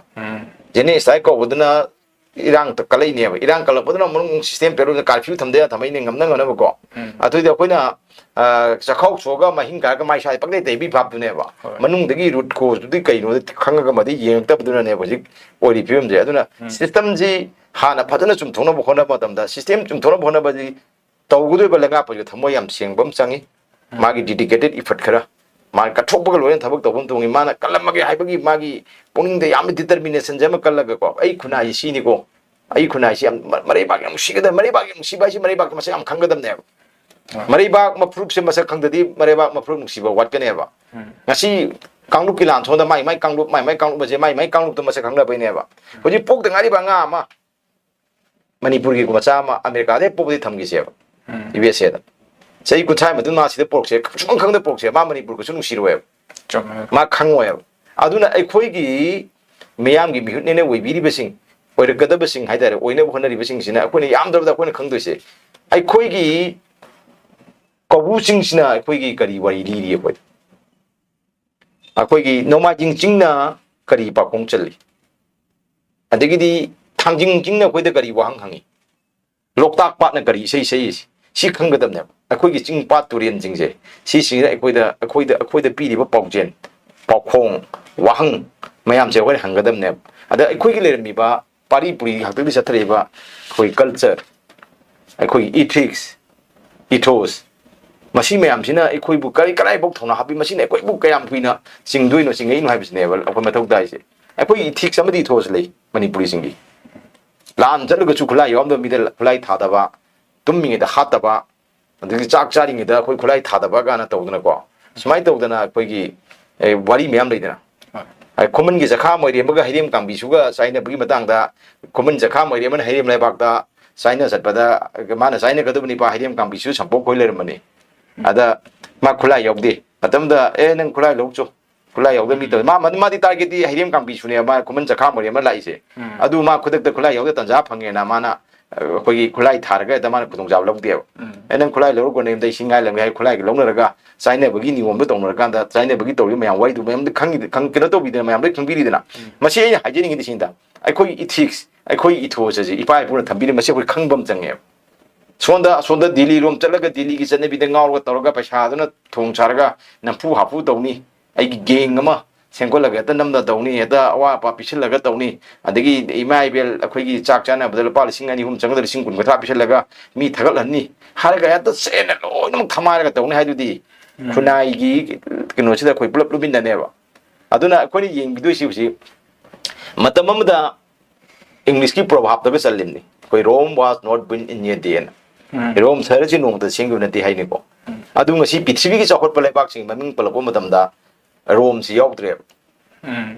General strike ꯀꯧꯕꯗꯨꯅ ꯏꯔꯥꯡ ꯀꯜꯂꯛꯏꯅꯦꯕ꯫ ꯏꯔꯥꯡ ꯀꯜꯂꯛꯄꯗꯨꯅ ꯃꯅꯨꯡ system fail ꯑꯣꯏꯅ curfew ꯊꯝꯗ ꯌꯥ ꯊꯝꯃꯛꯏꯅꯦ, ꯉꯝꯅ ꯉꯝꯅꯕꯀꯣ꯫ ꯑꯗꯨꯏꯗꯤ ꯑꯩꯈꯣꯏꯅ, ꯑ, ꯆꯥꯛꯈꯥꯎ ꯁꯣꯛꯑꯒ ꯃꯍꯤꯡ ꯀꯥꯔꯒ ꯃꯥꯏ ꯁꯥꯏ ꯄꯪꯇꯩ ꯇꯩꯕꯤ ꯐꯥꯞꯇꯨꯅꯦꯕ꯫ ꯃꯅꯨꯡꯗꯒꯤ root cause ꯇꯨꯗꯤ ꯀꯩꯅꯣ ꯈꯪꯉꯒ ꯃꯗꯨ ꯌꯦꯡꯉꯛꯇꯕꯗꯨꯅꯅꯦꯕ ꯍꯧꯖꯤꯛ ꯑꯣꯏꯔꯤ ꯐꯤꯕꯝꯁꯦ꯫ ꯑꯗꯨꯅ system ꯁꯤ ꯍꯥꯟꯅ ꯐꯖꯅ ꯆꯨꯝꯊꯣꯛꯅꯕ ꯍꯣꯠꯅꯕ ꯃꯇꯝꯗ, system ꯆꯨꯝꯊꯣꯛꯅꯕ ꯍꯣꯠꯅꯕꯗꯤ ꯇꯧꯒꯗꯣꯏꯕ ꯂꯩꯉꯥꯛꯄꯁꯨ ꯊꯃꯣꯏ ꯌꯥꯝ ꯁꯦꯡꯕ ꯑꯃ ꯆꯪꯉꯤ꯫ ꯃꯥꯒꯤ dedicated effort ꯈꯔ, ꯃꯥꯅ ꯀꯠꯊꯣꯛꯄꯒ ꯂꯣꯏꯅ ꯊꯕꯛ ꯇꯧꯕ ꯑꯃ ꯇꯧꯉꯤ꯫ ꯃꯥꯅ ꯀꯜꯂꯝꯃꯒꯦ ꯍꯥꯏꯕꯒꯤ ꯃꯥꯒꯤ ꯄꯨꯛꯅꯤꯡꯗ ꯌꯥꯝꯅ determination ꯁꯦ ꯑꯃ ꯀꯜꯂꯒꯀꯣ, "ꯑꯩ ꯈꯨꯟꯅꯥꯏꯁꯤ ꯁꯤꯅꯤꯀꯣ, ꯑꯩ ꯈꯨꯟꯅꯥꯏꯁꯤ ꯌꯥꯝ ꯃ-, ꯃꯔꯩꯕꯥꯛ ꯌꯥꯝ ꯅꯨꯡꯁꯤꯒꯗꯕ, ꯃꯔꯩꯕꯥꯛ ꯌꯥꯝ ꯅꯨꯡꯁꯤꯕ ꯍꯥꯏꯁꯤ ꯃꯔꯩꯕꯥꯛꯀꯤ ꯃꯁꯛ ꯌꯥꯝ ꯈꯪꯒꯗꯕꯅꯦꯕ꯫ ꯃꯔꯩꯕꯥꯛ ꯃꯐꯨꯔꯨꯞꯁꯦ ꯃꯁꯛ ꯈꯪꯗꯗꯤ ꯃꯔꯩꯕꯥꯛ ꯃꯐꯨꯔꯨꯞ ꯅꯨꯡꯁꯤꯕ ꯋꯥꯠꯀꯅꯦꯕ꯫ ꯉꯁꯤ ꯀꯥꯡꯂꯨꯞꯀꯤ ꯂꯥꯟ ꯁꯣꯝꯗ ꯃꯥꯏ ꯃꯥꯏ ꯀꯥꯡꯂꯨꯞ, ꯃꯥꯏ ꯃꯥꯏ ꯀꯥꯡꯂꯨꯞ ꯑꯁꯦ ꯃꯥꯏ ꯃꯥꯏ ꯀꯥꯡꯂꯨꯞꯇ ꯃꯁꯛ ꯈꯪꯅꯕꯩꯅꯦꯕ꯫ ꯍꯧꯖꯤꯛ ꯄꯣꯛꯇ ꯉꯥꯏꯔꯤꯕ ꯑꯉꯥꯡ ꯑꯃ, ꯃꯅꯤꯄꯨꯔꯒꯤ ꯃꯆꯥ ꯑꯃ ꯑꯃꯦꯔꯤꯀꯥꯗ ꯍꯦꯛ ꯄꯣꯛꯄꯗꯤ ꯊꯝꯈꯤꯁꯦꯕ, ꯌꯨ ꯑꯦꯁ ꯑꯦꯗ꯫ ꯆꯍꯤ ꯀꯨꯟꯊ꯭ꯔꯥ ꯃꯇꯨꯡ ꯃꯥ ꯁꯤꯗ ꯄꯣꯔꯛꯁꯦ, ꯁꯨꯡꯈꯪ ꯈꯪꯗ ꯄꯣꯔꯛꯁꯦ, ꯃꯥ ꯃꯅꯤꯄꯨꯔ ꯀꯩꯁꯨ ꯅꯨꯡꯁꯤꯔꯣꯏꯕ꯫ ꯃꯥ ꯈꯪꯉꯣꯏꯕ꯫ ꯑꯗꯨꯅ ꯑꯩꯈꯣꯏꯒꯤ ꯃꯤꯌꯥꯝꯒꯤ ꯃꯤꯍꯨꯠꯅꯦꯅ ꯑꯣꯏꯕꯤꯔꯤꯕꯁꯤꯡ, ꯑꯣꯏꯔꯛꯀꯗꯕꯁꯤꯡ ꯍꯥꯏꯇꯥꯔꯦ, ꯑꯣꯏꯅꯕ ꯍꯣꯠꯅꯔꯤꯕꯁꯤꯡꯁꯤꯅ ꯑꯩꯈꯣꯏꯅ ꯌꯥꯝꯗ꯭ꯔꯕꯗ ꯑꯩꯈꯣꯏꯅ ꯈꯪꯗꯣꯏꯁꯦ, ꯑꯩꯈꯣꯏꯒꯤ ꯀꯧꯕ꯭ꯔꯨ ꯆꯤꯡꯁꯤꯅ ꯑꯩꯈꯣꯏꯒꯤ ꯀꯔꯤ ꯋꯥꯔꯤ ꯂꯤꯔꯤ ꯑꯩꯈꯣꯏꯗ? ꯑꯩꯈꯣꯏꯒꯤ ꯅꯣꯡꯃꯥꯏꯖꯤꯡ ꯆꯤꯡꯅ ꯀꯔꯤ ꯄꯥꯎꯈꯣꯡ ꯆꯜꯂꯤ? ꯑꯗꯒꯤꯗꯤ ꯊꯥꯡꯖꯤꯡ ꯆꯤꯡꯅ ꯑꯩꯈꯣꯏꯗ ꯀꯔꯤ ꯋꯥꯍꯪ ꯍꯪꯉꯤ? ꯂꯣꯛꯇꯥꯛ ꯄꯥꯠꯅ ꯀꯔꯤ ꯏꯁꯩ ꯁꯛꯏ? ꯁꯤ ꯈꯪꯒꯗꯕꯅꯦꯕ꯫ ꯑꯩꯈꯣꯏꯒꯤ ꯆꯤꯡ ꯄꯥꯠ ꯇꯨꯔꯦꯟꯁꯤꯡꯁꯦ, ꯁꯤꯁꯤꯡꯁꯤꯅ ꯑꯩꯈꯣꯏꯗ, ꯑꯩꯈꯣꯏꯗ, ꯑꯩꯈꯣꯏꯗ ꯄꯤꯔꯤꯕ ꯄꯥꯎꯖꯦꯜ, ꯄꯥꯎꯈꯣꯡ, ꯋꯥꯍꯪ ꯃꯌꯥꯝꯁꯦ ꯑꯩꯈꯣꯏꯅ ꯍꯪꯒꯗꯕꯅꯦꯕ꯫ ꯑꯗ ꯑꯩꯈꯣꯏꯒꯤ ꯂꯩꯔꯝꯃꯤꯕ ꯄꯥꯔꯤ ꯄꯨꯔꯤ ꯍꯥꯛꯇꯛꯇꯒꯤ ꯆꯠꯊꯔꯛꯏꯕ ꯑꯩꯈꯣꯏ culture, ꯑꯩꯈꯣꯏꯒꯤ ethics, ethos, ꯃꯁꯤ ꯃꯌꯥꯝꯁꯤꯅ ꯑꯩꯈꯣꯏꯕꯨ ꯀꯔꯤ, ꯀꯗꯥꯏꯐꯥꯎ ꯊꯧꯅꯥ ꯍꯥꯞꯄꯤ, ꯃꯁꯤꯅ ꯑꯩꯈꯣꯏꯕꯨ ꯀꯌꯥꯝ ꯀꯨꯏꯅ ꯆꯤꯡꯗꯣꯏꯅꯣ, ꯆꯤꯡꯉꯛꯏꯅꯣ ꯍꯥꯏꯕꯁꯤꯅꯦꯕ ꯑꯩꯈꯣꯏ ꯃꯊꯧ ꯇꯥꯏꯁꯦ꯫ ꯑꯩꯈꯣꯏꯒꯤ ethics ꯑꯃꯗꯤ ethos ꯂꯩ ꯃꯅꯤꯄꯨꯔꯤꯁꯤꯡꯒꯤ꯫ ꯂꯥꯟ ꯆꯠꯂꯒꯁꯨ ꯈꯨꯠꯂꯥꯏ ꯌꯥꯎꯔꯝꯗꯕ ꯃꯤꯗ ꯈꯨꯠꯂꯥꯏ ꯊꯥꯗꯕ, ꯇꯨꯝꯃꯤꯉꯩꯗ ꯍꯥꯠꯇꯕ, ꯑꯗꯒꯤ ꯆꯥꯛ ꯆꯥꯔꯤꯉꯩꯗ ꯑꯩꯈꯣꯏ ꯈꯨꯠꯂꯥꯏ ꯊꯥꯗꯕ ꯀꯥꯏꯅ ꯇꯧꯗꯅꯀꯣ, ꯁꯨꯃꯥꯏꯅ ꯇꯧꯗꯅ ꯑꯩꯈꯣꯏꯒꯤ, ꯑꯦ, ꯋꯥꯔꯤ ꯃꯌꯥꯝ ꯂꯩꯗꯅ꯫ ꯍꯣꯏ꯫ ꯑꯩ ꯈꯨꯃꯟꯒꯤ ꯆꯈꯥ ꯃꯣꯏꯔꯦꯝꯕꯒ ꯍꯩꯔꯦꯝ ꯀꯥꯡꯕꯤꯁꯨꯒ ꯆꯥꯏꯅꯕꯒꯤ ꯃꯇꯥꯡꯗ, ꯈꯨꯃꯟ ꯆꯈꯥ ꯃꯣꯏꯔꯦꯝꯕꯅ ꯍꯩꯔꯦꯝ ꯂꯩꯕꯥꯛꯇ ꯆꯥꯏꯅ ꯆꯠꯄꯗ, ꯃꯥꯅ ꯆꯥꯏꯅꯒꯗꯕ ꯅꯤꯄꯥ ꯍꯩꯔꯦꯝ ꯀꯥꯡꯕꯤꯁꯨ ꯁꯝꯄꯣꯛ ꯈꯣꯏ ꯂꯩꯔꯝꯕꯅꯤ꯫ ꯑꯗ ꯃꯥ ꯈꯨꯠꯂꯥꯏ ꯌꯥꯎꯗꯦ꯫ ꯃꯇꯝꯗ, "ꯑꯦ, ꯅꯪ ꯈꯨꯠꯂꯥꯏ ꯂꯧ ꯆꯣ, ꯈꯨꯠꯂꯥꯏ ꯌꯥꯎꯗꯕ ꯃꯤ ꯇꯧꯋꯦ꯫ ꯃꯥ ꯃꯥꯗꯤ ꯇꯥꯔꯒꯦꯠꯇꯤ ꯍꯩꯔꯦꯝ ꯀꯥꯡꯄꯤꯁꯨꯅꯦꯕ, ꯃꯥ ꯈꯨꯃꯟ ꯆꯈꯥ ꯃꯣꯔꯦ ꯑꯃ ꯂꯥꯛꯏꯁꯦ꯫ ꯑꯗꯨ ꯃꯥ ꯈꯨꯗꯛꯇ ꯈꯨꯠꯂꯥꯏ ꯌꯥꯎꯗ ꯇꯟꯖꯥ ꯐꯪꯉꯦꯅ ꯃꯥꯅ ꯑꯩꯈꯣꯏꯒꯤ ꯈꯨꯠꯂꯥꯏ ꯊꯥꯔꯒ ꯍꯦꯛꯇ ꯃꯥꯅ ꯈꯨꯗꯣꯡꯆꯥꯕ ꯂꯧꯗꯦꯕ꯫ ꯑꯦ, ꯅꯪ ꯈꯨꯠꯂꯥꯏ ꯂꯧꯔꯛꯄꯅꯦ, ꯑꯝꯇ ꯏꯁꯤꯡ ꯉꯥꯏ ꯂꯪꯒꯦ ꯍꯥꯏ, ꯈꯨꯠꯂꯥꯏꯒ ꯂꯧꯅꯔꯒ ꯆꯥꯏꯅꯕꯒꯤ ꯅꯤꯌꯣꯝꯗꯣ ꯇꯧꯅꯔꯀꯥꯟꯗ, ꯆꯥꯏꯅꯕꯒꯤ ꯇꯧꯔꯤꯕ ꯃꯌꯥꯝ ꯋꯥꯔꯤꯗꯨ ꯃꯌꯥꯝꯗ ꯈꯪꯉꯤ-, ꯈꯪ-, ꯀꯩꯅꯣ ꯇꯧꯕꯤꯗꯅ, ꯃꯌꯥꯝ ꯂꯣꯏ ꯈꯪꯕꯤꯔꯤꯗꯅ꯫ ꯃꯁꯤ ꯑꯩꯅ ꯍꯥꯏꯖꯅꯤꯡꯉꯤꯗꯤ ꯁꯤꯅꯤꯗ, ꯑꯩꯈꯣꯏꯒꯤ ꯏꯊꯤꯛꯁ, ꯑꯩꯈꯣꯏꯒꯤ ꯏꯊꯣꯁ ꯑꯁꯤ ꯏꯄꯥ ꯏꯄꯨꯅ ꯊꯝꯕꯤꯔꯤ, ꯃꯁꯤ ꯑꯩꯈꯣꯏ ꯈꯪꯕ ꯑꯃ ꯆꯪꯉꯦꯕ꯫ ꯁꯣꯝꯗ, ꯑꯁꯣꯝꯗ ꯗꯤꯜꯂꯤ ꯔꯣꯝ ꯆꯠꯂꯒ ꯗꯤꯜꯂꯤꯒꯤ ꯆꯠꯅꯕꯤꯗ ꯉꯥꯎꯔꯒ ꯇꯧꯔꯒ ꯄꯩꯁꯥꯗꯨꯅ ꯊꯣꯡ ꯁꯥꯔꯒ ꯅꯝꯐꯨ ꯍꯥꯐꯨ ꯇꯧꯅꯤ, ꯑꯩꯒꯤ ꯒꯦꯡ ꯑꯃ ꯁꯦꯝꯒꯠꯂꯒ ꯍꯦꯛꯇ ꯅꯝꯅ ꯇꯧꯅꯤ, ꯍꯦꯛꯇ ꯑꯋꯥ ꯑꯄꯥ ꯄꯤꯁꯤꯜꯂꯒ ꯇꯧꯅꯤ, ꯑꯗꯒꯤ ꯏꯃꯥ ꯏꯕꯦꯜ ꯑꯩꯈꯣꯏꯒꯤ ꯆꯥꯛ ꯆꯥꯅꯕꯗ ꯂꯨꯄꯥ ꯂꯤꯁꯤꯡ ꯑꯅꯤ ꯑꯍꯨꯝ ꯆꯪꯒꯗ꯭ꯔꯥ ꯂꯤꯁꯤꯡ ꯀꯨꯟ ꯀꯨꯟꯊ꯭ꯔꯥ ꯄꯤꯁꯤꯜꯂꯒ ꯃꯤ ꯊꯥꯒꯠꯍꯟꯅꯤ ꯍꯥꯏꯔꯒ ꯍꯦꯛꯇ ꯁꯦꯟꯅ ꯂꯣꯏꯅꯃꯛ ꯊꯝꯍꯥꯏꯔꯒ ꯇꯧꯅꯤ ꯍꯥꯏꯗꯨꯗꯤ ꯈꯨꯟꯅꯥꯏꯒꯤ ꯀꯩꯅꯣꯁꯤꯗ ꯑꯩꯈꯣꯏ ꯄꯨꯂꯞ ꯂꯨꯞꯃꯤꯟꯅꯅꯦꯕ꯫ ꯑꯗꯨꯅ ꯑꯩꯈꯣꯏꯅ ꯌꯦꯡꯕꯤꯗꯣꯏꯁꯤ ꯍꯧꯖꯤꯛ ꯃꯇꯝ ꯑꯃꯗ ꯏꯪꯂꯤꯁꯀꯤ ꯄ꯭ꯔꯣꯚꯥꯞꯇꯒ ꯆꯜꯂꯤꯕꯅꯤ, ꯑꯩꯈꯣꯏ "Rome was not built in a day" ꯑꯅ꯫ ꯔꯣꯝ ꯁꯍꯔꯁꯤ ꯅꯣꯡꯃꯇ ꯁꯦꯝꯈꯤꯕ ꯅꯠꯇꯦ ꯍꯥꯏꯅꯤꯀꯣ꯫ ꯑꯗꯨ ꯉꯁꯤ ꯄ꯭ꯔꯤꯊꯤꯕꯤꯒꯤ ꯆꯥꯎꯈꯠꯄ ꯂꯩꯕꯥꯛꯁꯤꯡ ꯃꯃꯤꯡ ꯄꯜꯂꯛꯄ ꯃꯇꯝꯗ ꯔꯣꯝꯁꯤ ꯌꯥꯎꯗ꯭ꯔꯦꯕ꯫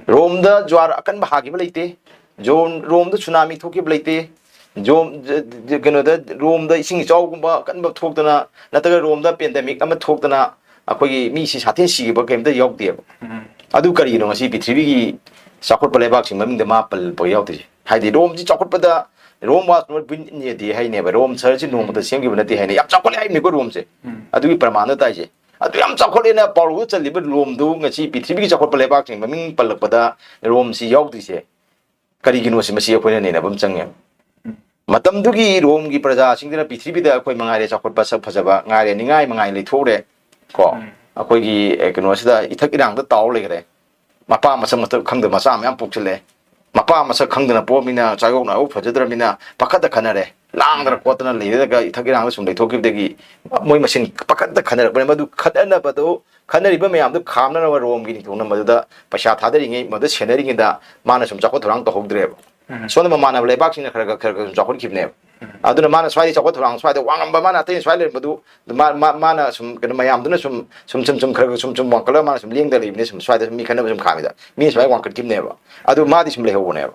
ꯔꯣꯝꯗ ꯖ꯭ꯋꯥꯔ ꯑꯀꯟꯕ ꯍꯥꯈꯤꯕ ꯂꯩꯇꯦ꯫ ꯖꯣꯝ-, ꯔꯣꯝꯗ ꯁꯨꯅꯥꯃꯤ ꯊꯣꯛꯈꯤꯕ ꯂꯩꯇꯦ꯫ ꯖꯣꯝ-, ꯖ-, ꯖ-, ꯀꯩꯅꯣꯗ, ꯔꯣꯝꯗ ꯏꯁꯤꯡ ꯏꯆꯥꯎꯒꯨꯝꯕ ꯑꯀꯟꯕ ꯊꯣꯛꯇꯅ, ꯅꯠꯇ꯭ꯔꯒ ꯔꯣꯝꯗ ꯄꯦꯟꯗꯦꯃꯤꯛ ꯑꯃ ꯊꯣꯛꯇꯅ ꯑꯩꯈꯣꯏꯒꯤ ꯃꯤꯁꯤ ꯁꯥꯊꯤꯅ ꯁꯤꯈꯤꯕ ꯀꯩꯝꯇ ꯌꯥꯎꯗꯦꯕ꯫ ꯑꯗꯨ ꯀꯔꯤꯒꯤꯅꯣ ꯉꯁꯤ ꯄ꯭ꯔꯤꯊꯤꯕꯤꯒꯤ ꯆꯥꯎꯈꯠꯄ ꯂꯩꯕꯥꯛꯁꯤꯡ ꯃꯃꯤꯡꯗ ꯃꯥ ꯄꯜꯂꯛꯄ ꯌꯥꯎꯗ꯭ꯔꯤꯁꯦ? ꯍꯥꯏꯗꯤ ꯔꯣꯝꯁꯤ ꯆꯥꯎꯈꯠꯄꯗ "Rome was not built in a day" ꯍꯥꯏꯅꯦꯕ, ꯔꯣꯝ ꯁꯍꯔꯁꯤ ꯅꯣꯡꯃꯇ ꯁꯦꯝꯈꯤꯕ ꯅꯠꯇꯦ ꯍꯥꯏꯅ꯫ ꯌꯥꯝ ꯆꯥꯎꯈꯠꯂꯦ ꯍꯥꯏꯕꯅꯤꯀꯣ ꯔꯣꯝꯁꯦ꯫ ꯑꯗꯨꯒꯤ ꯄ꯭ꯔꯃꯥꯟꯗ ꯇꯥꯏꯁꯦ꯫ ꯑꯗꯨ ꯌꯥꯝ ꯆꯥꯎꯈꯠꯂꯦꯅ ꯄꯥꯎꯔꯧꯗ ꯆꯜꯂꯤꯕ ꯔꯣꯝꯗꯨ ꯉꯁꯤ ꯄ꯭ꯔꯤꯊꯤꯕꯤꯒꯤ ꯆꯥꯎꯈꯠꯄ ꯂꯩꯕꯥꯛꯁꯤꯡ ꯃꯃꯤꯡ ꯄꯜꯂꯛꯄꯗ ꯔꯣꯝꯁꯤ ꯌꯥꯎꯗ꯭ꯔꯤꯁꯦ ꯀꯔꯤꯒꯤꯅꯣꯁꯤ ꯃꯁꯤ ꯑꯩꯈꯣꯏꯅ ꯅꯩꯅꯕ ꯑꯃ ꯆꯪꯉꯦ꯫ ꯃꯇꯝꯗꯨꯒꯤ ꯔꯣꯝꯒꯤ ꯄ꯭ꯔꯖꯥꯁꯤꯡꯗꯨꯅ ꯄ꯭ꯔꯤꯊꯤꯕꯤꯗ ꯑꯩꯈꯣꯏ ꯃꯉꯥꯏꯔꯦ, ꯆꯥꯎꯈꯠꯄ, ꯁꯛ ꯐꯖꯕ ꯉꯥꯏꯔꯦ, ꯅꯤꯡꯉꯥꯏ ꯃꯉꯥꯏ ꯂꯩꯊꯣꯛꯎꯔꯦ ꯀꯣ꯫ ꯑꯩꯈꯣꯏꯒꯤ, ꯑꯦ, ꯀꯩꯅꯣꯁꯤꯗ ꯏꯊꯛ ꯏꯔꯥꯡꯗ ꯇꯥꯎꯔ ꯂꯩꯈ꯭ꯔꯦ꯫ ꯃꯄꯥ ꯃꯁꯛ ꯃꯁꯛ ꯈꯪꯗꯕ ꯃꯆꯥ ꯃꯌꯥꯝ ꯄꯣꯛꯁꯤꯜꯂꯦ꯫ ꯃꯄꯥ ꯃꯁꯛ ꯈꯪꯗꯅ ꯄꯣꯛꯑꯃꯤꯅ ꯆꯥꯌꯣꯛꯅ ꯑꯎ ꯐꯖꯗ꯭ꯔꯕꯅꯤꯅ ꯄꯥꯈꯠꯇ ꯈꯟꯅꯔꯦ꯫ ꯂꯥꯡꯗꯅ ꯈꯣꯠꯇꯅ ꯂꯩꯔꯒ ꯏꯊꯛ ꯏꯔꯥꯡꯗ ꯁꯨꯝ ꯂꯩꯊꯣꯛꯈꯤꯕꯗꯒꯤ ꯃꯣꯏ ꯃꯁꯦꯟ ꯄꯥꯈꯠꯇ ꯈꯟꯅꯔꯛꯄꯅꯦ꯫ ꯃꯗꯨ ꯈꯠꯅꯅꯕꯗꯨ, ꯈꯟꯅꯔꯤꯕ ꯃꯌꯥꯝꯗꯨ ꯈꯥꯝꯅꯅꯕ ꯔꯣꯝꯒꯤ ꯅꯤꯡꯊꯧꯅ ꯃꯗꯨꯗ ꯄꯩꯁꯥ ꯊꯥꯗꯔꯤꯉꯩ, ꯃꯗꯨ ꯁꯦꯟꯅꯔꯤꯉꯩꯗ ꯃꯥꯅ ꯁꯨꯝ ꯆꯥꯎꯈꯠ ꯊꯧꯔꯥꯡ ꯇꯧꯍꯧꯗ꯭ꯔꯦꯕ꯫ ꯁꯣꯝꯗ ꯃꯃꯥꯟꯅꯕ ꯂꯩꯕꯥꯛꯁꯤꯡꯅ ꯈꯔ ꯈꯔ, ꯈꯔ ꯈꯔ ꯁꯨꯝ ꯆꯥꯎꯈꯠꯈꯤꯕꯅꯦꯕ꯫ ꯑꯗꯨꯅ ꯃꯥꯅ ꯁ꯭ꯋꯥꯏꯗ ꯆꯥꯎꯈꯠ ꯊꯧꯔꯥꯡ, ꯁ꯭ꯋꯥꯏꯗ ꯋꯥꯡꯉꯝꯕ ꯃꯥꯅ ꯑꯇꯩ ꯁ꯭ꯋꯥꯏ ꯂꯩꯔꯝꯕꯗꯨ ꯃꯥ-, ꯃꯥ-, ꯃꯥꯅ ꯁꯨꯝ ꯀꯩꯅꯣ ꯃꯌꯥꯝꯗꯨꯅ ꯁꯨꯝ, ꯁꯨꯝ, ꯁꯨꯝ, ꯁꯨꯝ ꯈꯔ ꯈꯔ ꯁꯨꯝ, ꯁꯨꯝ ꯋꯥꯡꯈꯠꯂꯒ ꯃꯥꯅ ꯁꯨꯝ ꯂꯦꯡꯗ ꯂꯩꯕꯅꯦ꯫ ꯁꯨꯝ ꯁ꯭ꯋꯥꯏꯗ ꯁꯨꯝ ꯃꯤ ꯈꯠꯅꯕ ꯁꯨꯝ ꯈꯥꯝꯃꯤꯗ ꯃꯤ ꯁꯨꯃꯥꯏꯅ ꯋꯥꯡꯈꯠꯈꯤꯕꯅꯦꯕ꯫ ꯑꯗꯨ ꯃꯥꯗꯤ ꯁꯨꯝ ꯂꯩꯍꯧꯕꯅꯦꯕ꯫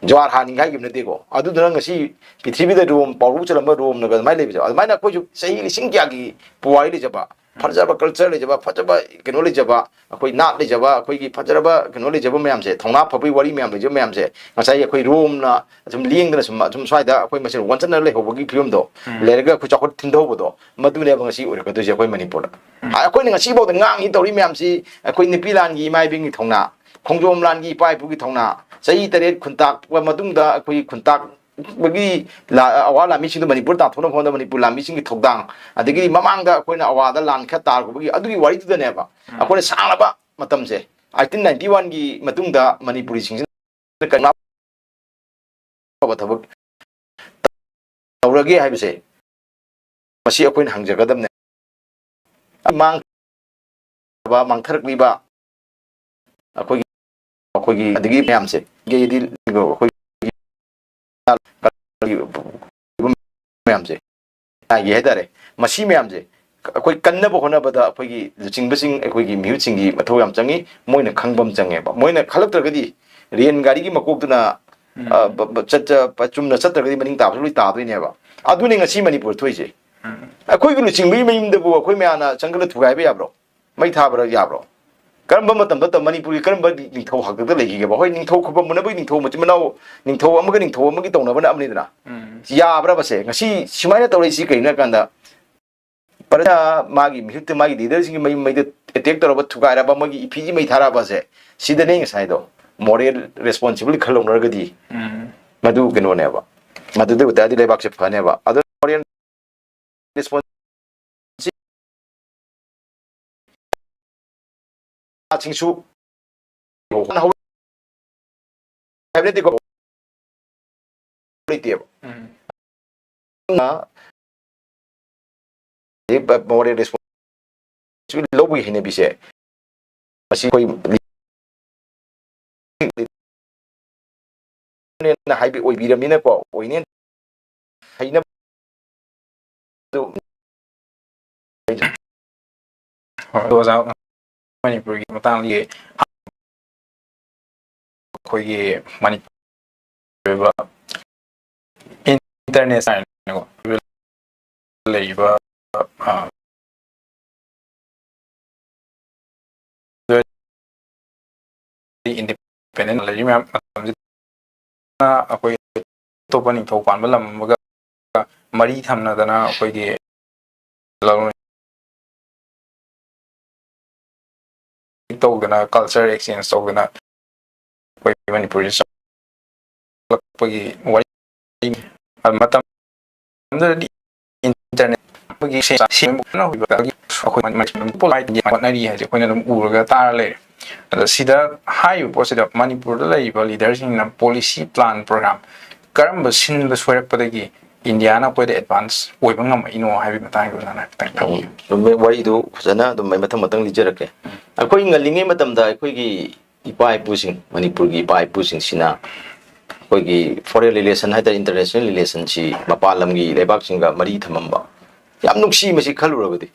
ꯖ꯭ꯋꯥꯔ ꯍꯥ ꯅꯤꯡꯈꯥꯏꯈꯤꯕ ꯅꯠꯇꯦꯀꯣ꯫ ꯑꯗꯨꯗꯨꯅ ꯉꯁꯤ ꯄ꯭ꯔꯤꯊꯤꯕꯤꯗ ꯔꯣꯝ, ꯄꯥꯎꯔꯧ ꯆꯜꯂꯝꯕ ꯔꯣꯝꯅꯒ ꯑꯗꯨꯃꯥꯏꯅ ꯂꯩꯕꯁꯦ, ꯑꯗꯨꯃꯥꯏꯅ ꯑꯩꯈꯣꯏꯁꯨ ꯆꯍꯤ ꯂꯤꯁꯤꯡ ꯀꯌꯥꯒꯤ ꯄꯨꯋꯥꯔꯤ ꯂꯩꯖꯕ ꯐꯖꯕ ꯀꯜꯆꯔ ꯂꯩꯖꯕ, ꯐꯖꯕ ꯀꯩꯅꯣ ꯂꯩꯖꯕ, ꯑꯩꯈꯣꯏ ꯅꯥꯠ ꯂꯩꯖꯕ, ꯑꯩꯈꯣꯏꯒꯤ ꯐꯖꯔꯕ ꯀꯩꯅꯣ ꯂꯩꯖꯕ ꯃꯌꯥꯝꯁꯦ, ꯊꯧꯅꯥ ꯐꯕꯒꯤ ꯋꯥꯔꯤ ꯃꯌꯥꯝ ꯂꯩꯖꯕ ꯃꯌꯥꯝꯁꯦ, ꯉꯁꯥꯏꯒꯤ ꯑꯩꯈꯣꯏ ꯔꯣꯝꯅ ꯁꯨꯝ ꯂꯦꯡꯗꯅ ꯁꯨꯝ, ꯁꯨꯝ ꯁ꯭ꯋꯥꯏꯗ ꯑꯩꯈꯣꯏ ꯃꯁꯦꯟ ꯑꯣꯟꯁꯤꯟꯅ ꯂꯩꯍꯧꯕꯒꯤ ꯐꯤꯕꯝꯗꯣ, ꯎꯝ꯫ ꯂꯩꯔꯒ ꯑꯩꯈꯣꯏ ꯆꯥꯎꯈꯠ ꯊꯤꯟꯊꯍꯧꯕꯗꯣ, ꯃꯗꯨꯅꯦꯕ ꯉꯁꯤ ꯑꯣꯏꯔꯛꯀꯗꯣꯏꯁꯦ ꯑꯩꯈꯣꯏ ꯃꯅꯤꯄꯨꯔꯗ꯫ ꯎꯝ꯫ ꯑꯩꯈꯣꯏꯅ ꯉꯁꯤꯐꯥꯎꯗ ꯉꯥꯡꯉꯤ ꯇꯧꯔꯤ ꯃꯌꯥꯝꯁꯤ, ꯑꯩꯈꯣꯏ ꯅꯨꯄꯤ ꯂꯥꯟꯒꯤ ꯏꯃꯥ ꯏꯕꯦꯟꯒꯤ ꯊꯧꯅꯥ, ꯈꯣꯡꯖꯣꯝ ꯂꯥꯟꯒꯤ ꯏꯄꯥ ꯏꯄꯨꯒꯤ ꯊꯧꯅꯥ, ꯆꯍꯤ ꯇꯔꯦꯠ ꯈꯨꯟꯇꯥꯛꯄ ꯃꯇꯨꯡꯗ ꯑꯩꯈꯣꯏꯒꯤ ꯈꯨꯟꯇꯥꯛ ꯒꯤ ꯂꯥ-, ꯑꯋꯥ ꯂꯥꯟꯃꯤꯁꯤꯡꯗꯨ ꯃꯅꯤꯄꯨꯔ ꯇꯥꯟꯊꯣꯛꯅꯕ ꯍꯣꯠꯅꯕ ꯃꯅꯤꯄꯨꯔ ꯂꯥꯟꯃꯤꯁꯤꯡꯒꯤ ꯊꯧꯗꯥꯡ, ꯑꯗꯒꯤꯗꯤ ꯃꯃꯥꯡꯗ ꯑꯩꯈꯣꯏꯅ ꯑꯋꯥꯗ ꯂꯥꯟ ꯈꯔ ꯇꯥꯔꯨꯕꯒꯤ ꯑꯗꯨꯒꯤ ꯋꯥꯔꯤꯗꯨꯗꯅꯦꯕ, ꯎꯝ꯫ ꯑꯩꯈꯣꯏꯅ ꯁꯥꯡꯂꯕ ꯃꯇꯝꯁꯦ, ꯑꯩꯠꯇꯤꯟ ꯅꯥꯏꯟꯇꯤ ꯋꯥꯟꯒꯤ ꯃꯇꯨꯡꯗ ꯃꯅꯤꯄꯨꯔꯤꯁꯤꯡꯁꯤꯅ ꯀꯔꯤꯒꯨꯝꯕ ꯊꯕꯛ ꯇꯧꯔꯒꯦ ꯍꯥꯏꯕꯁꯦ, ꯃꯁꯤ ꯑꯩꯈꯣꯏꯅ ꯍꯪꯖꯒꯗꯕꯅꯦ꯫ ꯃꯥꯡ-, ꯃꯥꯡꯊꯔꯛꯂꯤꯕ ꯑꯩꯈꯣꯏꯒꯤ, ꯑꯩꯈꯣꯏꯒꯤ ꯑꯗꯒꯤ ꯃꯌꯥꯝꯁꯦ, ꯑꯗꯒꯤꯗꯤ ꯑꯩꯈꯣꯏꯒꯤ ꯃꯌꯥꯝꯁꯦ, ꯍꯥꯏꯒꯦ ꯍꯥꯏꯇꯥꯔꯦ, ꯃꯁꯤ ꯃꯌꯥꯝꯁꯦ ꯑꯩꯈꯣꯏ ꯀꯟꯅꯕ ꯍꯣꯠꯅꯕꯗ ꯑꯩꯈꯣꯏꯒꯤ ꯂꯨꯆꯤꯡꯕꯁꯤꯡ, ꯑꯩꯈꯣꯏꯒꯤ ꯃꯤꯍꯨꯠꯁꯤꯡꯒꯤ ꯃꯊꯧ ꯌꯥꯝ ꯆꯪꯉꯤ꯫ ꯃꯣꯏꯅ ꯈꯪꯕ ꯑꯃ ꯆꯪꯉꯦꯕ꯫ ꯃꯣꯏꯅ ꯈꯜꯂꯛꯇ꯭ꯔꯒꯗꯤ, ꯔꯦꯟ ꯒꯥꯔꯤꯒꯤ ꯃꯀꯣꯛꯇꯨꯅ, ꯎꯝ꯫ ꯑ, ꯕ-, ꯕ-, ꯆꯠ-, ꯆ-, ꯄ-, ꯆꯨꯝꯅ ꯆꯠꯇ꯭ꯔꯒꯗꯤ ꯃꯅꯤꯡ ꯇꯥꯕꯁꯨ ꯂꯣꯏ ꯇꯥꯗꯣꯏꯅꯦꯕ꯫ ꯑꯗꯨꯅꯤ ꯉꯁꯤ ꯃꯅꯤꯄꯨꯔ ꯊꯣꯛꯏꯁꯦ꯫ ꯎꯝ꯫ ꯑꯩꯈꯣꯏꯒꯤ ꯂꯨꯆꯤꯡꯕꯒꯤ ꯃꯌꯨꯝꯗꯕꯨ ꯑꯩꯈꯣꯏ ꯃꯌꯥꯝꯅ ꯆꯪꯈꯠꯂ ꯊꯨꯒꯥꯏꯕ ꯌꯥꯕ꯭ꯔꯣ? ꯃꯩ ꯊꯥꯕ꯭ꯔꯥ? ꯌꯥꯕ꯭ꯔꯣ? ꯀꯔꯝꯕ ꯃꯇꯝꯗ ꯇꯝ-, ꯃꯅꯤꯄꯨꯔꯒꯤ ꯀꯔꯝꯕ ꯅꯤꯡꯊꯧ ꯍꯥꯛꯇꯛꯇ ꯂꯩꯈꯤꯒꯦꯕ? ꯍꯣꯏ, ꯅꯤꯡꯊꯧ ꯈꯨꯕꯝ ꯃꯨꯟꯅꯕꯒꯤ ꯅꯤꯡꯊꯧ ꯃꯆꯤꯟ ꯃꯅꯥꯎ, ꯅꯤꯡꯊꯧ ꯑꯃꯒ ꯅꯤꯡꯊꯧ ꯑꯃꯒꯤ ꯇꯧꯅꯕꯅ ꯑꯃꯅꯤꯗꯅ꯫ ꯎꯝ꯫ ꯌꯥꯕ꯭ꯔꯕꯁꯦ? ꯉꯁꯤ ꯁꯨꯃꯥꯏꯅ ꯇꯧꯔꯛꯏꯁꯤ ꯀꯩꯒꯤꯅꯣ ꯍꯥꯏ ꯀꯥꯟꯗ, ꯄꯔꯁꯤꯌꯥ ꯃꯥꯒꯤ ꯃꯤꯍꯨꯠꯇ ꯃꯥꯒꯤ ꯂꯤꯗꯔꯁꯤꯡꯒꯤ ꯃꯌꯨꯝ ꯃꯩꯗ ꯑꯦꯇꯦꯛ ꯇꯧꯔꯕ, ꯊꯨꯒꯥꯏꯔꯕ, ꯃꯣꯏꯒꯤ ꯏꯐꯤꯁꯤ ꯃꯩ ꯊꯥꯔꯛꯑꯕꯁꯦ, ꯁꯤꯗꯅꯦ ꯉꯁꯥꯏꯗꯣ ꯃꯣꯔꯦꯜ ꯔꯦꯁꯄꯣꯟꯁꯤꯕꯤꯂꯤꯇꯤ ꯈꯔ ꯂꯧꯅꯔꯒꯗꯤ ꯎꯝ꯫ ꯃꯗꯨ ꯀꯩꯅꯣꯅꯦꯕ꯫ ꯃꯗꯨꯗ ꯑꯣꯏꯇꯥꯔꯗꯤ ꯂꯩꯕꯥꯛꯁꯦ ꯐꯅꯦꯕ꯫ ꯑꯗꯣ ꯃꯣꯔꯦꯜ ꯔꯦꯁꯄꯣꯟꯁꯤꯕꯤꯂꯤꯇꯤ ꯁꯤꯡꯁꯨ ꯍꯥꯏꯕ ꯅꯠꯇꯦꯀꯣ, ꯂꯩꯇꯦꯕ꯫ ꯎꯝ꯫ ꯑꯗꯨꯅ ꯃꯣꯔꯦꯜ ꯔꯦꯁꯄꯣꯟꯁꯤꯕꯤꯂꯤꯇꯤ ꯂꯧꯕꯒꯤ ꯍꯩꯅꯕꯤꯁꯦ, ꯃꯁꯤ ꯑꯩꯈꯣꯏ ꯍꯥꯏꯕꯤ ꯑꯣꯏꯕꯤꯔꯝꯅꯤꯅꯀꯣ, ꯑꯣꯏꯅꯦ ꯍꯩꯅꯕ꯫ ꯍꯣꯏ, ꯑꯣꯖꯥ, ꯃꯅꯤꯄꯨꯔꯒꯤ ꯃꯇꯥꯡꯒꯤ ꯑꯩꯈꯣꯏꯒꯤ ꯃꯅꯤꯄꯨꯔꯒꯤ ꯑꯣꯏꯕ ꯏꯟꯇꯔꯅꯦꯁꯅꯦꯜ ꯂꯩꯔꯤꯕ, ꯑ, ꯏꯟꯗꯤꯄꯦꯟꯗꯦꯟ ꯂꯩꯔꯤ ꯃꯌꯥꯝ ꯃꯇꯝꯁꯤꯗ ꯑꯩꯈꯣꯏ ꯑꯇꯣꯞꯄ ꯅꯤꯡꯊꯧ ꯄꯥꯟꯕ ꯂꯝ ꯑꯃꯒ ꯃꯔꯤ ꯊꯝꯅꯗꯅ ꯑꯩꯈꯣꯏꯒꯤ ꯂꯂꯣꯟ ꯇꯧꯗꯅ, ꯀꯜꯆꯔ ꯑꯦꯛꯁꯆꯦꯟꯖ ꯇꯧꯗꯅ ꯑꯩꯈꯣꯏ ꯃꯅꯤꯄꯨꯔꯁꯤ ꯆꯥꯎꯈꯠꯂꯛꯄꯒꯤ ꯋꯥꯔꯤ꯫ ꯃꯇꯝꯗꯨꯗꯗꯤ ꯏꯟꯇꯔꯅꯦꯠ ꯑꯩꯈꯣꯏꯒꯤ ꯁꯦꯟꯖꯥ ꯁꯦꯝꯕ ꯍꯣꯠꯅꯍꯧꯕꯗꯒꯤ ꯑꯩꯈꯣꯏ ꯃꯅꯤꯄꯨꯔ ꯄꯣꯂꯥꯏꯠ ꯍꯣꯠꯅꯔꯤ ꯍꯥꯏꯁꯦ ꯑꯩꯈꯣꯏꯅ ꯑꯗꯨꯝ ꯎꯔꯒ ꯇꯥꯔ ꯂꯩꯔꯦ꯫ ꯑꯗꯣ ꯁꯤꯗ ꯍꯥꯏꯔꯤꯕ ꯄꯣꯠꯁꯤꯗ ꯃꯅꯤꯄꯨꯔꯗ ꯂꯩꯔꯤꯕ ꯂꯤꯗꯔꯁꯤꯡꯅ ꯄꯣꯂꯤꯁꯤ ꯄ꯭ꯂꯥꯟ ꯄ꯭ꯔꯣꯒ꯭ꯔꯥꯝ ꯀꯔꯝꯕ ꯁꯤꯟꯕ ꯁꯣꯏꯔꯛꯄꯗꯒꯤ ꯏꯟꯗꯤꯌꯥꯅ ꯑꯩꯈꯣꯏꯗ ꯑꯦꯗꯚꯥꯟꯁ ꯑꯣꯏꯕ ꯉꯝꯃꯛꯏꯅꯣ ꯍꯥꯏꯕꯒꯤ ꯃꯇꯥꯡꯗ ꯑꯣꯖꯥꯅ ꯍꯥꯏꯐꯦꯠꯇꯪ ꯊꯝꯕꯤꯌꯨ꯫ ꯎꯝ, ꯆꯨꯝꯃꯦ, ꯋꯥꯔꯤꯗꯨ ꯐꯖꯅ ꯑꯗꯨꯝ ꯑꯩ ꯃꯊꯪ ꯃꯊꯪ ꯂꯤꯖꯔꯛꯀꯦ꯫ ꯑꯩꯈꯣꯏ ꯉꯜꯂꯤꯉꯩ ꯃꯇꯝꯗ ꯑꯩꯈꯣꯏꯒꯤ ꯏꯄꯥ ꯏꯄꯨꯁꯤꯡ, ꯃꯅꯤꯄꯨꯔꯒꯤ ꯏꯄꯥ ꯏꯄꯨꯁꯤꯡꯁꯤꯅ ꯑꯩꯈꯣꯏꯒꯤ ꯐꯣꯔꯦꯟ ꯔꯤꯂꯦꯁꯟ ꯍꯥꯏꯇꯥꯔꯦ, ꯏꯟꯇꯔꯅꯦꯁꯅꯦꯜ ꯔꯤꯂꯦꯁꯟꯁꯤ ꯃꯄꯥꯟ ꯂꯝꯒꯤ ꯂꯩꯕꯥꯛꯁꯤꯡꯒ ꯃꯔꯤ ꯊꯝꯃꯝꯕ꯫ ꯌꯥꯝ ꯅꯨꯡꯁꯤ ꯃꯁꯤ ꯈꯜꯂꯨꯔꯕꯗꯤ꯫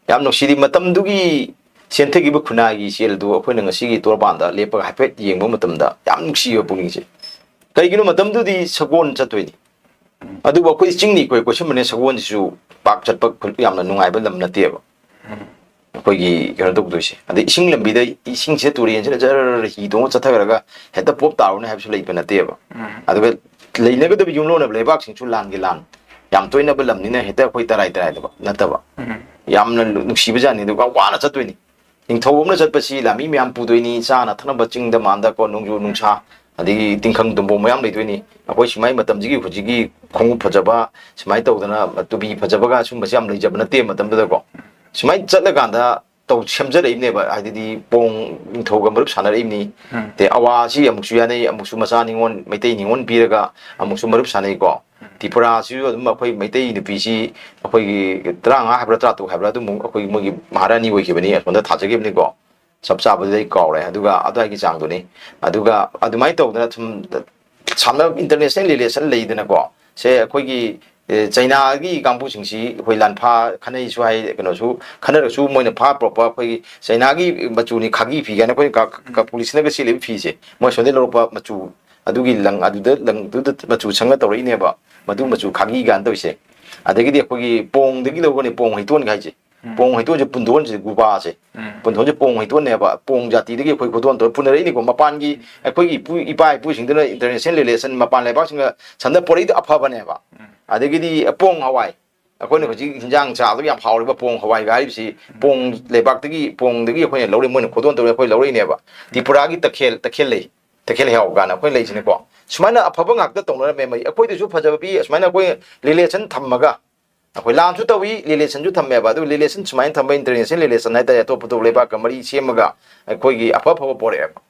ꯌꯥꯝ ꯅꯨꯡꯁꯤꯔꯤ꯫ ꯃꯇꯝꯗꯨꯒꯤ ꯆꯦꯟꯊꯈꯤꯕ ꯈꯨꯟꯅꯥꯏꯒꯤ ꯏꯆꯦꯜꯗꯨ ꯑꯩꯈꯣꯏꯅ ꯉꯁꯤꯒꯤ ꯇꯣꯔꯕꯥꯟꯗ ꯂꯦꯞꯄꯒ ꯍꯥꯏꯐꯦꯠ ꯌꯦꯡꯕ ꯃꯇꯝꯗ ꯌꯥꯝ ꯅꯨꯡꯁꯤꯕ ꯄꯨꯛꯅꯤꯡꯁꯦ꯫ ꯀꯩꯒꯤꯅꯣ, ꯃꯇꯝꯗꯨꯗꯤ ꯁꯒꯣꯜ ꯆꯠꯇꯣꯏꯅꯤ꯫ ꯑꯗꯨꯕꯨ ꯑꯩꯈꯣꯏ ꯆꯤꯡꯅꯤ ꯀꯣꯏ ꯀꯣꯏꯁꯟꯕꯅꯦ, ꯁꯒꯣꯜꯁꯤꯁꯨ ꯄꯥꯛ ꯆꯠꯄ ꯈꯨ-, ꯌꯥꯝꯅ ꯅꯨꯡꯉꯥꯏꯕ ꯂꯝ ꯅꯠꯇꯦꯕ꯫ ꯑꯩꯈꯣꯏꯒꯤ ꯀꯩꯅꯣ ꯇꯧꯗꯣꯏꯁꯦ꯫ ꯑꯗꯩ ꯏꯁꯤꯡ ꯂꯝꯕꯤꯗ, ꯏꯁꯤꯡꯁꯤꯗ, ꯇꯨꯔꯦꯟꯁꯤꯗ ꯖꯔ ꯍꯤ ꯇꯣꯡꯉ ꯆꯠꯊꯈ꯭ꯔꯒ ꯍꯦꯛꯇ ꯄꯣꯞ ꯇꯥꯔꯨꯅꯤ ꯍꯥꯏꯕꯁꯨ ꯂꯩꯕ ꯅꯠꯇꯦꯕ꯫ ꯑꯗꯨꯒ ꯂꯩꯅꯒꯗꯕ ꯌꯨꯝꯂꯣꯟꯅꯕ ꯂꯩꯕꯥꯛꯁꯤꯡꯁꯨ ꯂꯥꯟꯒꯤ ꯂꯥꯟ ꯌꯥꯝ ꯇꯣꯏꯅꯕ ꯂꯝꯅꯤꯅ ꯍꯦꯛꯇ ꯑꯩꯈꯣꯏ ꯇꯔꯥꯏ ꯇꯔꯥꯏꯗꯕ ꯅꯠꯇꯕ꯫ ꯌꯥꯝꯅ ꯅꯨꯡꯁꯤꯕꯖꯥꯠꯅꯤ꯫ ꯑꯗꯨꯒ ꯋꯥꯅ ꯆꯠꯇꯣꯏꯅꯤ꯫ ꯅꯤꯡꯊꯧ ꯑꯃꯅ ꯆꯠꯄꯁꯤ ꯂꯥꯟꯃꯤ ꯃꯌꯥꯝ ꯄꯨꯗꯣꯏꯅꯤ, ꯆꯥꯅ ꯊꯛꯅꯕ ꯆꯤꯡꯗ ꯃꯥꯟꯗ ꯀꯣ, ꯅꯣꯡꯖꯨ ꯅꯨꯡꯁꯥ, ꯑꯗꯒꯤ ꯇꯤꯡꯈꯪ ꯇꯨꯝꯐꯝ ꯃꯌꯥꯝ ꯂꯩꯗꯣꯏꯅꯤ꯫ ꯑꯩꯈꯣꯏ ꯁꯨꯃꯥꯏ ꯃꯇꯝꯁꯤꯒꯤ ꯍꯧꯖꯤꯛꯀꯤ ꯈꯣꯡꯎꯞ ꯐꯖꯕ, ꯁꯨꯃꯥꯏꯅ ꯇꯧꯗꯅ ꯇꯨꯄꯤ ꯐꯖꯕꯒ ꯁꯨꯝꯕꯁꯤ ꯌꯥꯝ ꯂꯩꯖꯕ ꯅꯠꯇꯦ ꯃꯇꯝꯗꯨꯗꯀꯣ꯫ ꯁꯨꯃꯥꯏꯅ ꯆꯠꯂꯀꯥꯟꯗ ꯇꯧ-, ꯁꯦꯝꯖꯔꯛꯏꯕꯅꯦꯕ꯫ ꯍꯥꯏꯗꯤ ꯄꯣꯡ ꯅꯤꯡꯊꯧꯒ ꯃꯔꯨꯞ ꯁꯥꯟꯅꯔꯛꯏꯕꯅꯤ꯫ ꯑꯗꯩ ꯑꯋꯥꯁꯤ ꯑꯃꯨꯛꯁꯨ ꯌꯥꯅꯩ, ꯑꯃꯨꯛꯁꯨ ꯃꯆꯥ ꯅꯤꯉꯣꯜ, ꯃꯩꯇꯩ ꯅꯤꯉꯣꯜ ꯄꯤꯔꯒ ꯑꯃꯨꯛꯁꯨ ꯃꯔꯨꯞ ꯁꯥꯟꯅꯩꯀꯣ꯫ ꯇ꯭ꯔꯤꯄꯨꯔꯥꯁꯤꯁꯨ ꯑꯗꯨꯝ ꯑꯩꯈꯣꯏ ꯃꯩꯇꯩ ꯅꯨꯄꯤꯁꯤ ꯑꯩꯈꯣꯏꯒꯤ ꯇꯔꯥꯃꯉꯥ ꯍꯥꯏꯕ꯭ꯔꯥ ꯇꯔꯥꯇꯔꯨꯛ ꯍꯥꯏꯕ꯭ꯔꯥ ꯑꯗꯨꯃꯨꯛ ꯑꯩꯈꯣꯏꯒꯤ ꯃꯣꯏꯒꯤ ꯃꯍꯥꯔꯥꯅꯤ ꯑꯣꯏꯈꯤꯕꯅꯤ ꯑꯁꯣꯝꯗ ꯊꯥꯖꯈꯤꯕꯅꯤꯀꯣ꯫ ꯆꯞ ꯆꯥꯕꯗꯤ ꯑꯩ ꯀꯥꯎꯔꯦ꯫ ꯑꯗꯨꯒ ꯑꯗꯨꯋꯥꯏꯒꯤ ꯆꯥꯡꯗꯨꯅꯤ꯫ ꯑꯗꯨꯒ ꯑꯗꯨꯃꯥꯏꯅ ꯇꯧꯗꯅ ꯁꯨꯝ ꯁꯝꯅ ꯏꯟꯇꯔꯅꯦꯁꯅꯦꯜ ꯔꯤꯂꯦꯁꯟ ꯂꯩꯗꯅꯀꯣ꯫ ꯁꯦ ꯑꯩꯈꯣꯏꯒꯤ, ꯑꯦ, ꯆꯩꯅꯥꯒꯤ ꯀꯥꯡꯕꯨꯁꯤꯡꯁꯤ ꯑꯩꯈꯣꯏ ꯂꯥꯟꯐꯥ ꯈꯟꯅꯩꯁꯨ ꯍꯥꯏ, ꯀꯩꯅꯣꯁꯨ ꯈꯟꯅꯔꯁꯨ ꯃꯣꯏꯅ ꯐꯥ ꯄꯨꯔꯛꯄ ꯑꯩꯈꯣꯏꯒꯤ ꯆꯩꯅꯥꯒꯤ ꯃꯆꯨꯅꯤ ꯈꯥꯒꯤ ꯐꯤ ꯀꯥꯏꯅ ꯑꯩꯈꯣꯏ ꯀ-, ꯀ-, ꯄꯨꯂꯤꯁꯅꯒ ꯁꯦꯠꯂꯤꯕ ꯐꯤꯁꯦ ꯃꯣꯏ ꯑꯁꯣꯝꯗꯒꯤ ꯂꯧꯔꯛꯄ ꯃꯆꯨ, ꯑꯗꯨꯒꯤ ꯂꯪ, ꯑꯗꯨꯗ ꯂꯪꯗꯨꯗ ꯃꯆꯨ ꯁꯪꯉ ꯇꯧꯔꯛꯏꯅꯦꯕ꯫ ꯃꯗꯨ ꯃꯆꯨ ꯈꯥꯒꯤ ꯀꯥꯏꯅ ꯇꯧꯔꯤꯁꯦ꯫ ꯑꯗꯒꯤꯗꯤ ꯑꯩꯈꯣꯏꯒꯤ ꯄꯣꯡꯗꯒꯤ ꯂꯧꯕꯅꯦ, ꯄꯣꯡ ꯍꯩꯇꯣꯟꯒ ꯍꯥꯏꯁꯦ꯫ ꯄꯣꯡ ꯍꯩꯇꯣꯟꯁꯦ, ꯄꯨꯟꯗꯣꯟꯁꯦ, ꯒꯨꯕꯥꯁꯦ, ꯄꯨꯟꯗꯣꯟꯁꯦ ꯄꯣꯡ ꯍꯩꯇꯣꯟꯅꯦꯕ, ꯄꯣꯡ ꯖꯥꯇꯤꯗꯒꯤ ꯑꯩꯈꯣꯏ ꯈꯨꯗꯣꯟ ꯇꯧꯔ ꯄꯨꯅꯔꯛꯏꯅꯤꯀꯣ꯫ ꯃꯄꯥꯟꯒꯤ ꯑꯩꯈꯣꯏꯒꯤ ꯏꯄꯨ ꯏꯄꯥ ꯏꯄꯨꯁꯤꯡꯗꯨꯅ international relation, ꯃꯄꯥꯟ ꯂꯩꯕꯥꯛꯁꯤꯡꯒ ꯁꯝꯅ ꯄꯣꯔꯛꯏꯗꯣ ꯑꯐꯕꯅꯦꯕ꯫ ꯑꯗꯒꯤꯗꯤ ꯄꯣꯡ ꯍꯋꯥꯏ, ꯑꯩꯈꯣꯏꯅ ꯍꯧꯖꯤꯛ ꯍꯤꯟꯖꯥꯡ ꯆꯥꯕꯗ ꯌꯥꯝ ꯍꯥꯎꯔꯤꯕ ꯄꯣꯡ ꯍꯋꯥꯏꯒ ꯍꯥꯏꯔꯤꯕꯁꯤ ꯄꯣꯡ ꯂꯩꯕꯥꯛꯇꯒꯤ, ꯄꯣꯡꯗꯒꯤ ꯑꯩꯈꯣꯏꯅ ꯂꯧꯔꯦ, ꯃꯣꯏꯅ ꯈꯨꯗꯣꯟ ꯇꯧꯔꯦ, ꯑꯩꯈꯣꯏ ꯂꯧꯔꯛꯏꯅꯦꯕ꯫ ꯇ꯭ꯔꯤꯄꯨꯔꯥꯒꯤ ꯇꯈꯦꯜ, ꯇꯈꯦꯜ ꯂꯩ, ꯇꯈꯦꯜ ꯍꯩꯍꯥꯎ ꯀꯥꯏꯅ ꯑꯩꯈꯣꯏ ꯂꯩꯁꯤꯅꯀꯣ꯫ ꯁꯨꯃꯥꯏꯅ ꯑꯐꯕ ꯉꯥꯛꯇ ꯇꯧꯅꯔꯝꯃꯦ꯫ ꯃꯩ ꯑꯩꯈꯣꯏꯗꯁꯨ ꯐꯖꯕ ꯄꯤ, ꯑꯁꯨꯃꯥꯏꯅ ꯑꯩꯈꯣꯏ relation ꯊꯝꯃꯒ, ꯑꯩꯈꯣꯏ ꯂꯥꯟꯁꯨ ꯇꯧꯏ, relationꯁꯨ ꯊꯝꯃꯦꯕ꯫ ꯑꯗꯨ relation ꯁꯨꯃꯥꯏꯅ ꯊꯝꯕ, international relation ꯍꯥꯏꯇꯥꯔꯦ, ꯑꯇꯣꯞ ꯑꯇꯣꯞ ꯂꯩꯕꯥꯛꯀ ꯃꯔꯤ ꯁꯦꯝꯃꯒ ꯑꯩꯈꯣꯏꯒꯤ ꯑꯐ ꯑꯐꯕ ꯄꯣꯔꯛꯑꯦꯕ꯫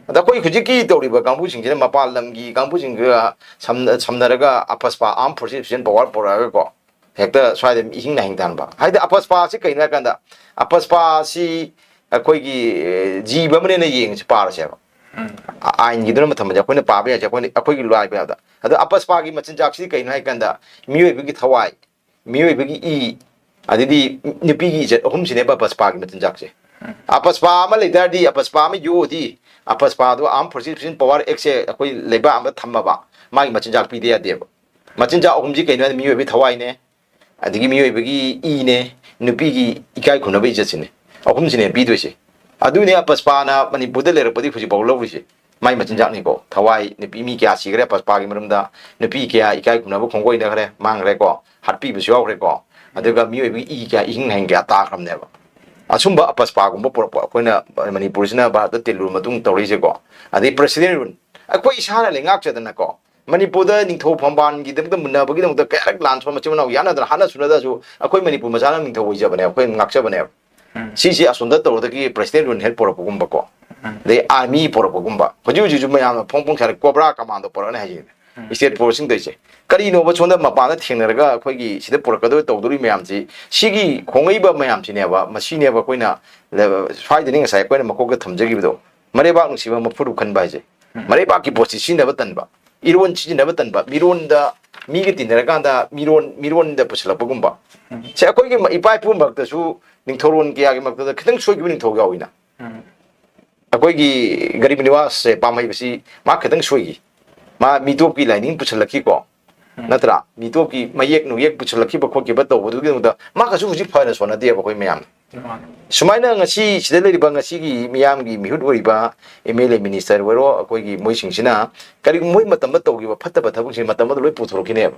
ꯑꯗ ꯑꯩꯈꯣꯏ ꯍꯧꯖꯤꯛꯀꯤ ꯇꯧꯔꯤꯕ ꯀꯥꯡꯕꯨꯁꯤꯡꯁꯤꯅ ꯃꯄꯥꯟ ꯂꯝꯒꯤ ꯀꯥꯡꯕꯨꯁꯤꯡꯒ ꯁꯝꯅ-, ꯁꯝꯅꯔꯒ ꯑꯄꯁꯄꯥ, armed forces special power ꯄꯣꯔꯛꯑꯒꯀꯣ, ꯍꯦꯛꯇ ꯁ꯭ꯋꯥꯏꯗ ꯏꯍꯤꯡ ꯅꯥꯍꯤꯡ ꯇꯥꯟꯕ꯫ ꯍꯥꯏꯗꯤ ꯑꯄꯁꯄꯥꯁꯤ ꯀꯩꯅꯣ ꯍꯥꯏ ꯀꯥꯟꯗ, ꯑꯄꯁꯄꯥꯁꯤ ꯑꯩꯈꯣꯏꯒꯤ, ꯑꯦ, ꯖꯤꯕ ꯑꯃꯅꯦꯅ ꯌꯦꯡꯉꯁꯤ, ꯄꯥꯔꯁꯦꯕ꯫ ꯑ-, ꯑꯥꯏꯟꯒꯤꯗꯨꯅ ꯊꯝꯕꯁꯦ ꯑꯩꯈꯣꯏꯅ ꯄꯥꯕ ꯌꯥꯏꯁꯦ, ꯑꯩꯈꯣꯏꯅ, ꯑꯩꯈꯣꯏꯒꯤ ꯂꯥꯏꯕ ꯌꯥꯕꯗ꯫ ꯑꯗꯣ ꯑꯄꯁꯄꯥꯒꯤ ꯃꯆꯤꯟꯖꯥꯛꯁꯤꯗꯤ ꯀꯩꯅꯣ ꯍꯥꯏ ꯀꯥꯟꯗ, ꯃꯤꯑꯣꯏꯕꯒꯤ ꯊꯋꯥꯏ, ꯃꯤꯑꯣꯏꯕꯒꯤ ꯏ, ꯑꯗꯩꯗꯤ ꯅꯨꯄꯤꯒꯤ ꯏꯖꯠ, ꯑꯍꯨꯝꯁꯤꯅꯦꯕ ꯑꯄꯁꯄꯥꯒꯤ ꯃꯆꯤꯟꯖꯥꯛꯁꯦ꯫ ꯑꯄꯁꯄꯥ ꯑꯃ ꯂꯩ ꯇꯥꯔꯗꯤ, ꯑꯄꯁꯄꯥ ꯑꯃ ꯌꯣꯛꯑꯗꯤ, ꯑꯄꯁꯄꯥꯗꯣ armed forces special power actꯁꯦ ꯑꯩꯈꯣꯏ ꯂꯩꯕꯥꯛ ꯑꯃꯗ ꯊꯝꯃꯕ, ꯃꯥꯒꯤ ꯃꯆꯤꯟꯖꯥꯛ ꯄꯤꯗ ꯌꯥꯗꯦꯕ꯫ ꯃꯆꯤꯟꯖꯥꯛ ꯑꯍꯨꯝꯁꯤ ꯀꯩꯅꯣ ꯍꯥꯏꯗꯤ, ꯃꯤꯑꯣꯏꯕꯒꯤ ꯊꯋꯥꯏꯅꯦ, ꯑꯗꯒꯤ ꯃꯤꯑꯣꯏꯕꯒꯤ ꯏꯅꯦ, ꯅꯨꯄꯤꯒꯤ ꯏꯀꯥꯏ ꯈꯨꯝꯅꯕ ꯏꯖꯠꯁꯤꯅꯦ꯫ ꯑꯍꯨꯝꯁꯤꯅꯦ ꯄꯤꯗꯣꯏꯁꯦ꯫ ꯑꯗꯨꯅꯦ ꯑꯄꯁꯄꯥꯅ ꯃꯅꯤꯄꯨꯔꯗ ꯂꯩꯔꯛꯄꯗꯤ ꯍꯧꯖꯤꯛꯐꯥꯎ ꯂꯧꯔꯤꯁꯦ꯫ ꯃꯥꯏ ꯃꯆꯤꯟꯖꯥꯛꯅꯤꯀꯣ꯫ ꯊꯋꯥꯏ, ꯅꯨꯄꯤ ꯃꯤ ꯀꯌꯥ ꯁꯤꯈ꯭ꯔꯦ ꯑꯄꯁꯄꯥꯒꯤ ꯃꯔꯝꯗ, ꯅꯨꯄꯤ ꯀꯌꯥ ꯏꯀꯥꯏ ꯈꯨꯝꯅꯕ ꯈꯣꯡꯒꯣꯏꯅꯈ꯭ꯔꯦ, ꯃꯥꯡꯈ꯭ꯔꯦꯀꯣ, ꯍꯥꯠꯄꯤꯕꯁꯨ ꯌꯥꯎꯈ꯭ꯔꯦꯀꯣ꯫ ꯑꯗꯨꯒ ꯃꯤꯑꯣꯏꯕꯒꯤ ꯏ ꯀꯌꯥ, ꯏꯍꯤꯡ ꯅꯥꯍꯤꯡ ꯀꯌꯥ ꯇꯥꯈ꯭ꯔꯕꯅꯦꯕ꯫ ꯑꯁꯨꯝꯕ ꯑꯄꯁꯄꯥꯒꯨꯝꯕ ꯄꯨꯔꯛꯄ ꯑꯩꯈꯣꯏꯅ ꯃꯅꯤꯄꯨꯔꯁꯤꯅ ꯚꯥꯔꯠꯇ ꯇꯤꯜꯂꯨꯔ ꯃꯇꯨꯡ ꯇꯧꯔꯛꯏꯁꯦꯀꯣ꯫ ꯑꯗꯩ president rule, ꯑꯩꯈꯣꯏ ꯏꯁꯥꯅ ꯂꯩꯉꯥꯛꯆꯗꯅꯀꯣ, ꯃꯅꯤꯄꯨꯔꯗ ꯅꯤꯡꯊꯧ ꯐꯝꯕꯥꯜꯒꯤꯗꯃꯛꯇ ꯃꯨꯟꯅꯕꯒꯤꯗꯃꯛꯇ ꯀꯌꯥꯔꯛ ꯂꯥꯟ ꯁꯣꯛ, ꯃꯆꯤꯟ ꯃꯅꯥꯎ ꯌꯥꯅꯗꯅ ꯍꯥꯠꯅ ꯁꯨꯅꯗꯁꯨ ꯑꯩꯈꯣꯏ ꯃꯅꯤꯄꯨꯔ ꯃꯆꯥꯅ ꯅꯤꯡꯊꯧ ꯑꯣꯏꯖꯕꯅꯦꯕ, ꯑꯩꯈꯣꯏ ꯉꯥꯛꯆꯕꯅꯦꯕ꯫ ꯁꯤꯁꯦ ꯑꯁꯣꯝꯗ ꯇꯧꯔꯗꯒꯤ president rule ꯍꯦꯛ ꯄꯨꯔꯛꯄꯒꯨꯝꯕꯀꯣ, ꯑꯗꯩ army ꯄꯨꯔꯛꯄꯒꯨꯝꯕ, ꯍꯧꯖꯤꯛ ꯍꯧꯖꯤꯛꯁꯨ ꯃꯌꯥꯝꯅ ꯐꯣꯡ ꯐꯣꯡ ꯁꯥꯔꯦ, ꯀꯣꯕ꯭ꯔꯥ ꯀꯃꯥꯟꯗꯣ ꯄꯨꯔꯛꯑꯅꯤ ꯍꯥꯏꯁꯦ꯫ State forceꯁꯤꯡ ꯇꯧꯔꯤꯁꯦ ꯀꯔꯤꯅꯣꯕ? ꯁꯣꯝꯗ ꯃꯄꯥꯟꯗ ꯊꯦꯡꯅꯔꯒ ꯑꯩꯈꯣꯏꯒꯤ ꯁꯤꯗ ꯄꯨꯔꯛꯀꯗꯕ ꯇꯧꯗꯣꯔꯤ ꯃꯌꯥꯝꯁꯤ, ꯁꯤꯒꯤ ꯈꯣꯡꯉꯛꯏꯕ ꯃꯌꯥꯝꯁꯤꯅꯦꯕ, ꯃꯁꯤꯅꯦꯕ ꯑꯩꯈꯣꯏꯅ ꯁ꯭ꯋꯥꯏꯗꯅꯤ ꯉꯁꯥꯏ ꯑꯩꯈꯣꯏꯅ ꯃꯀꯣꯛꯇ ꯊꯝꯖꯈꯤꯕꯗꯣ, ꯃꯔꯩꯕꯥꯛ ꯅꯨꯡꯁꯤꯕ ꯃꯐꯨꯔꯨ ꯈꯟꯕ ꯍꯥꯏꯁꯦ꯫ ꯃꯔꯩꯕꯥꯛꯀꯤ ꯄꯣꯠꯁꯤ ꯁꯤꯖꯤꯟꯅꯕ ꯇꯟꯕ, ꯏꯔꯣꯟ ꯁꯤꯖꯤꯟꯅꯕ ꯇꯟꯕ, ꯃꯤꯔꯣꯟꯗ, ꯃꯤꯒ ꯇꯤꯟꯅꯔꯀꯥꯟꯗ ꯃꯤꯔꯣꯟ, ꯃꯤꯔꯣꯟꯗ ꯄꯨꯁꯤꯜꯂꯛꯄꯒꯨꯝꯕ꯫ ꯁꯦ, ꯑꯩꯈꯣꯏꯒꯤ ꯏꯄꯥ ꯏꯄꯨ ꯃꯔꯛꯇꯁꯨ ꯅꯤꯡꯊꯧꯔꯣꯟ ꯀꯌꯥꯒꯤ ꯃꯔꯛꯇꯗ ꯈꯤꯇꯪ ꯁꯣꯏꯈꯤꯕ ꯅꯤꯡꯊꯧ ꯌꯥꯎꯏꯅ꯫ ꯑꯩꯈꯣꯏꯒꯤ ꯒꯔꯤꯕ ꯅꯤꯋꯥꯁꯁꯦ ꯄꯥꯝꯍꯩꯕꯁꯤ ꯃꯥ ꯈꯤꯇꯪ ꯁꯣꯏꯈꯤ꯫ ꯃꯥ ꯃꯤꯇꯣꯞꯀꯤ ꯂꯥꯏꯅꯤꯡ ꯄꯨꯁꯜꯂꯛꯈꯤꯀꯣ꯫ ꯅꯠꯇ꯭ꯔꯥ? ꯃꯤꯇꯣꯞꯀꯤ ꯃꯌꯦꯛ ꯅꯨꯌꯦꯛ ꯄꯨꯁꯜꯂꯛꯈꯤꯕ ꯈꯣꯠꯈꯤꯕ ꯇꯧꯕꯗꯨꯒꯤꯗꯃꯛꯇ ꯃꯥ ꯀꯩꯁꯨ ꯍꯧꯖꯤꯛ ꯐꯅ ꯁꯣꯟꯅꯗꯦꯕ ꯑꯩꯈꯣꯏ ꯃꯌꯥꯝ꯫ ꯁꯨꯃꯥꯏꯅ ꯉꯁꯤ ꯁꯤꯗ ꯂꯩꯔꯤꯕ ꯉꯁꯤꯒꯤ ꯃꯤꯌꯥꯝꯒꯤ ꯃꯤꯍꯨꯠ ꯑꯣꯏꯔꯤꯕ ꯑꯦꯝ ꯑꯦꯜ ꯑꯦ, ꯃꯤꯅꯤꯁꯇꯔ ꯑꯣꯏꯔꯣ, ꯑꯩꯈꯣꯏꯒꯤ ꯃꯣꯏꯁꯤꯡꯁꯤꯅ ꯀꯔꯤꯒꯨꯝꯕ ꯃꯣꯏ ꯃꯇꯝꯗ ꯇꯧꯈꯤꯕ ꯐꯠꯇꯕ ꯊꯕꯛꯁꯤꯡ ꯃꯇꯝ ꯑꯃꯗ ꯂꯣꯏ ꯄꯨꯊꯣꯔꯛꯈꯤꯅꯦꯕ꯫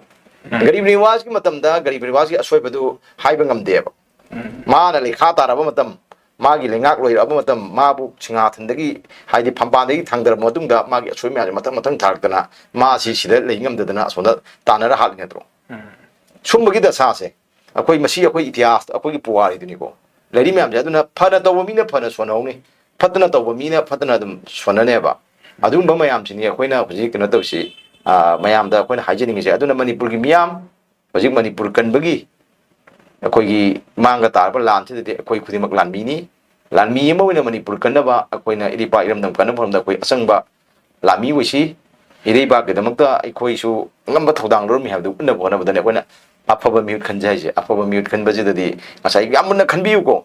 ꯎꯝ꯫ ꯒꯔꯤꯕ ꯅꯤꯋꯥꯖꯀꯤ ꯃꯇꯝꯗ ꯒꯔꯤꯕ ꯅꯤꯋꯥꯖꯀꯤ ꯑꯁꯣꯏꯕꯗꯨ ꯍꯥꯏꯕ ꯉꯝꯗꯦꯕ꯫ ꯎꯝ꯫ ꯃꯥꯅ ꯂꯩꯈꯥ ꯇꯥꯔꯕ ꯃꯇꯝ, ꯃꯥꯒꯤ ꯂꯩꯉꯥꯛ ꯂꯣꯏꯔꯛꯑꯕ ꯃꯇꯝ, ꯃꯥꯕꯨ ꯁꯤꯡꯍꯥꯁꯟꯗꯒꯤ, ꯍꯥꯏꯗꯤ ꯐꯝꯕꯥꯜꯗꯒꯤ ꯊꯥꯡꯗꯔꯕ ꯃꯇꯨꯡꯗ ꯃꯥꯒꯤ ꯑꯁꯣꯏ ꯃꯌꯥꯝꯁꯦ ꯃꯊꯪ ꯃꯊꯪ ꯊꯥꯔꯛꯇꯅ ꯃꯥꯁꯤ ꯁꯤꯗ ꯂꯩ ꯉꯝꯗꯗꯅ ꯑꯁꯣꯝꯗ ꯇꯥꯟꯅꯔ ꯍꯥꯠꯂꯤ ꯅꯠꯇ꯭ꯔꯣ? ꯎꯝ꯫ ꯁꯨꯝꯕꯒꯤ ꯗꯁꯥꯁꯦ ꯑꯩꯈꯣꯏ, ꯃꯁꯤ ꯑꯩꯈꯣꯏ ꯏꯇꯤꯍꯥꯁꯇ, ꯑꯩꯈꯣꯏꯒꯤ ꯄꯨꯋꯥꯔꯤꯗꯨꯅꯤꯀꯣ꯫ ꯂꯩꯔꯤ ꯃꯌꯥꯝꯁꯦ꯫ ꯑꯗꯨꯅ ꯐꯅ ꯇꯧꯕ ꯃꯤꯅ ꯐꯅ ꯁꯣꯟꯅꯍꯧꯅꯤ, ꯐꯠꯇꯅ ꯇꯧꯕ ꯃꯤꯅ ꯐꯠꯇꯅ ꯑꯗꯨꯝ ꯁꯣꯟꯅꯅꯦꯕ꯫ ꯑꯗꯨꯒꯨꯝꯕ ꯃꯌꯥꯝꯁꯤꯅꯤ ꯑꯩꯈꯣꯏꯅ ꯍꯧꯖꯤꯛ ꯀꯩꯅꯣ ꯇꯧꯁꯤ, ꯑ, ꯃꯌꯥꯝꯗ ꯑꯩꯈꯣꯏꯅ ꯍꯥꯏꯖꯅꯤꯡꯉꯤꯁꯦ꯫ ꯑꯗꯨꯅ ꯃꯅꯤꯄꯨꯔꯒꯤ ꯃꯤꯌꯥꯝ, ꯍꯧꯖꯤꯛ ꯃꯅꯤꯄꯨꯔ ꯀꯟꯕꯒꯤ ꯑꯩꯈꯣꯏꯒꯤ ꯃꯥꯡꯗ ꯇꯥꯔꯕ ꯂꯥꯟꯁꯤꯗꯗꯤ ꯑꯩꯈꯣꯏ ꯈꯨꯗꯤꯡꯃꯛ ꯂꯥꯟꯃꯤꯅꯤ꯫ ꯂꯥꯟꯃꯤ ꯑꯃ ꯑꯣꯏꯅ ꯃꯅꯤꯄꯨꯔ ꯀꯟꯅꯕ, ꯑꯩꯈꯣꯏꯅ ꯏꯔꯩꯄꯥꯛ ꯏꯔꯝꯗꯝ ꯀꯟꯅꯕ ꯍꯣꯠꯅꯕꯗ ꯑꯩꯈꯣꯏ ꯑꯆꯪꯕ ꯂꯥꯟꯃꯤ ꯑꯣꯏꯁꯤ꯫ ꯏꯔꯩꯕꯥꯛꯀꯤꯗꯃꯛꯇ ꯑꯩꯈꯣꯏꯁꯨ ꯑꯉꯝꯕ ꯊꯧꯗꯥꯡ ꯂꯧꯔꯝꯃꯤ ꯍꯥꯏꯕꯗꯨ ꯎꯠꯅꯕ ꯍꯣꯠꯅꯕꯗꯅꯦ ꯑꯩꯈꯣꯏꯅ ꯑꯐꯕ ꯃꯤꯍꯨꯠ ꯈꯟꯖꯦ ꯍꯥꯏꯁꯦ꯫ ꯑꯐꯕ ꯃꯤꯍꯨꯠ ꯈꯟꯕꯁꯤꯗꯗꯤ ꯉꯁꯥꯏ ꯌꯥꯝ ꯃꯨꯟꯅ ꯈꯟꯕꯤꯌꯨꯀꯣ꯫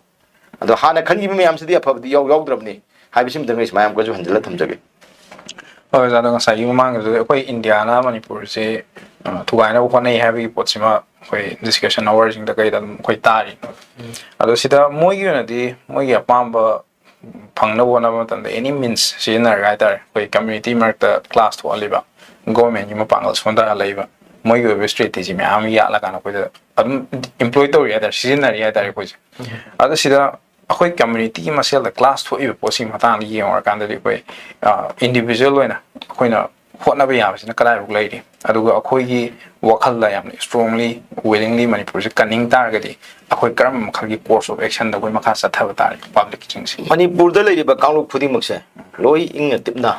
ꯑꯗꯣ ꯍꯥꯟꯅ ꯈꯟꯈꯤꯕ ꯃꯌꯥꯝꯁꯤꯗꯤ ꯑꯐꯕꯗꯤ ꯌꯥꯎ-, ꯌꯥꯎꯗ꯭ꯔꯕꯅꯤ ꯍꯥꯏꯕꯁꯤꯃꯇꯪ ꯑꯩ ꯁꯨꯃꯥꯏꯅ ꯑꯃꯨꯛꯀꯁꯨ ꯍꯟꯖꯤꯜꯂ ꯊꯝꯖꯒꯦ꯫ ꯍꯣꯏ, ꯑꯣꯖꯥ, ꯑꯗꯣ ꯉꯁꯥꯏꯒꯤ ꯃꯃꯥꯡꯒꯤꯗꯨꯗ ꯑꯩꯈꯣꯏ ꯏꯟꯗꯤꯌꯥꯅ ꯃꯅꯤꯄꯨꯔꯁꯦ, ꯑ, ꯊꯨꯒꯥꯏꯅꯕ ꯍꯣꯠꯅꯩ ꯍꯥꯏꯕꯒꯤ ꯄꯣꯠꯁꯤꯃ ꯑꯩꯈꯣꯏ ꯗꯤꯁꯀꯁꯟ ꯑꯋꯥꯔꯁꯤꯡꯗ ꯀꯩꯗ ꯑꯗꯨꯝ ꯑꯩꯈꯣꯏ ꯇꯥꯔꯤ꯫ ꯎꯝ꯫ ꯑꯗꯣ ꯁꯤꯗ ꯃꯣꯏꯒꯤ ꯑꯣꯏꯅꯗꯤ ꯃꯣꯏꯒꯤ ꯑꯄꯥꯝꯕ ꯐꯪꯅꯕ ꯍꯣꯠꯅꯕ ꯃꯇꯝꯗ ꯑꯦꯅꯤ ꯃꯤꯟꯁ ꯁꯤꯖꯤꯟꯅꯔꯒ ꯍꯥꯏꯇꯥꯔꯦ, ꯑꯩꯈꯣꯏ ꯀꯝꯃ꯭ꯌꯨꯅꯤꯇꯤ ꯃꯔꯛꯇ ꯀ꯭ꯂꯥꯁ ꯊꯣꯛꯍꯜꯂꯤꯕ, ꯒꯣꯔꯃꯦꯟꯒꯤ ꯃꯄꯥꯡꯒꯜ ꯁꯣꯟꯊꯍꯜꯂꯛꯏꯕ, ꯃꯣꯏꯒꯤ ꯑꯣꯏꯕ ꯏꯁꯇ꯭ꯔꯦꯇꯦꯖꯤ ꯃꯌꯥꯝ ꯑꯃ ꯌꯥꯠꯂꯀꯥꯟꯗ ꯑꯩꯈꯣꯏꯗ ꯑꯗꯨꯝ ꯏꯝꯄ꯭ꯂꯣꯏ ꯇꯧꯔꯤ ꯍꯥꯏꯇꯥꯔꯦ, ꯁꯤꯖꯤꯟꯅꯔꯤ ꯍꯥꯏꯇꯥꯔꯦ ꯑꯩꯈꯣꯏꯁꯦ꯫ ꯑꯗꯣ ꯁꯤꯗ ꯑꯩꯈꯣꯏ ꯀꯝꯃ꯭ꯌꯨꯅꯤꯇꯤꯒꯤ ꯃꯁꯦꯜꯗ ꯀ꯭ꯂꯥꯁ ꯊꯣꯛꯏꯕ ꯄꯣꯠꯁꯤꯒꯤ ꯃꯇꯥꯡꯗ ꯌꯦꯡꯉꯨꯔꯀꯥꯟꯗꯗꯤ ꯑꯩꯈꯣꯏ, ꯑ, ꯏꯟꯗꯤꯕꯤꯖꯨꯋꯦꯜ ꯑꯣꯏꯅ ꯑꯩꯈꯣꯏꯅ ꯍꯣꯠꯅꯕ ꯌꯥꯕꯁꯤꯅ ꯀꯗꯥꯏꯐꯥꯎ ꯂꯩꯔꯤ? ꯑꯗꯨꯒ ꯑꯩꯈꯣꯏꯒꯤ ꯋꯥꯈꯜꯗ ꯌꯥꯝꯅ ꯏꯁꯇ꯭ꯔꯣꯡꯂꯤ, ꯋꯤꯂꯤꯡꯂꯤ ꯃꯅꯤꯄꯨꯔꯁꯦ ꯀꯟꯅꯤꯡ ꯇꯥꯔꯒꯗꯤ ꯑꯩꯈꯣꯏ ꯀꯔꯝꯕ ꯃꯈꯜꯒꯤ ꯀꯣꯔꯁ ꯑꯣꯐ ꯑꯦꯛꯁꯟꯗ ꯑꯩꯈꯣꯏ ꯃꯈꯥ ꯆꯠꯊꯕ ꯇꯥꯔꯦ ꯄꯕ꯭ꯂꯤꯛꯁꯤꯡꯁꯦ? ꯃꯅꯤꯄꯨꯔꯗ ꯂꯩꯔꯤꯕ ꯀꯥꯡꯂꯨꯞ ꯈꯨꯗꯤꯡꯃꯛꯁꯦ ꯂꯣꯏ ꯏꯪꯅ ꯇꯤꯞꯅ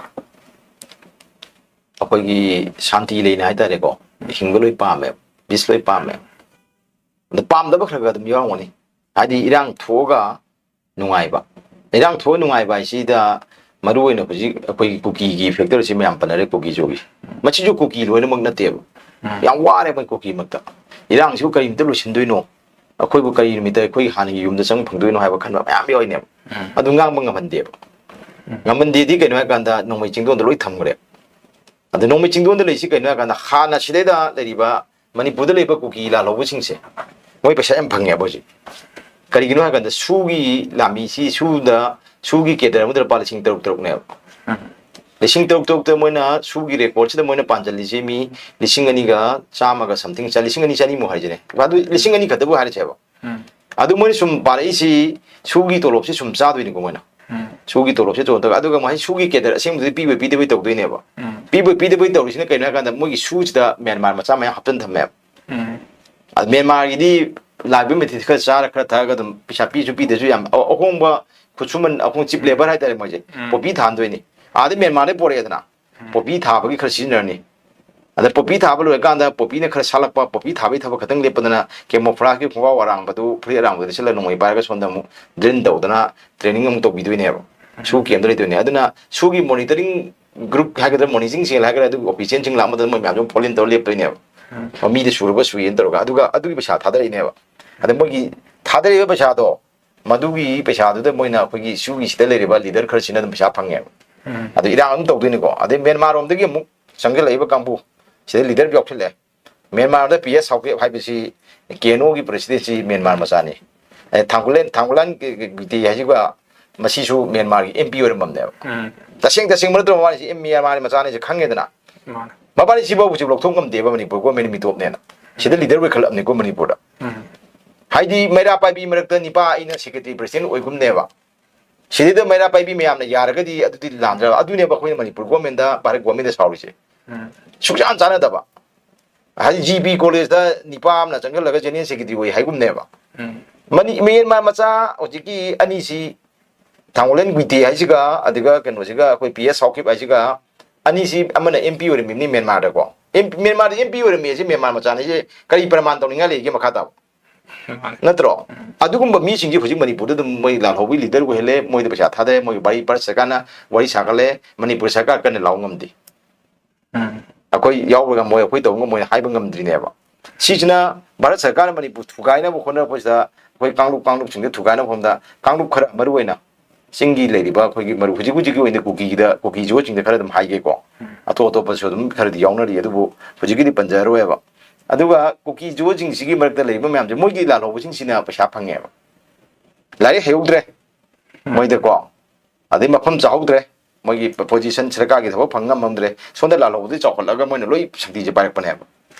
ꯑꯩꯈꯣꯏꯒꯤ ꯁꯥꯟꯇꯤ ꯂꯩꯅ ꯍꯥꯏꯇꯥꯔꯦꯀꯣ, ꯍꯤꯡꯕ ꯂꯣꯏ ꯄꯥꯝꯃꯦꯕ, ꯄꯤꯁ ꯂꯣꯏ ꯄꯥꯝꯃꯦꯕ꯫ ꯑꯗꯣ ꯄꯥꯝꯗꯕ ꯈꯔ ꯈꯔ ꯑꯗꯨꯝ ꯌꯥꯎꯔꯝꯒꯅꯤ꯫ ꯍꯥꯏꯗꯤ ꯏꯔꯥꯡ ꯊꯣꯛꯑꯒ ꯅꯨꯡꯉꯥꯏꯕ, ꯏꯔꯥꯡ ꯊꯣꯛꯑ ꯅꯨꯡꯉꯥꯏꯕ ꯍꯥꯏꯁꯤꯗ ꯃꯔꯨ ꯑꯣꯏꯅ ꯍꯧꯖꯤꯛ ꯑꯩꯈꯣꯏꯒꯤ ꯀꯨꯀꯤꯒꯤ ꯐꯦꯛꯇꯔꯁꯤ ꯃꯌꯥꯝ ꯄꯟꯅꯔꯦ, ꯀꯨꯀꯤꯁꯨꯒꯤ꯫ ꯃꯁꯤꯁꯨ ꯀꯨꯀꯤ ꯂꯣꯏꯅꯃꯛ ꯅꯠꯇꯦꯕ꯫ ꯎꯝ꯫ ꯌꯥꯝ ꯋꯥꯔꯦ ꯃꯣꯏ ꯀꯨꯀꯤꯃꯛꯇ꯫ ꯏꯔꯥꯡꯁꯤꯕꯨ ꯀꯔꯤ ꯅꯨꯃꯤꯠꯇ ꯂꯣꯏꯁꯤꯟꯗꯣꯏꯅꯣ? ꯑꯩꯈꯣꯏꯕꯨ ꯀꯔꯤ ꯅꯨꯃꯤꯠꯇ ꯑꯩꯈꯣꯏꯒꯤ ꯍꯥꯟꯅꯒꯤ ꯌꯨꯝꯗ ꯆꯪꯕ ꯐꯪꯗꯣꯏꯅꯣ ꯍꯥꯏꯕ ꯈꯟꯕ ꯃꯌꯥꯝ ꯌꯥꯎꯔꯤꯅꯦꯕ꯫ ꯎꯝ꯫ ꯑꯗꯨ ꯉꯥꯡꯕ ꯉꯝꯍꯟꯗꯦꯕ꯫ ꯎꯝ꯫ ꯉꯝꯍꯟꯗꯦꯗꯤ ꯀꯩꯅꯣ ꯍꯥꯏꯀꯥꯟꯗ ꯅꯣꯡꯃꯩ ꯆꯤꯡꯗꯣꯟꯗ ꯂꯣꯏ ꯊꯝꯈ꯭ꯔꯦ꯫ ꯑꯗ ꯅꯣꯡꯃꯩ ꯆꯤꯡꯗꯣꯟꯗ ꯂꯩꯁꯤ ꯀꯩꯅꯣ ꯍꯥꯏ ꯀꯥꯟꯗ, ꯍꯥꯟꯅ ꯁꯤꯗꯩꯗ ꯂꯩꯔꯤꯕ ꯃꯅꯤꯄꯨꯔꯗ ꯂꯩꯕ ꯀꯨꯀꯤ ꯂꯥꯜꯍꯧꯕꯁꯤꯡꯁꯦ, ꯃꯣꯏ ꯄꯩꯁꯥ ꯌꯥꯝ ꯐꯪꯉꯦꯕ ꯍꯧꯖꯤꯛ꯫ ꯀꯔꯤꯒꯤꯅꯣ ꯍꯥꯏ ꯀꯥꯟꯗ, ꯁꯨꯒꯤ ꯂꯥꯟꯃꯤꯁꯤ, ꯁꯨꯗ, ꯁꯨꯒꯤ ꯀꯦꯗꯔ ꯑꯃꯗ ꯂꯨꯄꯥ ꯂꯤꯁꯤꯡ ꯇꯔꯨꯛ ꯇꯔꯨꯛꯅꯦꯕ꯫ ꯎꯝ꯫ ꯂꯤꯁꯤꯡ ꯇꯔꯨꯛ ꯇꯔꯨꯛꯇ ꯃꯣꯏꯅ ꯁꯨꯒꯤ ꯔꯦꯀꯣꯔꯠꯁꯤꯗ ꯃꯣꯏꯅ ꯄꯥꯟꯁꯤꯜꯂꯤꯁꯤ ꯃꯤ ꯂꯤꯁꯤꯡ ꯑꯅꯤꯒ ꯆꯥꯝꯃꯒ something, ꯂꯤꯁꯤꯡ ꯑꯅꯤ ꯆꯅꯤꯃꯨꯛ ꯍꯥꯏꯁꯤꯅꯦ꯫ ꯑꯗꯨ ꯂꯤꯁꯤꯡ ꯑꯅꯤ ꯈꯛꯇꯕꯨ ꯍꯥꯏꯔꯁꯦꯕ꯫ ꯎꯝ꯫ ꯑꯗꯨ ꯃꯣꯏꯅ ꯁꯨꯝ ꯄꯥꯔꯛꯏꯁꯤ, ꯁꯨꯒꯤ ꯇꯣꯂꯣꯞꯁꯤ ꯁꯨꯝ ꯆꯥꯗꯣꯏꯅꯤꯀꯣ ꯃꯣꯏꯅ꯫ ꯎꯝ꯫ ꯁꯨꯒꯤ ꯇꯣꯂꯣꯞꯁꯤ ꯇꯣꯂꯣꯞ ꯇꯧꯔꯒ, ꯑꯗꯨꯒ ꯃꯍꯩ ꯁꯨꯒꯤ ꯀꯦꯗꯔ ꯑꯁꯦꯡꯕꯗꯨꯗꯤ ꯄꯤꯕꯣꯏ ꯄꯤꯗꯕꯣꯏ ꯇꯧꯗꯣꯏꯅꯦꯕ꯫ ꯎꯝ꯫ ꯄꯤꯕꯣꯏ ꯄꯤꯗꯕꯣꯏ ꯇꯧꯔꯤꯁꯤꯅ ꯀꯩꯅꯣ ꯍꯥꯏ ꯀꯥꯟꯗ, ꯃꯣꯏꯒꯤ ꯁꯨꯁꯤꯗ ꯃ꯭ꯌꯥꯟꯃꯥꯔ ꯃꯆꯥ ꯃꯌꯥꯝ ꯍꯥꯞꯆꯤꯟ ꯊꯝꯃꯦꯕ꯫ ꯎꯝ꯫ ꯑꯗ ꯃ꯭ꯌꯥꯟꯃꯥꯔꯒꯤꯗꯤ ꯂꯥꯛꯄ ꯃꯦꯊꯤꯁ ꯈꯔ ꯆꯥꯔ ꯈꯔ ꯊꯛꯑꯒ ꯑꯗꯨꯝ ꯄꯩꯁꯥ ꯄꯤꯁꯨ ꯄꯤꯗꯁꯨ ꯌꯥꯝ ꯑ-, ꯑꯍꯣꯡꯕ ꯈꯨꯠꯁꯨꯃꯟ, ꯑꯩꯈꯣꯏ ꯆꯤꯞ ꯂꯦꯕꯔ ꯍꯥꯏꯇꯥꯔꯦ ꯃꯣꯏꯁꯦ꯫ ꯎꯝ꯫ ꯄꯣꯄꯤ ꯊꯥꯍꯟꯗꯣꯏꯅꯤ꯫ ꯑꯥꯗ ꯃ꯭ꯌꯥꯟꯃꯥꯔꯗꯩ ꯄꯣꯔꯛꯑꯦꯗꯅ, ꯎꯝ꯫ ꯄꯣꯄꯤ ꯊꯥꯕꯒꯤ ꯈꯔ ꯁꯤꯖꯤꯟꯅꯔꯅꯤ꯫ ꯑꯗ ꯄꯣꯄꯤ ꯊꯥꯕ ꯂꯣꯏꯔꯀꯥꯟꯗ ꯄꯣꯄꯤꯅ ꯈꯔ ꯁꯥꯠꯂꯛꯄ, ꯄꯣꯄꯤ ꯊꯥꯕꯒꯤ ꯊꯕꯛ ꯈꯛꯇꯪ ꯂꯦꯞꯄꯗꯅ camouflageꯀꯤ ꯈꯣꯡꯒ꯭ꯔꯥꯎ ꯑꯔꯥꯡꯕꯗꯨ, ꯐꯨꯔꯤꯠ ꯑꯔꯥꯡꯕꯗꯨ ꯂꯤꯠꯁꯜꯂ ꯅꯣꯡꯃꯩ ꯄꯥꯏꯔꯒ ꯁꯣꯝꯗ ꯑꯃꯨꯛ ꯗ꯭ꯔꯤꯜ ꯇꯧꯗꯅ ꯇ꯭ꯔꯦꯅꯤꯡ ꯑꯃꯨꯛ ꯇꯧꯕꯤꯗꯣꯏꯅꯦꯕ꯫ ꯁꯨ ꯀꯦꯝꯗ ꯂꯩꯗꯣꯏꯅꯦ꯫ ꯑꯗꯨꯅ ꯁꯨꯒꯤ ꯃꯣꯅꯤꯇꯔꯤꯡ ꯒ꯭ꯔꯨꯞ ꯍꯥꯏꯒꯗ꯭ꯔꯥ, ꯃꯣꯅꯤꯇꯔꯤꯡ ꯁꯦꯜ ꯍꯥꯏꯒꯗ꯭ꯔꯥ, ꯑꯗꯨꯒꯤ ꯑꯣꯐꯤꯁꯤꯌꯦꯜꯁꯤꯡ ꯂꯥꯛꯄ ꯃꯇꯝꯗ ꯃꯣꯏ ꯃꯌꯥꯝꯁꯨ ꯐꯣꯂꯣ ꯏꯟ ꯇꯧꯔ ꯂꯦꯞꯇꯣꯏꯅꯦꯕ꯫ ꯎꯝ꯫ ꯃꯤꯗ ꯁꯨꯔꯕ ꯁꯨꯏꯅ ꯇꯧꯔꯒ, ꯑꯗꯨꯒ ꯑꯗꯨꯒꯤ ꯄꯩꯁꯥ ꯊꯥꯗꯔꯛꯏꯅꯦꯕ꯫ ꯑꯗ ꯃꯣꯏꯒꯤ ꯊꯥꯗꯔꯛꯏꯕ ꯄꯩꯁꯥꯗꯣ, ꯃꯗꯨꯒꯤ ꯄꯩꯁꯥꯗꯨꯗ ꯃꯣꯏꯅ ꯑꯩꯈꯣꯏꯒꯤ ꯁꯨꯒꯤ ꯁꯤꯗ ꯂꯩꯔꯤꯕ ꯂꯤꯗꯔ ꯈꯔꯁꯤꯅ ꯑꯗꯨꯝ ꯄꯩꯁꯥ ꯐꯪꯉꯦꯕ꯫ ꯎꯝ꯫ ꯑꯗꯨ ꯏꯔꯥꯡ ꯑꯗꯨꯝ ꯇꯧꯗꯣꯏꯅꯤꯀꯣ꯫ ꯑꯗꯩ ꯃ꯭ꯌꯥꯟꯃꯥꯔ ꯔꯣꯝꯗꯒꯤ ꯑꯃꯨꯛ ꯆꯪꯁꯤꯜꯂꯛꯏꯕ ꯀꯥꯡꯕꯨ, ꯁꯤꯗ ꯂꯤꯗꯔ ꯌꯥꯎꯁꯤꯜꯂꯦ꯫ ꯃ꯭ꯌꯥꯟꯃꯥꯔꯗ ꯄꯤ ꯑꯦꯁ ꯁꯥꯎꯀꯦꯞ ꯍꯥꯏꯕꯁꯤ ꯀꯦ ꯑꯦꯟ ꯑꯣꯒꯤ ꯄ꯭ꯔꯁꯤꯗꯦꯟꯁꯤ ꯃ꯭ꯌꯥꯟꯃꯥꯔ ꯃꯆꯥꯅꯤ꯫ ꯑꯦ, ꯊꯥꯡꯒꯨꯂꯦꯟ, ꯊꯥꯡꯒꯨꯂꯥꯟ ꯒꯤ-, ꯒꯤ-, ꯒꯤꯇꯦ ꯍꯥꯏꯁꯤꯒ ꯃꯁꯤꯁꯨ ꯃ꯭ꯌꯥꯟꯃꯥꯔꯒꯤ ꯑꯦꯝ ꯄꯤ ꯑꯣꯏꯔꯝꯃꯕꯅꯦꯕ꯫ ꯎꯝ꯫ ꯇꯁꯦꯡ ꯇꯁꯦꯡꯕ ꯅꯠꯇ꯭ꯔꯣ ꯃꯥꯅꯤꯁꯤ? ꯑꯦꯝ ꯃ꯭ꯌꯥꯟꯃꯥꯔꯒꯤ ꯃꯆꯥꯅꯤꯁꯦ ꯈꯪꯉꯦꯗꯅ꯫ ꯃꯥꯅꯦ꯫ ꯃꯕꯥꯅꯤ ꯁꯤꯐꯥꯎ ꯍꯧꯖꯤꯛ ꯂꯧꯊꯣꯛ ꯉꯝꯗꯦꯕ ꯃꯅꯤꯄꯨꯔ ꯒꯣꯔꯃꯦꯟ ꯃꯤꯇꯣꯞꯅꯦꯅ꯫ ꯁꯤꯗ ꯂꯤꯗꯔ ꯑꯣꯏꯈꯠꯂꯕꯅꯤꯀꯣ ꯃꯅꯤꯄꯨꯔꯗ꯫ ꯎꯝ꯫ ꯍꯥꯏꯗꯤ ꯃꯩꯔꯥ ꯄꯥꯏꯕꯤ ꯃꯔꯛꯇ ꯅꯤꯄꯥ ꯑꯩꯅ ꯁꯦꯀ꯭ꯔꯦꯇꯔꯤ ꯄ꯭ꯔꯁꯤꯗꯦꯟ ꯑꯣꯏꯒꯨꯝꯅꯦꯕ꯫ ꯁꯤꯗꯩꯗ ꯃꯩꯔꯥ ꯄꯥꯏꯕꯤ ꯃꯌꯥꯝꯅ ꯌꯥꯔꯒꯗꯤ ꯑꯗꯨꯗꯤ ꯂꯥꯟꯗ꯭ꯔꯕ꯫ ꯑꯗꯨꯅꯦꯕ ꯑꯩꯈꯣꯏꯅ ꯃꯅꯤꯄꯨꯔ ꯒꯣꯔꯃꯦꯟꯗ, ꯚꯥꯔꯠ ꯒꯣꯔꯃꯦꯟꯗ ꯁꯥꯎꯔꯤꯁꯦ꯫ ꯎꯝ꯫ ꯁꯨꯡꯆꯥꯟ ꯆꯥꯟꯅꯗꯕ꯫ ꯍꯥꯏꯗꯤ ꯖꯤ ꯕꯤ ꯀꯣꯂꯦꯖꯇ ꯅꯤꯄꯥ ꯑꯃꯅ ꯆꯪꯁꯤꯜꯂꯒ ꯖꯦꯅꯔꯦꯜ ꯁꯦꯀ꯭ꯔꯦꯇꯔꯤ ꯑꯣꯏ ꯍꯥꯏꯒꯨꯝꯅꯦꯕ꯫ ꯎꯝ꯫ ꯃꯅꯤ-, ꯃ꯭ꯌꯥꯟꯃꯥꯔ ꯃꯆꯥ ꯍꯧꯖꯤꯛꯀꯤ ꯑꯅꯤꯁꯤ, ꯊꯥꯡꯒꯣꯂꯦꯟ ꯒꯨꯏꯇꯦ ꯍꯥꯏꯁꯤꯒ, ꯑꯗꯨꯒ ꯀꯩꯅꯣꯁꯤꯒ, ꯑꯩꯈꯣꯏ ꯄꯤ ꯑꯦꯁ ꯁꯥꯎꯀꯤꯞ ꯍꯥꯏꯁꯤꯒ, ꯑꯅꯤꯁꯤ ꯑꯃꯅ ꯑꯦꯝ ꯄꯤ ꯑꯣꯏꯔꯝꯃꯤꯕꯅꯤ ꯃ꯭ꯌꯥꯟꯃꯥꯔꯗꯀꯣ꯫ ꯑꯦꯝ-, ꯃ꯭ꯌꯥꯟꯃꯥꯔꯗ ꯑꯦꯝ ꯄꯤ ꯑꯣꯏꯔꯝꯃꯤ ꯍꯥꯏꯁꯦ ꯃ꯭ꯌꯥꯟꯃꯥꯔ ꯃꯆꯥꯅꯤ ꯍꯥꯏꯁꯦ ꯀꯔꯤ ꯄ꯭ꯔꯃꯥꯟ ꯇꯧꯅꯤꯡꯉꯥꯏ ꯂꯩꯒꯦ ꯃꯈꯥ ꯇꯥꯕ? ꯃꯥꯅꯦ꯫ ꯅꯠꯇ꯭ꯔꯣ? ꯎꯝ꯫ ꯑꯗꯨꯒꯨꯝꯕ ꯃꯤꯁꯤꯡꯁꯦ ꯍꯧꯖꯤꯛ ꯃꯅꯤꯄꯨꯔꯗ ꯑꯗꯨꯝ ꯃꯣꯏ ꯂꯥꯜꯍꯧꯕꯒꯤ ꯂꯤꯗꯔ ꯑꯣꯏꯍꯜꯂꯦ, ꯃꯣꯏꯗ ꯄꯩꯁꯥ ꯊꯥꯗꯔꯦ, ꯃꯣꯏꯒꯤ ꯚꯥꯔꯠ ꯁꯔꯀꯥꯔꯅ ꯋꯥꯔꯤ ꯁꯥꯒꯠꯂꯦ, ꯃꯅꯤꯄꯨꯔ ꯁꯔꯀꯥꯔ ꯀꯟꯅ ꯂꯥꯎ ꯉꯝꯗꯦ꯫ ꯎꯝ꯫ ꯑꯩꯈꯣꯏ ꯌꯥꯎꯕ ꯉꯝꯃꯣꯏ, ꯑꯩꯈꯣꯏ ꯇꯧꯕ ꯉꯝꯃꯣꯏ ꯍꯥꯏꯕ ꯉꯝꯗ꯭ꯔꯤꯅꯦꯕ꯫ ꯁꯤꯁꯤꯅ ꯚꯥꯔꯠ ꯁꯔꯀꯥꯔꯅ ꯃꯅꯤꯄꯨꯔ ꯊꯨꯒꯥꯏꯅꯕ ꯍꯣꯠꯅꯔꯛꯄꯁꯤꯗ, ꯑꯩꯈꯣꯏ ꯀꯥꯡꯂꯨꯞ, ꯀꯥꯡꯂꯨꯞꯁꯤꯡꯗ ꯊꯨꯒꯥꯏꯅꯕ ꯍꯣꯠꯅꯕꯗ, ꯀꯥꯡꯂꯨꯞ ꯈꯔ, ꯃꯔꯨ ꯑꯣꯏꯅ ꯆꯤꯡꯒꯤ ꯂꯩꯔꯤꯕ ꯑꯩꯈꯣꯏꯒꯤ ꯃꯔꯨ-, ꯍꯧꯖꯤꯛ ꯍꯧꯖꯤꯛꯀꯤ ꯑꯣꯏꯅ ꯀꯨꯀꯤꯗ, ꯀꯨꯀꯤ ꯖꯣꯠꯁꯤꯡꯗ ꯈꯔ ꯑꯗꯨꯝ ꯍꯥꯏꯒꯦꯀꯣ꯫ ꯎꯝ꯫ ꯑꯇꯣꯞ ꯑꯇꯣꯞꯄꯁꯨ ꯑꯗꯨꯝ ꯈꯔꯗꯤ ꯌꯥꯎꯅꯔꯤ, ꯑꯗꯨꯕꯨ ꯍꯧꯖꯤꯛꯀꯤꯗꯤ ꯄꯟꯖꯔꯔꯣꯏꯕ꯫ ꯑꯗꯨꯒ ꯀꯨꯀꯤ ꯖꯨꯁꯤꯡꯁꯤꯒꯤ ꯃꯔꯛꯇ ꯂꯩꯔꯤꯕ ꯃꯌꯥꯝꯁꯦ, ꯃꯣꯏꯒꯤ ꯂꯥꯜꯍꯧꯕꯁꯤꯡꯁꯤꯅ ꯄꯩꯁꯥ ꯐꯪꯉꯦꯕ꯫ ꯂꯥꯏꯔꯤꯛ ꯍꯩꯍꯧꯗ꯭ꯔꯦ ꯃꯣꯏꯗꯀꯣ, ꯑꯗꯩ ꯃꯐꯝ ꯆꯥꯍꯧꯗ꯭ꯔꯦ, ꯃꯣꯏꯒꯤ ꯄꯣꯖꯤꯁꯟ, ꯁꯔꯀꯥꯔꯒꯤ ꯊꯕꯛ ꯐꯪ ꯉꯝꯃꯝꯗ꯭ꯔꯦ, ꯁꯣꯝꯗ ꯂꯥꯜꯍꯧꯕꯗꯤ ꯆꯥꯎꯈꯠꯂꯒ ꯃꯣꯏꯅ ꯂꯣꯏ ꯁꯛꯇꯤꯁꯦ ꯄꯥꯏꯔꯛꯄꯅꯦꯕ꯫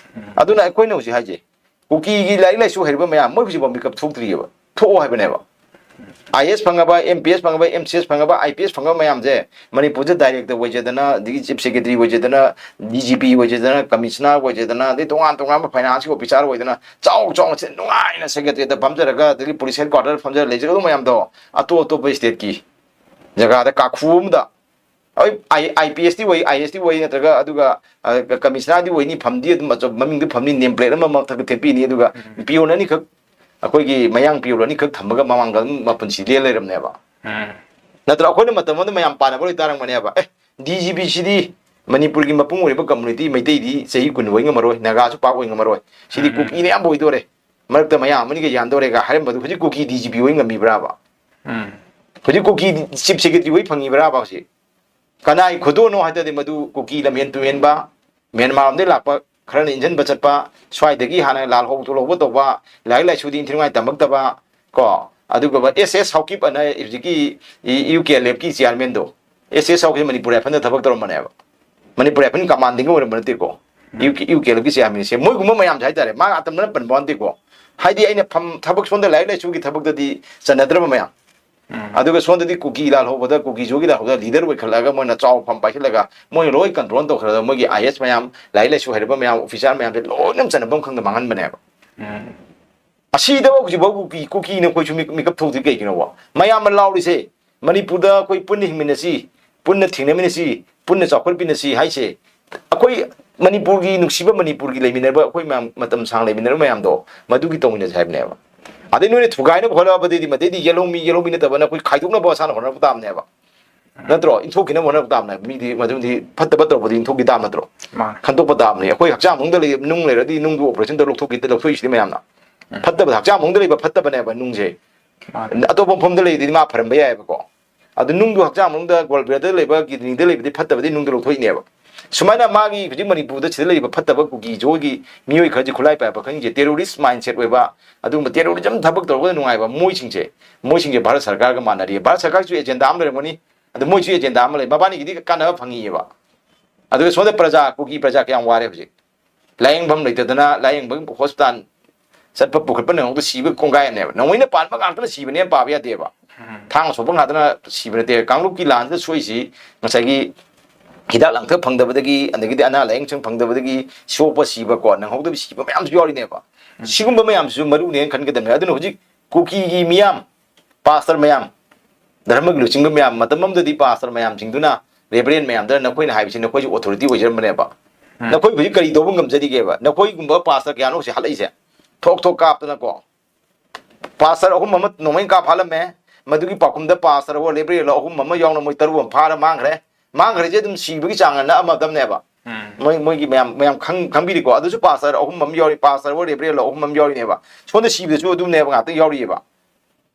ꯑꯗꯨꯅ ꯑꯩꯈꯣꯏꯅ ꯍꯧꯖꯤꯛ ꯍꯥꯏꯁꯦ, ꯀꯨꯀꯤꯒꯤ ꯂꯥꯏꯔꯤꯛ ꯂꯥꯏꯁꯨ ꯍꯩꯔꯕ ꯃꯌꯥꯝ ꯃꯣꯏ ꯍꯧꯖꯤꯛꯐꯥꯎ ꯃꯤꯀꯞ ꯊꯣꯛꯇ꯭ꯔꯤꯑꯕ, ꯊꯣꯛꯑꯣ ꯍꯥꯏꯕꯅꯦꯕ꯫ ꯑꯥꯏ ꯑꯦꯁ ꯐꯪꯉꯕ, M P S ꯐꯪꯉꯕ, M C S ꯐꯪꯉꯕ, I P S ꯐꯪꯉꯕ ꯃꯌꯥꯝꯁꯦ ꯃꯅꯤꯄꯨꯔꯗ ꯗꯥꯏꯔꯦꯛꯇꯔ ꯑꯣꯏꯖꯗꯅ, ꯑꯗꯒꯤ chief secretary ꯑꯣꯏꯖꯗꯅ, D G P ꯑꯣꯏꯖꯗꯅ, commissioner ꯑꯣꯏꯖꯗꯅ, ꯑꯗꯩ ꯇꯣꯉꯥꯟ ꯇꯣꯉꯥꯟꯕ ꯐꯥꯏꯅꯥꯟꯁꯀꯤ ꯑꯣꯐꯤꯁꯥꯔ ꯑꯣꯏꯗꯅ, ꯆꯥꯎ ꯆꯥꯎꯅ ꯁꯦ-, ꯅꯨꯡꯉꯥꯏꯅ ꯁꯦꯀ꯭ꯔꯦꯇꯔꯤꯌꯦꯠꯇ ꯐꯝꯖꯔꯒ, ꯑꯗꯒꯤ ꯄꯨꯂꯤꯁ ꯍꯦꯗ ꯀ꯭ꯋꯥꯇꯔꯗ ꯐꯝꯖꯔꯒ ꯂꯩꯖꯒꯗꯕ ꯃꯌꯥꯝꯗꯣ ꯑꯇꯣꯞ ꯑꯇꯣꯞꯄ ꯁ꯭ꯇꯦꯠꯀꯤ ꯖꯒꯥꯗ ꯀꯥꯈꯨ ꯑꯃꯗ, ꯍꯣꯏ, ꯑꯥꯏ ꯄꯤ ꯑꯦꯁꯇꯤ ꯑꯣꯏ, ꯑꯥꯏ ꯑꯦꯁꯇꯤ ꯑꯣꯏ, ꯅꯠꯇ꯭ꯔꯒ ꯑꯗꯨꯒ, ꯑ, ꯀꯃꯤꯁꯅꯔꯗꯤ ꯑꯣꯏꯅꯤ, ꯐꯝꯗꯤ ꯑꯗꯨꯝ ꯑꯆꯧ-, ꯃꯃꯤꯡꯗꯨ ꯐꯝꯅꯤ, ꯅꯦꯝ ꯄ꯭ꯂꯦꯠ ꯑꯃ ꯃꯊꯛꯇ ꯊꯦꯠꯄꯤꯅꯤ, ꯑꯗꯨꯒ ꯄꯤꯌꯣꯟ ꯑꯅꯤꯈꯛ, ꯑꯩꯈꯣꯏꯒꯤ ꯃꯌꯥꯡ ꯄꯤꯌꯣꯟ ꯑꯅꯤꯈꯛ ꯊꯝꯃꯒ ꯃꯃꯥꯡꯗ ꯑꯗꯨꯝ ꯃꯄꯨꯟꯁꯤ ꯂꯦꯟ ꯂꯩꯔꯕꯅꯦꯕ꯫ ꯅꯠꯇ꯭ꯔ? ꯑꯩꯈꯣꯏꯅ ꯃꯇꯝ ꯑꯃꯗ ꯃꯌꯥꯝ ꯄꯥꯅꯕ ꯑꯣꯏꯇꯥꯔꯝꯒꯅꯦꯕ, ꯑꯦ, ꯗꯤ ꯖꯤ ꯄꯤꯁꯤꯗꯤ ꯃꯅꯤꯄꯨꯔꯒꯤ ꯃꯄꯨꯡ ꯑꯣꯏꯔꯤꯕ ꯀꯝꯃꯨꯅꯤꯇꯤ, ꯃꯩꯇꯩꯗꯤ ꯆꯍꯤ ꯀꯨꯟ ꯑꯣꯏ ꯉꯝꯃꯔꯣꯏ, ꯅꯥꯒꯥꯁꯨ ꯄꯥꯛ ꯑꯣꯏ ꯉꯝꯃꯔꯣꯏ, ꯁꯤꯗꯤ ꯀꯨꯀꯤꯅ ꯑꯌꯥꯝꯕ ꯑꯣꯏꯗꯣꯔꯦ, ꯃꯔꯛꯇ ꯃꯌꯥꯝ ꯑꯃꯅꯤꯒ ꯌꯥꯟꯗꯣꯔꯦꯒ ꯍꯥꯏꯔꯝꯕꯗꯨ ꯍꯧꯖꯤꯛ ꯀꯨꯀꯤ ꯗꯤ ꯖꯤ ꯄꯤ ꯑꯣꯏ ꯉꯝꯃꯤꯕ꯭ꯔꯥꯕ? ꯍꯧꯖꯤꯛ ꯀꯨꯀꯤ ꯆꯤꯐ ꯁꯦꯀ꯭ꯔꯦꯇꯔꯤ ꯑꯣꯏ ꯐꯪꯉꯤꯕ꯭ꯔꯥꯕ ꯍꯧꯖꯤꯛ? ꯀꯅꯥꯏ ꯈꯨꯗꯣꯜꯅꯣ ꯍꯥꯏ ꯇꯥꯔꯗꯤ ꯃꯗꯨ ꯀꯨꯀꯤ ꯂꯝꯍꯦꯟ ꯇꯨꯍꯦꯟꯕ, ꯃ꯭ꯌꯥꯟꯃꯥꯔ ꯂꯣꯝꯗꯒꯤ ꯂꯥꯛꯄ ꯈꯔꯅ ꯏꯟꯖꯟꯕ ꯆꯠꯄ, ꯁ꯭ꯋꯥꯏꯗꯒꯤ ꯍꯥꯟꯅ ꯂꯥꯜꯍꯧ ꯇꯨꯍꯧꯕ ꯇꯧꯕ, ꯂꯥꯏꯔꯤꯛ ꯂꯥꯏꯁꯨꯗꯤ ꯏꯟꯊꯤ ꯅꯨꯡꯉꯥꯏ ꯇꯝꯃꯛꯇꯕ, ꯀꯣ, ꯑꯗꯨꯒ ꯑꯦꯁ ꯑꯦꯁ ꯍꯥꯎꯀꯤꯞ ꯑꯅ ꯍꯧꯖꯤꯛꯀꯤ ꯌꯨ ꯀꯦ ꯑꯦꯜ ꯑꯦꯐꯀꯤ ꯆꯤꯌꯥꯔꯃꯦꯟꯗꯣ, ꯑꯦꯁ ꯑꯦꯁ ꯍꯥꯎꯀꯤꯞ ꯃꯅꯤꯄꯨꯔ ꯔꯥꯏꯐꯜꯗ ꯊꯕꯛ ꯇꯧꯔꯝꯕꯅꯦꯕ꯫ ꯃꯅꯤꯄꯨꯔ ꯔꯥꯏꯐꯜ ꯀꯃꯥꯟꯗꯤꯡꯒ ꯑꯣꯏꯔꯝꯕ ꯅꯠꯇꯦꯀꯣ, U K, U K L ꯑꯦꯐꯀꯤ ꯆꯤꯌꯥꯔꯃꯦꯟꯁꯦ꯫ ꯃꯣꯏꯒꯨꯝꯕ ꯃꯌꯥꯝꯁꯦ ꯍꯥꯏꯇꯥꯔꯦ, ꯃꯥ ꯑꯇꯝꯅꯅ ꯄꯟꯕ ꯋꯥ ꯅꯠꯇꯦꯀꯣ꯫ ꯍꯥꯏꯗꯤ ꯑꯩꯅ ꯐꯝ-, ꯊꯕꯛ ꯁꯣꯝꯗ ꯂꯥꯏꯔꯤꯛ ꯂꯥꯏꯁꯨꯒꯤ ꯊꯕꯛꯇꯗꯤ ꯆꯟꯅꯗ꯭ꯔꯕ ꯃꯌꯥꯝ, ꯑꯗꯨꯒ ꯁꯣꯝꯗꯗꯤ ꯀꯨꯀꯤ ꯂꯥꯜꯍꯧꯕꯗ, ꯀꯨꯀꯤ ꯖꯨꯒꯤ ꯂꯥꯜꯍꯧꯕꯗ ꯂꯤꯗꯔ ꯑꯣꯏꯈꯠꯂꯛꯑꯒ ꯃꯣꯏꯅ ꯆꯥꯎꯕ ꯐꯝ ꯄꯥꯏꯁꯤꯜꯂꯒ ꯃꯣꯏꯅ ꯂꯣꯏ ꯀꯟꯇ꯭ꯔꯣꯜ ꯇꯧꯈ꯭ꯔꯒ ꯃꯣꯏꯒꯤ ꯑꯥꯏ ꯑꯦꯁ ꯃꯌꯥꯝ, ꯂꯥꯏꯔꯤꯛ ꯂꯥꯏꯁꯨ ꯍꯩꯔꯕ ꯃꯌꯥꯝ, ꯑꯣꯐꯤꯁꯥꯔ ꯃꯌꯥꯝꯁꯦ ꯂꯣꯏꯅ ꯆꯟꯅꯐꯝ ꯈꯪꯗ ꯃꯥꯡꯍꯟꯕꯅꯦꯕ꯫ ꯑꯁꯤꯗ ꯍꯧꯖꯤꯛꯐꯥꯎ ꯀꯨꯀꯤ, ꯀꯨꯀꯤꯅ ꯑꯩꯈꯣꯏꯁꯨ ꯃꯤꯛ-, ꯃꯤꯀꯞ ꯊꯣꯛꯇ꯭ꯔꯤ ꯀꯩꯒꯤꯅꯣꯕ? ꯃꯌꯥꯝꯅ ꯂꯥꯎꯔꯤꯁꯦ, ꯃꯅꯤꯄꯨꯔꯗ ꯑꯩꯈꯣꯏ ꯄꯨꯟꯅ ꯍꯤꯡꯃꯤꯟꯅꯁꯤ, ꯄꯨꯟꯅ ꯊꯦꯡꯅꯃꯤꯟꯅꯁꯤ, ꯄꯨꯟꯅ ꯆꯥꯎꯈꯠꯃꯤꯟꯅꯁꯤ ꯍꯥꯏꯁꯦ, ꯑꯩꯈꯣꯏ ꯃꯅꯤꯄꯨꯔꯒꯤ, ꯅꯨꯡꯁꯤꯕ ꯃꯅꯤꯄꯨꯔꯒꯤ ꯂꯩꯃꯤꯟꯅꯔꯕ ꯑꯩꯈꯣꯏ ꯃꯌꯥꯝ, ꯃꯇꯝ ꯁꯥꯡꯅ ꯂꯩꯃꯤꯟꯅꯔꯕ ꯃꯌꯥꯝꯗꯣ, ꯃꯗꯨꯒꯤ ꯇꯧꯃꯤꯟꯅꯁꯤ ꯍꯥꯏꯕꯅꯦꯕ꯫ ꯑꯗꯩ ꯅꯣꯏꯅ ꯊꯨꯒꯥꯏꯅꯕ ꯍꯣꯠꯅꯕꯗꯩꯗꯤ ꯃꯗꯩꯗꯤ ꯌꯦꯜꯍꯧꯃꯤ, ꯌꯦꯜꯍꯧꯃꯤ ꯅꯠꯇꯕꯅ ꯑꯩꯈꯣꯏ ꯈꯥꯏꯗꯣꯛꯅꯕ ꯃꯁꯥꯅ ꯍꯣꯠꯅꯔꯛꯄ ꯇꯥꯕꯅꯦꯕ꯫ ꯅꯠꯇ꯭ꯔꯣ? ꯏꯟꯊꯣꯛꯈꯤꯅꯕ ꯍꯣꯠꯅꯔꯛꯄ ꯇꯥꯕꯅꯦꯕ꯫ ꯃꯤꯗꯤ ꯃꯗꯨꯗꯤ ꯐꯠꯇ ꯐꯠꯇ ꯇꯧꯕꯗꯤ ꯏꯟꯊꯣꯛꯈꯤ ꯇꯥꯕ ꯅꯠꯇ꯭ꯔꯣ? ꯃꯥꯅꯦ꯫ ꯈꯟꯗꯣꯛꯄ ꯇꯥꯕꯅꯤ꯫ ꯑꯩꯈꯣꯏ ꯍꯛꯆꯥꯡ ꯃꯅꯨꯡꯗ ꯂꯩ, ꯅꯨꯡ ꯂꯩꯔꯗꯤ ꯅꯨꯡꯗꯨ ꯑꯣꯄꯔꯦꯁꯟ ꯇꯧꯔ ꯂꯧꯊꯣꯛꯈꯤ, ꯂꯧꯊꯣꯛꯏꯁꯤꯗꯤ ꯃꯌꯥꯝꯅ꯫ ꯐꯠꯇꯕꯗ, ꯍꯛꯆꯥꯡ ꯃꯅꯨꯡꯗ ꯂꯩꯕ ꯐꯠꯇꯕꯅꯦꯕ ꯅꯨꯡꯁꯦ꯫ ꯃꯥꯅꯦ꯫ ꯑꯇꯣꯞꯄ ꯃꯐꯝꯗ ꯂꯩꯔꯗꯤ ꯃꯥ ꯐꯔꯝꯕ ꯌꯥꯏꯑꯕꯀꯣ꯫ ꯑꯗꯨ ꯅꯨꯡꯗꯨ ꯍꯛꯆꯥꯡ ꯃꯅꯨꯡꯗ, ꯒꯣꯜ ꯕ꯭ꯂꯦꯗꯔꯗ ꯂꯩꯕ, ꯀꯤꯗꯅꯤꯗ ꯂꯩꯕꯗꯤ ꯐꯠꯇꯕꯗꯤ ꯅꯨꯡꯗ ꯂꯧꯊꯣꯛꯏꯅꯦꯕ꯫ ꯁꯨꯃꯥꯏꯅ ꯃꯥꯒꯤ ꯍꯧꯖꯤꯛ ꯃꯅꯤꯄꯨꯔꯗ ꯁꯤꯗ ꯂꯩꯔꯤꯕ ꯐꯠꯇꯕ ꯀꯨꯀꯤꯁꯨ ꯑꯩꯈꯣꯏꯒꯤ ꯃꯤꯑꯣꯏ ꯈꯔꯁꯦ, ꯈꯨꯠꯂꯥꯏ ꯄꯥꯏꯕ ꯈꯪꯗꯦ, ꯇꯦꯔꯣꯔꯤꯁ ꯃꯥꯏꯟꯁꯦꯠ ꯑꯣꯏꯕ, ꯑꯗꯨꯒꯨꯝꯕ ꯇꯦꯔꯣꯔꯤꯖꯝ ꯊꯕꯛ ꯇꯧꯔꯒ ꯅꯨꯡꯉꯥꯏꯕ ꯃꯣꯏꯁꯤꯡꯁꯦ, ꯃꯣꯏꯁꯤꯡꯁꯦ ꯚꯥꯔꯠ ꯁꯔꯀꯥꯔꯒ ꯃꯥꯟꯅꯔꯤ꯫ ꯚꯥꯔꯠ ꯁꯔꯀꯥꯔꯒꯤꯁꯨ ꯑꯦꯖꯦꯟꯗꯥ ꯑꯃ ꯂꯩꯔꯝꯒꯅꯤ, ꯑꯗꯨ ꯃꯣꯏꯁꯨ ꯑꯦꯖꯦꯟꯗꯥ ꯑꯃ ꯂꯩ, ꯃꯕꯥꯅꯤꯒꯤꯗꯤ ꯀꯥꯟꯅꯕ ꯐꯪꯉꯤꯑꯕ꯫ ꯑꯗꯨꯒ ꯁꯣꯝꯗ ꯄ꯭ꯔꯖꯥ, ꯀꯨꯀꯤ ꯄ꯭ꯔꯖꯥ ꯀꯌꯥꯝ ꯋꯥꯔꯦ ꯍꯧꯖꯤꯛ꯫ ꯂꯥꯏꯌꯦꯡꯐꯝ ꯂꯩꯇꯗꯅ, ꯂꯥꯏꯌꯦꯡꯕ ꯍꯣꯁꯄꯤꯇꯥꯜ ꯆꯠꯄ ꯄꯨꯈꯠꯄ ꯅꯪꯍꯧꯗ ꯁꯤꯕ ꯀꯣꯡꯒꯥꯏ ꯑꯃꯅꯦꯕ꯫ ꯅꯣꯡꯃꯩꯅ ꯄꯥꯟꯕ ꯉꯥꯛꯇꯅ ꯁꯤꯕꯅꯦ ꯄꯥꯕ ꯌꯥꯗꯦꯕ꯫ ꯊꯥꯡꯅ ꯁꯣꯛꯄ ꯉꯥꯛꯇꯅ ꯁꯤꯕ ꯅꯠꯇꯦ꯫ ꯀꯥꯡꯂꯨꯞꯀꯤ ꯂꯥꯟꯁꯤꯗ ꯁꯣꯛꯏꯁꯤ ꯉꯁꯥꯏꯒꯤ ꯍꯤꯗꯥꯛ ꯂꯥꯡꯊꯛ ꯐꯪꯗꯕꯗꯒꯤ, ꯑꯗꯒꯤꯗꯤ ꯑꯅꯥ ꯂꯥꯏꯌꯦꯡ ꯁꯪ ꯐꯪꯗꯕꯗꯒꯤ ꯁꯣꯛꯄ ꯁꯤꯕ ꯀꯣ, ꯅꯪꯍꯧꯗꯕ ꯁꯤꯕ ꯃꯌꯥꯝꯁꯨ ꯌꯥꯎꯔꯤꯅꯦꯕ꯫ ꯁꯤꯒꯨꯝꯕ ꯃꯌꯥꯝꯁꯤꯁꯨ ꯃꯔꯨꯅꯦꯅ ꯈꯟꯒꯗꯕꯅꯦ꯫ ꯑꯗꯨꯅ ꯍꯧꯖꯤꯛ ꯀꯨꯀꯤꯒꯤ ꯃꯤꯌꯥꯝ, ꯄꯥꯁꯇꯔ ꯃꯌꯥꯝ, ꯙꯔꯃꯒꯤ ꯂꯨꯆꯤꯡꯕ ꯃꯌꯥꯝ, ꯃꯇꯝ ꯑꯃꯗꯗꯤ ꯄꯥꯁꯇꯔ ꯃꯌꯥꯝꯁꯤꯡꯗꯨꯅ, ꯔꯦꯚꯔꯦꯟ ꯃꯌꯥꯝꯗꯨꯅ ꯅꯈꯣꯏꯅ ꯍꯥꯏꯕꯁꯤ ꯅꯈꯣꯏꯁꯨ ꯑꯣꯊꯣꯔꯤꯇꯤ ꯑꯣꯏꯖꯔꯝꯕꯅꯦꯕ꯫ ꯅꯈꯣꯏ ꯍꯧꯖꯤꯛ ꯀꯔꯤ ꯇꯧꯕ ꯉꯝꯖꯔꯤꯒꯦꯕ? ꯅꯈꯣꯏꯒꯨꯝꯕ ꯄꯥꯁꯇꯔ ꯀꯌꯥꯅꯣ ꯍꯧꯖꯤꯛ ꯍꯜꯂꯛꯏꯁꯦ? ꯊꯣꯛ ꯊꯣꯛ ꯀꯥꯞꯇꯅꯀꯣ꯫ ꯄꯥꯁꯇꯔ ꯑꯍꯨꯝ ꯑꯃ ꯅꯣꯡꯃꯩ ꯀꯥꯞ ꯍꯥꯠꯂꯝꯃꯦ꯫ ꯃꯗꯨꯒꯤ ꯄꯥꯎꯈꯨꯝꯗ ꯄꯥꯁꯇꯔ ꯍꯣ ꯂꯦꯕꯔꯦꯜ ꯑꯍꯨꯝ ꯑꯃ ꯌꯥꯎꯅ ꯃꯣꯏ ꯇꯔꯨꯛ ꯑꯃ ꯐꯥꯔ ꯃꯥꯡꯈ꯭ꯔꯦ꯫ ꯃꯥꯡꯈ꯭ꯔꯤꯁꯦ ꯑꯗꯨꯝ ꯁꯤꯕꯒꯤ ꯆꯥꯡ ꯅꯛꯑꯝꯃꯗꯕꯅꯦꯕ꯫ ꯃꯣꯏ, ꯃꯣꯏꯒꯤ ꯃꯌꯥꯝ, ꯃꯌꯥꯝ ꯈꯪ-, ꯈꯪꯕꯤꯔꯤꯀꯣ꯫ ꯑꯗꯨꯁꯨ ꯄꯥꯁꯇꯔ ꯑꯍꯨꯝ ꯑꯃ ꯌꯥꯎꯔꯤ, ꯄꯥꯁꯇꯔ ꯍꯣ ꯂꯦꯕꯔꯦꯜ ꯑꯍꯨꯝ ꯑꯃ ꯌꯥꯎꯔꯤꯅꯦꯕ꯫ ꯁꯣꯝꯗ ꯁꯤꯕꯗꯁꯨ ꯑꯗꯨꯝꯅꯦꯕ ꯉꯥꯛꯇ ꯌꯥꯎꯔꯤꯑꯕ꯫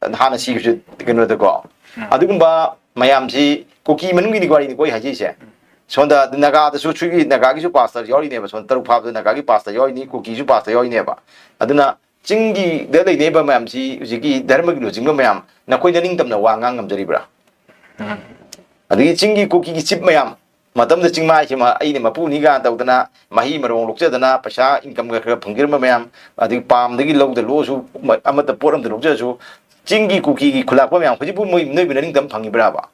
ꯍꯥꯟꯅ ꯁꯤꯈꯤꯕꯁꯦ ꯀꯩꯅꯣꯗꯀꯣ꯫ ꯑꯗꯨꯒꯨꯝꯕ ꯃꯌꯥꯝꯁꯤ ꯀꯨꯀꯤ ꯃꯅꯨꯡꯒꯤꯅꯤ ꯋꯥꯔꯤꯅꯤꯀꯣ ꯑꯩ ꯍꯥꯏꯖꯩꯁꯦ꯫ ꯁꯣꯝꯗ ꯅꯥꯒꯥꯗꯁꯨ ꯁꯤꯒꯤ ꯅꯥꯒꯥꯒꯤꯁꯨ ꯄꯥꯁꯇꯔ ꯌꯥꯎꯔꯤꯅꯦꯕ꯫ ꯁꯣꯝꯗ ꯇꯔꯨꯛ ꯐꯥꯕꯗ ꯅꯥꯒꯥꯒꯤ ꯄꯥꯁꯇꯔ ꯌꯥꯎꯔꯤꯅꯤ, ꯀꯨꯀꯤꯁꯨ ꯄꯥꯁꯇꯔ ꯌꯥꯎꯔꯤꯅꯦꯕ꯫ ꯑꯗꯨꯅ ꯆꯤꯡꯒꯤꯗ ꯂꯩꯅꯔꯤꯕ ꯃꯌꯥꯝꯁꯤ, ꯍꯧꯖꯤꯛꯀꯤ ꯙꯔꯃꯒꯤ ꯂꯨꯆꯤꯡꯕ ꯃꯌꯥꯝ, ꯅꯈꯣꯏ ꯅꯅꯤꯡꯇꯝꯅ ꯋꯥ ꯉꯥꯡ ꯉꯝꯖꯔꯤꯕ꯭ꯔꯥ? ꯑꯗꯒꯤ ꯆꯤꯡꯒꯤ ꯀꯨꯀꯤꯒꯤ ꯆꯤꯞ ꯃꯌꯥꯝ, ꯃꯇꯝꯗ ꯆꯤꯡꯃꯥꯏꯁꯤꯃ ꯑꯩꯅ ꯃꯄꯨꯅꯤ ꯀꯥꯏꯅ ꯇꯧꯗꯅ, ꯃꯍꯩ ꯃꯔꯣꯡ ꯂꯣꯛꯆꯗꯅ, ꯄꯩꯁꯥ ꯏꯟꯀꯝꯒ ꯈꯔ ꯐꯪꯖꯔꯝꯕ ꯃꯌꯥꯝ, ꯑꯗꯒꯤ ꯄꯥꯝꯗꯒꯤ ꯂꯧꯗ ꯂꯣꯛꯑꯁꯨ, ꯑꯃꯠꯇ ꯄꯣꯠ ꯑꯃꯗ ꯂꯣꯛꯆꯔꯁꯨ, ꯆꯤꯡꯒꯤ ꯀꯨꯀꯤꯒꯤ ꯈꯨꯂꯥꯛꯄ ꯃꯌꯥꯝ ꯍꯧꯖꯤꯛꯄꯨ ꯃꯣꯏ, ꯅꯣꯏꯕꯨ ꯅꯅꯤꯡꯇꯝ ꯐꯪꯉꯤꯕ꯭ꯔꯥꯕ?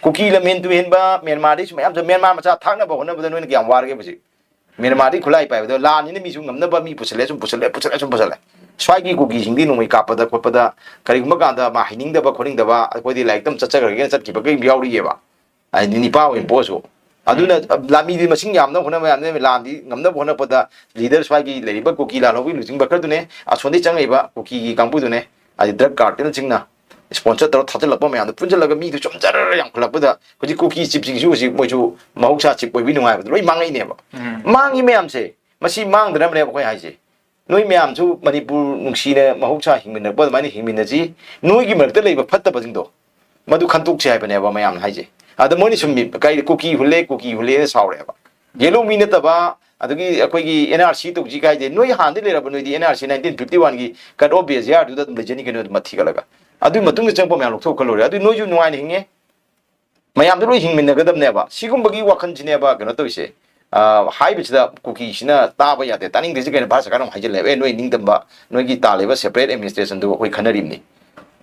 ꯀꯨꯀꯤ ꯂꯝꯍꯦꯟ ꯇꯨꯍꯦꯟꯕ ꯃ꯭ꯌꯥꯟꯃꯥꯔꯗꯩꯁꯨ ꯃꯌꯥꯝꯁꯨ, ꯃ꯭ꯌꯥꯟꯃꯥꯔ ꯃꯆꯥ ꯊꯥꯛꯅꯕ ꯍꯣꯠꯅꯕꯗ ꯅꯣꯏꯅ ꯀꯌꯥꯝ ꯋꯥꯔꯒꯦ ꯍꯧꯖꯤꯛ? ꯃ꯭ꯌꯥꯟꯃꯥꯔꯗꯒꯤ ꯈꯨꯠꯂꯥꯏ ꯄꯥꯏꯕꯗꯣ, ꯂꯥꯟꯅꯤꯅ ꯃꯤꯁꯨ ꯉꯝꯅꯕ ꯃꯤ ꯄꯨꯁꯜꯂꯦ, ꯁꯨꯝ ꯄꯨꯁꯜꯂꯦ, ꯄꯨꯁꯜꯂꯦ, ꯁꯨꯝ ꯄꯨꯁꯜꯂꯦ꯫ ꯁ꯭ꯋꯥꯏꯒꯤ ꯀꯨꯀꯤꯁꯤꯡꯗꯤ ꯅꯣꯡꯃꯩ ꯀꯥꯞꯄꯗ ꯈꯣꯠꯄꯗ, ꯀꯔꯤꯒꯨꯝꯕ ꯀꯥꯟꯗ ꯃꯥ ꯍꯩꯅꯤꯡꯗꯕ ꯈꯣꯠꯅꯤꯡꯗꯕ, ꯑꯩꯈꯣꯏꯗꯤ ꯂꯥꯏꯔꯤꯛ ꯇꯝ ꯆꯠꯆꯈ꯭ꯔꯒꯦꯅ ꯆꯠꯈꯤꯕ ꯀꯔꯤꯝ ꯌꯥꯎꯔꯤꯑꯕ꯫ ꯍꯥꯏꯗꯤ ꯅꯤꯄꯥ ꯑꯣꯏꯅ ꯄꯣꯛꯑꯁꯨ꯫ ꯑꯗꯨꯅ ꯂꯥꯟꯃꯤꯗꯤ ꯃꯁꯤꯡ ꯌꯥꯝꯅꯕ ꯍꯣꯠꯅꯕ ꯌꯥꯝꯅ, ꯂꯥꯟꯗꯤ ꯉꯝꯅꯕ ꯍꯣꯠꯅꯄꯗ ꯂꯤꯗꯔ ꯁ꯭ꯋꯥꯏꯒꯤ ꯂꯩꯔꯤꯕ ꯀꯨꯀꯤ ꯂꯥꯜꯍꯧꯕꯒꯤ ꯂꯨꯆꯤꯡꯕ ꯈꯔꯗꯨꯅꯦ, ꯑꯁꯣꯝꯗꯒꯤ ꯆꯪꯉꯛꯏꯕ ꯀꯨꯀꯤꯒꯤ ꯀꯥꯡꯕꯨꯗꯨꯅꯦ, ꯍꯥꯏꯗꯤ ꯗ꯭ꯔꯒ ꯀꯥꯔꯇꯦꯜꯁꯤꯡꯅ ꯁ꯭ꯄꯣꯟꯁꯔ ꯇꯧꯔ ꯊꯥꯖꯤꯜꯂꯛꯄ ꯃꯌꯥꯝꯗꯣ ꯄꯨꯟꯁꯤꯜꯂꯒ ꯃꯤꯗꯨ ꯁꯨꯝ ꯖꯔ ꯌꯥꯝꯈꯠꯂꯛꯄꯗ ꯍꯧꯖꯤꯛ ꯀꯨꯀꯤ ꯆꯤꯞꯁꯤꯡꯁꯨ ꯍꯧꯖꯤꯛ ꯃꯣꯏꯁꯨ ꯃꯍꯧꯁꯥ ꯆꯤꯞ ꯑꯣꯏꯕꯒꯤ ꯅꯨꯡꯉꯥꯏꯕꯗꯣ ꯂꯣꯏ ꯃꯥꯡꯉꯛꯏꯅꯦꯕ꯫ ꯃꯥꯡꯉꯤ ꯃꯌꯥꯝꯁꯦ, ꯃꯁꯤ ꯃꯥꯡꯗꯅꯕꯅꯦꯕ ꯑꯩꯈꯣꯏ ꯍꯥꯏꯁꯦ꯫ ꯅꯣꯏ ꯃꯌꯥꯝꯁꯨ ꯃꯅꯤꯄꯨꯔ ꯅꯨꯡꯁꯤꯅ ꯃꯍꯧꯁꯥ ꯍꯤꯡꯃꯤꯟꯅꯔꯛꯄ ꯑꯗꯨꯃꯥꯏꯅ ꯍꯤꯡꯃꯤꯟꯅꯁꯤ꯫ ꯅꯣꯏꯒꯤ ꯃꯔꯛꯇ ꯂꯩꯕ ꯐꯠꯇꯕꯁꯤꯡꯗꯣ ꯃꯗꯨ ꯈꯟꯇꯣꯛꯁꯤ ꯍꯥꯏꯕꯅꯦꯕ ꯃꯌꯥꯝꯅ ꯍꯥꯏꯁꯦ꯫ ꯑꯗ ꯃꯣꯏꯅ ꯁꯨꯝ ꯃꯤ-, ꯀꯩ ꯀꯨꯀꯤ ꯍꯨꯜꯂꯦ, ꯀꯨꯀꯤ ꯍꯨꯜꯂꯦꯅ ꯁꯥꯎꯔꯦꯕ꯫ ꯌꯦꯜꯂꯣ ꯃꯤ ꯅꯠꯇꯕ, ꯑꯗꯒꯤ ꯑꯩꯈꯣꯏꯒꯤ ꯑꯦꯟ ꯑꯥꯔ ꯁꯤ ꯇꯧꯁꯤ ꯀꯥꯏꯗꯦ, ꯅꯣꯏ ꯍꯥꯟꯅꯗꯤ ꯂꯩꯔꯕ, ꯅꯣꯏꯗꯤ N R C nineteen fifty ꯋꯥꯟꯒꯤ ꯀꯠ ꯑꯣꯐ ꯕꯦꯁ ꯌꯥꯔꯗꯨꯗ ꯑꯗꯨꯝ ꯂꯩꯖꯅꯤ ꯀꯩꯅꯣ, ꯑꯗꯨꯝ ꯃꯊꯤ ꯀꯠꯂꯒ꯫ ꯑꯗꯨꯒꯤ ꯃꯇꯨꯡꯗ ꯆꯪꯉꯛꯄ ꯃꯌꯥꯝ ꯂꯧꯊꯣꯛꯈ꯭ꯔ ꯂꯣꯏꯔꯦ꯫ ꯑꯗꯨ ꯅꯣꯏꯁꯨ ꯅꯨꯡꯉꯥꯏꯅ ꯍꯤꯡꯉꯦ, ꯃꯌꯥꯝꯗꯣ ꯂꯣꯏ ꯍꯤꯡꯃꯤꯟꯅꯒꯗꯕꯅꯦꯕ꯫ ꯁꯤꯒꯨꯝꯕꯒꯤ ꯋꯥꯈꯜꯁꯤꯅꯦꯕ ꯀꯩꯅꯣ ꯇꯧꯔꯤꯁꯦ꯫ ꯑ, ꯍꯥꯏꯕꯁꯤꯗ ꯀꯨꯀꯤꯁꯤꯅ ꯇꯥꯕ ꯌꯥꯗꯦ, ꯇꯥꯅꯤꯡꯗꯦꯁꯤ ꯀꯩꯅꯣ, ꯚꯥꯔꯠ ꯁꯔꯀꯥꯔꯅ ꯑꯃꯨꯛ ꯍꯥꯏꯖꯤꯜꯂꯦꯕ, "ꯑꯦ, ꯅꯣꯏ ꯅꯤꯡꯇꯝꯕ, ꯅꯣꯏꯒꯤ ꯇꯥꯜꯂꯤꯕ ꯁꯦꯄꯔꯦꯠ ꯑꯦꯗꯃꯤꯅꯤꯁꯇ꯭ꯔꯦꯁꯟꯗꯨ ꯑꯩꯈꯣꯏ ꯈꯟꯅꯔꯤꯕꯅꯤ"꯫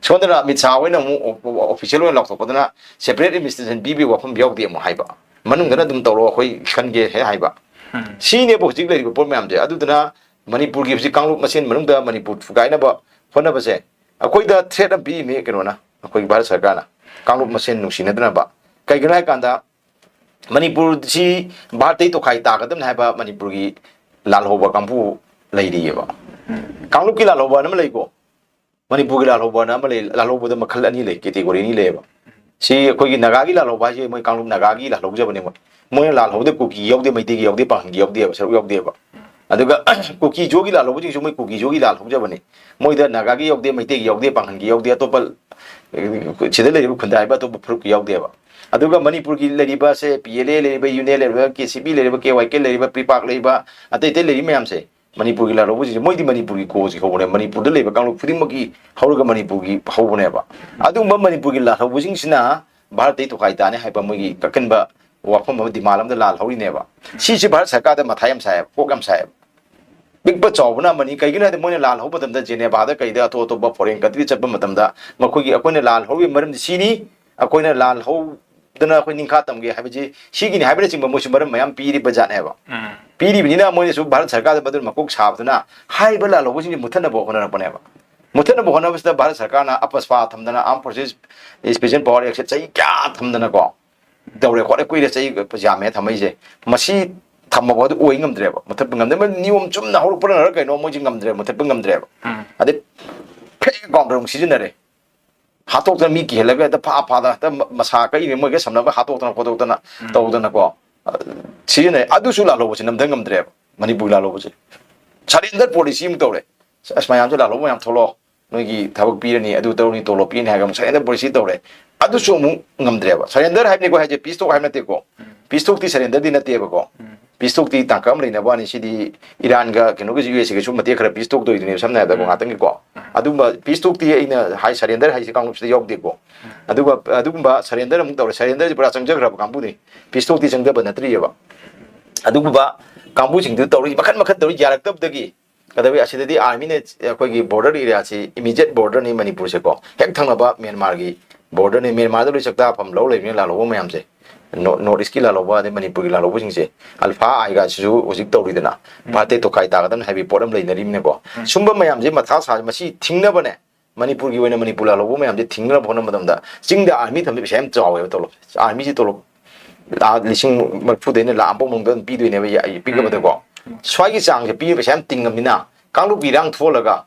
ꯁꯣꯝꯗꯅ ꯑꯃꯤꯠ ꯁꯥꯍ ꯍꯣꯏꯅ ꯑꯃꯨꯛ ꯑꯣ-, ꯑꯣ-, ꯑꯣꯐꯤꯁꯤꯌꯦꯜ ꯑꯣꯏꯅ ꯂꯥꯎꯊꯣꯛꯄꯗꯅ ꯁꯦꯄꯔꯦꯠ ꯑꯦꯗꯃꯤꯅꯤꯁꯇ꯭ꯔꯦꯁꯟ ꯄꯤꯕꯒꯤ ꯋꯥꯐꯝ ꯌꯥꯎꯗꯦ ꯑꯃꯨꯛ ꯍꯥꯏꯕ, ꯃꯅꯨꯡꯗꯅ ꯑꯗꯨꯝ ꯇꯧꯔꯣ, ꯑꯩꯈꯣꯏ ꯈꯟꯒꯦ ꯍꯦꯛ ꯍꯥꯏꯕ꯫ ꯎꯝ꯫ ꯁꯤꯅꯦꯕ ꯍꯧꯖꯤꯛ ꯂꯩꯔꯤꯕ ꯄꯣꯠ ꯃꯌꯥꯝꯁꯦ꯫ ꯑꯗꯨꯗꯨꯅ ꯃꯅꯤꯄꯨꯔꯒꯤ ꯍꯧꯖꯤꯛ ꯀꯥꯡꯂꯨꯞ ꯃꯁꯦꯟ ꯃꯅꯨꯡꯗ ꯃꯅꯤꯄꯨꯔ ꯊꯨꯒꯥꯏꯅꯕ ꯍꯣꯠꯅꯕꯁꯦ, ꯑꯩꯈꯣꯏꯗ ꯊ꯭ꯔꯦꯠ ꯑꯃ ꯄꯤꯔꯤꯃꯤ ꯀꯩꯅꯣꯅ, ꯑꯩꯈꯣꯏꯒꯤ ꯚꯥꯔꯠ ꯁꯔꯀꯥꯔꯅ, ꯀꯥꯡꯂꯨꯞ ꯃꯁꯦꯟ ꯅꯨꯡꯁꯤꯅꯗꯅꯕ꯫ ꯀꯩꯒꯤꯅꯣ ꯍꯥꯏ ꯀꯥꯟꯗ, ꯃꯅꯤꯄꯨꯔꯁꯤ ꯚꯥꯔꯠꯇꯩ ꯇꯣꯈꯥꯏ ꯇꯥꯒꯗꯕꯅꯤ ꯍꯥꯏꯕ ꯃꯅꯤꯄꯨꯔꯒꯤ ꯂꯥꯜꯍꯧꯕ ꯀꯥꯡꯕꯨ ꯂꯩꯔꯤꯑꯕ꯫ ꯀꯥꯡꯂꯨꯞꯀꯤ ꯂꯥꯜꯍꯧꯕ ꯑꯃ ꯂꯩꯀꯣ, ꯃꯅꯤꯄꯨꯔꯒꯤ ꯂꯥꯜꯍꯧꯕꯅ ꯑꯃ ꯂꯩ꯫ ꯂꯥꯜꯍꯧꯕꯗ ꯃꯈꯜ ꯑꯅꯤ ꯂꯩ, ꯀꯦꯇꯦꯒꯣꯔꯤ ꯑꯅꯤ ꯂꯩꯌꯦꯕ꯫ ꯁꯤ ꯑꯩꯈꯣꯏꯒꯤ ꯅꯥꯒꯥꯒꯤ ꯂꯥꯜꯍꯧꯕ ꯍꯥꯏꯁꯦ, ꯃꯣꯏ ꯀꯥꯡꯂꯨꯞ ꯅꯥꯒꯥꯒꯤ ꯂꯥꯜꯍꯧꯖꯕꯅꯦ ꯃꯣꯏ꯫ ꯃꯣꯏꯅ ꯂꯥꯜꯍꯧꯕꯗ ꯀꯨꯀꯤ ꯌꯥꯎꯗꯦ, ꯃꯩꯇꯩꯒꯤ ꯌꯥꯎꯗꯦ, ꯄꯥꯡꯒꯜꯒꯤ ꯌꯥꯎꯗꯦꯕ, ꯁꯔꯨꯛ ꯌꯥꯎꯗꯦꯕ꯫ ꯑꯗꯨꯒ ꯀꯨꯀꯤ ꯖꯣꯒꯤ ꯂꯥꯜꯍꯧꯕꯁꯤꯡꯁꯨ ꯃꯣꯏ ꯀꯨꯀꯤ ꯖꯣꯒꯤ ꯂꯥꯜꯍꯧꯖꯕꯅꯤ꯫ ꯃꯣꯏꯗ ꯅꯥꯒꯥꯒꯤ ꯌꯥꯎꯗꯦ, ꯃꯩꯇꯩꯒꯤ ꯌꯥꯎꯗꯦ, ꯄꯥꯡꯒꯜꯒꯤ ꯌꯥꯎꯗꯦ, ꯑꯇꯣꯞꯄ, ꯑ, ꯁꯤꯗ ꯂꯩꯔꯤꯕ ꯈꯨꯟꯗꯥꯔꯤꯕ ꯑꯇꯣꯞꯄ ꯐꯨꯔꯨꯞꯀꯤ ꯌꯥꯎꯗꯦꯕ꯫ ꯑꯗꯨꯒ ꯃꯅꯤꯄꯨꯔꯒꯤ ꯂꯩꯔꯤꯕꯁꯦ, ꯄꯤ ꯑꯦꯜ ꯑꯦ ꯂꯩꯔꯤꯕ, ꯌꯨ ꯑꯦꯟ ꯑꯦ ꯂꯩꯔꯤꯕ, ꯀꯦ ꯁꯤ ꯄꯤ ꯂꯩꯔꯤꯕ, ꯀꯦ ꯋꯥꯏ ꯀꯦ ꯂꯩꯔꯤꯕ, ꯄ꯭ꯔꯤꯄꯥꯛ ꯂꯩꯔꯤꯕ, ꯑꯇꯩ ꯑꯇꯩ ꯂꯩꯔꯤꯕ ꯃꯌꯥꯝꯁꯦ, ꯃꯅꯤꯄꯨꯔꯒꯤ ꯂꯥꯜꯍꯧꯕꯁꯤꯡꯁꯦ, ꯃꯣꯏꯗꯤ ꯃꯅꯤꯄꯨꯔꯒꯤ ꯀꯣꯁꯤ ꯍꯧꯕꯅꯦ, ꯃꯅꯤꯄꯨꯔꯗ ꯂꯩꯕ ꯀꯥꯡꯂꯨꯞ ꯈꯨꯗꯤꯡꯃꯛꯀꯤ ꯍꯧꯔꯒ ꯃꯅꯤꯄꯨꯔꯒꯤ ꯍꯧꯕꯅꯦꯕ꯫ ꯑꯗꯨꯒꯨꯝꯕ ꯃꯅꯤꯄꯨꯔꯒꯤ ꯂꯥꯜꯍꯧꯕꯁꯤꯡꯁꯤꯅ ꯚꯥꯔꯠꯇꯩ ꯇꯣꯈꯥꯏ ꯇꯥꯅꯤ ꯍꯥꯏꯕ ꯃꯣꯏꯒꯤ ꯑꯀꯟꯕ ꯋꯥꯐꯝ ꯑꯃ, ꯗꯤꯃꯥꯟ ꯑꯃꯗ ꯂꯥꯜꯍꯧꯔꯤꯅꯦꯕ꯫ ꯁꯤꯁꯤ ꯚꯥꯔꯠ ꯁꯔꯀꯥꯔꯗ ꯃꯊꯥ ꯌꯥꯝ ꯁꯥꯏꯌꯦꯕ, ꯀꯣꯛ ꯌꯥꯝ ꯁꯥꯏꯌꯦꯕ꯫ ꯄꯤꯛꯄ ꯆꯥꯎꯕꯅ ꯑꯃꯅꯤ꯫ ꯀꯩꯒꯤꯅꯣ ꯍꯥꯏꯗꯤ, ꯃꯣꯏꯅ ꯂꯥꯜꯍꯧꯕ ꯃꯇꯝꯗ, ꯖꯦꯅꯦꯚꯥꯗ ꯀꯩꯗ, ꯑꯇꯣꯞ ꯑꯇꯣꯞꯄ ꯐꯣꯔꯦꯟ ꯀꯟꯇ꯭ꯔꯤ ꯆꯠꯄ ꯃꯇꯝꯗ, ꯃꯈꯣꯏꯒꯤ, ꯑꯩꯈꯣꯏꯅ ꯂꯥꯜꯍꯧꯔꯤꯕ ꯃꯔꯝꯗꯤ ꯁꯤꯅꯤ, ꯑꯩꯈꯣꯏꯅ ꯂꯥꯜꯍꯧꯗꯅ ꯑꯩꯈꯣꯏ ꯅꯤꯡꯈꯥ ꯇꯝꯒꯦ ꯍꯥꯏꯕꯁꯤ ꯁꯤꯒꯤꯅꯤ ꯍꯥꯏꯕꯅꯆꯤꯡꯕ ꯃꯣꯏꯁꯨ ꯃꯔꯝ ꯃꯌꯥꯝ ꯄꯤꯔꯤꯕ ꯖꯥꯠꯅꯦꯕ꯫ ꯎꯝ꯫ ꯄꯤꯔꯤꯕꯅꯤꯅ ꯃꯣꯏꯅꯁꯨ ꯚꯥꯔꯠ ꯁꯔꯀꯥꯔꯗ ꯃꯗꯨꯅ ꯃꯀꯣꯛ ꯁꯥꯕꯗꯨꯅ ꯍꯥꯏꯔꯤꯕ ꯂꯥꯜꯍꯧꯕꯁꯤꯡꯁꯦ ꯃꯨꯠꯊꯠꯅꯕ ꯍꯣꯠꯅꯔꯛꯄꯅꯦꯕ꯫ ꯃꯨꯠꯊꯠꯅꯕ ꯍꯣꯠꯅꯕꯁꯤꯗ ꯚꯥꯔꯠ ꯁꯔꯀꯥꯔꯅ ꯑꯄꯁꯄꯥ ꯊꯝꯗꯅ, Armed Forces Special Power Act ꯁꯦ ꯆꯍꯤ ꯀꯌꯥ ꯊꯝꯗꯅꯀꯣ, ꯇꯧꯔꯦ ꯈꯣꯠꯂꯦ, ꯀꯨꯏꯔꯦ, ꯆꯍꯤ ꯌꯥꯝꯃꯦ ꯊꯝꯃꯛꯏꯁꯦ꯫ ꯃꯁꯤ ꯊꯝꯃꯕ ꯑꯗꯨ ꯑꯣꯏ ꯉꯝꯗ꯭ꯔꯦꯕ, ꯃꯨꯠꯊꯠꯄ ꯉꯝꯗ꯭ꯔꯦ꯫ ꯃꯣꯏ ꯅꯤꯌꯣꯝ ꯆꯨꯝꯅ ꯍꯧꯔꯛꯄꯅꯔ ꯀꯩꯅꯣ, ꯃꯣꯏꯁꯦ ꯉꯝꯗ꯭ꯔꯦ, ꯃꯨꯠꯊꯠꯄ ꯉꯝꯗ꯭ꯔꯦꯕ꯫ ꯎꯝ꯫ ꯑꯗꯩ ꯐꯦꯛ ꯀꯥꯎꯟꯇꯔ ꯑꯃꯨꯛ ꯁꯤꯖꯤꯟꯅꯔꯦ, ꯍꯥꯠꯇꯣꯛꯇꯅ ꯃꯤ ꯀꯤꯍꯜꯂꯒ ꯍꯦꯛꯇ ꯐꯥ ꯐꯥꯗꯅ ꯍꯦꯛꯇ ꯃ-, ꯃꯁꯥ ꯀꯛꯏꯅꯦ, ꯃꯣꯏꯒ ꯁꯝꯅꯕ ꯍꯥꯠꯇꯣꯛꯇꯅ ꯈꯣꯠꯇꯣꯛꯇꯅ ꯎꯝ꯫ ꯇꯧꯗꯅꯀꯣ, ꯑ, ꯁꯤꯖꯤꯟꯅꯩ꯫ ꯑꯗꯨꯁꯨ ꯂꯥꯜꯍꯧꯕꯁꯦ ꯅꯝꯊ ꯉꯝꯗ꯭ꯔꯦꯕ, ꯃꯅꯤꯄꯨꯔꯒꯤ ꯂꯥꯜꯍꯧꯕꯁꯦ꯫ Surrender policy ꯑꯃꯨꯛ ꯇꯧꯔꯦ꯫ ꯑꯁ, ꯃꯌꯥꯝꯁꯦ ꯂꯥꯜꯍꯧꯕ ꯃꯌꯥꯝ ꯊꯣꯛꯂꯛꯑꯣ, ꯅꯣꯏꯒꯤ ꯊꯕꯛ ꯄꯤꯔꯅꯤ, ꯑꯗꯨ ꯇꯧꯔꯅꯤ, ꯇꯣꯂꯣꯞ ꯄꯤꯔꯅꯤ ꯍꯥꯏꯔꯒ ꯑꯃꯨꯛ surrender policy ꯇꯧꯔꯦ꯫ ꯑꯗꯨꯁꯨ ꯑꯃꯨꯛ ꯉꯝꯗ꯭ꯔꯦꯕ꯫ Surrender ꯍꯥꯏꯕꯅꯤꯀꯣ ꯍꯥꯏꯁꯦ, peace talk ꯍꯥꯏꯕ ꯅꯠꯇꯦꯀꯣ꯫ Peace talkꯇꯤ surrenderꯗꯤ ꯅꯠꯇꯦꯕꯀꯣ꯫ Peace talkꯇꯤ ꯇꯥꯡꯀꯛ ꯑꯃ ꯂꯩꯅꯕ ꯋꯥꯅꯤ꯫ ꯁꯤꯗꯤ ꯏꯔꯥꯟꯒ ꯀꯩꯅꯣꯒꯁꯨ, ꯌꯨ ꯑꯦꯁ ꯑꯦꯒꯁꯨ ꯃꯇꯦꯛ ꯈꯔ peace talk ꯇꯧꯔꯤꯗꯨꯅꯦꯕ, ꯁꯝꯅ ꯍꯥꯏꯔꯕꯗꯀꯣ, ꯉꯥꯛꯇꯪꯒꯤꯀꯣ꯫ ꯑꯗꯨꯝꯕ peace talkꯇꯤ ꯑꯩꯅ ꯍꯥꯏ, surrender ꯍꯥꯏꯁꯦ ꯀꯥꯡꯂꯨꯞꯁꯤꯗ ꯌꯥꯎꯗꯦꯀꯣ꯫ ꯑꯗꯨꯒ ꯑꯗꯨꯒꯨꯝꯕ surrender ꯑꯃꯨꯛ ꯇꯧꯔꯦ꯫ Surrenderꯁꯤ ꯄꯨꯔꯥ ꯆꯪꯖꯈ꯭ꯔꯕ ꯀꯥꯡꯕꯨꯅꯤ꯫ Peace talkꯇꯤ ꯆꯪꯖꯕ ꯅꯠꯇ꯭ꯔꯤꯑꯕ꯫ ꯑꯗꯨꯒꯨꯝꯕ ꯀꯥꯡꯕꯨꯁꯤꯡꯗꯨ ꯇꯧꯔꯤ, ꯃꯈꯟ ꯃꯈꯟ ꯇꯧꯔꯤ, ꯌꯥꯔꯛꯇꯕꯗꯒꯤ ꯀꯩꯗꯧꯋꯤ? ꯑꯁꯤꯗꯗꯤ armyꯅ ꯑꯩꯈꯣꯏꯒꯤ border areaꯁꯤ, immediate borderꯅꯤ ꯃꯅꯤꯄꯨꯔꯁꯦꯀꯣ, ꯍꯦꯛ ꯊꯪꯅꯕ ꯃ꯭ꯌꯥꯟꯃꯥꯔꯒꯤ borderꯅꯤ꯫ ꯃ꯭ꯌꯥꯟꯃꯥꯔꯗ ꯂꯣꯏ ꯆꯥꯛꯇꯥꯐꯝ ꯂꯧ ꯂꯩꯕꯅꯤꯅ, ꯂꯥꯜꯍꯧꯕ ꯃꯌꯥꯝꯁꯦ, North Eastꯀꯤ ꯂꯥꯜꯍꯧꯕ, ꯑꯗꯩ ꯃꯅꯤꯄꯨꯔꯒꯤ ꯂꯥꯜꯍꯧꯕꯁꯤꯡꯁꯦ, ULFA-I ꯒꯁꯤꯁꯨ ꯍꯧꯖꯤꯛ ꯇꯧꯔꯤꯗꯅ, ꯚꯥꯔꯠꯇꯩ ꯇꯣꯈꯥꯏ ꯇꯥꯒꯗꯕꯅꯤ ꯍꯥꯏꯕꯒꯤ ꯄꯣꯠ ꯑꯃ ꯂꯩꯅꯔꯤꯕꯅꯤꯅꯀꯣ꯫ ꯁꯨꯝꯕ ꯃꯌꯥꯝꯁꯦ ꯃꯊꯥ ꯁꯥ, ꯃꯁꯤ ꯊꯤꯡꯅꯕꯅꯦ, ꯃꯅꯤꯄꯨꯔꯒꯤ ꯑꯣꯏꯅ ꯃꯅꯤꯄꯨꯔ ꯂꯥꯜꯍꯧꯕ ꯃꯌꯥꯝꯁꯦ ꯊꯤꯡꯅꯕ ꯍꯣꯠꯅꯕ ꯃꯇꯝꯗ ꯆꯤꯡꯗ army ꯊꯝꯕ ꯄꯩꯁꯥ ꯌꯥꯝ ꯆꯥꯎꯋꯦꯕ꯫ ꯇꯣꯂꯣꯞ, armyꯁꯤ ꯇꯣꯂꯣꯞ ꯂꯥꯈ ꯂꯤꯁꯤꯡ ꯃꯔꯤꯐꯨꯗꯩꯅ ꯂꯥꯈ ꯑꯃꯐꯥꯎ ꯃꯅꯨꯡꯗ ꯑꯗꯨꯝ ꯄꯤꯗꯣꯏꯅꯦꯕ, ꯌꯥ-, ꯄꯤꯛꯂꯕꯗꯀꯣ꯫ ꯁ꯭ꯋꯥꯏꯒꯤ ꯆꯥꯡꯁꯦ ꯄꯤꯕ ꯄꯩꯁꯥ ꯌꯥꯝ ꯇꯤꯡꯉꯕꯅꯤꯅ, ꯀꯥꯡꯂꯨꯞꯀꯤ ꯏꯔꯥꯡ ꯊꯣꯛꯍꯜꯂꯒ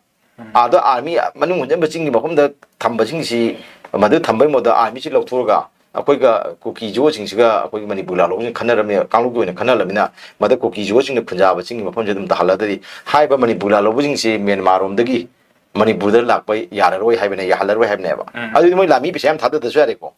ꯑꯥꯗ army ꯃꯅꯨꯡ ꯍꯟꯖꯤꯟꯕ ꯆꯤꯡꯒꯤ ꯃꯐꯝꯗ ꯊꯝꯕꯁꯤꯡꯁꯤ, ꯃꯗꯨ ꯊꯝꯕꯒꯤ ꯃꯍꯨꯠꯇ armyꯁꯤ ꯂꯧꯊꯣꯛꯑꯒ ꯑꯩꯈꯣꯏꯒ ꯀꯨꯀꯤ ꯖꯣꯁꯤꯡꯁꯤꯒ ꯑꯩꯈꯣꯏꯒꯤ ꯃꯅꯤꯄꯨꯔ ꯂꯥꯜꯍꯧꯕꯁꯤꯡ ꯈꯟꯅꯔꯝꯃꯦ, ꯀꯥꯡꯂꯨꯞꯀꯤ ꯑꯣꯏꯅ ꯈꯟꯅꯔꯝꯃꯤꯅ, ꯃꯗ ꯀꯨꯀꯤ ꯖꯣꯁꯤꯡꯅ ꯈꯨꯟꯖꯥꯕ ꯆꯤꯡꯒꯤ ꯃꯐꯝꯁꯤ ꯑꯗꯨꯝ ꯇꯥꯍꯜꯂꯗꯤ, ꯍꯥꯏꯔꯤꯕ ꯃꯅꯤꯄꯨꯔ ꯂꯥꯜꯍꯧꯕꯁꯤꯡꯁꯤ ꯃ꯭ꯌꯥꯟꯃꯥꯔꯔꯣꯝꯗꯒꯤ ꯃꯅꯤꯄꯨꯔꯗ ꯂꯥꯛꯄ ꯌꯥꯔꯔꯣꯏ ꯍꯥꯏꯕꯅꯦ, ꯌꯥꯍꯜꯂꯔꯣꯏ ꯍꯥꯏꯕꯅꯦꯕ꯫ ꯑꯗꯨꯗꯤ ꯃꯣꯏ ꯂꯥꯟꯃꯤ ꯄꯩꯁꯥ ꯌꯥꯝ ꯊꯥꯗꯗ꯭ꯔꯁꯨ ꯌꯥꯔꯦꯀꯣ,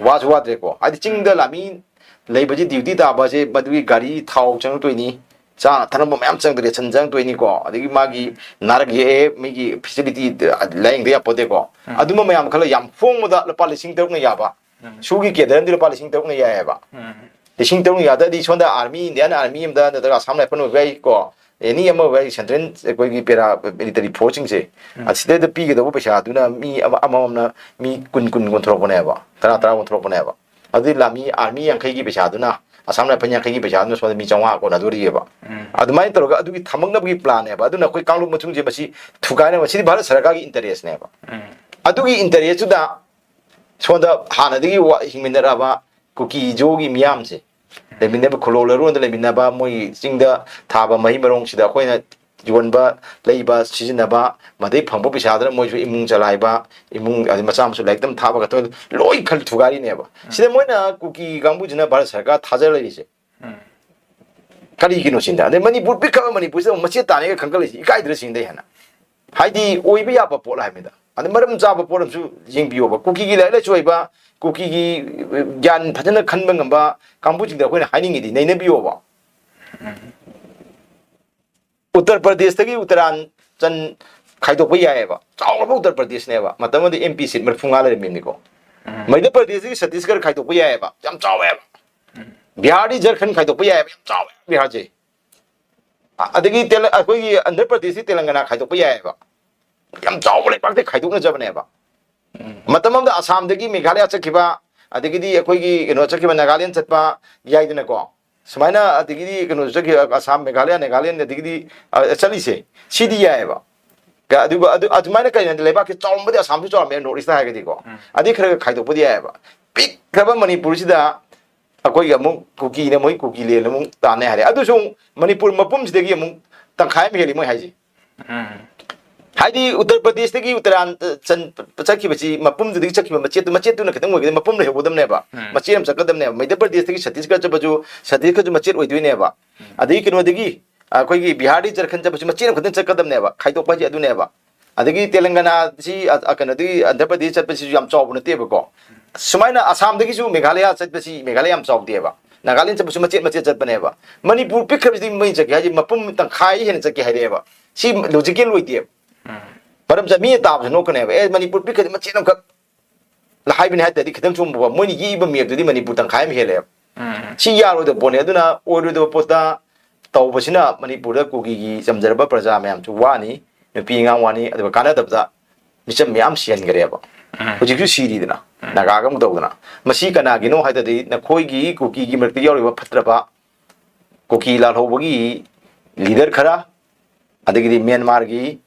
ꯋꯥꯁꯨ ꯋꯥꯗ꯭ꯔꯦꯀꯣ꯫ ꯍꯥꯏꯗꯤ ꯆꯤꯡꯗ ꯂꯥꯟꯃꯤ ꯂꯩꯕꯁꯤ, duty ꯇꯥꯕꯁꯦ, ꯃꯗꯨꯒꯤ ꯒꯥꯔꯤ ꯊꯥꯎ ꯆꯪꯉꯛꯇꯣꯏꯅꯤ, ꯆꯥꯅ ꯊꯛꯅꯕ ꯃꯌꯥꯝ ꯆꯪꯗ꯭ꯔꯦ, ration ꯆꯪꯉꯛꯇꯣꯏꯅꯤꯀꯣ, ꯑꯗꯒꯤ ꯃꯥꯒꯤ ꯅꯥꯔꯛ ꯌꯦꯛꯑꯦ, ꯃꯤꯒꯤ facility ꯂꯥꯏꯌꯦꯡꯗ ꯌꯥꯄꯣꯠꯇꯦꯀꯣ꯫ ꯑꯗꯨꯝꯕ ꯃꯌꯥꯝ ꯈꯜꯂ ꯌꯥꯝ ꯍꯣꯡꯕꯗ ꯂꯨꯄꯥ ꯂꯤꯁꯤꯡ ꯇꯔꯨꯛꯅ ꯌꯥꯕ, ꯁꯨꯒꯤ cadre ꯑꯃꯗꯤ ꯂꯨꯄꯥ ꯂꯤꯁꯤꯡ ꯇꯔꯨꯛꯅ ꯌꯥꯏꯑꯕ꯫ ꯂꯤꯁꯤꯡ ꯇꯔꯨꯛꯅ ꯌꯥꯗ꯭ꯔꯗꯤ ꯁꯣꯝꯗ army, Indian army ꯑꯃꯗ ꯅꯠꯇ꯭ꯒ Assam Rifle ꯑꯣꯏꯕ ꯌꯥꯏ ꯀꯣ, any ꯑꯃ ꯑꯣꯏꯕ ꯌꯥꯏ, central ꯑꯩꯈꯣꯏꯒꯤ para military forceꯁꯤꯡꯁꯦ, ꯑꯁꯤꯗꯩꯗ ꯄꯤꯒꯗꯧꯕ ꯄꯩꯁꯥꯗꯨꯅ ꯃꯤ ꯑꯃ, ꯑꯃꯃꯝꯅ ꯃꯤ ꯀꯨꯟ, ꯀꯨꯟ ꯑꯣꯟꯊꯣꯔꯛꯄꯅꯦꯕ, ꯇꯔꯥ, ꯇꯔꯥ ꯑꯣꯟꯊꯣꯔꯛꯄꯅꯦꯕ꯫ ꯑꯗꯨꯗꯤ ꯂꯥꯟꯃꯤ, army ꯌꯥꯡꯈꯩꯒꯤ ꯄꯩꯁꯥꯗꯨꯅ, Assam Rifle ꯌꯥꯡꯈꯩꯒꯤ ꯄꯩꯁꯥꯗꯨꯅ ꯁꯣꯝꯗ ꯃꯤ ꯆꯥꯝꯃꯉꯥ ꯀꯣꯟꯅꯗꯣꯔꯤꯑꯕ꯫ ꯑꯗꯨꯃꯥꯏꯅ ꯇꯧꯔꯒ ꯑꯗꯨꯒꯤ ꯊꯝꯃꯛꯅꯕꯒꯤ planꯅꯦꯕ꯫ ꯑꯗꯨꯅ ꯑꯩꯈꯣꯏ ꯀꯥꯡꯂꯨꯞ ꯃꯇꯨꯡꯁꯦ ꯃꯁꯤ ꯊꯨꯒꯥꯏꯅꯕ, ꯁꯤꯗꯤ ꯚꯥꯔꯠ ꯁꯔꯀꯥꯔꯒꯤ interestꯅꯦꯕ꯫ ꯑꯗꯨꯒꯤ interestꯇꯨꯗ ꯁꯣꯝꯗ ꯍꯥꯟꯅꯗꯒꯤ ꯋꯥ-, ꯍꯤꯡꯃꯤꯟꯅꯔꯛꯑꯕ ꯀꯨꯀꯤ ꯖꯣꯒꯤ ꯃꯤꯌꯥꯝꯁꯦ, ꯂꯩꯃꯤꯟꯅꯕ, ꯈꯨꯂꯣ ꯂꯩꯔꯣꯟꯗ ꯂꯩꯃꯤꯟꯅꯕ, ꯃꯣꯏ ꯆꯤꯡꯗ ꯊꯥꯕ ꯃꯍꯩ ꯃꯔꯣꯡꯁꯤꯗ ꯑꯩꯈꯣꯏꯅ ꯌꯣꯟꯕ, ꯂꯩꯕ, ꯁꯤꯖꯤꯟꯅꯕ, ꯃꯗꯩ ꯐꯪꯕ ꯄꯩꯁꯥꯗꯨꯅ ꯃꯣꯏꯁꯨ ꯏꯃꯨꯡ ꯆꯂꯥꯏꯕ, ꯏꯃꯨꯡ, ꯑꯗꯩ ꯃꯆꯥ ꯃꯁꯨ ꯂꯥꯏꯔꯤꯛ ꯇꯝ ꯊꯥꯕ ꯈꯛꯇ ꯂꯣꯏ ꯈꯜ ꯊꯨꯒꯥꯏꯔꯤꯅꯦꯕ꯫ ꯁꯤꯗ ꯃꯣꯏꯅ ꯀꯨꯀꯤ ꯀꯥꯡꯕꯨꯁꯤꯅ ꯚꯥꯔꯠ ꯁꯔꯀꯥꯔ ꯊꯥꯖ ꯂꯩꯔꯤꯁꯦ ꯀꯔꯤꯒꯤꯅꯣ ꯁꯤꯅꯤꯗ? ꯑꯗꯩ ꯃꯅꯤꯄꯨꯔ, ꯄꯤꯛꯈ꯭ꯔꯕ ꯃꯅꯤꯄꯨꯔꯁꯤꯗ ꯑꯃꯨꯛ ꯃꯆꯦꯠ ꯇꯥꯅꯦꯒ ꯈꯟꯒꯠꯂꯛꯏꯁꯦ, ꯏꯀꯥꯏꯗ꯭ꯔ ꯁꯤꯅꯤꯗ ꯍꯦꯟꯅ? ꯍꯥꯏꯗꯤ ꯑꯣꯏꯕ ꯌꯥꯕ ꯄꯣꯠ ꯍꯥꯏꯕꯅꯤꯗ꯫ ꯑꯗ ꯃꯔꯝ ꯆꯥꯕ ꯄꯣꯠ ꯑꯃꯁꯨ ꯌꯦꯡꯕꯤꯌꯣꯕ꯫ ꯀꯨꯀꯤꯒꯤ ꯂꯥꯏꯔꯤꯛ ꯂꯥꯏꯁꯨ ꯍꯩꯕ, ꯀꯨꯀꯤꯒꯤ ꯒ꯭ꯌꯥꯟ ꯐꯖꯅ ꯈꯟꯕ ꯉꯝꯕ ꯀꯥꯡꯕꯨꯁꯤꯡꯗ ꯑꯩꯈꯣꯏꯅ ꯍꯥꯏꯅꯤꯡꯉꯤꯗꯤ ꯅꯩꯅꯕꯤꯌꯣꯕ꯫ ꯎꯝ꯫ ꯎꯠꯇꯔ ꯄ꯭ꯔꯗꯦꯁꯇꯒꯤ ꯎꯠꯇꯔꯥꯟꯆꯟ ꯈꯥꯏꯗꯣꯛꯄ ꯌꯥꯏꯑꯕ꯫ ꯆꯥꯎꯔꯕ ꯎꯠꯇꯔ ꯄ꯭ꯔꯗꯦꯁꯅꯦꯕ꯫ ꯃꯇꯝ ꯑꯃꯗ M P seat ꯃꯔꯤꯐꯨ ꯃꯉꯥ ꯂꯩꯔꯝꯃꯤꯕꯅꯤꯀꯣ꯫ ꯎꯝ꯫ ꯃꯩꯙ꯭ꯌ ꯄ꯭ꯔꯗꯦꯁꯇꯒꯤ ꯁꯠꯇꯤꯁꯒꯔ ꯈꯥꯏꯗꯣꯛꯄ ꯌꯥꯏꯑꯕ꯫ ꯌꯥꯝ ꯆꯥꯎꯋꯦꯕ꯫ ꯎꯝ꯫ ꯕꯤꯍꯥꯔꯗꯤ ꯖꯔꯈꯟ ꯈꯥꯏꯗꯣꯛꯄ ꯌꯥꯏꯑꯕ꯫ ꯌꯥꯝ ꯆꯥꯎꯋꯦ ꯕꯤꯍꯥꯔꯁꯦ꯫ ꯑ-, ꯑꯗꯒꯤ ꯇꯦꯂ-, ꯑꯩꯈꯣꯏꯒꯤ ꯑꯟꯙ꯭ꯔ ꯄ꯭ꯔꯗꯦꯁꯇꯤ ꯇꯦꯂꯪꯒꯅꯥ ꯈꯥꯏꯗꯣꯛꯄ ꯌꯥꯏꯑꯕ꯫ ꯌꯥꯝ ꯆꯥꯎꯕ ꯂꯩꯕꯥꯛꯇ ꯈꯥꯏꯗꯣꯛꯅꯖꯕꯅꯦꯕ꯫ ꯎꯝ꯫ ꯃꯇꯝ ꯑꯃꯗ ꯑꯁꯥꯝꯗꯒꯤ ꯃꯦꯘꯥꯂꯌꯥ ꯆꯠꯈꯤꯕ, ꯑꯗꯒꯤꯗꯤ ꯑꯩꯈꯣꯏꯒꯤ ꯀꯩꯅꯣ ꯆꯠꯈꯤꯕ, ꯅꯥꯒꯥꯂꯦꯟ ꯆꯠꯄ ꯌꯥꯏꯗꯅꯀꯣ꯫ ꯁꯨꯃꯥꯏꯅ, ꯑꯗꯒꯤꯗꯤ ꯀꯩꯅꯣ ꯆꯠꯈꯤꯕ, ꯑꯁꯥꯝ, ꯃꯦꯘꯥꯂꯌꯥ, ꯅꯥꯒꯥꯂꯦꯟ, ꯑꯗꯒꯤꯗꯤ, ꯑ, ꯆꯠꯂꯤꯁꯦ, ꯁꯤꯗꯤ ꯌꯥꯏꯑꯕ꯫ ꯀ-, ꯑꯗꯨꯒ ꯑꯗꯨ, ꯑꯗꯨꯃꯥꯏꯅ ꯀꯩꯅꯣ ꯍꯥꯏꯗꯤ, ꯂꯩꯕꯥꯛꯁꯤ ꯆꯥꯎꯔꯝꯕꯗꯤ ꯑꯁꯥꯝꯁꯨ ꯆꯥꯎꯔꯝꯃꯦ, ꯅꯣꯔꯠ ꯏꯁꯇ ꯍꯥꯏꯔꯒꯗꯤꯀꯣ꯫ ꯎꯝ꯫ ꯑꯗꯩ ꯈꯔ ꯈꯔ ꯈꯥꯏꯗꯣꯛꯄꯗꯤ ꯌꯥꯏꯑꯕ꯫ ꯄꯤꯛꯈ꯭ꯔꯕ ꯃꯅꯤꯄꯨꯔꯁꯤꯗ ꯑꯩꯈꯣꯏꯒꯤ ꯑꯃꯨꯛ ꯀꯨꯀꯤꯅ ꯃꯣꯏ ꯀꯨꯀꯤ ꯂꯦꯟ ꯑꯃꯨꯛ ꯇꯥꯟꯅꯩ ꯍꯥꯏꯔꯦ꯫ ꯑꯗꯨꯁꯨ ꯑꯃꯨꯛ ꯃꯅꯤꯄꯨꯔ ꯃꯄꯨꯝꯁꯤꯗꯒꯤ ꯑꯃꯨꯛ ꯇꯪꯈꯥꯏ ꯑꯃ ꯍꯦꯜꯂꯤ ꯃꯣꯏ ꯍꯥꯏꯁꯦ꯫ ꯎꯝ꯫ ꯍꯥꯏꯗꯤ ꯎꯠꯇꯔ ꯄ꯭ꯔꯗꯦꯁꯇꯒꯤ ꯎꯠꯇꯔꯥꯟ ꯆꯟ-, ꯆꯠꯈꯤꯕꯁꯤ ꯃꯄꯨꯝꯗꯨꯗꯒꯤ ꯆꯠꯈꯤꯕ ꯃꯆꯦꯠꯇꯨ, ꯃꯆꯦꯠꯇꯨꯅ ꯈꯤꯇꯪ ꯑꯣꯏꯒꯗꯕ, ꯃꯄꯨꯝ ꯂꯩꯍꯧꯒꯗꯕꯅꯦꯕ꯫ ꯎꯝ꯫ ꯃꯆꯦꯠ ꯑꯃ ꯆꯠꯀꯗꯕꯅꯦꯕ꯫ ꯃꯩꯙ꯭ꯌ ꯄ꯭ꯔꯗꯦꯁꯇꯒꯤ ꯁꯠꯇꯤꯁꯒꯔ ꯆꯠꯄꯁꯨ, ꯁꯠꯇꯤꯁꯒꯔꯁꯨ ꯃꯆꯦꯠ ꯑꯣꯏꯗꯣꯏꯅꯦꯕ꯫ ꯎꯝ꯫ ꯑꯗꯒꯤ ꯀꯩꯅꯣꯗꯒꯤ ꯑꯩꯈꯣꯏꯒꯤ ꯕꯤꯍꯥꯔꯗꯒꯤ ꯖꯔꯈꯟ ꯆꯠꯄꯁꯨ ꯃꯆꯦꯠ ꯑꯃꯈꯛꯇꯪ ꯆꯠꯀꯗꯕꯅꯦꯕ꯫ ꯈꯥꯏꯗꯣꯛꯄ ꯍꯥꯏꯁꯦ ꯑꯗꯨꯅꯦꯕ꯫ ꯑꯗꯒꯤ ꯇꯦꯂꯪꯒꯅꯥꯁꯤ, ꯑ, ꯑ, ꯀꯩꯅꯣꯗꯒꯤ ꯑꯟꯙ꯭ꯔ ꯄ꯭ꯔꯗꯦꯁ ꯆꯠꯄꯁꯤꯁꯨ ꯌꯥꯝ ꯆꯥꯎꯕ ꯅꯠꯇꯦꯕꯀꯣ꯫ ꯁꯨꯃꯥꯏꯅ ꯑꯁꯥꯝꯗꯒꯤꯁꯨ ꯃꯦꯘꯥꯂꯌꯥ ꯆꯠꯄꯁꯤ, ꯃꯦꯘꯥꯂꯌꯥ ꯌꯥꯝ ꯆꯥꯎꯗꯦꯕ꯫ ꯅꯥꯒꯥꯂꯦꯟ ꯆꯠꯄꯁꯨ ꯃꯆꯦꯠ ꯃꯆꯦꯠ ꯆꯠꯄꯅꯦꯕ꯫ ꯃꯅꯤꯄꯨꯔ ꯄꯤꯛꯈ꯭ꯔꯕꯁꯤꯗꯤ ꯃꯩ ꯆꯠꯀꯦ ꯍꯥꯏꯁꯦ ꯃꯄꯨꯝ ꯇꯪꯈꯥꯏ ꯍꯦꯟꯅ ꯆꯠꯀꯦ ꯍꯥꯏꯔꯛꯑꯦꯕ꯫ ꯁꯤ ꯂꯣꯖꯤꯀꯦꯜ ꯑꯣꯏꯗꯦꯕ꯫ ꯎꯝ꯫ ꯃꯔꯝ ꯆꯥ-, ꯃꯤꯅ ꯇꯥꯕꯁꯨ ꯅꯣꯛꯀꯅꯦꯕ, "ꯑꯦ, ꯃꯅꯤꯄꯨꯔ ꯄꯤꯛꯈ꯭ꯔꯗꯤ ꯃꯆꯦꯠ ꯑꯃꯈꯛ" ꯍꯥꯏꯕꯅꯤ ꯍꯥꯏ ꯇꯥꯔꯗꯤ ꯈꯤꯇꯪ ꯆꯨꯝꯕꯀꯣ꯫ ꯃꯣꯏꯅ ꯌꯦꯛꯏꯕ ꯃꯦꯞꯇꯨꯗꯤ ꯃꯅꯤꯄꯨꯔ ꯇꯪꯈꯥꯏ ꯑꯃ ꯍꯦꯜꯂꯦꯕ꯫ ꯎꯝ꯫ ꯁꯤ ꯌꯥꯔꯣꯏꯗꯕ ꯄꯣꯠꯅꯤ꯫ ꯑꯗꯨꯅ ꯑꯣꯏꯔꯣꯏꯗꯕ ꯄꯣꯠꯇ ꯇꯧꯕꯁꯤꯅ ꯃꯅꯤꯄꯨꯔꯗ ꯀꯨꯀꯤꯒꯤ ꯆꯝꯖꯔꯕ ꯄ꯭ꯔꯖꯥ ꯃꯌꯥꯝꯁꯨ ꯋꯥꯅꯤ, ꯅꯨꯄꯤ ꯑꯉꯥꯡ ꯋꯥꯅꯤ, ꯑꯗꯨꯒ ꯀꯥꯟꯅꯗꯕꯗ ꯃꯤꯆꯝ ꯃꯌꯥꯝ ꯁꯤꯍꯟꯈ꯭ꯔꯦꯕ꯫ ꯎꯝ꯫ ꯍꯧꯖꯤꯛꯁꯨ ꯁꯤꯔꯤꯗꯅ, ꯎꯝ꯫ ꯅꯥꯒꯥꯒ ꯑꯃꯨꯛ ꯇꯧꯗꯅ꯫ ꯃꯁꯤ ꯀꯅꯥꯒꯤꯅꯣ ꯍꯥꯏ ꯇꯥꯔꯗꯤ ꯅꯈꯣꯏꯒꯤ ꯀꯨꯀꯤꯒꯤ ꯃꯔꯛꯇ ꯌꯥꯎꯔꯤꯕ ꯐꯠꯇ꯭ꯔꯕ ꯀꯨꯀꯤ ꯂꯥꯜꯍꯧꯕꯒꯤ ꯂꯤꯗꯔ ꯈꯔ, ꯑꯗꯒꯤꯗꯤ ꯃ꯭ꯌꯥꯟꯃꯥꯔꯒꯤ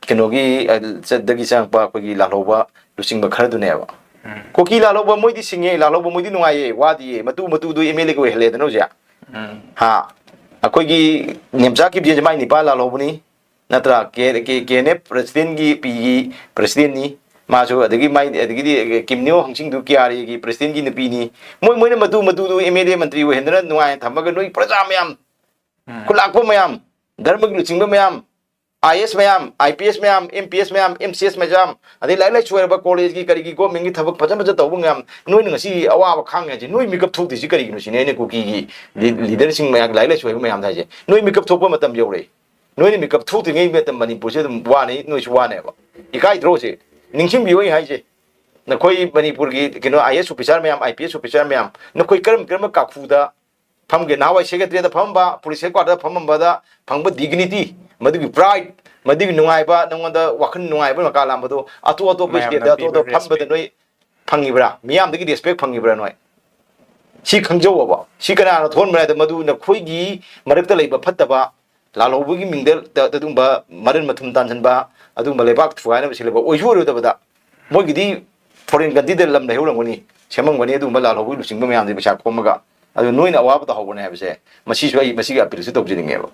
ꯀꯩꯅꯣꯒꯤ, ꯑ, ꯆ-, ꯗꯒꯤ ꯆꯪꯉꯛꯄ ꯑꯩꯈꯣꯏꯒꯤ ꯂꯥꯜꯍꯧꯕ ꯂꯨꯆꯤꯡꯕ ꯈꯔꯗꯨꯅꯦꯕ꯫ ꯎꯝ꯫ ꯀꯨꯀꯤ ꯂꯥꯜꯍꯧꯕ ꯃꯣꯏꯗꯤ ꯁꯤꯡꯉꯦ, ꯂꯥꯜꯍꯧꯕ ꯃꯣꯏꯗꯤ ꯅꯨꯡꯉꯥꯏꯌꯦ, ꯋꯥꯗꯤꯌꯦ, ꯃꯇꯨ ꯃꯇꯨꯗꯨ M L A ꯒ ꯑꯣꯏꯍꯜꯂꯦꯗꯅ ꯍꯧꯖꯤꯛ꯫ ꯎꯝ꯫ ꯍꯥ, ꯑꯩꯈꯣꯏꯒꯤ ꯅꯦꯝꯆꯥ ꯀꯤꯞꯖꯦꯟꯁꯦ ꯃꯥꯏ ꯅꯤꯄꯥ ꯂꯥꯜꯍꯧꯕꯅꯤ, ꯅꯠꯇ꯭ꯔꯥ? ꯀꯦ-, ꯀꯦ-, KNF ꯄ꯭ꯔꯁꯤꯗꯦꯟꯒꯤ ꯄꯤꯒꯤ ꯄ꯭ꯔꯁꯤꯗꯦꯟꯅꯤ ꯃꯥꯁꯨ, ꯑꯗꯒꯤ ꯃꯥꯏ, ꯑꯗꯒꯤꯗꯤ ꯀꯤꯝꯅꯤꯌꯣ ꯍꯪꯆꯤꯡꯗꯨ ꯀꯦ ꯑꯥꯔ ꯑꯦꯒꯤ ꯄ꯭ꯔꯁꯤꯗꯦꯟꯒꯤ ꯅꯨꯄꯤꯅꯤ꯫ ꯃꯣꯏ, ꯃꯣꯏꯅ ꯃꯇꯨ ꯃꯇꯨꯗꯨ M L A ꯃꯟꯇ꯭ꯔꯤ ꯑꯣꯏꯍꯟꯗꯅ ꯅꯨꯡꯉꯥꯏꯅ ꯊꯝꯃꯒ ꯅꯣꯏ ꯄ꯭ꯔꯖꯥ ꯃꯌꯥꯝ, ꯎꯝ꯫ ꯈꯨꯂꯥꯛꯄ ꯃꯌꯥꯝ, ꯙꯔꯃꯒꯤ ꯂꯨꯆꯤꯡꯕ ꯃꯌꯥꯝ, ꯑꯥꯏ ꯑꯦꯁ ꯃꯌꯥꯝ, ꯑꯥꯏ ꯄꯤ ꯑꯦꯁ ꯃꯌꯥꯝ, ꯑꯦꯝ ꯄꯤ ꯑꯦꯁ ꯃꯌꯥꯝ, ꯑꯦꯝ ꯁꯤ ꯑꯦꯁ ꯃꯌꯥꯝ, ꯑꯗꯩ ꯂꯥꯏꯔꯤꯛ ꯂꯥꯏꯁꯨ ꯍꯩꯔꯕ ꯀꯣꯂꯦꯖꯀꯤ ꯀꯔꯤꯒꯤ ꯒꯣꯔꯃꯦꯟꯒꯤ ꯊꯕꯛ ꯐꯖ ꯐꯖ ꯇꯧꯕ ꯃꯌꯥꯝ, ꯅꯣꯏꯅ ꯉꯁꯤ ꯑꯋꯥꯕ ꯈꯥꯡꯉꯦ ꯍꯥꯏꯁꯦ, ꯅꯣꯏ ꯃꯤꯀꯞ ꯊꯣꯛꯇ꯭ꯔꯤꯁꯤ ꯀꯔꯤꯒꯤꯅꯣ ꯁꯤꯅꯦ ꯑꯩꯅ ꯀꯨꯀꯤꯒꯤ ꯂꯤ-, ꯂꯤꯗꯔꯁꯤꯡ ꯃꯌꯥꯝ, ꯂꯥꯏꯔꯤꯛ ꯂꯥꯏꯁꯨ ꯍꯩꯕ ꯃꯌꯥꯝꯗ ꯍꯥꯏꯁꯦ꯫ ꯅꯣꯏ ꯃꯤꯀꯞ ꯊꯣꯛꯄ ꯃꯇꯝ ꯌꯧꯔꯛꯑꯦ꯫ ꯅꯣꯏꯅ ꯃꯤꯀꯞ ꯊꯣꯛꯇ꯭ꯔꯤꯉꯩ ꯃꯇꯝ ꯃꯅꯤꯄꯨꯔꯁꯦ ꯑꯗꯨꯝ ꯋꯥꯅꯤ, ꯅꯣꯏꯁꯨ ꯋꯥꯅꯦꯕ꯫ ꯏꯀꯥꯏꯗ꯭ꯔꯣ ꯁꯤ? ꯅꯤꯡꯁꯤꯡꯕꯤꯌꯨ ꯑꯩ ꯍꯥꯏꯁꯦ꯫ ꯅꯈꯣꯏ ꯃꯅꯤꯄꯨꯔꯒꯤ ꯀꯩꯅꯣ, ꯑꯥꯏ ꯑꯦꯁ ꯑꯣꯐꯤꯁꯥꯔ ꯃꯌꯥꯝ, ꯑꯥꯏ ꯄꯤ ꯑꯦꯁ ꯑꯣꯐꯤꯁꯥꯔ ꯃꯌꯥꯝ, ꯅꯈꯣꯏ ꯀꯔꯝ ꯀꯔꯝꯕ ꯀꯥꯈꯨꯗ ꯐꯝꯒꯦ? ꯅꯍꯥꯟꯋꯥꯏ ꯁꯦꯀ꯭ꯔꯦꯇꯔꯤꯌꯦꯠꯇ ꯐꯝꯃꯝꯕ, ꯄꯨꯂꯤꯁ ꯍꯦꯗꯀ꯭ꯋꯥꯇꯔꯗ ꯐꯝꯃꯝꯕꯗ ꯐꯪꯕ ꯗꯤꯒꯅꯤꯇꯤ, ꯃꯗꯨꯒꯤ ꯄ꯭ꯔꯥꯏꯗ, ꯃꯗꯨꯒꯤ ꯅꯨꯡꯉꯥꯏꯕ, ꯅꯉꯣꯟꯗ ꯋꯥꯈꯜ ꯅꯨꯡꯉꯥꯏꯕ ꯃꯀꯥ ꯂꯥꯝꯕꯗꯣ ꯑꯇꯣꯞ ꯑꯇꯣꯞꯄ ꯃꯌꯥꯝꯅ ꯁ꯭ꯇꯦꯠꯇ, ꯑꯇꯣꯞ ꯄꯤꯕ ꯑꯇꯣꯞꯄ ꯐꯝꯕꯗ ꯔꯦꯁꯄꯦꯛ꯫ ꯅꯣꯏ ꯐꯪꯉꯤꯕ꯭ꯔꯥ? ꯃꯤꯌꯥꯝꯗꯒꯤ ꯔꯦꯁꯄꯦꯛ ꯐꯪꯉꯤꯕ꯭ꯔꯥ ꯅꯣꯏ? ꯁꯤ ꯈꯪꯖꯧꯑꯕ꯫ ꯁꯤ ꯀꯅꯥꯅ ꯊꯣꯛꯍꯟꯕ꯭ꯔꯥ ꯍꯥꯏꯕꯗ, ꯃꯗꯨ ꯅꯈꯣꯏꯒꯤ ꯃꯔꯛꯇ ꯂꯩꯕ ꯐꯠꯇꯕ, ꯂꯥꯜꯍꯧꯕꯒꯤ ꯃꯤꯡꯗ ꯑꯗꯨꯒꯨꯝꯕ ꯃꯔꯟ ꯃꯊꯨꯝ ꯇꯥꯟꯁꯤꯟꯕ, ꯑꯗꯨꯒꯨꯝꯕ ꯂꯩꯕꯥꯛ ꯊꯨꯒꯥꯏꯅꯕ ꯁꯤꯜꯂꯕ ꯑꯣꯏꯁꯨ ꯑꯣꯏꯔꯣꯏꯗꯕꯗ, ꯃꯣꯏꯒꯤꯗꯤ ꯐꯣꯔꯦꯟ ꯀꯟꯇ꯭ꯔꯤꯗ ꯂꯝ ꯂꯩꯍꯧꯔꯝꯒꯅꯤ, ꯁꯦꯝꯃꯝꯒꯅꯤ, ꯑꯗꯨꯒꯨꯝꯕ ꯂꯥꯜꯍꯧꯕꯒꯤ ꯂꯨꯆꯤꯡꯕ ꯃꯌꯥꯝꯁꯦ ꯄꯩꯁꯥ ꯈꯣꯝꯃꯒ꯫ ꯑꯗꯨ ꯅꯣꯏꯅ ꯑꯋꯥꯕ ꯇꯧꯍꯧꯕꯅꯦ ꯍꯥꯏꯕꯁꯦ, ꯃꯁꯤꯁꯨ ꯑꯩ ꯃꯁꯤꯒꯤ ꯑꯄꯤꯜꯁꯨ ꯇꯧꯖꯅꯤꯡꯉꯦꯕ꯫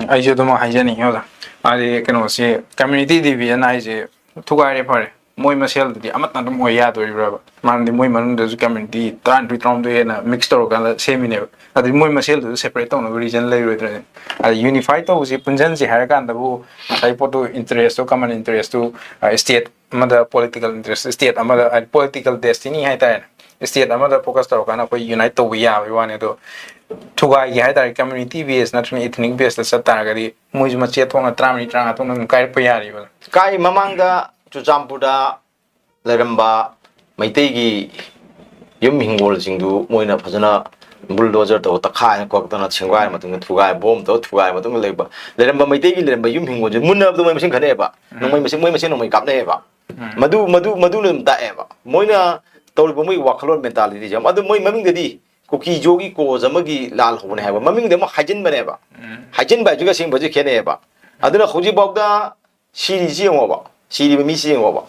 ꯑꯩꯁꯨ ꯑꯗꯨꯃꯛ ꯍꯥꯏꯖꯅꯤꯡꯉꯤ ꯑꯣꯖꯥ꯫ ꯍꯥꯏꯗꯤ ꯀꯩꯅꯣꯁꯤ, ꯀꯝꯃ꯭ꯌꯨꯅꯤꯇꯤ ꯗꯤꯚꯤꯖꯟ ꯍꯥꯏꯁꯦ ꯊꯨꯒꯥꯏꯔꯦ ꯐꯔꯦ, ꯃꯣꯏ ꯃꯁꯦꯜꯗꯗꯤ ꯑꯃꯠꯇ ꯑꯗꯨꯝ ꯑꯣꯏ ꯌꯥꯗꯣꯔꯤꯕ꯭ꯔꯕ? ꯃꯔꯝꯗꯤ ꯃꯣꯏ ꯃꯅꯨꯡꯗꯁꯨ ꯀꯝꯃ꯭ꯌꯨꯅꯤꯇꯤ ꯇꯔꯥꯅꯤꯊꯣꯏ, ꯇꯔꯥꯍꯨꯝꯗꯣꯏ ꯍꯦꯟꯅ ꯃꯤꯛꯁ ꯇꯧꯔꯀꯥꯟꯗ ꯁꯦꯝꯃꯤꯅꯦꯕ꯫ ꯑꯗꯨꯗꯤ ꯃꯣꯏ ꯃꯁꯦꯜꯗꯨꯁꯨ ꯁꯦꯄꯔꯦꯠ ꯇꯧꯅꯕ ꯔꯤꯖꯟ ꯂꯩꯔꯣꯏꯗ꯭ꯔꯅꯦ? ꯑꯗ ꯌꯨꯅꯤꯐꯥꯏ ꯇꯧꯕꯁꯤ, ꯄꯨꯟꯁꯤꯟꯁꯤ ꯍꯥꯏꯔ ꯀꯥꯟꯗꯕꯨ ꯉꯁꯥꯏ ꯄꯣꯠꯇꯨ, ꯏꯟꯇꯔꯦꯁꯇꯨ, ꯀꯃꯟ ꯏꯟꯇꯔꯦꯁꯇꯨ, ꯁ꯭ꯇꯦꯠ ꯑꯃꯗ ꯄꯣꯂꯤꯇꯤꯀꯦꯜ ꯏꯟꯇꯔꯦꯁ, ꯁ꯭ꯇꯦꯠ ꯑꯃꯗ, ꯍꯥꯏꯗꯤ ꯄꯣꯂꯤꯇꯤꯀꯦꯜ ꯗꯦꯁꯇꯤꯅꯤ ꯍꯥꯏꯇꯥꯔꯦꯅꯦ, ꯁ꯭ꯇꯦꯠ ꯑꯃꯗ ꯐꯣꯀꯁ ꯇꯧꯔꯀꯥꯟꯗ ꯑꯩꯈꯣꯏ ꯌꯨꯅꯥꯏꯠ ꯇꯧꯕ ꯌꯥꯕꯒꯤ ꯋꯥꯅꯤ꯫ ꯑꯗꯣ ꯊꯨꯒꯥꯏꯒꯦ ꯍꯥꯏꯇꯥꯔꯦ, ꯀꯝꯃ꯭ꯌꯨꯅꯤꯇꯤ ꯕꯦꯁ ꯅꯠꯇ꯭ꯔꯒ ꯏꯊꯅꯤꯛ ꯕꯦꯁꯇ ꯆꯠ ꯇꯥꯔꯒꯗꯤ ꯃꯣꯏꯁꯨ ꯃꯆꯦꯠ ꯊꯣꯛꯅ ꯇꯔꯥꯃꯔꯤ, ꯇꯔꯥꯃꯉꯥ ꯊꯣꯛꯅ ꯑꯗꯨꯝ ꯀꯥꯏꯔꯛꯄ ꯌꯥꯔꯤꯕ꯫ ꯀꯥꯏ ꯃꯃꯥꯡꯗ ꯆꯨꯔꯆꯥꯟꯄꯨꯔꯗ ꯂꯩꯔꯝꯕ ꯃꯩꯇꯩꯒꯤ ꯌꯨꯝ ꯍꯤꯡꯒꯣꯜꯁꯤꯡꯗꯨ ꯃꯣꯏꯅ ꯐꯖꯅ ꯕꯨꯜꯗꯣꯖꯔ ꯇꯧꯔ ꯇꯛꯈꯥꯏꯅ ꯈꯣꯠꯇꯅ ꯁꯦꯝꯒꯥꯏꯔ ꯃꯇꯨꯡꯗ, ꯊꯨꯒꯥꯏ, ꯕꯣꯝ ꯇꯧꯔ ꯊꯨꯒꯥꯏꯔ ꯃꯇꯨꯡꯗ ꯂꯩꯕ, ꯂꯩꯔꯝꯕ ꯃꯩꯇꯩꯒꯤ ꯂꯩꯔꯝꯕ ꯌꯨꯝ ꯍꯤꯡꯒꯣꯜꯁꯦ ꯃꯨꯟꯅꯕꯗꯣ ꯃꯣꯏ ꯃꯁꯦꯟ ꯈꯠꯅꯩꯑꯕ꯫ ꯅꯣꯡꯃꯩ ꯃꯁꯦꯟ, ꯃꯣꯏ ꯃꯁꯦꯟ ꯅꯣꯡꯃꯩ ꯀꯥꯞꯅꯩꯑꯕ꯫ ꯃꯗꯨ, ꯃꯗꯨ, ꯃꯗꯨꯅ ꯑꯗꯨꯝ ꯇꯥꯛꯑꯦꯕ꯫ ꯃꯣꯏꯅ ꯇꯧꯔꯤꯕ ꯃꯣꯏꯒꯤ ꯋꯥꯈꯜꯂꯣꯟ, ꯃꯦꯟꯇꯥꯂꯤꯇꯤꯁꯦ꯫ ꯑꯗꯨ ꯃꯣꯏ ꯃꯃꯤꯡꯗꯗꯤ ꯀꯨꯀꯤ ꯖꯣꯒꯤ ꯀꯣꯖ ꯑꯃꯒꯤ ꯂꯥꯜ ꯍꯧꯕꯅꯦ ꯍꯥꯏꯕ ꯃꯃꯤꯡꯗꯤ ꯑꯃꯨꯛ ꯍꯥꯏꯖꯤꯟꯕꯅꯦꯕ꯫ ꯍꯥꯏꯖꯤꯟꯕ ꯍꯥꯏꯁꯤꯒ ꯑꯁꯦꯡꯕꯁꯤ ꯈꯦꯠꯅꯩꯑꯕ꯫ ꯑꯗꯨꯅ ꯍꯧꯖꯤꯛꯐꯥꯎꯗ ꯁꯤꯔꯤꯁꯤ ꯌꯦꯡꯉꯣꯕ, ꯁꯤꯔꯤꯕ ꯃꯤꯁꯤ ꯌꯦꯡꯉꯣꯕ꯫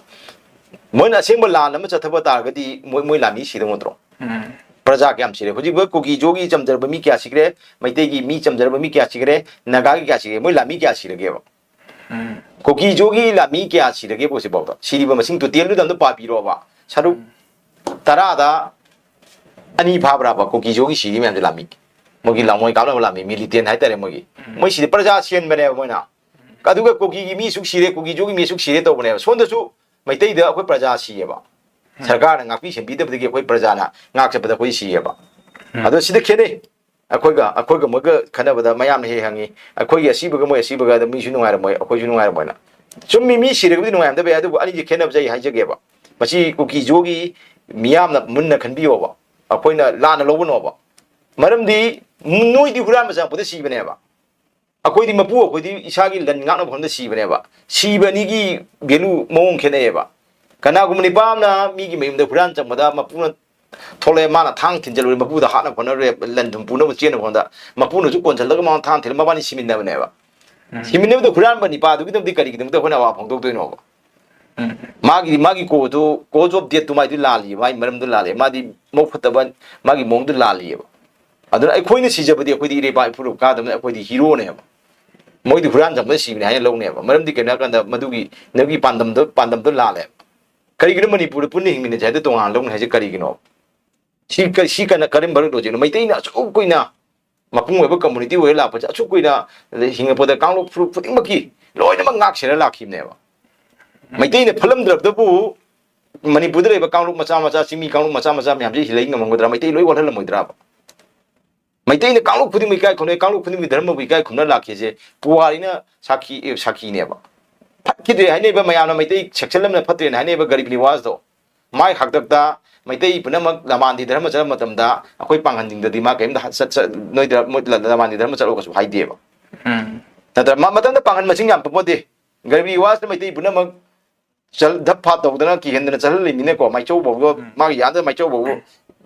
ꯃꯣꯏꯅ ꯑꯁꯦꯡꯕ ꯂꯥꯟ ꯑꯃ ꯆꯠꯊꯕ ꯇꯥꯔꯒꯗꯤ ꯃꯣꯏ, ꯃꯣꯏ ꯂꯥꯟꯃꯤ ꯁꯤꯗꯧ ꯅꯠꯇ꯭ꯔꯣ? ꯄ꯭ꯔꯖꯥ ꯀꯌꯥꯝ ꯁꯤꯔꯦ? ꯍꯧꯖꯤꯛ ꯀꯨꯀꯤ ꯖꯣꯒꯤ ꯆꯝꯖꯔꯕ ꯃꯤ ꯀꯌꯥ ꯁꯤꯈ꯭ꯔꯦ? ꯃꯩꯇꯩꯒꯤ ꯃꯤ ꯆꯝꯖꯔꯕ ꯃꯤ ꯀꯌꯥ ꯁꯤꯈ꯭ꯔꯦ? ꯅꯥꯒꯥꯒꯤ ꯀꯌꯥ ꯁꯤꯈ꯭ꯔꯦ? ꯃꯣꯏ ꯂꯥꯟꯃꯤ ꯀꯌꯥ ꯁꯤꯔꯒꯦꯕ? ꯀꯨꯀꯤ ꯖꯣꯒꯤ ꯂꯥꯟꯃꯤ ꯀꯌꯥ ꯁꯤꯔꯒꯦꯕ ꯍꯧꯖꯤꯛꯐꯥꯎꯗ? ꯁꯤꯔꯤꯕ ꯃꯁꯤꯡ ꯇꯣꯇꯦꯜꯗꯨꯗ ꯑꯝꯇ ꯄꯥꯕꯤꯔꯣꯕ꯫ ꯁꯔꯨꯛ ꯇꯔꯥꯗ ꯑꯅꯤ ꯐꯥꯕ꯭ꯔꯥꯕ ꯀꯨꯀꯤ ꯖꯣꯒꯤ ꯁꯤꯔꯤ ꯃꯌꯥꯝꯁꯦ ꯂꯥꯟꯃꯤ? ꯃꯣꯏꯒꯤ ꯂꯥꯡꯃꯣꯏ ꯀꯥꯞꯅꯕ ꯂꯥꯟꯃꯤ, ꯃꯤꯂꯤꯇꯦꯟ ꯍꯥꯏꯇꯥꯔꯦ ꯃꯣꯏꯒꯤ꯫ ꯃꯣꯏ ꯁꯤꯗꯤ ꯄ꯭ꯔꯖꯥ ꯁꯦꯟꯕꯅꯦꯕ ꯃꯣꯏꯅ꯫ ꯑꯗꯨꯒ ꯀꯨꯀꯤꯒꯤ ꯃꯤ ꯁꯨꯛ ꯁꯤꯔꯦ, ꯀꯨꯀꯤ ꯖꯣꯒꯤ ꯃꯤ ꯁꯨꯛ ꯁꯤꯔꯦ ꯇꯧꯕꯅꯦꯕ꯫ ꯁꯣꯝꯗꯁꯨ ꯃꯩꯇꯩꯗ ꯑꯩꯈꯣꯏ ꯄ꯭ꯔꯖꯥ ꯁꯤꯌꯦꯕ꯫ ꯁꯔꯀꯥꯔꯅ ꯉꯥꯛꯄꯤ ꯁꯦꯟꯕꯤꯗꯕꯗꯒꯤ ꯑꯩꯈꯣꯏ ꯄ꯭ꯔꯖꯥꯅ ꯉꯥꯛ ꯆꯠꯄꯗ ꯑꯩꯈꯣꯏ ꯁꯤꯌꯦꯕ꯫ ꯑꯗꯣ ꯁꯤꯗ ꯈꯦꯠꯅꯩ꯫ ꯑꯩꯈꯣꯏꯒ, ꯑꯩꯈꯣꯏꯒ ꯃꯣꯏꯒ ꯈꯟꯅꯕꯗ ꯃꯌꯥꯝꯅ ꯍꯦꯛ ꯍꯪꯉꯤ, "ꯑꯩꯈꯣꯏꯒꯤ ꯑꯁꯤꯕꯒ ꯃꯣꯏ ꯑꯁꯤꯕꯒ ꯑꯗ ꯃꯤꯁꯨ ꯅꯨꯡꯉꯥꯏꯔꯝꯃꯣꯏ, ꯑꯩꯈꯣꯏꯁꯨ ꯅꯨꯡꯉꯥꯏꯔꯝꯃꯣꯏꯅ"꯫ ꯆꯨꯝꯃꯤ, ꯃꯤ ꯁꯤꯔꯒꯕꯨꯗꯤ ꯅꯨꯡꯉꯥꯏꯔꯝꯗꯕ ꯌꯥꯏ, ꯑꯗꯨꯕꯨ ꯑꯅꯤꯁꯦ ꯈꯦꯠꯅꯕꯁꯦ ꯑꯩ ꯍꯥꯏꯖꯒꯦꯕ꯫ ꯃꯁꯤ ꯀꯨꯀꯤ ꯖꯣꯒꯤ ꯃꯤꯌꯥꯝꯅ ꯃꯨꯟꯅ ꯈꯟꯕꯤꯌꯣꯕ, ꯑꯩꯈꯣꯏꯅ ꯂꯥꯟꯅ ꯂꯧꯒꯅꯣꯕ꯫ ꯃꯔꯝꯗꯤ ꯅꯣꯏꯗꯤ ꯍꯨꯔꯥꯟꯕ ꯆꯪꯉꯛꯄꯗ ꯁꯤꯕꯅꯦꯕ꯫ ꯑꯩꯈꯣꯏꯗꯤ ꯃꯄꯨ, ꯑꯩꯈꯣꯏꯗꯤ ꯏꯁꯥꯒꯤ ꯂꯟ ꯉꯥꯛꯅꯕ ꯍꯣꯠꯅꯕꯗ ꯁꯤꯕꯅꯦꯕ꯫ ꯁꯤꯕ ꯑꯅꯤꯒꯤ value ꯃꯑꯣꯡ ꯈꯦꯠꯅꯩꯌꯦꯕ꯫ ꯀꯅꯥꯒꯨꯝꯕ ꯅꯤꯄꯥ ꯑꯃꯅ ꯃꯤꯒꯤ ꯃꯌꯨꯝꯗ ꯍꯨꯔꯥꯟ ꯆꯪꯕꯗ ꯃꯄꯨꯅ ꯊꯣꯛꯂꯛꯑꯦ, ꯃꯥꯅ ꯊꯥꯡ ꯊꯤꯟꯖꯜꯂꯨꯔꯦ, ꯃꯄꯨꯗ ꯍꯥꯠꯅꯕ ꯍꯣꯠꯅꯔꯦ, ꯂꯟ ꯊꯨꯝ ꯄꯨꯅꯕ ꯆꯦꯟꯅꯕ ꯍꯣꯠꯅꯕꯗ ꯃꯄꯨꯅꯁꯨ ꯀꯣꯟꯁꯤꯜꯂꯒ ꯃꯉꯣꯟꯗ ꯊꯥꯡ ꯊꯤꯜꯂ ꯃꯕꯥꯅꯤ ꯁꯤꯃꯤꯟꯅꯕꯅꯦꯕ꯫ ꯎꯝ꯫ ꯁꯤꯃꯤꯟꯅꯕꯗ ꯍꯨꯔꯥꯟꯕ ꯅꯤꯄꯥꯗꯨꯒꯤꯗꯃꯛꯇꯤ ꯀꯔꯤꯒꯤꯗꯃꯛꯇ ꯑꯩꯈꯣꯏꯅ ꯑꯋꯥ ꯐꯣꯡꯗꯣꯛꯇꯣꯏꯅꯣꯕ? ꯎꯝ꯫ ꯃꯥꯒꯤ, ꯃꯥꯒꯤ cause ꯇꯨ, cause of death ꯇꯨ ꯃꯥꯏꯗꯨ ꯂꯥꯜꯂꯤꯌꯦ, ꯃꯥꯒꯤ ꯃꯔꯝꯗꯨ ꯂꯥꯜꯂꯦ, ꯃꯥꯗꯤ ꯃꯕꯨꯛ ꯐꯠꯇꯕ, ꯃꯥꯒꯤ ꯃꯑꯣꯡꯗꯨ ꯂꯥꯜꯂꯤꯌꯦꯕ꯫ ꯑꯗꯨꯅ ꯑꯩꯈꯣꯏꯅ ꯁꯤꯖꯕꯗꯤ ꯑꯩꯈꯣꯏꯗꯤ ꯏꯔꯩꯄꯥꯛ ꯏꯄꯨꯔꯨꯞ ꯀꯥꯗꯕꯅꯤꯅ ꯑꯩꯈꯣꯏꯗꯤ heroꯅꯦꯕ꯫ ꯃꯣꯏꯗꯤ ꯍꯨꯔꯥꯟ ꯆꯪꯕꯗ ꯁꯤꯕꯅꯤ ꯍꯥꯏꯅ ꯂꯧꯅꯦꯕ꯫ ꯃꯔꯝꯗꯤ ꯀꯩꯅꯣ ꯍꯥꯏꯀꯥꯟꯗ ꯃꯗꯨꯒꯤ ꯅꯪꯒꯤ ꯄꯥꯟꯗꯝꯗꯣ, ꯄꯥꯟꯗꯝꯗꯣ ꯂꯥꯜꯂꯦꯕ꯫ ꯀꯔꯤꯒꯤꯅꯣ ꯃꯅꯤꯄꯨꯔꯗ ꯄꯨꯟꯅ ꯍꯤꯡꯃꯤꯟꯅꯁꯦ ꯍꯥꯏꯗꯣ ꯇꯣꯉꯥꯟꯅ ꯂꯧꯅꯤ ꯍꯥꯏꯁꯦ ꯀꯔꯤꯒꯤꯅꯣ? ꯁꯤ ꯀ-, ꯁꯤ ꯀꯅ-, ꯀꯔꯝꯕ logicꯅꯣ? ꯃꯩꯇꯩꯅ ꯑꯁꯨꯛ ꯀꯨꯏꯅ ꯃꯄꯨꯡ ꯑꯣꯏꯕ community ꯑꯣꯏꯔ ꯂꯥꯛꯄꯁꯦ, ꯑꯁꯨꯛ ꯀꯨꯏꯅ ꯍꯤꯡꯉꯛꯄꯗ ꯀꯥꯡꯂꯨꯞ ꯐꯨꯔꯨꯞ ꯈꯨꯗꯤꯡꯃꯛꯀꯤ ꯂꯣꯏꯅꯃꯛ ꯉꯥꯛ ꯁꯦꯟꯅ ꯂꯥꯛꯈꯤꯕꯅꯦꯕ꯫ ꯃꯩꯇꯩꯅ ꯐꯠꯂꯝꯗ꯭ꯔꯕꯗꯕꯨ ꯃꯅꯤꯄꯨꯔꯗ ꯂꯩꯕ ꯀꯥꯡꯂꯨꯞ ꯃꯆꯥ ꯃꯆꯥ, ꯆꯤꯡꯃꯤ ꯀꯥꯡꯂꯨꯞ ꯃꯆꯥ ꯃꯆꯥ ꯃꯌꯥꯝꯁꯦ ꯍꯤꯜꯂꯛꯏ ꯉꯝꯃꯝꯒꯗ꯭ꯔꯥ? ꯃꯩꯇꯩ ꯂꯣꯏ ꯋꯥꯠꯍꯜꯂꯝꯃꯣꯏꯗ꯭ꯔꯥꯕ? ꯃꯩꯇꯩꯅ ꯀꯥꯡꯂꯨꯞ ꯈꯨꯗꯤꯡꯃꯛ ꯏꯀꯥꯏ ꯈꯨꯝꯅꯩ, ꯀꯥꯡꯂꯨꯞ ꯈꯨꯗꯤꯡꯃꯛ ꯙꯔꯃꯕꯨ ꯏꯀꯥꯏ ꯈꯨꯝꯅ ꯂꯥꯛꯈꯤꯁꯦ ꯄꯨꯋꯥꯔꯤꯅ ꯁꯥꯈꯤ, ꯑꯦ, ꯁꯥꯈꯤꯅꯦꯕ꯫ ꯐꯠꯈꯤꯗ꯭ꯔꯦ ꯍꯥꯏꯅꯔꯤꯕ ꯃꯌꯥꯝꯅ, ꯃꯩꯇꯩ section ꯑꯃꯅ ꯐꯠꯇ꯭ꯔꯦꯅ ꯍꯥꯏꯅꯔꯤꯕ ꯒꯔꯤꯕ ꯅꯤꯋꯥꯖꯗꯣ, ꯃꯥꯏ ꯍꯥꯛꯇꯛꯇ ꯃꯩꯇꯩ ꯄꯨꯝꯅꯃꯛ ꯂꯃꯥꯟꯗꯤ ꯙꯔꯃ ꯆꯠꯂ ꯃꯇꯝꯗ ꯑꯩꯈꯣꯏ ꯄꯥꯡꯒꯟꯁꯤꯡꯗꯗꯤ ꯃꯥ ꯀꯔꯤꯝꯇ ꯍ-, ꯆꯠ-, ꯆꯠ-, ꯅꯣꯏꯗ ꯃꯣꯏ ꯂ-, ꯂꯃꯥꯟꯗꯤ ꯙꯔꯃ ꯆꯠꯂꯣ ꯀꯩꯁꯨ ꯍꯥꯏꯗꯦꯕ꯫ ꯎꯝ꯫ ꯅꯠꯇ꯭ꯔ ꯃ-, ꯃꯇꯝꯗ ꯄꯥꯡꯒꯟ ꯃꯁꯤꯡ ꯌꯥꯝ ꯄꯣꯛꯄꯣꯠꯇꯦ꯫ ꯒꯔꯤꯕ ꯅꯤꯋꯥꯖꯅ ꯃꯩꯇꯩ ꯄꯨꯝꯅꯃꯛ ꯆꯜ-, ꯙꯞ ꯐꯥꯞ ꯇꯧꯗꯅ ꯀꯤꯍꯟꯗꯅ ꯆꯠꯍꯜꯂꯤꯃꯤꯅꯀꯣ, ꯃꯥꯏꯆꯧ ꯐꯥꯎꯕ, ꯎꯝ꯫ ꯃꯥꯒꯤ ꯌꯥꯗ ꯃꯥꯏꯆꯧ ꯐꯥꯎꯕ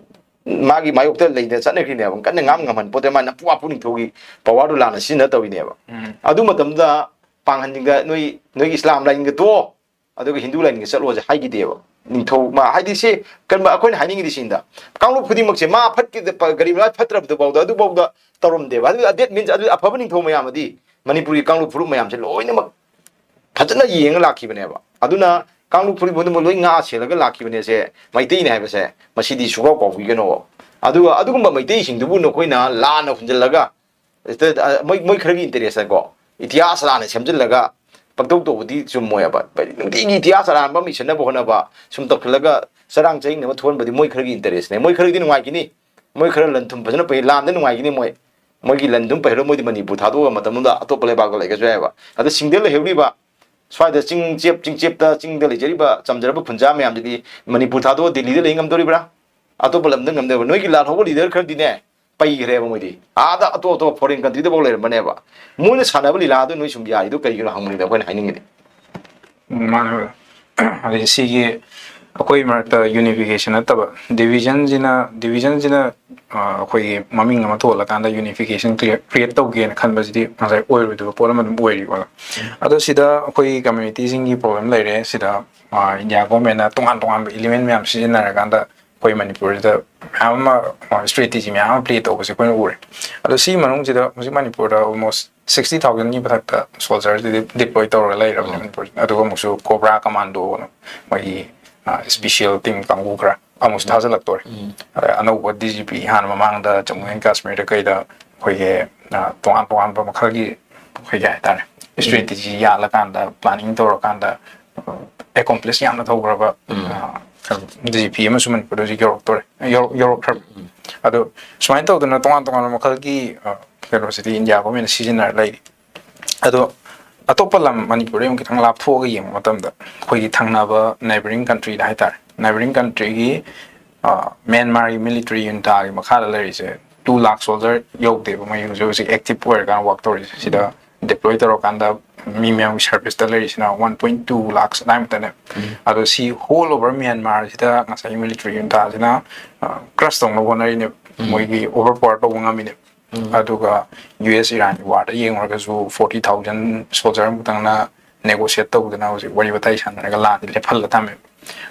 ꯃꯥꯒꯤ ꯃꯥꯌꯣꯛꯇ ꯂꯩꯗꯅ ꯆꯠꯅꯈ꯭ꯔꯤꯅꯦꯕ꯫ ꯀꯟꯅ ꯉꯥꯡ ꯉꯝꯍꯟ ꯄꯣꯠꯇꯦ, ꯃꯥ ꯅꯝꯐꯨ ꯍꯥꯐꯨ ꯅꯤꯡꯊꯧꯒꯤ powerꯗꯨ ꯂꯥꯟꯅ ꯁꯤꯖꯤꯟꯅ ꯇꯧꯔꯤꯅꯦꯕ꯫ ꯎꯝ꯫ ꯑꯗꯨ ꯃꯇꯝꯗ ꯄꯥꯡꯒꯟꯁꯤꯡꯗ ꯅꯣꯏ, ꯅꯣꯏꯒꯤ ꯏꯁꯂꯥꯝ ꯂꯥꯏꯅꯤꯡꯗ ꯇꯣꯛꯑꯣ, ꯑꯗꯨꯒ ꯍꯤꯟꯗꯨ ꯂꯥꯏꯅꯤꯡꯗ ꯆꯠꯂꯣꯁꯦ ꯍꯥꯏꯈꯤꯗꯦꯕ꯫ ꯅꯤꯡꯊꯧ ꯃꯥ-, ꯍꯥꯏꯗꯤ ꯁꯤ ꯀꯟꯕ ꯑꯩꯈꯣꯏꯅ ꯍꯥꯏꯅꯤꯡꯉꯤꯗꯤ ꯁꯤꯅꯤꯗ, ꯀꯥꯡꯂꯨꯞ ꯈꯨꯗꯤꯡꯃꯛꯁꯦ ꯃꯥ ꯐꯠꯈꯤꯗ-, ꯄ-, ꯒꯔꯤꯕ ꯅꯤꯋꯥꯖ ꯐꯠꯇ꯭ꯔꯕꯗꯨ ꯐꯥꯎꯗ, ꯑꯗꯨꯐꯥꯎꯗ ꯇꯧꯔꯝꯗꯦꯕ꯫ ꯑꯗꯨ, that means ꯑꯗꯨ ꯑꯐꯕ ꯅꯤꯡꯊꯧ ꯃꯌꯥꯝ ꯑꯗꯤ ꯃꯅꯤꯄꯨꯔꯒꯤ ꯀꯥꯡꯂꯨꯞ ꯐꯨꯔꯨꯞ ꯃꯌꯥꯝꯁꯦ ꯂꯣꯏꯅꯃꯛ ꯐꯖꯅ ꯌꯦꯡꯉ ꯂꯥꯛꯈꯤꯕꯅꯦꯕ꯫ ꯑꯗꯨꯅ ꯀꯥꯡꯂꯨꯞ ꯐꯨꯔꯨꯞ ꯈꯨꯗꯤꯡꯃꯛ ꯂꯣꯏ ꯉꯥꯛꯑ ꯁꯦꯜꯂꯒ ꯂꯥꯛꯈꯤꯕꯅꯦꯁꯦ ꯃꯩꯇꯩꯅꯦ ꯍꯥꯏꯕꯁꯦ ꯃꯁꯤꯗꯤ ꯁꯨꯡꯀꯥꯎ ꯀꯥꯎꯕꯤꯒꯅꯣꯕ꯫ ꯑꯗꯨꯒ ꯑꯗꯨꯒꯨꯝꯕ ꯃꯩꯇꯩꯁꯤꯡꯗꯨꯕꯨ ꯅꯈꯣꯏꯅ ꯂꯥꯟꯅ ꯍꯨꯟꯖꯜꯂꯒ, ꯍꯦꯛꯇ, ꯑ, ꯃꯣꯏ, ꯃꯣꯏ ꯈꯔꯒꯤ interest ꯀꯣ, ꯏꯇꯤꯍꯥꯁ ꯑꯔꯥꯟꯅ ꯁꯦꯝꯖꯤꯜꯂꯒ ꯄꯪꯇꯧ ꯇꯧꯕꯗꯤ ꯆꯨꯝꯃꯣꯏꯕ꯫ ꯅꯨꯡꯇꯤꯒꯤ ꯏꯇꯤꯍꯥꯁ ꯑꯔꯥꯟꯕ ꯑꯃ ꯏꯁꯟꯅꯕ ꯍꯣꯠꯅꯕ, ꯁꯨꯝ ꯇꯧꯁꯤꯜꯂꯒ ꯆꯔꯥꯡ ꯆꯍꯤꯡꯅꯕ ꯊꯣꯛꯍꯟꯕꯗꯤ ꯃꯣꯏ ꯈꯔꯒꯤ interest ꯅꯦ꯫ ꯃꯣꯏ ꯈꯔꯒꯤꯗꯤ ꯅꯨꯡꯉꯥꯏꯈꯤꯅꯤ, ꯃꯣꯏ ꯈꯔ ꯂꯟ ꯊꯨꯝ ꯐꯖꯅ ꯄꯩ, ꯂꯥꯟꯗ ꯅꯨꯡꯉꯥꯏꯈꯤꯅꯤ ꯃꯣꯏ꯫ ꯃꯣꯏꯒꯤ ꯂꯟ ꯊꯨꯝ ꯄꯩꯍꯜꯂꯒ ꯃꯣꯏꯗꯤ ꯃꯅꯤꯄꯨꯔ ꯊꯥꯗꯣꯛꯑꯒ ꯃꯇꯝꯗꯨꯗ ꯑꯇꯣꯞꯄ ꯂꯩꯕꯥꯛꯇ ꯂꯩꯒꯦꯁꯨ ꯌꯥꯏꯑꯕ꯫ ꯑꯗꯣ ꯁꯤꯡꯗ ꯂꯩꯍꯧꯔꯤꯕ, ꯁ꯭ꯋꯥꯏꯗ ꯆꯤꯡ ꯆꯦꯞ ꯆꯤꯡꯆꯦꯞꯇ ꯆꯤꯡꯗ ꯂꯩꯖꯔꯤꯕ ꯆꯝꯖꯔꯕ ꯈꯨꯟꯖꯥ ꯃꯌꯥꯝꯁꯤꯗꯤ ꯃꯅꯤꯄꯨꯔ ꯊꯥꯗꯣꯛꯑ ꯗꯤꯜꯂꯤꯗ ꯂꯩ ꯉꯝꯗꯣꯔꯤꯕ꯭ꯔꯥ? ꯑꯇꯣꯞꯄ ꯂꯝꯗ ꯉꯝꯗꯣꯔꯤꯕ꯭ꯔꯥ? ꯅꯣꯏꯒꯤ ꯂꯥꯜꯍꯧꯕ leader ꯈꯔꯗꯤꯅꯦ, ꯄꯩꯈ꯭ꯔꯦꯕ ꯃꯣꯏꯗꯤ꯫ ꯑꯥꯗ ꯑꯇꯣꯞ ꯑꯇꯣꯞꯄ foreign country ꯗꯐꯥꯎ ꯂꯩꯔꯝꯕꯅꯦꯕ꯫ ꯃꯣꯏꯅ ꯁꯥꯟꯅꯕ ꯂꯤꯂꯥꯗꯨ ꯅꯣꯏ ꯁꯨꯝ ꯌꯥꯔꯤꯗꯣ ꯀꯩꯒꯤꯅꯣ ꯍꯪꯕꯅꯤꯗ ꯑꯩꯈꯣꯏꯅ ꯍꯥꯏꯅꯤꯡꯉꯤꯗꯤ꯫ ꯎꯝ, ꯃꯥꯅꯦ, ꯃꯥꯅꯦ꯫ ꯑꯗꯩ ꯁꯤꯒꯤ ꯑꯩꯈꯣꯏ ꯃꯔꯛꯇ unification ꯅꯠꯇꯕ, division ꯁꯤꯅ, division ꯁꯤꯅ, ꯑ, ꯑꯩꯈꯣꯏꯒꯤ ꯃꯃꯤꯡ ꯑꯃ ꯊꯣꯜꯂꯀꯥꯟꯗ unification create, create ꯇꯧꯒꯦꯅ ꯈꯟꯕꯁꯤꯗꯤ ꯉꯁꯥꯏ ꯑꯣꯏꯔꯣꯏꯗꯕ ꯄꯣꯠ ꯑꯃ ꯑꯗꯨꯝ ꯑꯣꯏꯔꯤꯀꯣ꯫ ꯑꯗꯣ ꯁꯤꯗ ꯑꯩꯈꯣꯏ community ꯁꯤꯡꯒꯤ problem ꯂꯩꯔꯦ꯫ ꯁꯤꯗ, ꯑ, India government ꯅ ꯇꯣꯉꯥꯟ ꯇꯣꯉꯥꯟꯕ element ꯃꯌꯥꯝ ꯁꯤꯖꯤꯟꯅꯔꯀꯥꯟꯗ ꯑꯩꯈꯣꯏ ꯃꯅꯤꯄꯨꯔꯁꯤꯗ ꯃꯌꯥꯝ ꯑꯃ, ꯑ, strategy ꯃꯌꯥꯝ ꯑꯃ play ꯇꯧꯕꯁꯦ ꯑꯩꯈꯣꯏꯅ ꯎꯔꯦ꯫ ꯑꯗꯣ ꯁꯤꯒꯤ ꯃꯅꯨꯡꯁꯤꯗ ꯍꯧꯖꯤꯛ ꯃꯅꯤꯄꯨꯔꯗ almost sixty thousand ꯒꯤ ꯃꯊꯛꯇ soldier ꯁꯤꯗꯤ deploy ꯇꯧꯔꯒ ꯂꯩꯔꯕꯅꯦ ꯃꯅꯤꯄꯨꯔꯁꯤꯗ꯫ ꯑꯗꯨꯒ ꯑꯃꯨꯛꯁꯨ COBRA commando ꯅ ꯃꯣꯏꯒꯤ, ꯑ, special team ꯀꯥꯡꯕꯨ ꯈꯔ ꯑꯃꯨꯛꯁꯨ ꯊꯥꯖꯤꯜꯂꯛꯇꯣꯔꯦ꯫ ꯑꯗ ꯑꯅꯧꯕ D G P, ꯍꯥꯟꯅ ꯃꯃꯥꯡꯗ Jammu and Kashmir ꯗ ꯀꯩꯗ ꯑꯩꯈꯣꯏꯒꯤ, ꯑ, ꯇꯣꯉꯥꯟ ꯇꯣꯉꯥꯟꯕ ꯃꯈꯜꯒꯤ ꯑꯩꯈꯣꯏꯒꯤ ꯍꯥꯏꯇꯥꯔꯦ, strategy ꯌꯥꯜꯂꯀꯥꯟꯗ, planning ꯇꯧꯔꯀꯥꯟꯗ, accomplish ꯌꯥꯝꯅ ꯇꯧꯈ꯭ꯔꯕ, ꯑ, D G P ꯑꯃꯁꯨ ꯃꯅꯤꯄꯨꯔꯗ ꯍꯧꯖꯤꯛ ꯌꯧꯔꯛꯇꯣꯔꯦ, ꯌꯧꯔꯛ-, ꯌꯧꯔꯛꯈ꯭ꯔꯕ꯫ ꯑꯗꯣ ꯁꯨꯃꯥꯏꯅ ꯇꯧꯗꯅ ꯇꯣꯉꯥꯟ ꯇꯣꯉꯥꯟꯕ ꯃꯈꯜꯒꯤ, ꯑ, ꯀꯩꯅꯣꯁꯤꯗꯤ India government ꯅ ꯁꯤꯖꯤꯟꯅꯔ ꯂꯩꯔꯤ꯫ ꯑꯗꯣ ꯑꯇꯣꯞꯄ ꯂꯝ, ꯃꯅꯤꯄꯨꯔꯗꯒꯤ ꯑꯃꯨꯛ ꯈꯤꯇꯪ ꯂꯥꯞꯊꯣꯛꯑꯒ ꯌꯦꯡꯕ ꯃꯇꯝꯗ, ꯑꯩꯈꯣꯏꯒꯤ ꯊꯪꯅꯕ neighbouring country ꯗ ꯍꯥꯏꯇꯥꯔꯦ, neighbouring country ꯒꯤ, ꯑ, ꯃ꯭ꯌꯥꯟꯃꯥꯔꯒꯤ military junta ꯒꯤ ꯃꯈꯥꯗ ꯂꯩꯔꯤꯁꯦ two lakh soldier ꯌꯧꯗꯦꯕ, ꯃꯣꯏ ꯍꯧꯖꯤꯛ ꯍꯧꯖꯤꯛ active ꯑꯣꯏꯔꯀꯥꯟꯗ work ꯇꯧꯔꯤꯁꯦ꯫ ꯁꯤꯗ deploy ꯇꯧꯔꯀꯥꯟꯗ ꯃꯤ ꯃꯌꯥꯝꯒꯤ service ꯇ ꯂꯩꯔꯤꯁꯤꯅ one point two lakhs ꯑꯗꯥꯏꯃꯨꯛꯇꯅꯦ꯫ ꯑꯗꯣ ꯁꯤ whole over Myanmar ꯁꯤꯗ ꯉꯁꯥꯏꯒꯤ military junta ꯁꯤꯅ, ꯑ, crush ꯇꯧꯅꯕ ꯍꯣꯠꯅꯔꯤꯅꯦꯕ, ꯃꯣꯏꯒꯤ overpower ꯇꯧꯕ ꯉꯝꯃꯤꯅꯦꯕ꯫ ꯑꯗꯨꯒ U S Iran ꯒꯤ war ꯗ ꯌꯦꯡꯉꯨꯔꯒꯁꯨ forty thousand soldier ꯑꯃꯈꯛꯇꯪꯅ negotiate ꯇꯧꯗꯅ ꯍꯧꯖꯤꯛ ꯋꯥꯔꯤ ꯋꯥꯇꯥꯏ ꯁꯥꯟꯅꯔꯒ ꯂꯥꯟꯗꯤ ꯂꯦꯞꯍꯜꯂ ꯊꯝꯃꯦꯕ꯫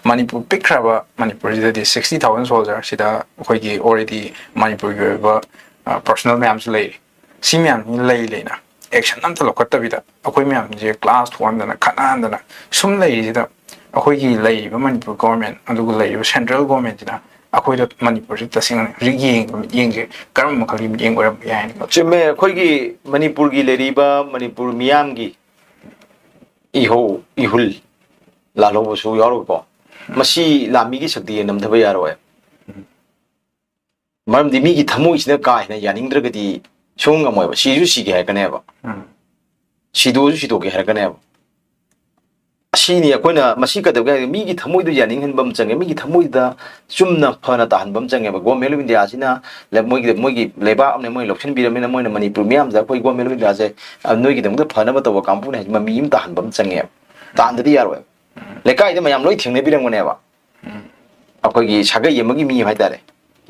ꯃꯅꯤꯄꯨꯔ ꯄꯤꯛꯈ꯭ꯔꯕ ꯃꯅꯤꯄꯨꯔꯁꯤꯗꯗꯤ sixty thousand soldier ꯁꯤꯗ ꯑꯩꯈꯣꯏꯒꯤ already ꯃꯅꯤꯄꯨꯔꯒꯤ ꯑꯣꯏꯕ, ꯑ, personnel ꯃꯌꯥꯝꯁꯨ ꯂꯩꯔꯤ꯫ ꯁꯤ ꯃꯌꯥꯝꯁꯤ ꯂꯩ ꯂꯩꯅ action ꯑꯝꯇ ꯂꯧꯈꯠꯇꯕꯤꯗ ꯑꯩꯈꯣꯏ ꯃꯌꯥꯝꯁꯦ clash ꯊꯣꯛꯍꯟꯗꯅ ꯈꯠꯅꯍꯟꯗꯅ ꯁꯨꯝ ꯂꯩꯔꯤꯁꯤꯗ ꯑꯩꯈꯣꯏꯒꯤ ꯂꯩꯔꯤꯕ ꯃꯅꯤꯄꯨꯔ ꯒꯣꯔꯃꯦꯟ ꯑꯗꯨꯒ ꯂꯩꯔꯤꯕ ꯁꯦꯟꯇ꯭ꯔꯦꯜ ꯒꯣꯔꯃꯦꯟꯁꯤꯅ ꯑꯩꯈꯣꯏꯗ ꯃꯅꯤꯄꯨꯔꯁꯤ ꯇꯁꯦꯡꯅ ꯍꯧꯖꯤꯛ ꯌꯦꯡꯉꯤꯕ ꯃꯤꯠꯌꯦꯡꯁꯦ ꯀꯔꯝꯕ ꯃꯈꯜꯒꯤ ꯃꯤꯠꯌꯦꯡ ꯑꯣꯏꯔꯝꯕ ꯌꯥꯏ ꯍꯥꯏꯅ ꯈꯜꯂꯤ? ꯆꯨꯝꯃꯦ꯫ ꯑꯩꯈꯣꯏꯒꯤ ꯃꯅꯤꯄꯨꯔꯒꯤ ꯂꯩꯔꯤꯕ ꯃꯅꯤꯄꯨꯔ ꯃꯤꯌꯥꯝꯒꯤ ꯏꯍꯧ ꯏꯍꯨꯜ ꯂꯥꯜꯍꯧꯕꯁꯨ ꯌꯥꯎꯔꯣꯏꯀꯣ꯫ ꯃꯁꯤ ꯂꯥꯟꯃꯤꯒꯤ ꯁꯛꯇꯤ ꯅꯝꯊꯕ ꯌꯥꯔꯣꯏ꯫ ꯃꯔꯝꯗꯤ ꯃꯤꯒꯤ ꯊꯃꯣꯏꯁꯤꯅ ꯀꯥ ꯍꯦꯟꯅ ꯌꯥꯅꯤꯡꯗ꯭ꯔꯒꯗꯤ ꯁꯨꯡ ꯉꯝꯃꯣꯏꯕ꯫ ꯁꯤꯁꯨ ꯁꯤꯒꯦ ꯍꯥꯏꯔꯛꯀꯅꯦꯕ, ꯎꯝ꯫ ꯁꯤꯗꯣꯛꯑꯁꯨ ꯁꯤꯗꯣꯛꯀꯦ ꯍꯥꯏꯔꯛꯀꯅꯦꯕ꯫ ꯑꯁꯤꯅꯤ ꯑꯩꯈꯣꯏꯅ ꯃꯁꯤ ꯀꯩꯗꯧꯒꯦ ꯍꯥꯏꯔꯗꯤ ꯃꯤꯒꯤ ꯊꯃꯣꯏꯗꯣ ꯌꯥꯅꯤꯡꯍꯟꯕ ꯑꯃ ꯆꯪꯉꯦ, ꯃꯤꯒꯤ ꯊꯃꯣꯏꯗ ꯆꯨꯝꯅ ꯐꯅ ꯇꯥꯍꯟꯕ ꯑꯃ ꯆꯪꯉꯦꯕ꯫ ꯒꯣꯔꯃꯦꯟ ꯑꯣꯐ ꯏꯟꯗꯤꯌꯥꯁꯤꯅ ꯂ- ꯃꯣꯏꯒꯤ ꯃꯣꯏꯒꯤ ꯂꯩꯕꯥꯛ ꯑꯃꯅ ꯃꯣꯏ ꯂꯧꯁꯤꯟꯕꯤꯔꯕꯅꯤꯅ ꯃꯣꯏꯅ ꯃꯅꯤꯄꯨꯔ ꯃꯤꯌꯥꯝꯁꯤꯗ ꯑꯩꯈꯣꯏ ꯒꯣꯔꯃꯦꯟ ꯑꯣꯐ ꯏꯟꯗꯤꯌꯥꯁꯦ ꯑ, ꯅꯣꯏꯒꯤꯗꯃꯛꯇ ꯐꯅꯕ ꯇꯧꯕ ꯀꯥꯡꯕꯨꯅꯦ ꯍꯥꯏꯁꯦ ꯃꯃꯤ ꯑꯃ ꯇꯥꯍꯟꯕ ꯑꯃ ꯆꯪꯉꯦꯕ꯫ ꯇꯥꯍꯟꯗꯗꯤ ꯌꯥꯔꯣꯏ꯫ ꯂꯩꯀꯥꯏꯗ ꯃꯌꯥꯝ ꯂꯣꯏ ꯊꯦꯡꯅꯕꯤꯔꯝꯒꯅꯦꯕ꯫ ꯑꯩꯈꯣꯏꯒꯤ ꯁꯥꯒꯩ ꯑꯃꯒꯤ ꯃꯤ ꯍꯥꯏꯇꯥꯔꯦ,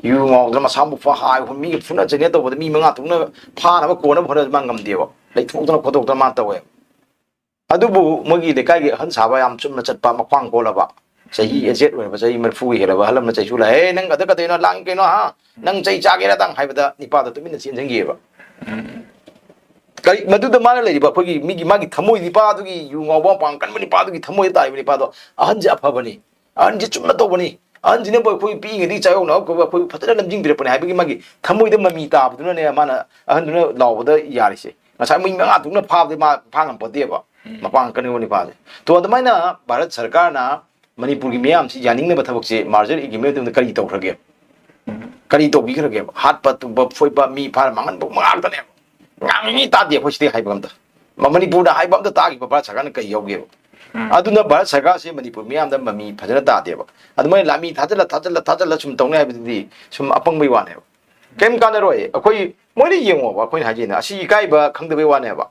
ꯌꯨ ꯉꯥꯎꯗꯅ ꯃꯁꯥ ꯃꯎ ꯐ ꯍꯥꯏ ꯃꯤꯒ ꯐꯨꯅ ꯆꯩꯅ ꯇꯧꯕꯗ ꯃꯤ ꯃꯉꯥ ꯇꯔꯨꯛꯅ ꯐꯥꯅꯕ ꯀꯣꯟꯅꯕ ꯍꯣꯠꯅꯕꯗ ꯃꯥ ꯉꯝꯗꯦꯕ꯫ ꯂꯩꯊꯣꯛꯇꯅ ꯈꯣꯠꯇꯣꯛꯇꯅ ꯃꯥ ꯇꯧꯋꯦꯕ꯫ ꯑꯗꯨꯕꯨ ꯃꯣꯏꯒꯤ ꯂꯩꯀꯥꯏꯒꯤ ꯑꯍꯟ ꯁꯥꯕ ꯌꯥꯝ ꯆꯨꯝꯅ ꯆꯠꯄ, ꯃꯈ꯭ꯋꯥꯡ ꯀꯣꯜꯂꯕ, ꯆꯍꯤ ꯑꯦꯖꯦꯠ ꯑꯣꯏꯔꯕ, ꯆꯍꯤ ꯃꯔꯤꯐꯨꯒ ꯍꯦꯜꯂꯕ ꯑꯍꯜ ꯑꯃꯅ ꯆꯩꯁꯨ ꯂꯥꯛꯑꯦ, "ꯍꯦ, ꯅꯪ ꯑꯗ ꯀꯗꯩꯅꯣ, ꯂꯥꯡꯉꯤ ꯀꯩꯅꯣ, ꯍꯥ? ꯅꯪ ꯆꯩ ꯆꯥꯒꯦꯔꯗꯪ" ꯍꯥꯏꯕꯗ ꯅꯤꯄꯥꯗꯣ ꯇꯨꯃꯤꯟꯅ ꯆꯦꯟꯁꯤꯟꯈꯤꯑꯕ꯫ ꯀꯔꯤ ꯃꯗꯨꯗ ꯃꯥꯅ ꯂꯩꯔꯤꯕ ꯑꯩꯈꯣꯏꯒꯤ ꯃꯤꯒꯤ ꯃꯥꯒꯤ ꯊꯃꯣꯏ ꯅꯤꯄꯥꯗꯨꯒꯤ, ꯌꯨ ꯉꯥꯎꯕ ꯃꯄꯥꯡ ꯀꯟꯕ ꯅꯤꯄꯥꯗꯨꯒꯤ ꯊꯃꯣꯏꯗ ꯇꯥꯔꯤꯕ ꯅꯤꯄꯥꯗꯣ, ꯑꯍꯟꯁꯦ ꯑꯐꯕꯅꯤ, ꯑꯍꯟꯁꯦ ꯆꯨꯝꯅ ꯇꯧꯕꯅꯤ, ꯑꯍꯟꯁꯤꯅꯕꯨ ꯑꯩꯈꯣꯏ ꯄꯤꯛꯏꯉꯩꯗꯒꯤ ꯆꯥꯌꯣꯡꯅ ꯑꯩꯈꯣꯏ ꯐꯖꯅ ꯂꯝꯖꯤꯡꯕꯤꯔꯛꯄꯅꯤ ꯍꯥꯏꯕꯒꯤ ꯃꯥꯒꯤ ꯊꯃꯣꯏꯗ ꯃꯃꯤ ꯇꯥꯕꯗꯨꯅꯅꯦ ꯃꯥꯅ ꯑꯍꯟꯗꯨꯅ ꯂꯥꯎꯕꯗ ꯌꯥꯔꯤꯁꯦ꯫ ꯉꯁꯥꯏ ꯃꯤ ꯃꯉꯥ ꯇꯔꯨꯛꯅ ꯐꯥꯕꯗꯤ ꯃꯥ ꯐꯥ ꯉꯝꯄꯣꯠꯇꯦꯕ꯫ ꯃꯄꯥꯡ ꯀꯟꯕ ꯅꯤꯄꯥꯁꯦ꯫ ꯇꯣ ꯑꯗꯨꯃꯥꯏꯅ ꯚꯥꯔꯠ ꯁꯔꯀꯥꯔꯅ ꯃꯅꯤꯄꯨꯔꯒꯤ ꯃꯤꯌꯥꯝꯁꯤ ꯌꯥꯅꯤꯡꯅꯕ ꯊꯕꯛꯁꯦ merger agreement ꯃꯇꯨꯡꯗ ꯀꯔꯤ ꯇꯧꯈ꯭ꯔꯒꯦ? ꯀꯔꯤ ꯇꯧꯕꯤꯈ꯭ꯔꯒꯦꯕ? ꯍꯥꯠꯄ ꯇꯨꯕ ꯐꯣꯏꯕ ꯃꯤ ꯐꯥꯔ ꯃꯥꯡꯍꯟꯕ ꯉꯥꯛꯇꯅꯦꯕ꯫ ꯉꯥꯡꯉꯤ ꯇꯥꯗꯦ ꯑꯩꯈꯣꯏ ꯁꯤꯗꯩ ꯍꯥꯏꯕ ꯑꯝꯇ꯫ ꯃ- ꯃꯅꯤꯄꯨꯔꯗ ꯍꯥꯏꯕ ꯑꯝꯇ ꯇꯥꯈꯤꯕ ꯚꯥꯔꯠ ꯁꯔꯀꯥꯔꯅ ꯀꯩ ꯌꯥꯎꯒꯦꯕ? ꯑꯗꯨꯅ ꯚꯥꯔꯠ ꯁꯔꯀꯥꯔꯁꯦ ꯃꯅꯤꯄꯨꯔ ꯃꯤꯌꯥꯝꯗ ꯃꯃꯤ ꯐꯖꯅ ꯇꯥꯗꯦꯕ꯫ ꯑꯗꯨꯃꯥꯏꯅ ꯂꯥꯟꯃꯤ ꯊꯥꯖꯜꯂ ꯊꯥꯖꯜꯂ ꯊꯥꯖꯜꯂ ꯁꯨꯝ ꯇꯧꯅꯤ ꯍꯥꯏꯕꯗꯨꯗꯤ ꯁꯨꯝ ꯑꯄꯪꯕꯩ ꯋꯥꯅꯦꯕ꯫ ꯀꯩꯝ ꯀꯥꯟꯅꯔꯣꯏ꯫ ꯑꯩꯈꯣꯏ ꯃꯣꯏꯅ ꯌꯦꯡꯉꯣꯕ, ꯑꯩꯈꯣꯏꯅ ꯍꯥꯏꯖꯩꯅ ꯑꯁꯤ ꯏꯀꯥꯏꯕ ꯈꯪꯗꯕꯩ ꯋꯥꯅꯦꯕ꯫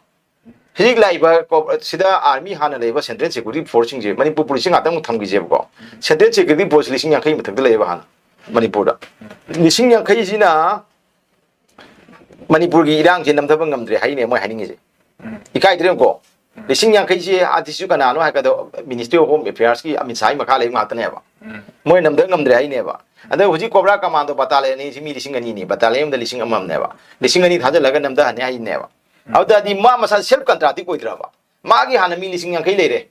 ꯍꯧꯖꯤꯛ ꯂꯥꯛꯏꯕ ꯀꯣ- ꯁꯤꯗ ꯑꯥꯔꯃꯤ ꯍꯥꯟꯅ ꯂꯩꯕ ꯁꯦꯟꯇ꯭ꯔꯦꯜ ꯁꯦꯀ꯭ꯌꯨꯔꯤꯇꯤ ꯐꯣꯔꯁꯁꯤꯡꯁꯦ ꯃꯅꯤꯄꯨꯔ ꯄꯨꯂꯤꯁꯁꯤ ꯉꯥꯛꯇꯪ ꯊꯝꯈꯤꯁꯦꯕꯀꯣ꯫ ꯁꯦꯟꯇ꯭ꯔꯦꯜ ꯁꯦꯀ꯭ꯌꯨꯔꯤꯇꯤ ꯐꯣꯔꯁ ꯂꯤꯁꯤꯡ ꯌꯥꯡꯈꯩ ꯃꯊꯛꯇ ꯂꯩꯌꯦꯕ ꯍꯥꯟꯅ ꯃꯅꯤꯄꯨꯔꯗ꯫ ꯂꯤꯁꯤꯡ ꯌꯥꯡꯈꯩꯁꯤꯅ ꯃꯅꯤꯄꯨꯔꯒꯤ ꯏꯔꯥꯡꯁꯦ ꯅꯝꯊꯕ ꯉꯝꯗ꯭ꯔꯦ ꯍꯥꯏꯅꯦ ꯃꯣꯏ ꯍꯥꯏꯅꯤꯡꯉꯤꯁꯦ꯫ ꯏꯀꯥꯏꯗ꯭ꯔꯦ ꯌꯦꯡꯉꯨꯀꯣ꯫ ꯂꯤꯁꯤꯡ ꯌꯥꯡꯈꯩꯁꯦ ꯑꯥꯔꯇꯤꯁꯤꯁꯨ ꯀꯅꯥꯅꯣ ꯍꯥꯏ ꯀꯥꯟꯗ Ministry of Home Affairsꯀꯤ ꯑꯃꯤꯠ ꯁꯥꯍꯒꯤ ꯃꯈꯥ ꯂꯩꯕ ꯉꯥꯛꯇꯅꯦꯕ꯫ ꯃꯣꯏ ꯅꯝꯊ ꯉꯝꯗ꯭ꯔꯦ ꯍꯥꯏꯅꯦꯕ꯫ ꯑꯗ ꯍꯧꯖꯤꯛ ꯀꯣꯕ꯭ꯔꯥ ꯀꯃꯥꯟꯗꯣ ꯕꯇꯥꯂꯤꯌꯟ ꯑꯅꯤꯁꯤ ꯃꯤ ꯂꯤꯁꯤꯡ ꯑꯅꯤꯅꯤ, ꯕꯇꯥꯂꯤꯌꯟ ꯑꯃꯗ ꯂꯤꯁꯤꯡ ꯑꯃꯃꯝꯅꯦꯕ꯫ ꯂꯤꯁꯤꯡ ꯑꯅꯤ ꯊꯥꯖꯤꯜꯂꯒ ꯅꯝꯊꯍꯟꯅꯤ ꯍꯥꯏꯅꯦꯕ꯫ ꯑꯗꯨ ꯇꯥꯔꯗꯤ ꯃꯥ ꯃꯁꯥ ꯁꯦꯜꯐ ꯀꯟꯇ꯭ꯔꯥꯗꯤꯛ ꯑꯣꯏꯗ꯭ꯔꯕ? ꯃꯥꯒꯤ ꯍꯥꯟꯅ ꯃꯤ ꯂꯤꯁꯤꯡ ꯌꯥꯡꯈꯩ ꯂꯩꯔꯦ,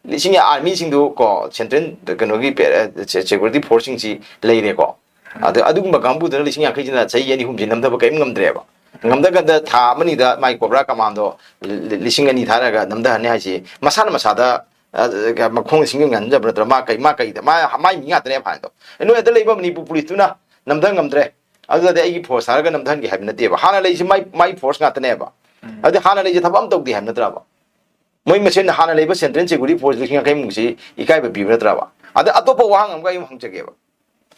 ꯂꯤꯁꯤꯡ ꯑꯥꯔꯃꯤꯁꯤꯡꯗꯨ ꯀꯣ, ꯁꯦꯟꯇ꯭ꯔꯦꯜ ꯀꯩꯅꯣꯒꯤ ꯄꯦ-, ꯑ, ꯁꯦ-, ꯁꯦꯀ꯭ꯌꯨꯔꯤꯇꯤ ꯐꯣꯔꯁꯁꯤꯡꯁꯤ ꯂꯩꯔꯦꯀꯣ꯫ ꯑꯗ ꯑꯗꯨꯒꯨꯝꯕ ꯀꯥꯡꯕꯨꯗꯨꯅ ꯂꯤꯁꯤꯡ ꯌꯥꯡꯈꯩꯁꯤꯅ ꯆꯍꯤ ꯑꯅꯤ ꯑꯍꯨꯝꯁꯤ ꯅꯝꯊꯕ ꯀꯔꯤꯝ ꯉꯝꯗ꯭ꯔꯦꯕ꯫ ꯉꯝꯗꯀꯥꯟꯗ ꯊꯥ ꯑꯃꯅꯤꯗ ꯃꯥꯏ ꯀꯣꯕ꯭ꯔꯥ ꯀꯃꯥꯟꯗꯣ ꯂꯤ-, ꯂꯤ-, ꯂꯤꯁꯤꯡ ꯑꯅꯤ ꯊꯥꯔꯒ ꯅꯝꯊꯍꯟꯅꯤ ꯍꯥꯏꯁꯤ ꯃꯁꯥꯅ ꯃꯁꯥꯗ, ꯑ, ꯃꯈꯣꯡ ꯁꯤꯡꯒ ꯉꯟꯖꯕ ꯅꯠꯇ꯭ꯔ? ꯃꯥ ꯀꯩ, ꯃꯥ ꯀꯩꯗ? ꯃꯥ, ꯃꯥꯏ ꯃꯤ ꯉꯥꯛꯇꯅꯦꯕ ꯍꯥꯏꯗꯣ꯫ ꯅꯣꯏ ꯑꯗ ꯂꯩꯕ ꯃꯅꯤꯄꯨꯔ ꯄꯨꯂꯤꯁꯇꯨꯅ ꯅꯝꯊ ꯉꯝꯗ꯭ꯔꯦ, ꯑꯗꯨꯗꯗꯤ ꯑꯩꯒꯤ ꯐꯣꯔꯁ ꯊꯥꯔꯒ ꯅꯝꯊꯍꯟꯒꯦ ꯍꯥꯏꯕ ꯅꯠꯇꯦꯕ꯫ ꯍꯥꯟꯅ ꯂꯩꯔꯤꯁꯤ ꯃꯥꯏ, ꯃꯥꯏ ꯐꯣꯔꯁ ꯉꯥꯛꯇꯅꯦꯕ꯫ ꯑꯗꯨꯗꯤ ꯍꯥꯟꯅ ꯂꯩꯔꯤꯁꯦ ꯊꯕꯛ ꯑꯃ ꯇꯧꯗꯦ ꯍꯥꯏꯕ ꯅꯠꯇ꯭ꯔꯕ? ꯃꯣꯏ ꯃꯁꯦꯟ ꯍꯥꯟꯅ ꯂꯩꯕ ꯁꯦꯟꯇ꯭ꯔꯦꯜ ꯁꯦꯀ꯭ꯌꯨꯔꯤꯇꯤ ꯐꯣꯔꯁ ꯂꯤꯁꯤꯡ ꯌꯥꯡꯈꯩꯃꯨꯛꯁꯤ ꯏꯀꯥꯏꯕ ꯄꯤꯕ ꯅꯠꯇ꯭ꯔꯕ? ꯑꯗ ꯑꯇꯣꯞꯄ ꯋꯥꯍꯪ ꯑꯃꯒ ꯑꯩ ꯑꯃꯨꯛ ꯍꯪꯖꯒꯦꯕ꯫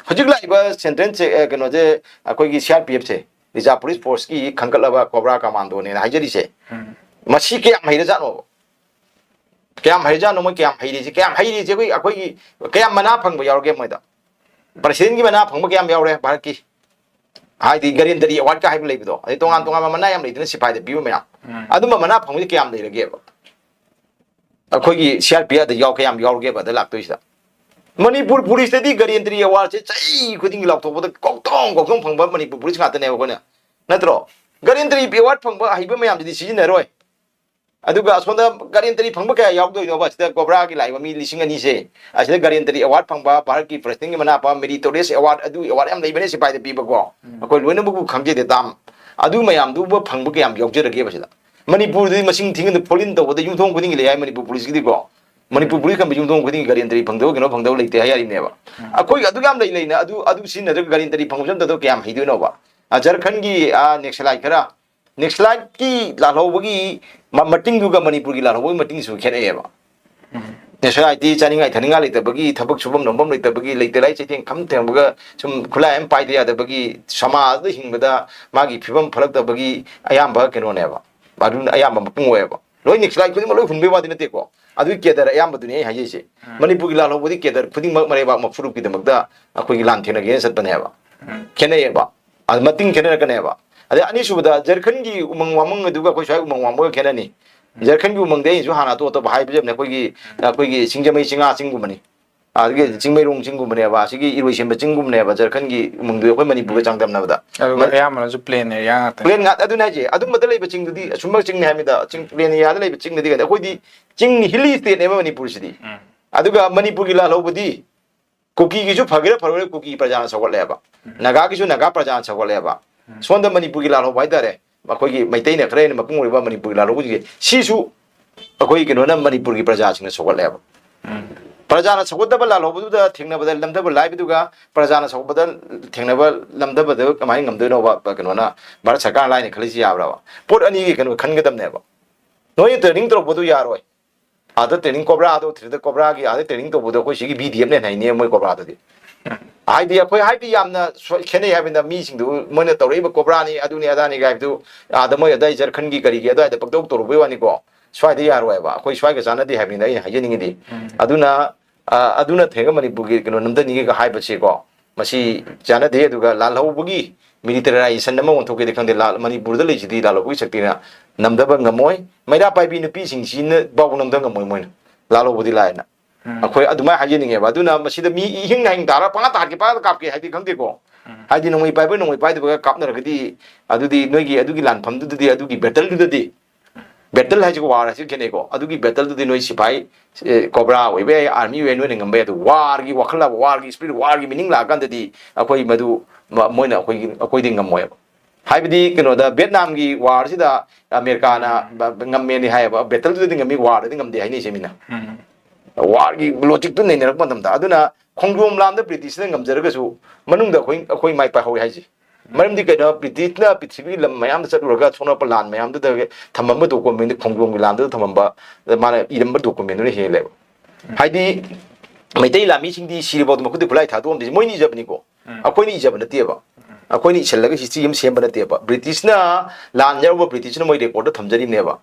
ꯍꯧꯖꯤꯛ ꯂꯥꯛꯏꯕ ꯁꯦꯟꯇ꯭ꯔꯦꯜ ꯁꯦ-, ꯑ, ꯀꯩꯅꯣꯁꯦ, ꯑꯩꯈꯣꯏꯒꯤ ꯁꯤ ꯑꯥꯔ ꯄꯤ ꯑꯦꯐꯁꯦ, ꯔꯤꯖꯥꯔꯚ ꯄꯨꯂꯤꯁ ꯐꯣꯔꯁꯀꯤ ꯈꯟꯒꯠꯂꯕ ꯀꯣꯕ꯭ꯔꯥ ꯀꯃꯥꯟꯗꯣꯅꯦꯅ ꯍꯥꯏꯖꯔꯤꯁꯦ, ꯎꯝ꯫ ꯃꯁꯤ ꯀꯌꯥꯝ ꯍꯩꯔꯖꯥꯠꯅꯣꯕ? ꯀꯌꯥꯝ ꯍꯩꯔꯖꯥꯠꯅꯣ ꯃꯣꯏ ꯀꯌꯥꯝ ꯍꯩꯔꯤꯁꯦ? ꯀꯌꯥꯝ ꯍꯩꯔꯤꯁꯦ ꯑꯩꯈꯣꯏ, ꯑꯩꯈꯣꯏꯒꯤ ꯀꯌꯥꯝ ꯃꯅꯥ ꯐꯪꯕ ꯌꯥꯎꯔꯒꯦ ꯃꯣꯏꯗ? ꯄ꯭ꯔꯁꯤꯗꯦꯟꯒꯤ ꯃꯅꯥ ꯐꯪꯕ ꯀꯌꯥꯝ ꯌꯥꯎꯔꯦ ꯚꯥꯔꯠꯀꯤ? ꯍꯥꯏꯗꯤ ꯒꯔꯦꯟꯗꯔꯤ ꯑꯦꯋꯥꯔꯗꯀ ꯍꯥꯏꯕ ꯂꯩꯕꯗꯣ, ꯑꯗꯩ ꯇꯣꯉꯥꯟ ꯇꯣꯉꯥꯟꯕ ꯃꯅꯥ ꯌꯥꯝ ꯂꯩꯗꯅ ꯁꯤꯐꯥꯏꯗ ꯄꯤꯕ ꯃꯌꯥꯝ꯫ ꯎꯝ꯫ ꯑꯗꯨꯝꯕ ꯃꯅꯥ ꯐꯪꯕꯁꯦ ꯀꯌꯥꯝ ꯂꯩꯔꯒꯦꯕ? ꯑꯩꯈꯣꯏꯒꯤ ꯁꯤ ꯑꯥꯔ ꯄꯤ ꯑꯦꯐꯇ ꯌꯥꯎ-, ꯀꯌꯥꯝ ꯌꯥꯎꯔꯒꯦꯕ ꯑꯗ ꯂꯥꯛꯇꯣꯏꯁꯤꯗ? ꯃꯅꯤꯄꯨꯔ ꯄꯨꯂꯤꯁꯇꯗꯤ ꯒꯔꯦꯟꯇꯔꯤ ꯑꯦꯋꯥꯔꯗꯁꯦ ꯆꯍꯤ ꯈꯨꯗꯤꯡꯒꯤ ꯂꯥꯎꯊꯣꯛꯄꯗ ꯀꯧꯊꯣꯡ ꯀꯧꯊꯣꯡ ꯐꯪꯕ ꯃꯅꯤꯄꯨꯔ ꯄꯨꯂꯤꯁ ꯉꯥꯛꯇꯅꯦꯕ ꯑꯩꯈꯣꯏꯅ, ꯅꯠꯇ꯭ꯔꯣ? ꯒꯔꯦꯟꯇꯔꯤ ꯑꯦꯋꯥꯔꯗ ꯐꯪꯕ ꯑꯍꯩꯕ ꯃꯌꯥꯝꯗꯨꯗꯤ ꯁꯤꯖꯤꯟꯅꯔꯣꯏ꯫ ꯑꯗꯨꯒ ꯑꯁꯣꯝꯗ ꯒꯔꯦꯟꯇꯔꯤ ꯐꯪꯕ ꯀꯌꯥ ꯌꯥꯎꯗꯣꯏꯅꯣꯕ? ꯑꯁꯤꯗ ꯀꯣꯕ꯭ꯔꯥꯒꯤ ꯂꯥꯛꯏꯕ ꯃꯤ ꯂꯤꯁꯤꯡ ꯑꯅꯤꯁꯦ, ꯑꯁꯤꯗ ꯒꯔꯦꯟꯇꯔꯤ ꯑꯦꯋꯥꯔꯗ ꯐꯪꯕ, ꯚꯥꯔꯠꯀꯤ ꯄ꯭ꯔꯁꯤꯗꯦꯟꯒꯤ ꯃꯅꯥ ꯐꯪꯕ, ꯃꯦꯔꯤꯇꯣꯔꯤꯌꯁ ꯑꯦꯋꯥꯔꯗ, ꯑꯗꯨ ꯑꯦꯋꯥꯔꯗ ꯌꯥꯝ ꯂꯩꯕꯅꯦ ꯁꯤꯐꯥꯏꯗ ꯄꯤꯕꯀꯣ꯫ ꯎꯝ꯫ ꯑꯩꯈꯣꯏ ꯂꯣꯏꯅꯃꯛꯄꯨ ꯈꯪꯖꯗꯦ ꯇꯥꯝ꯫ ꯑꯗꯨ ꯃꯌꯥꯝꯗꯨꯕꯨ ꯐꯪꯕ ꯀꯌꯥꯝ ꯌꯥꯎꯖꯔꯒꯦꯕ ꯁꯤꯗ? ꯃꯅꯤꯄꯨꯔꯗꯗꯤ ꯃꯁꯤꯡ ꯊꯤꯉꯗ ꯐꯣꯜ ꯏꯟ ꯇꯧꯕꯗ ꯌꯨꯝꯊꯣꯡ ꯈꯨꯗꯤꯡꯒꯤ ꯂꯩ ꯍꯥꯏ ꯃꯅꯤꯄꯨꯔ ꯄꯨꯂꯤꯁꯀꯤꯗꯤꯀꯣ꯫ ꯃꯅꯤꯄꯨꯔ ꯄꯨꯂꯤꯁ ꯈꯟꯕ ꯌꯨꯝꯊꯣꯡ ꯈꯨꯗꯤꯡꯒꯤ ꯒꯔꯦꯟꯇꯔꯤ ꯐꯪꯗꯕ ꯀꯩꯅꯣ ꯐꯪꯗꯕ ꯂꯩꯇꯦ ꯍꯥꯏ ꯌꯥꯔꯤꯕꯅꯦꯕ꯫ ꯎꯝ꯫ ꯑꯩꯈꯣꯏ ꯑꯗꯨꯛ ꯌꯥꯝ ꯂꯩ ꯂꯩꯅ ꯑꯗꯨ, ꯑꯗꯨ ꯁꯤꯖꯤꯟꯅꯗ꯭ꯔꯒ ꯒꯔꯦꯟꯇꯔꯤ ꯐꯪꯕꯁꯨ ꯑꯝꯇꯗꯣ ꯀꯌꯥꯝ ꯍꯩꯗꯣꯏꯅꯣꯕ? ꯑ, ꯖꯔꯈꯟꯒꯤ, ꯑ, ꯅꯦꯛꯁꯂꯥꯏꯠ ꯈꯔ, ꯅꯦꯛꯁꯂꯥꯏꯠꯀꯤ ꯂꯥꯜꯍꯧꯕꯒꯤ ꯃ-, ꯃꯇꯤꯡꯗꯨꯒ ꯃꯅꯤꯄꯨꯔꯒꯤ ꯂꯥꯜꯍꯧꯕꯒꯤ ꯃꯇꯤꯡꯁꯨ ꯈꯦꯠꯅꯩꯌꯦꯕ꯫ ꯎꯝ꯫ ꯅꯦꯛꯁꯂꯥꯏꯠꯇꯤ ꯆꯥꯅꯤꯡꯉꯥꯏ ꯊꯛꯅꯤꯡꯉꯥꯏ ꯂꯩꯇꯕꯒꯤ, ꯊꯕꯛ ꯁꯨꯐꯝ ꯅꯣꯝꯐꯝ ꯂꯩꯇꯕꯒꯤ, ꯂꯩꯇ ꯂꯥꯏ ꯆꯩꯊꯦꯡ ꯈꯝ ꯊꯦꯡꯕꯒ ꯁꯨꯝ ꯈꯨꯠꯂꯥꯏ ꯑꯃ ꯄꯥꯏꯗ ꯌꯥꯗꯕꯒꯤ, ꯁꯃꯥꯖꯗ ꯍꯤꯡꯕꯗ ꯃꯥꯒꯤ ꯐꯤꯕꯝ ꯐꯠꯂꯛꯇꯕꯒꯤ ꯑꯌꯥꯝꯕ ꯀꯩꯅꯣꯅꯦꯕ꯫ ꯑꯗꯨꯅ ꯑꯌꯥꯝꯕ ꯃꯄꯨꯡ ꯑꯣꯏꯌꯦꯕ꯫ ꯂꯣꯏ ꯅꯦꯛꯁꯂꯥꯏꯠ ꯈꯨꯗꯤꯡꯃꯛ ꯂꯣꯏ ꯍꯨꯟꯕꯩ ꯋꯥꯗꯤ ꯅꯠꯇꯦꯀꯣ꯫ ꯑꯗꯨꯒꯤ ꯀꯦꯗꯔ ꯑꯌꯥꯝꯕꯗꯨꯅꯤ ꯑꯩ ꯍꯥꯏꯖꯩꯁꯦ꯫ ꯎꯝ꯫ ꯃꯅꯤꯄꯨꯔꯒꯤ ꯂꯥꯜꯍꯧꯕꯗꯤ ꯀꯦꯗꯔ ꯈꯨꯗꯤꯡꯃꯛ ꯃꯔꯩꯕꯥꯛ ꯃꯐꯨꯔꯨꯞꯀꯤꯗꯃꯛꯇ ꯑꯩꯈꯣꯏꯒꯤ ꯂꯥꯟ ꯊꯦꯡꯅꯒꯦꯅ ꯆꯠꯄꯅꯦꯕ꯫ ꯎꯝ꯫ ꯈꯦꯠꯅꯩꯌꯦꯕ꯫ ꯑꯗꯨ ꯃꯇꯤꯡ ꯈꯦꯠꯅꯔꯛꯀꯅꯦꯕ꯫ ꯑꯗꯩ ꯑꯅꯤꯁꯨꯕꯗ ꯖꯔꯈꯟꯒꯤ ꯎꯃꯪ ꯋꯥꯃꯪ ꯑꯗꯨꯒ ꯑꯩꯈꯣꯏ ꯁ꯭ꯋꯥꯏ ꯎꯃꯪ ꯋꯥꯃꯪꯒ ꯈꯦꯠꯅꯅꯤ꯫ ꯎꯝ꯫ ꯖꯔꯈꯟꯒꯤ ꯎꯃꯪꯗꯤ ꯑꯩꯅꯁꯨ ꯍꯥꯟꯅ ꯑꯇꯣꯞ ꯑꯇꯣꯞꯄ ꯍꯥꯏꯕꯁꯨ ꯌꯥꯝꯅ ꯑꯩꯈꯣꯏꯒꯤ, ꯎꯝ꯫ ꯑꯩꯈꯣꯏꯒꯤ ꯁꯤꯡꯖꯃꯩ ꯆꯤꯡꯉꯥ ꯆꯤꯡꯒꯨꯝꯕꯅꯤ꯫ ꯑꯗꯒꯤ ꯆꯤꯡꯃꯩꯔꯣꯡ ꯆꯤꯡꯒꯨꯝꯕꯅꯦꯕ, ꯑꯁꯤꯒꯤ ꯏꯔꯣꯏꯁꯦꯝꯕ ꯆꯤꯡꯒꯨꯝꯕꯅꯦꯕ, ꯖꯔꯈꯟꯒꯤ ꯎꯃꯪꯗꯨ ꯑꯩꯈꯣꯏ ꯃꯅꯤꯄꯨꯔꯒ ꯆꯥꯡꯗꯝꯅꯕꯗ꯫ ꯑꯗꯨꯒ ꯑꯌꯥꯝꯕꯅꯁꯨ ꯄ꯭ꯂꯦꯟ ꯑꯦꯔꯤꯌꯥ ꯉꯥꯛꯇꯅꯤ꯫ ꯄ꯭ꯂꯦꯟ ꯉꯥꯛ ꯑꯗꯨꯅ ꯍꯥꯏꯁꯦ, ꯑꯗꯨꯝꯕꯗ ꯂꯩꯕ ꯆꯤꯡꯗꯨꯗꯤ ꯑꯁꯨꯝꯕ ꯆꯤꯡꯅꯤ ꯍꯥꯏꯕꯗ, ꯆꯤꯡ ꯄ꯭ꯂꯦꯟ ꯑꯦꯔꯤꯌꯥꯗ ꯂꯩꯕ ꯆꯤꯡꯗꯗꯤ ꯀꯩꯅꯣ, ꯑꯩꯈꯣꯏꯗꯤ ꯆꯤꯡ, ꯍꯤꯂꯤ ꯁ꯭ꯇꯦꯠꯅꯦꯕ ꯃꯅꯤꯄꯨꯔꯁꯤꯗꯤ꯫ ꯑꯗꯨꯒ ꯃꯅꯤꯄꯨꯔꯒꯤ ꯂꯥꯜꯍꯧꯕꯗꯤ ꯀꯨꯀꯤꯒꯤꯁꯨ ꯐꯒꯦꯔꯥ ꯐꯔꯣꯏꯔꯥ ꯀꯨꯀꯤ ꯄ꯭ꯔꯖꯥꯅ ꯁꯧꯒꯠꯂꯦꯕ, ꯅꯥꯒꯥꯒꯤꯁꯨ ꯅꯥꯒꯥ ꯄ꯭ꯔꯖꯥꯅ ꯁꯧꯒꯠꯂꯦꯕ꯫ ꯁꯣꯝꯗ ꯃꯅꯤꯄꯨꯔꯒꯤ ꯂꯥꯜꯍꯧꯕ ꯍꯥꯏꯇꯥꯔꯦ, ꯑꯩꯈꯣꯏꯒꯤ ꯃꯩꯇꯩꯅ ꯈꯔ ꯍꯦꯟꯅ ꯃꯄꯨꯡ ꯑꯣꯏꯕ ꯃꯅꯤꯄꯨꯔꯒꯤ ꯂꯥꯜꯍꯧꯕꯁꯤꯡꯁꯦ, ꯁꯤꯁꯨ ꯑꯩꯈꯣꯏ ꯀꯩꯅꯣꯅ ꯃꯅꯤꯄꯨꯔꯒꯤ ꯄ꯭ꯔꯖꯥꯁꯤꯡꯅ ꯁꯧꯒꯠꯂꯦꯕ꯫ ꯄ꯭ꯔꯖꯥꯅ ꯁꯧꯒꯠꯇꯕ ꯂꯥꯜꯍꯧꯕꯗꯨꯗ ꯊꯦꯡꯅꯕꯗ ꯂꯝꯗꯕ ꯂꯥꯏꯕꯗꯨꯒ ꯄ꯭ꯔꯖꯥꯅ ꯁꯧꯒꯠꯄꯗ ꯊꯦꯡꯅꯕ ꯂꯝꯗꯕꯗ ꯀꯃꯥꯏꯅ ꯉꯝꯗꯣꯏꯅꯣꯕ? ꯀꯩꯅꯣꯅ, ꯚꯥꯔꯠ ꯁꯔꯀꯥꯔꯅ ꯂꯥꯏꯅ ꯈꯜꯂꯤꯁꯤ ꯌꯥꯕ꯭ꯔꯕ? ꯄꯣꯠ ꯑꯅꯤꯒꯤ ꯀꯩꯅꯣ ꯈꯟꯒꯗꯕꯅꯦꯕ꯫ ꯅꯣꯏꯅ ꯇ꯭ꯔꯦꯅꯤꯡ ꯇꯧꯔꯛꯄꯗꯨ ꯌꯥꯔꯣꯏ꯫ ꯑꯥꯗ ꯇ꯭ꯔꯦꯅꯤꯡ, ꯀꯣꯕ꯭ꯔꯥꯗꯣ ꯊꯤꯔꯗ ꯀꯣꯕ꯭ꯔꯥꯒꯤ ꯑꯥꯗ ꯇ꯭ꯔꯦꯅꯤꯡ ꯇꯧꯕꯗꯣ ꯑꯩꯈꯣꯏ ꯁꯤꯒꯤ ꯕꯤ ꯗꯤ ꯑꯦꯐꯅ ꯍꯦꯟꯅ ꯍꯩꯅꯦ ꯃꯣꯏ ꯀꯣꯕ꯭ꯔꯥꯗꯨꯗꯤ꯫ ꯍꯥꯏꯗꯤ ꯑꯩꯈꯣꯏ, ꯍꯥꯏꯗꯤ ꯌꯥꯝꯅ ꯁꯣꯏ-, ꯈꯦꯠꯅꯩ ꯍꯥꯏꯕꯅꯤꯗ, ꯃꯤꯁꯤꯡꯗꯨ ꯃꯣꯏꯅ ꯇꯧꯔꯛꯏꯕ ꯀꯣꯕ꯭ꯔꯥꯅꯤ ꯑꯗꯨꯅꯤ ꯑꯗꯥꯅꯤ ꯍꯥꯏꯕꯗꯨ ꯑꯥꯗ ꯃꯣꯏ ꯑꯗꯥꯏ ꯖꯔꯈꯟꯒꯤ ꯀꯔꯤꯒꯤ ꯑꯗꯨꯋꯥꯏꯗ ꯄꯪꯇꯧ ꯇꯧꯔꯨꯕꯩ ꯋꯥꯅꯤꯀꯣ, ꯁ꯭ꯋꯥꯏꯗ ꯌꯥꯔꯣꯏꯕ, ꯑꯩꯈꯣꯏ ꯁ꯭ꯋꯥꯏꯒ ꯆꯥꯟꯅꯗꯦ ꯍꯥꯏꯕꯅꯤꯗ ꯑꯩꯅ ꯍꯥꯏꯖꯅꯤꯡꯉꯤꯗꯤ꯫ ꯑꯗꯨꯅ, ꯑ, ꯑꯗꯨꯅ ꯊꯦꯡꯒ ꯃꯅꯤꯄꯨꯔꯒꯤ ꯀꯩꯅꯣ ꯅꯝꯊꯅꯤꯡꯉꯤꯒ ꯍꯥꯏꯕꯁꯦꯀꯣ, ꯃꯁꯤ ꯆꯥꯟꯅꯗꯦ꯫ ꯑꯗꯨꯒ ꯂꯥꯜꯍꯧꯕꯒꯤ ꯃꯤꯂꯤꯇꯔꯥꯏꯖꯦꯁꯟ ꯑꯃ ꯑꯣꯟꯊꯣꯛꯀꯦꯗꯤ ꯈꯪꯗꯦ, ꯂꯥꯜ-, ꯃꯅꯤꯄꯨꯔꯗ ꯂꯩꯁꯤꯗꯤ ꯂꯥꯜꯍꯧꯕꯒꯤ ꯁꯛꯇꯤꯅ ꯅꯝꯊꯕ ꯉꯝꯃꯣꯏ꯫ ꯃꯩꯔꯥ ꯄꯥꯏꯕꯤ ꯅꯨꯄꯤꯁꯤꯡꯁꯤꯅ ꯐꯥꯎꯕ ꯅꯝꯊ ꯉꯝꯃꯣꯏ ꯃꯣꯏꯅ, ꯂꯥꯜꯍꯧꯕꯗꯤ ꯂꯥꯏꯅ꯫ ꯑꯩꯈꯣꯏ ꯑꯗꯨꯃꯥꯏꯅ ꯍꯥꯏꯖꯅꯤꯡꯉꯦꯕ꯫ ꯑꯗꯨꯅ ꯃꯁꯤꯗ ꯃꯤ ꯏꯍꯤꯡ ꯅꯥꯍꯤꯡ ꯇꯥꯔ ꯄꯪꯍꯥꯠꯇ ꯍꯥꯠꯀꯦ, ꯄꯪꯍꯥꯠꯇ ꯀꯥꯞꯀꯦ ꯍꯥꯏꯗꯤ ꯈꯪꯗꯦꯀꯣ꯫ ꯍꯥꯏꯗꯤ ꯅꯣꯡꯃꯩ ꯄꯥꯏꯕ ꯅꯣꯡꯃꯩ ꯄꯥꯏꯗꯕꯒ ꯀꯥꯞꯅꯔꯒꯗꯤ, ꯑꯗꯨꯗꯤ ꯅꯣꯏꯒꯤ ꯑꯗꯨꯒꯤ ꯂꯥꯟꯐꯝꯗꯨꯗꯗꯤ, ꯑꯗꯨꯒꯤ ꯕꯦꯇꯜꯗꯨꯗꯗꯤ, ꯕꯦꯇꯜ ꯍꯥꯏꯁꯤꯒ ꯋꯥꯔ ꯍꯥꯏꯁꯤꯒ ꯈꯦꯠꯅꯩꯀꯣ꯫ ꯑꯗꯨꯒꯤ ꯕꯦꯇꯜꯗꯨꯗꯤ ꯅꯣꯏ ꯁꯤꯐꯥꯏ, ꯑꯦ, ꯀꯣꯕ꯭ꯔꯥ ꯑꯣꯏꯕ ꯌꯥꯏ, ꯑꯥꯔꯃꯤ ꯑꯣꯏꯕ ꯌꯥꯏ, ꯅꯣꯏꯅ ꯉꯝꯕ ꯌꯥꯏ꯫ ꯑꯗꯨ ꯋꯥꯔꯒꯤ ꯋꯥꯈꯜ ꯂꯥꯛꯄ, ꯋꯥꯔꯒꯤ ꯁ꯭ꯄꯤꯔꯤꯠ, ꯋꯥꯔꯒꯤ ꯃꯤꯅꯤꯡ ꯂꯥꯛꯑꯀꯥꯟꯗꯗꯤ ꯑꯩꯈꯣꯏ ꯃꯗꯨ, ꯃ-, ꯃꯣꯏꯅ ꯑꯩꯈꯣꯏꯒꯤ, ꯑꯩꯈꯣꯏꯗꯤ ꯉꯝꯃꯣꯏꯕ꯫ ꯍꯥꯏꯕꯗꯤ ꯀꯩꯅꯣꯗ, ꯚꯦꯠꯅꯥꯝꯒꯤ ꯋꯥꯔꯁꯤꯗ ꯑꯃꯦꯔꯤꯀꯥꯅ ꯕ-, ꯕ-, ꯉꯝꯃꯦꯅꯤ ꯍꯥꯏꯌꯦꯕ, ꯕꯦꯇꯜꯗꯨꯗꯗꯤ ꯉꯝꯃꯤ, ꯋꯥꯔꯗꯗꯤ ꯉꯝꯗꯦ ꯍꯥꯏꯅꯩꯁꯦ ꯃꯤꯅ꯫ ꯋꯥꯔꯒꯤ ꯂꯣꯖꯤꯛꯇꯨ ꯅꯩꯅꯔꯛꯄ ꯃꯇꯝꯗ, ꯑꯗꯨꯅ ꯈꯣꯡꯖꯣꯝ ꯂꯥꯟꯗ ꯕ꯭ꯔꯤꯇꯤꯁꯅ ꯉꯝꯖꯔꯒꯁꯨ ꯃꯅꯨꯡꯗ ꯑꯩꯈꯣꯏ, ꯑꯩꯈꯣꯏ ꯃꯥꯏ ꯄꯥꯛꯍꯧꯋꯤ ꯍꯥꯏꯁꯦ꯫ ꯃꯔꯝꯗꯤ ꯀꯩꯅꯣ, ꯕ꯭ꯔꯤꯇꯤꯁꯅ ꯄ꯭ꯔꯤꯊꯤꯕꯤꯒꯤ ꯂꯝ ꯃꯌꯥꯝꯗ ꯆꯠꯂꯨꯔꯒ ꯁꯣꯛꯅꯔꯛꯄ ꯂꯥꯟ ꯃꯌꯥꯝꯗꯨꯗ ꯊꯝꯃꯝꯕ ꯗꯣꯀꯨꯃꯦꯟꯗꯨ, ꯈꯣꯡꯖꯣꯝꯒꯤ ꯂꯥꯟꯗꯨꯗ ꯊꯝꯃꯝꯕ, ꯃꯥꯅ ꯏꯔꯝꯕ ꯗꯣꯀꯨꯃꯦꯟꯗꯨꯅ ꯍꯦꯜꯂꯦꯕ꯫ ꯍꯥꯏꯗꯤ ꯃꯩꯇꯩ ꯂꯥꯟꯃꯤꯁꯤꯡꯗꯤ ꯁꯤꯔꯕꯥꯎꯗ ꯃꯈꯨꯠꯇ ꯈꯨꯠꯂꯥꯏ ꯊꯥꯗꯣꯛꯑꯝꯗꯦ, ꯃꯣꯏꯅ ꯏꯖꯕꯅꯤꯀꯣ꯫ ꯑꯩꯈꯣꯏꯅ ꯏꯖꯕ ꯅꯠꯇꯦꯕ꯫ ꯑꯩꯈꯣꯏꯅ ꯏꯁꯜꯂꯒ ꯍꯤꯁꯇ꯭ꯔꯤ ꯑꯃ ꯁꯦꯝꯕ ꯅꯠꯇꯦꯕ꯫ ꯕ꯭ꯔꯤꯇꯤꯁꯅ ꯂꯥꯟ ꯌꯥꯎꯔꯨꯕ ꯕ꯭ꯔꯤꯇꯤꯁꯅ ꯃꯣꯏ ꯔꯦꯀꯣꯔꯗ ꯊꯝꯖꯔꯤꯕꯅꯦꯕ꯫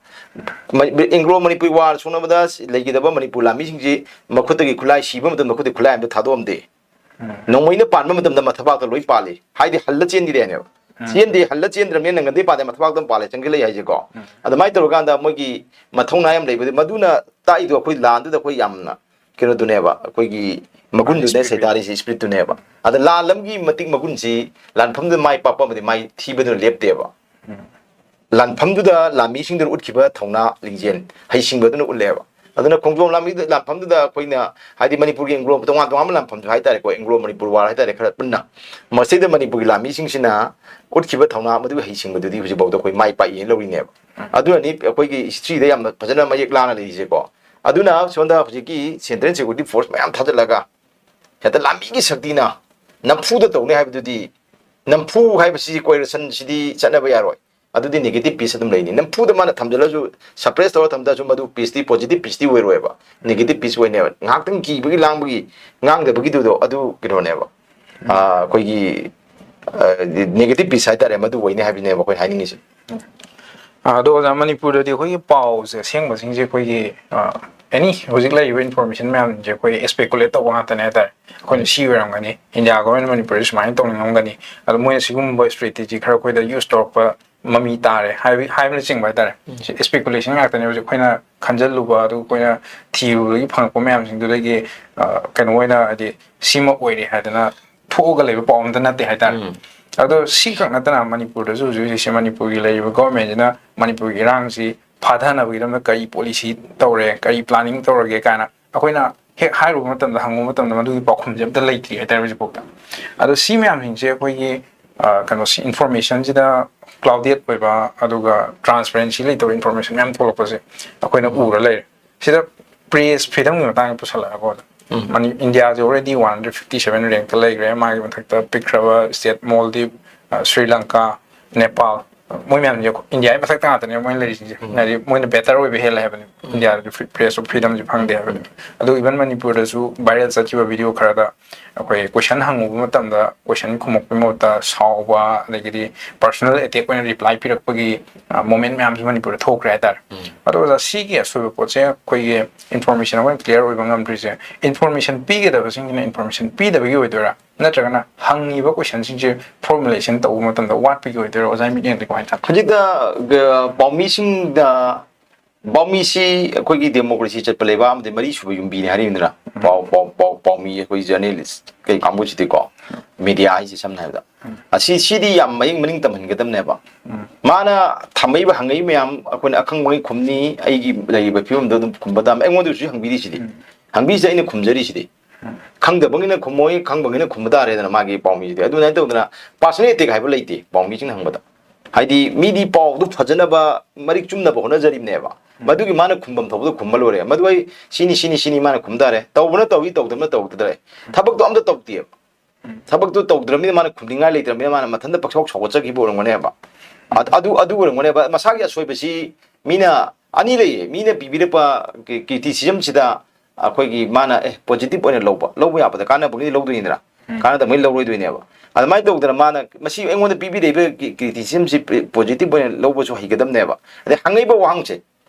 ꯃ-, ꯑꯦꯡꯒ꯭ꯂꯣ ꯃꯅꯤꯄꯨꯔꯤ ꯋꯥꯔ ꯁꯣꯛꯅꯕꯗ ꯂꯩꯈꯤꯗꯕ ꯃꯅꯤꯄꯨꯔ ꯂꯥꯟꯃꯤꯁꯤꯡꯁꯤ ꯃꯈꯨꯠꯇꯒꯤ ꯈꯨꯠꯂꯥꯏ, ꯁꯤꯕ ꯃꯇꯝꯗ ꯃꯈꯨꯠꯇꯒꯤ ꯈꯨꯠꯂꯥꯏ ꯑꯝꯇ ꯊꯥꯗꯣꯛꯑꯝꯗꯦ꯫ ꯅꯣꯡꯃꯩꯅ ꯄꯥꯟꯕ ꯃꯇꯝꯗ ꯃꯊꯕꯥꯛꯇ ꯂꯣꯏ ꯄꯥꯜꯂꯤ, ꯍꯥꯏꯗꯤ ꯍꯜꯂ ꯆꯦꯟꯈꯤꯗꯦ ꯍꯥꯏꯅꯦꯕ꯫ ꯆꯦꯟꯗꯦ, ꯍꯜꯂ ꯆꯦꯟꯗ꯭ꯔꯕꯅꯤꯅ ꯅꯪꯒꯟꯗꯩ ꯄꯥꯟꯗꯦ, ꯃꯊꯕꯥꯛꯇ ꯑꯗꯨꯝ ꯄꯥꯜꯂꯦ, ꯆꯪꯁꯤꯜꯂꯛꯏ ꯍꯥꯏꯁꯦꯀꯣ꯫ ꯑꯗꯨꯃꯥꯏꯅ ꯇꯧꯔꯀꯥꯟꯗ ꯃꯣꯏꯒꯤ ꯃꯊꯧꯅꯥ ꯌꯥꯝ ꯂꯩꯕꯗꯤ, ꯃꯗꯨꯅ ꯇꯥꯛꯏꯗꯣ ꯑꯩꯈꯣꯏ ꯂꯥꯟꯗꯨꯗ ꯑꯩꯈꯣꯏ ꯌꯥꯝꯅ ꯀꯩꯅꯣꯗꯨꯅꯦꯕ, ꯑꯩꯈꯣꯏꯒꯤ ꯃꯒꯨꯟꯗꯨꯅꯦ ꯁꯩꯗꯥꯔꯤꯁꯤ, spirit ꯇꯨꯅꯦꯕ꯫ ꯑꯗ ꯂꯥꯟ ꯑꯃꯒꯤ ꯃꯇꯤꯛ ꯃꯒꯨꯟꯁꯤ ꯂꯥꯟꯐꯝꯗꯨꯗ ꯃꯥꯏ ꯄꯥꯛꯄ ꯑꯃꯗꯤ ꯃꯥꯏ ꯊꯤꯕꯗꯨꯅ ꯂꯦꯞꯇꯦꯕ꯫ ꯂꯥꯟꯐꯝꯗꯨꯗ ꯂꯥꯟꯃꯤꯁꯤꯡꯗꯨꯅ ꯎꯠꯈꯤꯕ ꯊꯧꯅꯥ ꯂꯤꯡꯖꯦꯜ ꯍꯩꯁꯤꯡꯕꯗꯨꯅ ꯎꯠꯂꯦꯕ꯫ ꯑꯗꯨꯅ ꯈꯣꯡꯖꯣꯝ ꯂꯥꯟꯃꯤꯗꯨ ꯂꯥꯟꯐꯝꯗꯨꯗ ꯑꯩꯈꯣꯏꯅ, ꯍꯥꯏꯗꯤ, ꯃꯅꯤꯄꯨꯔꯒꯤ ꯑꯦꯡꯒ꯭ꯂꯣ ꯇꯣꯉꯥꯟ ꯇꯣꯉꯥꯟꯕ ꯂꯥꯟꯐꯝꯁꯨ ꯍꯥꯏꯇꯥꯔꯦꯀꯣ, ꯑꯦꯡꯒ꯭ꯂꯣ ꯃꯅꯤꯄꯨꯔ ꯋꯥꯔ ꯍꯥꯏꯇꯥꯔꯦ, ꯈꯔ ꯄꯨꯟꯅ ꯃꯁꯤꯗ ꯃꯅꯤꯄꯨꯔꯒꯤ ꯂꯥꯟꯃꯤꯁꯤꯡꯁꯤꯅ ꯎꯠꯈꯤꯕ ꯊꯧꯅꯥ ꯃꯗꯨꯒꯤ ꯍꯩꯁꯤꯡꯕꯗꯨꯗꯤ ꯍꯧꯖꯤꯛꯐꯥꯎꯗ ꯑꯩꯈꯣꯏ ꯃꯥꯏ ꯄꯥꯛꯏꯅ ꯂꯧꯔꯤꯅꯦꯕ꯫ ꯑꯗꯨꯅꯅꯤ ꯑꯩꯈꯣꯏꯒꯤ history ꯗ ꯌꯥꯝꯅ ꯐꯖꯅ ꯃꯌꯦꯛ ꯂꯥꯅ ꯂꯩꯔꯤꯁꯦꯀꯣ꯫ ꯑꯗꯨꯅ ꯁꯣꯝꯗ ꯍꯧꯖꯤꯛꯀꯤ central security force ꯃꯌꯥꯝ ꯊꯥꯖꯤꯜꯂꯒ ꯍꯦꯛꯇ ꯂꯥꯟꯃꯤꯒꯤ ꯁꯛꯇꯤꯅ ꯅꯝꯐꯨꯗ ꯇꯧꯅꯤ ꯍꯥꯏꯕꯗꯨꯗꯤ, ꯅꯝꯐꯨ ꯍꯥꯏꯕꯁꯤ coercion ꯁꯤꯗꯤ ꯆꯠꯅꯕ ꯌꯥꯔꯣꯏ꯫ ꯑꯗꯨꯗꯤ negative peace ꯑꯗꯨꯝ ꯂꯩꯅꯤ꯫ ꯅꯝꯐꯨꯗ ꯃꯥꯅ ꯊꯝꯖꯤꯜꯂꯁꯨ, suppress ꯇꯧꯔ ꯊꯝꯖꯤꯜꯂꯁꯨ, ꯃꯗꯨ peace ꯇꯤ, positive peace ꯇꯤ ꯑꯣꯏꯔꯣꯏꯕ, negative peace ꯑꯣꯏꯅꯦꯕ꯫ ꯉꯥꯏꯍꯥꯛꯇꯪ ꯀꯤꯕꯒꯤ ꯂꯥꯡꯕꯒꯤ ꯉꯥꯡꯗꯕꯒꯤꯗꯨꯗꯣ ꯑꯗꯨ ꯀꯩꯅꯣꯅꯦꯕ꯫ ꯑꯥ, ꯑꯩꯈꯣꯏꯒꯤ, ꯑꯥ, negative peace ꯍꯥꯏꯇꯥꯔꯦ, ꯃꯗꯨ ꯑꯣꯏꯅꯤ ꯍꯥꯏꯕꯅꯦꯕ ꯑꯩꯈꯣꯏꯅ ꯍꯥꯏꯅꯤꯡꯉꯤꯁꯦ꯫ ꯑꯗꯣ ꯑꯣꯖꯥ, ꯃꯅꯤꯄꯨꯔꯗꯗꯤ ꯑꯩꯈꯣꯏꯒꯤ ꯄꯥꯎꯁꯦ ꯑꯁꯦꯡꯕꯁꯤꯡꯁꯦ ꯑꯩꯈꯣꯏꯒꯤ, ꯑꯦꯅꯤ ꯍꯧꯖꯤꯛ ꯂꯩꯔꯤꯕ information ꯃꯌꯥꯝꯁꯦ ꯑꯩꯈꯣꯏ speculate ꯇꯧꯕ ꯉꯥꯛꯇꯅꯦ ꯍꯥꯏꯇꯥꯔꯦ꯫ ꯑꯩꯈꯣꯏꯅ ꯁꯤ ꯑꯣꯏꯔꯝꯒꯅꯤ, ꯏꯟꯗꯤꯌꯥ ꯒꯣꯔꯃꯦꯟ ꯃꯅꯤꯄꯨꯔꯗ ꯁꯨꯃꯥꯏꯅ ꯇꯧꯅꯤꯡꯉꯝꯒꯅꯤ, ꯑꯗꯣ ꯃꯣꯏꯅ ꯁꯤꯒꯨꯝꯕ strategy ꯈꯔ ꯑꯩꯈꯣꯏꯗ use ꯇꯧꯔꯛꯄ ꯃꯃꯤ ꯇꯥꯔꯦ ꯍꯥꯏꯕ, ꯍꯥꯏꯕꯅꯆꯤꯡꯕ ꯍꯥꯏꯇꯥꯔꯦ꯫ ꯁꯤ speculation ꯉꯥꯛꯇꯅꯦ ꯍꯧꯖꯤꯛ ꯑꯩꯈꯣꯏꯅ ꯈꯟꯖꯜꯂꯨꯕ, ꯑꯗꯨ ꯑꯩꯈꯣꯏꯅ ꯊꯤꯔꯨꯕꯗꯒꯤ ꯐꯪꯉꯛꯄ ꯃꯌꯥꯝꯁꯤꯡꯗꯨꯗꯒꯤ, ꯑ, ꯀꯩꯅꯣ ꯑꯣꯏꯅ, ꯍꯥꯏꯗꯤ, ꯁꯤꯃ ꯑꯣꯏꯔꯦ ꯍꯥꯏꯗꯅ ꯊꯣꯛꯑꯒ ꯂꯩꯕ ꯄꯥꯎ ꯑꯝꯇ ꯅꯠꯇꯦ ꯍꯥꯏꯇꯥꯔꯦ꯫ ꯑꯗꯣ ꯁꯤꯈꯛ ꯅꯠꯇꯅ ꯃꯅꯤꯄꯨꯔꯗꯁꯨ ꯍꯧꯖꯤꯛ ꯍꯧꯖꯤꯛꯁꯦ ꯃꯅꯤꯄꯨꯔꯒꯤ ꯂꯩꯔꯤꯕ ꯒꯣꯔꯃꯦꯟꯁꯤꯅ ꯃꯅꯤꯄꯨꯔꯒꯤ ꯏꯔꯥꯡꯁꯤ ꯐꯥꯊꯅꯕꯒꯤꯗꯃꯛꯇ ꯀꯔꯤ policy ꯇꯧꯔꯦ, ꯀꯔꯤ planning ꯇꯧꯔꯒꯦ ꯀꯥꯏꯅ ꯑꯩꯈꯣꯏꯅ ꯍꯦꯛ ꯍꯥꯏꯔꯨꯕ ꯃꯇꯝꯗ, ꯍꯪꯉꯨꯕ ꯃꯇꯝꯗ ꯃꯗꯨꯒꯤ ꯄꯥꯎꯈꯨꯝꯁꯦ ꯑꯝꯇ ꯂꯩꯇ꯭ꯔꯤ ꯍꯥꯏꯇꯥꯔꯦ ꯍꯧꯖꯤꯛꯐꯥꯎꯗ꯫ ꯑꯗꯣ ꯁꯤ ꯃꯌꯥꯝꯁꯤꯡꯁꯦ ꯑꯩꯈꯣꯏꯒꯤ, ꯑ, ꯀꯩꯅꯣꯁꯤ, information ꯁꯤꯗ clouded ꯑꯣꯏꯕ ꯑꯗꯨꯒ transparency ꯂꯩꯇꯕ information ꯃꯌꯥꯝ ꯊꯣꯛꯂꯛꯄꯁꯦ ꯑꯩꯈꯣꯏꯅ ꯎꯔ ꯂꯩꯔꯦ꯫ ꯁꯤꯗ press freedom ꯒꯤ ꯃꯇꯥꯡꯗ ꯄꯨꯁꯜꯂꯛꯑꯒ, money-, ꯏꯟꯗꯤꯌꯥꯁꯦ already one hundred fifty seven rank ꯇ ꯂꯩꯈ꯭ꯔꯦ꯫ ꯃꯥꯒꯤ ꯃꯊꯛꯇ ꯄꯤꯛꯈ꯭ꯔꯕ state ꯃꯣꯜꯗꯤꯞ, ꯑ, ꯁ꯭ꯔꯤ ꯂꯪꯀꯥ, ꯅꯦꯄꯥꯜ, ꯃꯣꯏ ꯃꯌꯥꯝꯁꯦ ꯏꯟꯗꯤꯌꯥꯒꯤ ꯃꯊꯛꯇ ꯉꯥꯛꯇꯅꯦꯕ ꯃꯣꯏꯅ ꯂꯩꯔꯤꯁꯤꯡꯁꯦ꯫ ꯍꯥꯏꯗꯤ ꯃꯣꯏꯅ better ꯑꯣꯏꯕ ꯍꯦꯜꯂꯦ ꯍꯥꯏꯕꯅꯦ꯫ ꯏꯟꯗꯤꯌꯥꯗꯗꯤ free, press of freedom ꯁꯦ ꯐꯪꯗꯦ ꯍꯥꯏꯕꯅꯦ꯫ ꯑꯗꯨ even ꯃꯅꯤꯄꯨꯔꯗꯁꯨ viral ꯆꯠꯈꯤꯕ video ꯈꯔꯗ ꯑꯩꯈꯣꯏ question ꯍꯪꯉꯨꯕ ꯃꯇꯝꯗ question ꯈꯨꯝꯃꯛꯄꯒꯤ ꯃꯍꯨꯠꯇ ꯁꯥꯎꯕ, ꯑꯗꯒꯤꯗꯤ personal attack ꯑꯣꯏꯅ reply ꯄꯤꯔꯛꯄꯒꯤ, ꯑ, moment ꯃꯌꯥꯝꯁꯨ ꯃꯅꯤꯄꯨꯔꯗ ꯊꯣꯛꯈ꯭ꯔꯦ ꯍꯥꯏꯇꯥꯔꯦ꯫ ꯑꯗꯣ ꯑꯣꯖꯥ, ꯁꯤꯒꯤ ꯑꯁꯣꯏꯕ ꯄꯣꯠꯁꯦ ꯑꯩꯈꯣꯏꯒꯤ information ꯑꯩꯈꯣꯏꯅ clear ꯑꯣꯏꯕ ꯉꯝꯗ꯭ꯔꯤꯁꯦ, information ꯄꯤꯒꯗꯕꯁꯤꯡꯁꯤꯅ information ꯄꯤꯗꯕꯒꯤ ꯑꯣꯏꯗꯣꯏꯔꯥ, ꯅꯠꯇ꯭ꯔꯒꯅ ꯍꯪꯉꯤꯕ question ꯁꯤꯡꯁꯦ formulation ꯇꯧꯕ ꯃꯇꯝꯗ ꯋꯥꯠꯄꯒꯤ ꯑꯣꯏꯗꯣꯏꯔꯥ? ꯑꯣꯖꯥꯒꯤ ꯃꯤꯠꯌꯦꯡꯗꯤ ꯀꯃꯥꯏꯅ ꯇꯧꯏ? ꯍꯧꯖꯤꯛꯇ, ꯑ, ꯄꯥꯎꯃꯤꯁꯤꯡꯗ ꯄꯥꯎꯃꯤꯁꯤ ꯑꯩꯈꯣꯏꯒꯤ ꯗꯦꯃꯣꯀ꯭ꯔꯦꯁꯤ ꯆꯠꯄ ꯂꯩꯕꯥꯛ ꯑꯃꯗꯤ ꯃꯔꯤ ꯁꯨꯕ ꯌꯨꯝꯕꯤꯅꯤ ꯍꯥꯏꯔꯤꯕꯅꯤꯅ, ꯄꯥꯎ ꯄꯥꯎ ꯄꯥꯎ ꯄꯥꯎꯃꯤ ꯑꯩꯈꯣꯏ ꯖꯔꯅꯦꯂꯤꯁ ꯀꯩ ꯀꯥꯡꯕꯨꯁꯤꯗꯤꯀꯣ, ꯃꯦꯗꯤꯌꯥ ꯍꯥꯏꯁꯦ ꯁꯝꯅ ꯍꯥꯏꯔꯕꯗ, ꯑꯁꯤ ꯁꯤꯗꯤ ꯌꯥꯝ ꯃꯌꯦꯡ ꯃꯅꯤꯡ ꯇꯝꯍꯟꯒꯗꯕꯅꯦꯕ꯫ ꯃꯥꯅ ꯊꯝꯃꯛꯏꯕ ꯍꯪꯉꯛꯏ ꯃꯌꯥꯝ ꯑꯩꯈꯣꯏꯅ ꯑꯈꯪꯕꯉꯩ ꯈꯨꯝꯅꯤ, ꯑꯩꯒꯤ ꯂꯩꯔꯤꯕ ꯐꯤꯕꯝꯗꯣ ꯑꯗꯨꯝ ꯈꯨꯝꯕ ꯇꯥꯕꯅꯤ꯫ ꯑꯩꯉꯣꯟꯗꯁꯨ ꯍꯪꯕꯤꯔꯤꯁꯤꯗꯤ, ꯍꯪꯕꯤꯁꯤꯗ ꯑꯩꯅ ꯈꯨꯝꯖꯔꯤꯁꯤꯗꯤ, ꯈꯪꯗꯕꯉꯩꯅ ꯈꯨꯝꯃꯣꯏ, ꯈꯪꯕꯉꯩꯅ ꯈꯨꯝꯕ ꯇꯥꯔꯦꯗꯅ꯫ ꯃꯥꯒꯤ ꯄꯥꯎꯃꯤꯁꯤꯗꯤ ꯑꯗꯨꯃꯥꯏꯅ ꯇꯧꯗꯅ ꯄꯥꯔꯁꯣꯅꯦꯜ ꯑꯦꯇꯦꯛ ꯍꯥꯏꯕ ꯂꯩꯇꯦ ꯄꯥꯎꯃꯤꯁꯤꯡꯅ ꯍꯪꯕꯗ꯫ ꯍꯥꯏꯗꯤ ꯃꯤꯗꯤ ꯄꯥꯎꯗꯨ ꯐꯖꯅꯕ, ꯃꯔꯤꯛ ꯆꯨꯝꯅꯕ ꯍꯣꯠꯅꯖꯔꯤꯕꯅꯦꯕ꯫ ꯃꯗꯨꯒꯤ ꯃꯥꯅ ꯈꯨꯝꯐꯝ ꯊꯣꯛꯄꯗꯣ ꯈꯨꯝꯕ ꯂꯣꯏꯔꯦ꯫ ꯃꯗꯨ ꯑꯩ ꯁꯤꯅꯤ ꯁꯤꯅꯤ ꯁꯤꯅꯤ ꯃꯥꯅ ꯈꯨꯝ ꯇꯥꯔꯦ꯫ ꯇꯧꯕꯅ ꯇꯧꯏ, ꯇꯧꯗꯕꯅ ꯇꯧꯗ꯭ꯔꯦ꯫ ꯊꯕꯛꯇꯣ ꯑꯝꯇ ꯇꯧꯗꯦꯕ꯫ ꯊꯕꯛꯇꯣ ꯇꯧꯗ꯭ꯔꯕꯅꯤꯅ ꯃꯥꯅ ꯈꯨꯝꯅꯤꯡꯉꯥꯏ ꯂꯩꯇ꯭ꯔꯕꯅꯤꯅ ꯃꯥꯅ ꯃꯊꯟꯇ ꯄꯛꯁꯥꯎ ꯁꯥꯎꯒꯠꯆꯈꯤꯕ ꯑꯣꯏꯔꯝꯒꯅꯦꯕ꯫ ꯑ-, ꯑꯗꯨ ꯑꯗꯨ ꯑꯣꯏꯔꯝꯒꯅꯦꯕ꯫ ꯃꯁꯥꯒꯤ ꯑꯁꯣꯏꯕꯁꯤ ꯃꯤꯅ ꯑꯅꯤ ꯂꯩꯌꯦ꯫ ꯃꯤꯅ ꯄꯤꯕꯤꯔꯛꯄ ꯀ꯭ꯔꯤꯇꯤꯁꯤꯖꯝꯁꯤꯗ ꯑꯩꯈꯣꯏꯒꯤ ꯃꯥꯅ ꯑꯦ ꯄꯣꯖꯤꯇꯤꯚ ꯑꯣꯏꯅ ꯂꯧꯕ, ꯂꯧꯕ ꯌꯥꯕꯗ ꯀꯥꯟꯅꯕꯒꯤ ꯂꯧꯗꯣꯏꯅꯤꯗꯅ, ꯀꯥꯟꯅꯗꯕꯒꯤ ꯂꯧꯔꯣꯏꯗꯣꯏꯅꯦꯕ꯫ ꯑꯗꯨꯃꯥꯏꯅ ꯇꯧꯗꯅ ꯃꯥꯅ ꯃꯁꯤ ꯑꯩꯉꯣꯟꯗ ꯄꯤꯕꯤꯔꯛꯏꯕ ꯀ꯭ꯔꯤꯇꯤꯁꯤꯖꯝꯁꯤ ꯄꯣꯖꯤꯇꯤꯚ ꯑꯣꯏꯅ ꯂꯧꯕꯁꯨ ꯍꯩꯒꯗꯕꯅꯦꯕ꯫ ꯑꯗꯩ ꯍꯪꯉꯛꯏꯕ ꯋꯥꯍꯪꯁꯦ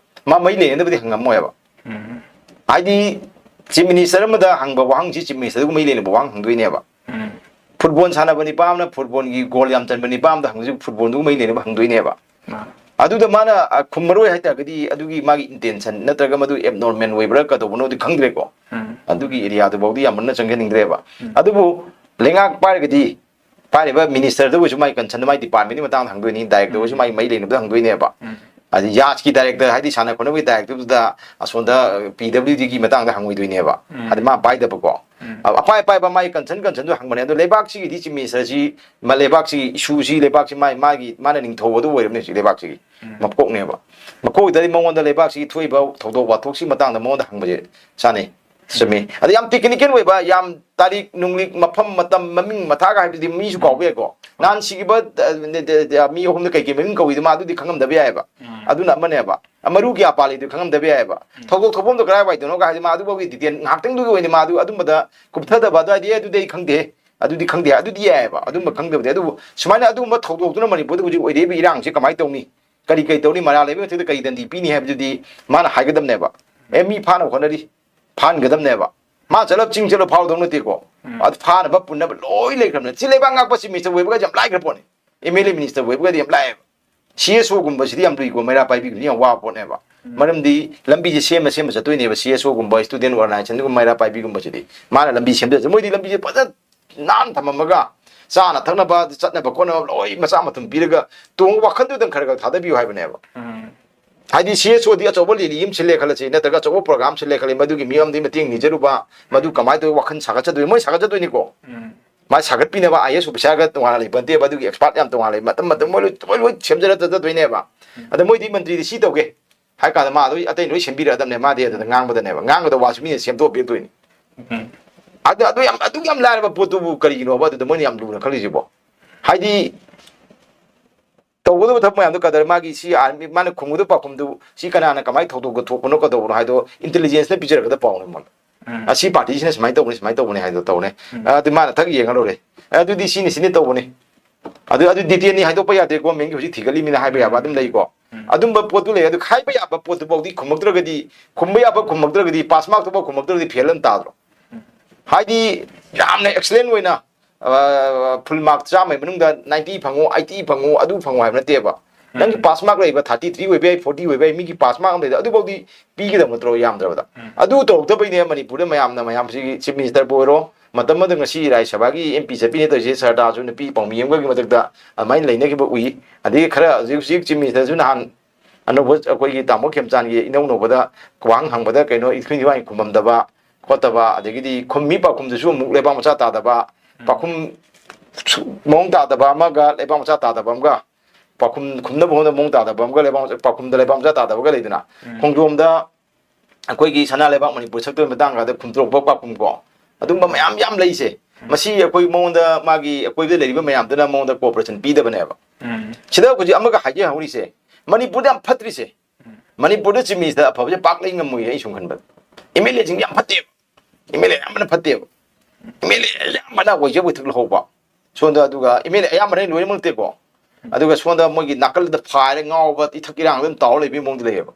ꯃꯥ ꯃꯩ ꯂꯩꯅꯗꯕꯗꯤ ꯍꯪꯉꯝꯃꯣꯏꯕ꯫ ꯍꯥꯏꯗꯤ ꯆꯤꯐ ꯃꯤꯅꯤꯁꯇꯔ ꯑꯃꯗ ꯍꯪꯕ ꯋꯥꯍꯪꯁꯤ ꯆꯤꯐ ꯃꯤꯅꯤꯁꯇꯔꯗꯨꯒ ꯃꯩ ꯂꯩꯅꯕ ꯋꯥꯍꯪ ꯍꯪꯗꯣꯏꯅꯦꯕ꯫ ꯐꯨꯠꯕꯣꯜ ꯁꯥꯟꯅꯕ ꯅꯤꯄꯥ ꯑꯃꯅ ꯐꯨꯠꯕꯣꯜꯒꯤ ꯒꯣꯜ ꯌꯥꯝ ꯆꯟꯕ ꯅꯤꯄꯥ ꯑꯃꯗ ꯍꯪꯉꯤꯁꯤ ꯐꯨꯠꯕꯣꯜꯗꯨꯒ ꯃꯩ ꯂꯩꯅꯕ ꯍꯪꯗꯣꯏꯅꯦꯕ꯫ ꯑꯗꯨꯗ ꯃꯥꯅ, ꯑ, ꯈꯨꯝꯃꯔꯣꯏ ꯍꯥꯏꯇꯥꯔꯒꯗꯤ ꯑꯗꯨꯒꯤ ꯃꯥꯒꯤ ꯏꯟꯇꯦꯟꯁꯟ ꯅꯠꯇ꯭ꯔꯒ ꯃꯗꯨ ꯑꯦꯕꯅꯣꯔꯃꯦꯜ ꯑꯣꯏꯕ꯭ꯔꯥ ꯀꯩꯗꯧꯕꯅꯣꯗꯤ ꯈꯪꯗ꯭ꯔꯦꯀꯣ꯫ ꯑꯗꯨꯒꯤ ꯑꯦꯔꯤꯌꯥꯗꯨꯐꯥꯎꯗꯤ ꯌꯥꯝ ꯃꯨꯟꯅ ꯆꯪꯖꯅꯤꯡꯗ꯭ꯔꯦꯕ꯫ ꯑꯗꯨꯕꯨ ꯂꯩꯉꯥꯛ ꯄꯥꯏꯔꯒꯗꯤ ꯄꯥꯏꯔꯤꯕ ꯃꯤꯅꯤꯁꯇꯔꯗꯨ ꯑꯣꯏꯁꯨ ꯃꯥꯒꯤ ꯀꯟꯁꯔꯟꯗꯨ ꯃꯥꯒꯤ ꯗꯤꯄꯥꯔꯠꯃꯦꯟꯒꯤ ꯃꯇꯥꯡꯗ ꯍꯪꯗꯣꯏꯅꯤ, ꯗꯥꯏꯔꯦꯛꯇꯔ ꯑꯣꯏꯁꯨ ꯃꯥꯒꯤ ꯃꯔꯤ ꯂꯩꯅꯕꯗ ꯍꯪꯗꯣꯏꯅꯦꯕ꯫ ꯑꯗꯩ ꯌꯥꯁꯀꯤ ꯗꯥꯏꯔꯦꯛꯇꯔ ꯍꯥꯏꯗꯤ ꯁꯥꯟꯅ ꯈꯣꯠꯅꯕꯒꯤ ꯗꯥꯏꯔꯦꯛꯇꯔꯗꯨꯗ ꯑꯁꯣꯝꯗ ꯄꯤ ꯗꯕ꯭ꯂꯤꯎ ꯗꯤꯒꯤ ꯃꯇꯥꯡꯗ ꯍꯪꯉꯣꯏꯗꯣꯏꯅꯦꯕ꯫ ꯑꯗꯩ ꯃꯥ ꯄꯥꯏꯗꯕꯀꯣ꯫ ꯑ-, ꯑꯄꯥꯏ ꯑꯄꯥꯏꯕ ꯃꯥꯒꯤ ꯀꯟꯁꯔꯟ ꯀꯟꯁꯔꯟꯗꯨ ꯍꯪꯕꯅꯦ꯫ ꯑꯗꯣ ꯂꯩꯕꯥꯛꯁꯤꯒꯤꯗꯤ ꯆꯤꯐ ꯃꯤꯅꯤꯁꯇꯔꯁꯤ ꯃ-, ꯂꯩꯕꯥꯛꯁꯤꯒꯤ ꯏꯁꯨꯁꯤ ꯂꯩꯕꯥꯛꯁꯤ ꯃꯥꯒꯤ, ꯃꯥꯒꯤ, ꯃꯥꯅ ꯅꯤꯡꯊꯧ ꯑꯗꯨ ꯑꯣꯏꯔꯕꯅꯤ ꯍꯧꯖꯤꯛ ꯂꯩꯕꯥꯛꯁꯤꯒꯤ ꯃꯀꯣꯛꯅꯦꯕ꯫ ꯃꯀꯣꯛꯇꯗꯤ ꯃꯉꯣꯟꯗ ꯂꯩꯕꯥꯛꯁꯤꯒꯤ ꯊꯣꯛꯏꯕ ꯊꯧꯗꯣꯛ ꯋꯥꯊꯣꯛꯁꯤ ꯃꯇꯥꯡꯗ ꯃꯉꯣꯟꯗ ꯍꯪꯕꯁꯦ ꯆꯥꯅꯩ꯫ ꯆꯨꯝꯃꯤ꯫ ꯑꯗ ꯌꯥꯝ ꯇꯦꯛꯅꯤꯀꯦꯜ ꯑꯣꯏꯕ, ꯌꯥꯝ ꯇꯥꯔꯤꯛ ꯅꯨꯡꯂꯤꯛ, ꯃꯐꯝ ꯃꯇꯝ, ꯃꯃꯤꯡ ꯃꯊꯥꯒ ꯍꯥꯏꯕꯗꯨꯗꯤ ꯃꯤꯁꯨ ꯀꯥꯎꯕ ꯌꯥꯏꯀꯣ꯫ ꯅꯍꯥꯟ ꯁꯤꯈꯤꯕ, ꯑ, ꯅ-, ꯗ-, ꯗ-, ꯃꯤ ꯑꯍꯨꯝꯗ ꯀꯩ ꯀꯩ ꯃꯃꯤꯡ ꯀꯧꯏꯗꯣ ꯃꯥ ꯑꯗꯨꯗꯤ ꯈꯪꯉꯝꯗꯕ ꯌꯥꯏꯑꯕ꯫ ꯑꯗꯨꯅ ꯑꯃꯅꯦꯕ꯫ ꯑ, ꯃꯔꯨ ꯀꯌꯥ ꯄꯥꯜꯂꯤꯗꯣ ꯈꯪꯉꯝꯗꯕ ꯌꯥꯏꯑꯕ꯫ ꯊꯧꯗꯣꯛ ꯊꯣꯛꯐꯝꯗꯣ ꯀꯗꯥꯏꯋꯥꯏꯗꯅꯣꯒ ꯍꯥꯏꯗꯤ ꯃꯥ ꯑꯗꯨꯐꯥꯎꯒꯤ ꯗꯤꯇꯦꯜ ꯉꯥꯏꯍꯥꯛꯇꯪꯗꯨꯒꯤ ꯑꯣꯏꯅ ꯃꯥ ꯑꯗꯨ ꯑꯗꯨꯝꯕꯗ ꯀꯨꯞꯊꯗꯕ ꯑꯗꯨꯋꯥꯏꯗꯤ, "ꯑꯦ, ꯑꯗꯨꯗꯤ ꯑꯩ ꯈꯪꯗꯦ, ꯑꯗꯨꯗꯤ ꯈꯪꯗꯦ", ꯑꯗꯨꯗꯤ ꯌꯥꯏꯑꯕ꯫ ꯑꯗꯨꯝꯕ ꯈꯪꯗꯕꯗꯤ꯫ ꯑꯗꯨꯕꯨ ꯁꯨꯃꯥꯏꯅ ꯑꯗꯨꯒꯨꯝꯕ ꯊꯧꯗꯣꯛꯇꯨꯅ ꯃꯅꯤꯄꯨꯔꯗ ꯍꯧꯖꯤꯛ ꯑꯣꯏꯔꯛꯏꯕ ꯏꯔꯥꯡꯁꯤ ꯀꯃꯥꯏꯅ ꯇꯧꯅꯤ? ꯀꯔꯤ ꯀꯔꯤ ꯇꯧꯅꯤ? ꯃꯔꯥꯜ ꯂꯩꯕ ꯃꯊꯛꯇ ꯀꯔꯤ ꯗꯟꯗꯤ ꯄꯤꯅꯤ ꯍꯥꯏꯕꯗꯨꯗꯤ ꯃꯥꯅ ꯍꯥꯏꯒꯗꯕꯅꯦꯕ꯫ "ꯑꯦ, ꯃꯤ ꯐꯥꯅꯕ ꯍꯣꯠꯅꯔꯤ, ꯐꯥꯍꯟꯒꯗꯕꯅꯦꯕ꯫ ꯃꯥ ꯆꯠꯂ ꯆꯤꯡ ꯆꯠꯂ ꯐꯥꯎꯗꯧ ꯅꯠꯇꯦꯀꯣ꯫ ꯑꯗꯨ ꯐꯥꯅꯕ ꯄꯨꯟꯅꯕ ꯂꯣꯏ ꯂꯩꯈ꯭ꯔꯕꯅꯦ꯫ ꯁꯤ ꯂꯩꯕꯥꯛ ꯉꯥꯛꯄ ꯆꯤꯐ ꯃꯤꯅꯤꯁꯇꯔ ꯑꯣꯏꯕꯒꯗꯤ ꯌꯥꯝ ꯂꯥꯏꯈ꯭ꯔ ꯄꯣꯠꯅꯤ꯫ ꯑꯦꯝ ꯑꯦꯜ ꯑꯦ ꯃꯤꯅꯤꯁꯇꯔ ꯑꯣꯏꯕꯒꯗꯤ ꯌꯥꯝ ꯂꯥꯏꯑꯦꯕ꯫ ꯁꯤ ꯑꯦꯁ ꯑꯣꯒꯨꯝꯕꯁꯤꯗꯤ ꯌꯥꯝ ꯂꯨꯏꯀꯣ, ꯃꯩꯔꯥ ꯄꯥꯏꯕꯤꯕꯗꯤ ꯌꯥꯝ ꯋꯥꯕ ꯄꯣꯠꯅꯦꯕ꯫ ꯃꯔꯝꯗꯤ ꯂꯝꯕꯤꯁꯦ ꯁꯦꯝꯃ ꯁꯦꯝꯃ ꯆꯠꯇꯣꯏꯅꯦꯕ, ꯁꯤ ꯑꯦꯁ ꯑꯣꯒꯨꯝꯕ, ꯏꯁꯇꯨꯗꯦꯟ ꯑꯣꯔꯒꯅꯥꯏꯖꯦꯁꯟꯒꯨꯝꯕ, ꯃꯩꯔꯥ ꯄꯥꯏꯕꯤꯒꯨꯝꯕꯁꯤꯗꯤ꯫ ꯃꯥꯅ ꯂꯝꯕꯤ ꯁꯦꯝꯖꯔꯁꯦ, ꯃꯣꯏꯗꯤ ꯂꯝꯕꯤꯁꯦ ꯐꯖꯅ ꯅꯥꯟꯅ ꯊꯝꯃꯝꯃꯒ, ꯆꯥꯅ ꯊꯛꯅꯕ, ꯆꯠꯅꯕ ꯈꯣꯠꯅꯕ ꯂꯣꯏ ꯃꯆꯥ ꯃꯊꯨꯝ ꯄꯤꯔꯒ ꯇꯣꯡꯕ ꯋꯥꯈꯜꯗꯨꯗꯪ ꯈꯔ ꯈꯔ ꯊꯥꯗꯕꯤꯌꯨ ꯍꯥꯏꯕꯅꯦꯕ꯫ ꯍꯥꯏꯗꯤ ꯁꯤ ꯑꯦꯁ ꯑꯣꯗꯤ ꯑꯆꯧꯕ ꯔꯦꯂꯤ ꯑꯃ ꯁꯤꯜꯂꯦ ꯈꯜꯂꯁꯤ, ꯅꯠꯇ꯭ꯔꯒ ꯑꯆꯧꯕ ꯄ꯭ꯔꯣꯒ꯭ꯔꯥꯝ ꯁꯤꯜꯂꯦ ꯈꯜꯂꯤ, ꯃꯗꯨꯒꯤ ꯃꯤꯉꯣꯟꯗꯒꯤ ꯃꯇꯦꯡ ꯅꯤꯖꯔꯨꯕ, ꯃꯗꯨ ꯀꯃꯥꯏꯅ ꯇꯧꯋꯤ, ꯋꯥꯈꯜ ꯁꯥꯒꯠꯆꯗꯣꯏꯅꯤ, ꯃꯣꯏ ꯁꯥꯒꯠꯆꯗꯣꯏꯅꯤꯀꯣ꯫ ꯃꯥ ꯁꯥꯒꯠꯄꯤꯅꯕ ꯑꯥꯏ ꯑꯦꯁ ꯑꯣꯐꯤꯁꯥꯔꯒ ꯇꯣꯉꯥꯟꯅ ꯂꯩꯕ ꯅꯠꯇꯦꯕ, ꯑꯗꯨꯒꯤ ꯑꯦꯛꯁꯄꯥꯔꯠ ꯌꯥꯝ ꯇꯣꯉꯥꯟꯅ ꯂꯩ, ꯃꯇꯝ ꯃꯇꯝ ꯃꯣꯏ ꯂꯣꯏ ꯂꯣꯏ ꯂꯣꯏ ꯁꯦꯝꯖꯔ ꯆꯠꯆꯗꯣꯏꯅꯦꯕ꯫ ꯑꯗ ꯃꯣꯏꯗꯤ ꯃꯟꯇ꯭ꯔꯤꯗꯤ ꯁꯤ ꯇꯧꯒꯦ ꯍꯥꯏ ꯀꯥꯟꯗ ꯃꯥ ꯑꯗꯨ ꯑꯇꯩ ꯂꯣꯏ ꯁꯦꯝꯕꯤꯔꯛꯑꯗꯕꯅꯦ, ꯃꯥꯗꯤ ꯑꯗꯨꯗ ꯉꯥꯡꯕꯗꯅꯦꯕ, ꯉꯥꯡꯒꯗꯕ ꯋꯥꯁꯨ ꯃꯤꯅ ꯁꯦꯝꯗꯣꯛꯑ ꯄꯤꯔꯛꯇꯣꯏꯅꯤ꯫ ꯑꯗꯨ ꯑꯗꯨ ꯌꯥꯝ ꯑꯗꯨꯛ ꯌꯥꯝ ꯂꯥꯏꯔꯕ ꯄꯣꯠꯇꯨꯕꯨ ꯀꯔꯤꯒꯤꯅꯣꯕ ꯑꯗꯨꯗ ꯃꯣꯏꯅ ꯌꯥꯝ ꯂꯨꯅ ꯈꯜꯂꯤꯁꯤꯕꯣ? ꯍꯥꯏꯗꯤ ꯇꯧꯒꯗꯕ ꯊꯕꯛ ꯃꯌꯥꯝꯗꯣ ꯀꯗꯔ, ꯃꯥꯒꯤ ꯁꯤ ꯑꯥꯔꯃꯤ ꯃꯥꯅ ꯈꯨꯝꯒꯗꯕ ꯄꯥꯎꯈꯨꯝꯗꯨ ꯁꯤ ꯀꯅꯥꯅ ꯀꯃꯥꯏꯅ ꯊꯧꯗꯣꯛ ꯊꯣꯛꯄꯅꯣ ꯀꯩꯗꯧꯕꯅꯣ ꯍꯥꯏꯗꯣ ꯏꯟꯇꯦꯂꯤꯖꯦꯟꯁꯅ ꯄꯤꯖꯔꯛꯀꯗꯕ ꯄꯥꯎꯅꯦ ꯃꯉꯣꯟꯗ꯫ ꯑꯁꯤ ꯄꯥꯔꯇꯤꯁꯤꯅ ꯁꯨꯃꯥꯏꯅ ꯇꯧꯕꯅꯤ, ꯁꯨꯃꯥꯏꯅ ꯇꯧꯕꯅꯤ ꯍꯥꯏꯗꯣ ꯇꯧꯅꯦ꯫ ꯑꯗꯨ ꯃꯥꯅ ꯊꯛ ꯌꯦꯡꯉ ꯂꯣꯏꯔꯦ꯫ ꯑꯗꯨꯗꯤ ꯁꯤꯅꯤ ꯁꯤꯅꯤ ꯇꯧꯕꯅꯤ꯫ ꯑꯗꯨ ꯑꯗꯨ ꯗꯤꯇꯦꯜꯅꯤ ꯍꯥꯏꯗꯣꯛꯄ ꯌꯥꯗꯦ, ꯒꯣꯔꯃꯦꯟꯒꯤ ꯍꯧꯖꯤꯛ ꯊꯤꯒꯠꯂꯤꯃꯤꯅ ꯍꯥꯏꯕ ꯌꯥꯕ ꯑꯗꯨꯝ ꯂꯩꯀꯣ꯫ ꯑꯗꯨꯝꯕ ꯄꯣꯠꯇꯨ ꯂꯩ꯫ ꯑꯗꯨ ꯍꯥꯏꯕ ꯌꯥꯕ ꯄꯣꯠꯇꯨꯐꯥꯎꯗꯤ ꯈꯨꯝꯃꯛꯇ꯭ꯔꯒꯗꯤ, ꯈꯨꯝꯕ ꯌꯥꯕ ꯈꯨꯝꯃꯛꯇ꯭ꯔꯒꯗꯤ, ꯄꯥꯁ ꯃꯥꯔꯛꯇꯨꯐꯥꯎ ꯈꯨꯝꯃꯛꯇ꯭ꯔꯒꯗꯤ ꯐꯦꯜ ꯑꯗꯨꯝ ꯇꯥꯗ꯭ꯔꯣ? ꯍꯥꯏꯗꯤ ꯌꯥꯝꯅ ꯑꯦꯛꯁꯂꯦꯟ ꯑꯣꯏꯅ ꯐꯨꯜ ꯃꯥꯔꯛ ꯆꯥꯝꯃꯒꯤ ꯃꯅꯨꯡꯗ ꯅꯥꯏꯟꯇꯤ ꯐꯪꯉꯨ, ꯑꯥꯏꯇꯤ ꯐꯪꯉꯨ, ꯑꯗꯨ ꯐꯪꯉꯨ ꯍꯥꯏꯕ ꯅꯠꯇꯦꯕ꯫ ꯅꯪꯒꯤ ꯄꯥꯁ ꯃꯥꯔꯛ ꯂꯩꯕ ꯊꯥꯔꯇꯤ ꯊ꯭ꯔꯤ ꯑꯣꯏꯕ ꯌꯥꯏ, ꯐꯣꯔꯇꯤ ꯑꯣꯏꯕ ꯌꯥꯏ, ꯃꯤꯒꯤ ꯄꯥꯁ ꯃꯥꯔꯛ ꯑꯃ ꯂꯩꯗ ꯑꯗꯨꯐꯥꯎꯗꯤ ꯄꯤꯒꯗꯕ ꯅꯠꯇ꯭ꯔꯣ ꯌꯥꯝꯗ꯭ꯔꯕꯗ? ꯑꯗꯨ ꯇꯧꯔꯛꯇꯕꯩꯅꯦ ꯃꯅꯤꯄꯨꯔꯗ ꯃꯌꯥꯝꯅ, ꯃꯌꯥꯝ ꯍꯧꯖꯤꯛ ꯆꯤꯐ ꯃꯤꯅꯤꯁꯇꯔꯕꯨ ꯑꯣꯏꯔꯣ, ꯃꯇꯝ ꯑꯃꯗ ꯉꯁꯤ ꯔꯥꯖ꯭ꯌ ꯁꯚꯥꯒꯤ ꯑꯦꯝ ꯄꯤ ꯆꯠꯄꯤꯅꯦ ꯇꯧꯔꯤꯁꯦ, ꯁꯔꯗꯥꯁꯨ ꯅꯨꯄꯤ ꯄꯥꯎꯃꯤ ꯑꯃꯒꯤ ꯃꯊꯛꯇ ꯑꯗꯨꯃꯥꯏꯅ ꯂꯩꯅꯈꯤꯕ ꯎꯏ꯫ ꯑꯗꯒꯤ ꯈꯔ ꯍꯧꯖꯤꯛ ꯍꯧꯖꯤꯛ ꯆꯤꯐ ꯃꯤꯅꯤꯁꯇꯔꯁꯨ ꯅꯍꯥꯟ ꯑꯅꯧꯕ ꯑꯩꯈꯣꯏꯒꯤ ꯇꯥꯃꯣ ꯈꯦꯝꯆꯥꯟꯒꯤ ꯏꯅꯧ ꯅꯧꯕꯗ ꯋꯥꯍꯪ ꯍꯪꯕꯗ ꯀꯩꯅꯣ ꯏꯊꯨꯏ ꯏꯊꯨꯏ ꯈꯨꯝꯃꯝꯗꯕ ꯈꯣꯠꯇꯕ, ꯑꯗꯒꯤꯗꯤ ꯈꯨꯝꯃꯤ ꯄꯥꯎꯈꯨꯝꯗꯨꯁꯨ ꯑꯃꯨꯛ ꯂꯩꯕꯥꯛ ꯃꯆꯥ ꯇꯥꯗꯕ, ꯄꯥꯎꯈꯨꯝ ꯁꯨ-, ꯃꯑꯣꯡ ꯇꯥꯗꯕ ꯑꯃꯒ ꯂꯩꯕꯥꯛ ꯃꯆꯥ ꯇꯥꯗꯕ ꯑꯃꯒ, ꯄꯥꯎꯈꯨꯝ ꯈꯨꯝꯅꯕ ꯍꯣꯠꯅꯕ ꯃꯑꯣꯡ ꯇꯥꯗꯕ ꯑꯃꯒ, ꯂꯩꯕꯥꯛ ꯃꯆꯥ, ꯄꯥꯎꯈꯨꯝꯗ ꯂꯩꯕꯥꯛ ꯃꯆꯥ ꯇꯥꯗꯕꯒ ꯂꯩꯗꯅ, ꯈꯣꯡꯖꯣꯝꯗ ꯑꯩꯈꯣꯏꯒꯤ ꯁꯅꯥ ꯂꯩꯕꯥꯛ ꯃꯅꯤꯄꯨꯔ ꯁꯛꯇꯣꯏ ꯃꯇꯥꯡꯒꯗ ꯈꯨꯝꯗꯣꯔꯛꯄ ꯄꯥꯎꯈꯨꯝ ꯀꯣ, ꯑꯗꯨꯝꯕ ꯃꯌꯥꯝ ꯌꯥꯝ ꯂꯩꯁꯦ꯫ ꯃꯁꯤ ꯑꯩꯈꯣꯏ ꯃꯉꯣꯟꯗ, ꯃꯥꯒꯤ ꯑꯀꯣꯏꯕꯗ ꯂꯩꯔꯤꯕ ꯃꯌꯥꯝꯗꯨꯅ ꯃꯉꯣꯟꯗ ꯀꯣꯑꯣꯄꯔꯦꯁꯟ ꯄꯤꯗꯕꯅꯦꯕ꯫ ꯁꯤꯗ ꯍꯧꯖꯤꯛ ꯑꯃꯒ ꯍꯥꯏꯖ ꯍꯧꯔꯤꯁꯦ, ꯃꯅꯤꯄꯨꯔꯗ ꯌꯥꯝ ꯐꯠꯇ꯭ꯔꯤꯁꯦ, ꯃꯅꯤꯄꯨꯔꯗ ꯆꯤꯐ ꯃꯤꯅꯤꯁꯇꯔ ꯑꯐꯕꯁꯦ ꯄꯥꯛ ꯂꯩ ꯉꯝꯃꯣꯏꯌꯦ ꯑꯩ ꯁꯨꯝ ꯈꯟꯕꯗ꯫ ꯑꯦꯝ ꯑꯦꯜ ꯑꯦꯁꯤꯡ ꯌꯥꯝ ꯐꯠꯇꯦꯕ, ꯑꯦꯝ ꯑꯦꯜ ꯑꯦ ꯑꯌꯥꯝꯕꯅ ꯐꯠꯇꯦꯕ, ꯑꯦꯝ ꯑꯦꯜ ꯑꯦ ꯑꯌꯥꯝꯕꯅ ꯑꯣꯏꯖꯕ ꯊꯛ ꯂꯧꯍꯧꯕ꯫ ꯁꯣꯝꯗ ꯑꯗꯨꯒ ꯑꯦꯝ ꯑꯦꯜ ꯑꯦ ꯑꯌꯥꯝꯕꯅ ꯂꯣꯏꯅꯃꯛ ꯅꯠꯇꯦꯀꯣ, ꯑꯗꯨꯒ ꯁꯣꯝꯗ ꯃꯣꯏꯒꯤ ꯅꯥꯀꯜꯗ ꯐꯥꯏꯔ ꯉꯥꯎꯕ ꯏꯊꯛ ꯏꯔꯥꯡꯗ ꯑꯗꯨꯝ ꯇꯥꯎꯔ ꯂꯩꯕꯒꯤ ꯃꯑꯣꯡꯗ ꯂꯩꯌꯦꯕ꯫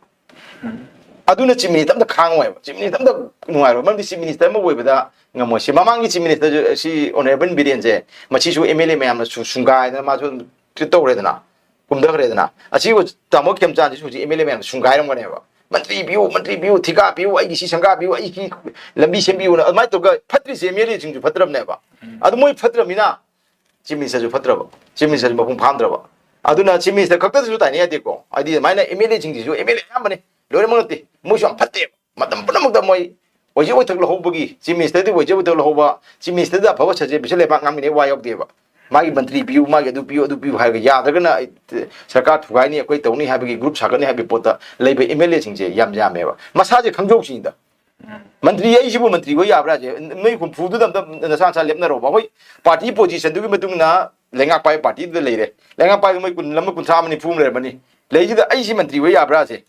ꯑꯗꯨꯅ ꯆꯤꯐ ꯃꯤꯅꯤꯁꯇꯔ ꯑꯝꯇ ꯈꯥꯡꯉꯣꯏꯕ, ꯆꯤꯐ ꯃꯤꯅꯤꯁꯇꯔ ꯑꯝꯇ ꯅꯨꯡꯉꯥꯏꯔꯣꯏ, ꯃꯔꯝꯗꯤ ꯆꯤꯐ ꯃꯤꯅꯤꯁꯇꯔ ꯑꯃ ꯑꯣꯏꯕꯗ ꯉꯝꯃꯣꯏ꯫ ꯁꯤ ꯃꯃꯥꯡꯒꯤ ꯆꯤꯐ ꯃꯤꯅꯤꯁꯇꯔ ꯁꯤ ꯑꯣꯅꯔꯦꯕꯜ ꯕꯤꯔꯦꯟꯁꯦ, ꯃꯁꯤꯁꯨ ꯑꯦꯝ ꯑꯦꯜ ꯑꯦ ꯃꯌꯥꯝꯅ ꯁꯨ-, ꯁꯨꯡꯒꯥꯏꯗꯅ ꯃꯥꯁꯨ ꯇ꯭ꯔꯤꯠ ꯇꯧꯔꯦꯗꯅ꯫ ꯀꯨꯝꯊꯈ꯭ꯔꯦꯗꯅ꯫ ꯑꯁꯤꯕꯨ ꯇꯥꯃꯣ ꯈꯦꯝꯆꯥꯟꯁꯤꯁꯨ ꯍꯧꯖꯤꯛ ꯑꯦꯝ ꯑꯦꯜ ꯑꯦ ꯃꯌꯥꯝꯅ ꯁꯨꯡꯒꯥꯏꯔꯝꯒꯅꯦꯕ꯫ "ꯃꯟꯇ꯭ꯔꯤ ꯄꯤꯌꯨ, ꯃꯟꯇ꯭ꯔꯤ ꯄꯤꯌꯨ, ꯊꯤꯀꯥ ꯄꯤꯌꯨ, ꯑꯩꯒꯤ ꯁꯤ ꯁꯪꯒꯥ ꯄꯤꯌꯨ, ꯑꯩꯒꯤ ꯂꯝꯕꯤ ꯁꯦꯝꯕꯤꯌꯨꯅ" ꯑꯗꯨꯃꯥꯏꯅ ꯇꯧꯔꯒ ꯐꯠꯇ꯭ꯔꯤꯁꯦ ꯑꯦꯝ ꯑꯦꯜ ꯑꯦꯁꯤꯡꯁꯨ ꯐꯠꯇ꯭ꯔꯕꯅꯦꯕ꯫ ꯑꯗꯨ ꯃꯣꯏ ꯐꯠꯇ꯭ꯔꯕꯅꯤꯅ ꯆꯤꯐ ꯃꯤꯅꯤꯁꯇꯔꯁꯨ ꯐꯠꯇ꯭ꯔꯕ, ꯆꯤꯐ ꯃꯤꯅꯤꯁꯇꯔꯁꯨ ꯃꯄꯨꯡ ꯐꯥꯍꯟꯗ꯭ꯔꯕ꯫ ꯑꯗꯨꯅ ꯆꯤꯐ ꯃꯤꯅꯤꯁꯇꯔ ꯈꯛꯇꯗꯁꯨ ꯇꯥꯏꯅ ꯌꯥꯗꯦꯀꯣ꯫ ꯍꯥꯏꯗꯤ ꯑꯗꯨꯃꯥꯏꯅ ꯑꯦꯝ ꯑꯦꯜ ꯑꯦꯁꯤꯡꯁꯤꯁꯨ, ꯑꯦꯝ ꯑꯦꯜ ꯑꯦ ꯑꯌꯥꯝꯕꯅꯤ, ꯂꯣꯏꯅꯃꯛ ꯅꯠꯇꯦ, ꯃꯣꯏꯁꯨ ꯌꯥꯝ ꯐꯠꯇꯦꯕ꯫ ꯃꯇꯝ ꯄꯨꯝꯅꯃꯛꯇ ꯃꯣꯏ ꯑꯣꯏꯖ ꯑꯣꯏꯊꯛ ꯂꯧꯍꯧꯕꯒꯤ, ꯆꯤꯐ ꯃꯤꯅꯤꯁꯇꯔꯗꯤ ꯑꯣꯏꯖ ꯑꯣꯏꯊꯛ ꯂꯧꯍꯧꯕ, ꯆꯤꯐ ꯃꯤꯅꯤꯁꯇꯔꯗ ꯑꯐꯕ ꯁꯖꯦꯁꯟ ꯄꯤꯁꯜꯂꯦ, ꯃꯥ ꯉꯥꯡꯃꯤꯟꯅꯩ ꯋꯥ ꯌꯥꯎꯗꯦꯕ꯫ ꯃꯥꯒꯤ ꯃꯟꯇ꯭ꯔꯤ ꯄꯤꯌꯨ, ꯃꯥꯒꯤ ꯑꯗꯨ ꯄꯤꯌꯨ, ꯑꯗꯨ ꯄꯤꯌꯨ ꯍꯥꯏꯔꯒ ꯌꯥꯗ꯭ꯔꯒꯅ ꯑꯩ ꯁꯔꯀꯥꯔ ꯊꯨꯒꯥꯏꯅꯤ, ꯑꯩꯈꯣꯏ ꯇꯧꯅꯤ ꯍꯥꯏꯕꯒꯤ ꯒ꯭ꯔꯨꯞ ꯁꯥꯒꯠꯅꯤ ꯍꯥꯏꯕꯒꯤ ꯄꯣꯠꯇ ꯂꯩꯕ ꯑꯦꯝ ꯑꯦꯜ ꯑꯦꯁꯤꯡꯁꯦ ꯌꯥꯝ ꯌꯥꯝꯃꯦꯕ꯫ ꯃꯁꯥꯁꯦ ꯈꯪꯖꯧꯁꯤꯅꯤꯗ꯫ ꯃꯟꯇ꯭ꯔꯤ ꯑꯩꯁꯤꯕꯨ ꯃꯟꯇ꯭ꯔꯤ ꯑꯣꯏ ꯌꯥꯕ꯭ꯔꯥꯁꯦ? ꯅꯣꯏ ꯍꯨꯝꯐꯨꯗꯨꯗ ꯑꯝꯇ ꯅꯁꯥ ꯅꯁꯥ ꯂꯦꯞꯅꯔꯣꯕ꯫ ꯑꯩꯈꯣꯏ ꯄꯥꯔꯇꯤ ꯄꯣꯖꯤꯁꯟꯗꯨꯒꯤ ꯃꯇꯨꯡ ꯏꯟꯅ ꯂꯩꯉꯥꯛ ꯄꯥꯏꯕ ꯄꯥꯔꯇꯤꯗꯨꯗ ꯂꯩꯔꯦ꯫ ꯂꯩꯉꯥꯛ ꯄꯥꯏꯕ ꯃꯣꯏ ꯀꯨꯟ ꯑꯃ, ꯀꯨꯟꯊ꯭ꯔꯥ ꯑꯃ, ꯅꯤꯐꯨ ꯑꯃ ꯂꯩꯔꯝꯃꯅꯤ꯫ ꯂꯩꯁꯤꯗ ꯑꯩꯁꯤ ꯃꯟꯇ꯭ꯔꯤ ꯑꯣꯏ ꯌꯥꯕ꯭ꯔꯥꯁꯦ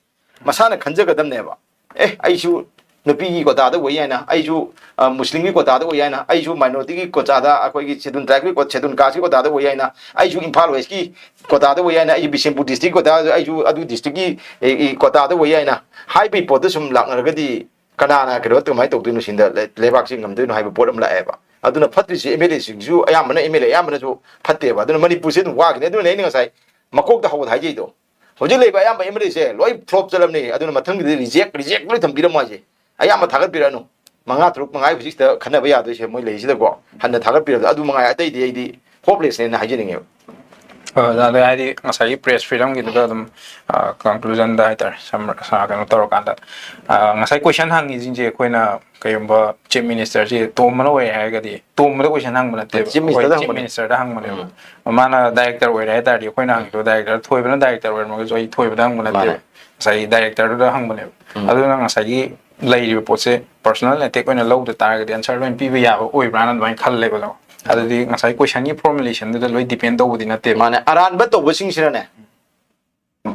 ꯃꯁꯥꯅ ꯈꯟꯖꯒꯗꯕꯅꯦꯕ꯫ ꯑꯦ, ꯑꯩꯁꯨ ꯅꯨꯄꯤꯒꯤ ꯀꯣꯇꯥꯗ ꯑꯣꯏ ꯍꯥꯏꯅ, ꯑꯩꯁꯨ, ꯑ, ꯃꯨꯁꯂꯤꯝꯒꯤ ꯀꯣꯇꯥꯗ ꯑꯣꯏ ꯍꯥꯏꯅ, ꯑꯩꯁꯨ ꯃꯥꯏꯅꯣꯔꯤꯇꯤꯒꯤ ꯀꯣꯇꯥꯗ, ꯑꯩꯈꯣꯏꯒꯤ ꯁꯦꯗꯨꯜ ꯇ꯭ꯔꯥꯏꯕꯀꯤ ꯀꯣ-, ꯁꯦꯗꯨꯜ ꯀꯥꯁꯀꯤ ꯀꯣꯇꯥꯗ ꯑꯣꯏ ꯍꯥꯏꯅ, ꯑꯩꯁꯨ ꯏꯝꯐꯥꯜ ꯋꯦꯁꯀꯤ ꯀꯣꯇꯥꯗ ꯑꯣꯏ ꯍꯥꯏꯅ, ꯑꯩꯁꯨ ꯕꯤꯁꯦꯝꯄꯨꯔ ꯗꯤꯁꯇ꯭ꯔꯤꯛ ꯀꯣꯇꯥꯗ, ꯑꯩꯁꯨ ꯑꯗꯨ ꯗꯤꯁꯇ꯭ꯔꯤꯛꯀꯤ, ꯑꯦ, ꯑꯦ, ꯀꯣꯇꯥꯗ ꯑꯣꯏ ꯍꯥꯏꯅ ꯍꯥꯏꯕꯒꯤ ꯄꯣꯠꯇ ꯁꯨꯝ ꯂꯥꯛꯅꯔꯒꯗꯤ ꯀꯅꯥꯅ ꯀꯩꯅꯣ ꯀꯃꯥꯏꯅ ꯇꯧꯗꯣꯏꯅꯣ? ꯁꯤꯗ ꯂꯩ-, ꯂꯩꯕꯥꯛꯁꯤ ꯉꯝꯗꯣꯏꯅꯣ ꯍꯥꯏꯕ ꯄꯣꯠ ꯑꯃ ꯂꯥꯛꯑꯦꯕ꯫ ꯑꯗꯨꯅ ꯐꯠꯇ꯭ꯔꯤꯁꯤ ꯑꯦꯝ ꯑꯦꯜ ꯑꯦꯁꯤꯡꯁꯨ ꯑꯌꯥꯝꯕꯅ, ꯑꯦꯝ ꯑꯦꯜ ꯑꯦ ꯑꯌꯥꯝꯕꯅꯁꯨ ꯐꯠꯇꯦꯕ꯫ ꯑꯗꯨꯅ ꯃꯅꯤꯄꯨꯔꯁꯦ ꯑꯗꯨꯝ ꯋꯥꯈꯤꯅꯤ꯫ ꯑꯗꯨꯅ ꯑꯩꯅ ꯉꯁꯥꯏ ꯃꯀꯣꯛꯇ ꯍꯧꯕꯗ ꯍꯥꯏꯖꯩꯗꯣ, ꯍꯧꯖꯤꯛ ꯂꯩꯕ ꯑꯌꯥꯝꯕ ꯑꯦꯝ ꯑꯦꯜ ꯑꯦꯁꯦ ꯂꯣꯏ ꯐ꯭ꯂꯣꯞ ꯆꯠꯂꯝꯅꯤ꯫ ꯑꯗꯨꯅ ꯃꯊꯪꯒꯤꯗꯤ ꯔꯤꯖꯦꯛ, ꯔꯤꯖꯦꯛ ꯂꯣꯏ ꯊꯝꯕꯤꯔꯝꯃꯣ ꯍꯥꯏꯁꯦ꯫ ꯑꯌꯥꯝꯕ ꯊꯥꯒꯠꯄꯤꯔꯛꯑꯅꯨ꯫ ꯃꯉꯥ ꯇꯔꯨꯛ ꯃꯉꯥ ꯍꯧꯖꯤꯛꯁꯤꯗ ꯈꯟꯅꯕ ꯌꯥꯗꯣꯏꯁꯦ ꯃꯣꯏ ꯂꯩꯔꯤꯁꯤꯗꯀꯣ꯫ ꯍꯟꯅ ꯊꯥꯒꯠꯄꯤꯔꯛꯑꯅꯨ꯫ ꯑꯗꯨ ꯃꯉꯥꯏ, ꯑꯇꯩꯗꯤ ꯑꯩꯗꯤ ꯍꯣꯞꯂꯦꯁꯅꯦꯅ ꯍꯥꯏꯖꯅꯤꯡꯉꯦꯕ꯫ ꯑ, ꯑꯗ ꯍꯥꯏꯗꯤ ꯉꯁꯥꯏꯒꯤ ꯄ꯭ꯔꯦꯁ ꯐ꯭ꯔꯤꯗꯝꯒꯤꯗꯨꯗ ꯑꯗꯨꯝ, ꯑ, ꯀꯟꯀ꯭ꯂꯨꯖꯟꯗ ꯍꯥꯏꯇꯥꯔꯦ, ꯁꯝ-, ꯁ-, ꯀꯩꯅꯣ ꯇꯧꯔꯀꯥꯟꯗ, ꯑ, ꯉꯁꯥꯏ ꯀꯣꯏꯁꯟ ꯍꯪꯉꯤꯁꯤꯡꯁꯦ ꯑꯩꯈꯣꯏꯅ ꯀꯩꯒꯨꯝꯕ ꯆꯤꯐ ꯃꯤꯅꯤꯁꯇꯔꯁꯤ ꯇꯣꯝꯕꯅ ꯑꯣꯏꯔꯦ ꯍꯥꯏꯔꯒꯗꯤ, ꯇꯣꯝꯕꯗ ꯀꯣꯏꯁꯟ ꯍꯪꯕ ꯅꯠꯇꯦꯕ, ꯆꯤꯐ ꯑꯩꯈꯣꯏ ꯃꯤꯅꯤꯁꯇꯔꯗ ꯆꯤꯐ ꯍꯪꯕꯅꯦ꯫ ꯃꯤꯅꯤꯁꯇꯔꯗ ꯍꯪꯕꯅꯦꯕ꯫ ꯎꯝ꯫ ꯃꯥꯅ ꯗꯥꯏꯔꯦꯛꯇꯔ ꯑꯣꯏꯔꯦ ꯍꯥꯏ ꯇꯥꯔꯗꯤ ꯑꯩꯈꯣꯏꯅ ꯍꯪꯉꯤꯗꯣ ꯗꯥꯏꯔꯦꯛꯇꯔ, ꯊꯣꯏꯕꯅ ꯗꯥꯏꯔꯦꯛꯇꯔ ꯑꯣꯏꯔꯝꯃꯒꯁꯨ ꯑꯩ ꯊꯣꯏꯕꯗ ꯍꯪꯕ ꯅꯠꯇꯦꯕ꯫ ꯃꯥꯅꯦ꯫ ꯉꯁꯥꯏꯒꯤ ꯗꯥꯏꯔꯦꯛꯇꯔꯗꯨꯗ ꯍꯪꯕꯅꯦꯕ꯫ ꯎꯝ꯫ ꯑꯗꯨꯅ ꯉꯁꯥꯏꯒꯤ ꯂꯩꯔꯤꯕ ꯄꯣꯠꯁꯦ ꯄꯔꯁꯣꯅꯦꯜ ꯑꯦꯇꯦꯛ ꯑꯣꯏꯅ ꯂꯧꯗ ꯇꯥꯔꯒꯗꯤ ꯑꯟꯁꯔ ꯂꯣꯏꯅ ꯄꯤꯕ ꯌꯥꯕ ꯑꯣꯏꯕ꯭ꯔꯥꯅ ꯑꯗꯨꯃꯥꯏꯅ ꯈꯜꯂꯦꯕ꯫ ꯑꯗꯣ ꯑꯗꯨꯗꯤ ꯉꯁꯥꯏ ꯀꯣꯏꯁꯟꯒꯤ ꯐꯣꯔꯃꯨꯂꯦꯁꯟꯗꯨꯗ ꯂꯣꯏ ꯗꯤꯄꯦꯟ ꯇꯧꯕꯗꯤ ꯅꯠꯇꯦꯕ꯫ ꯃꯥꯅꯦ, ꯑꯔꯥꯟꯕ ꯇꯧꯕꯁꯤꯡꯁꯤꯅꯅꯦ,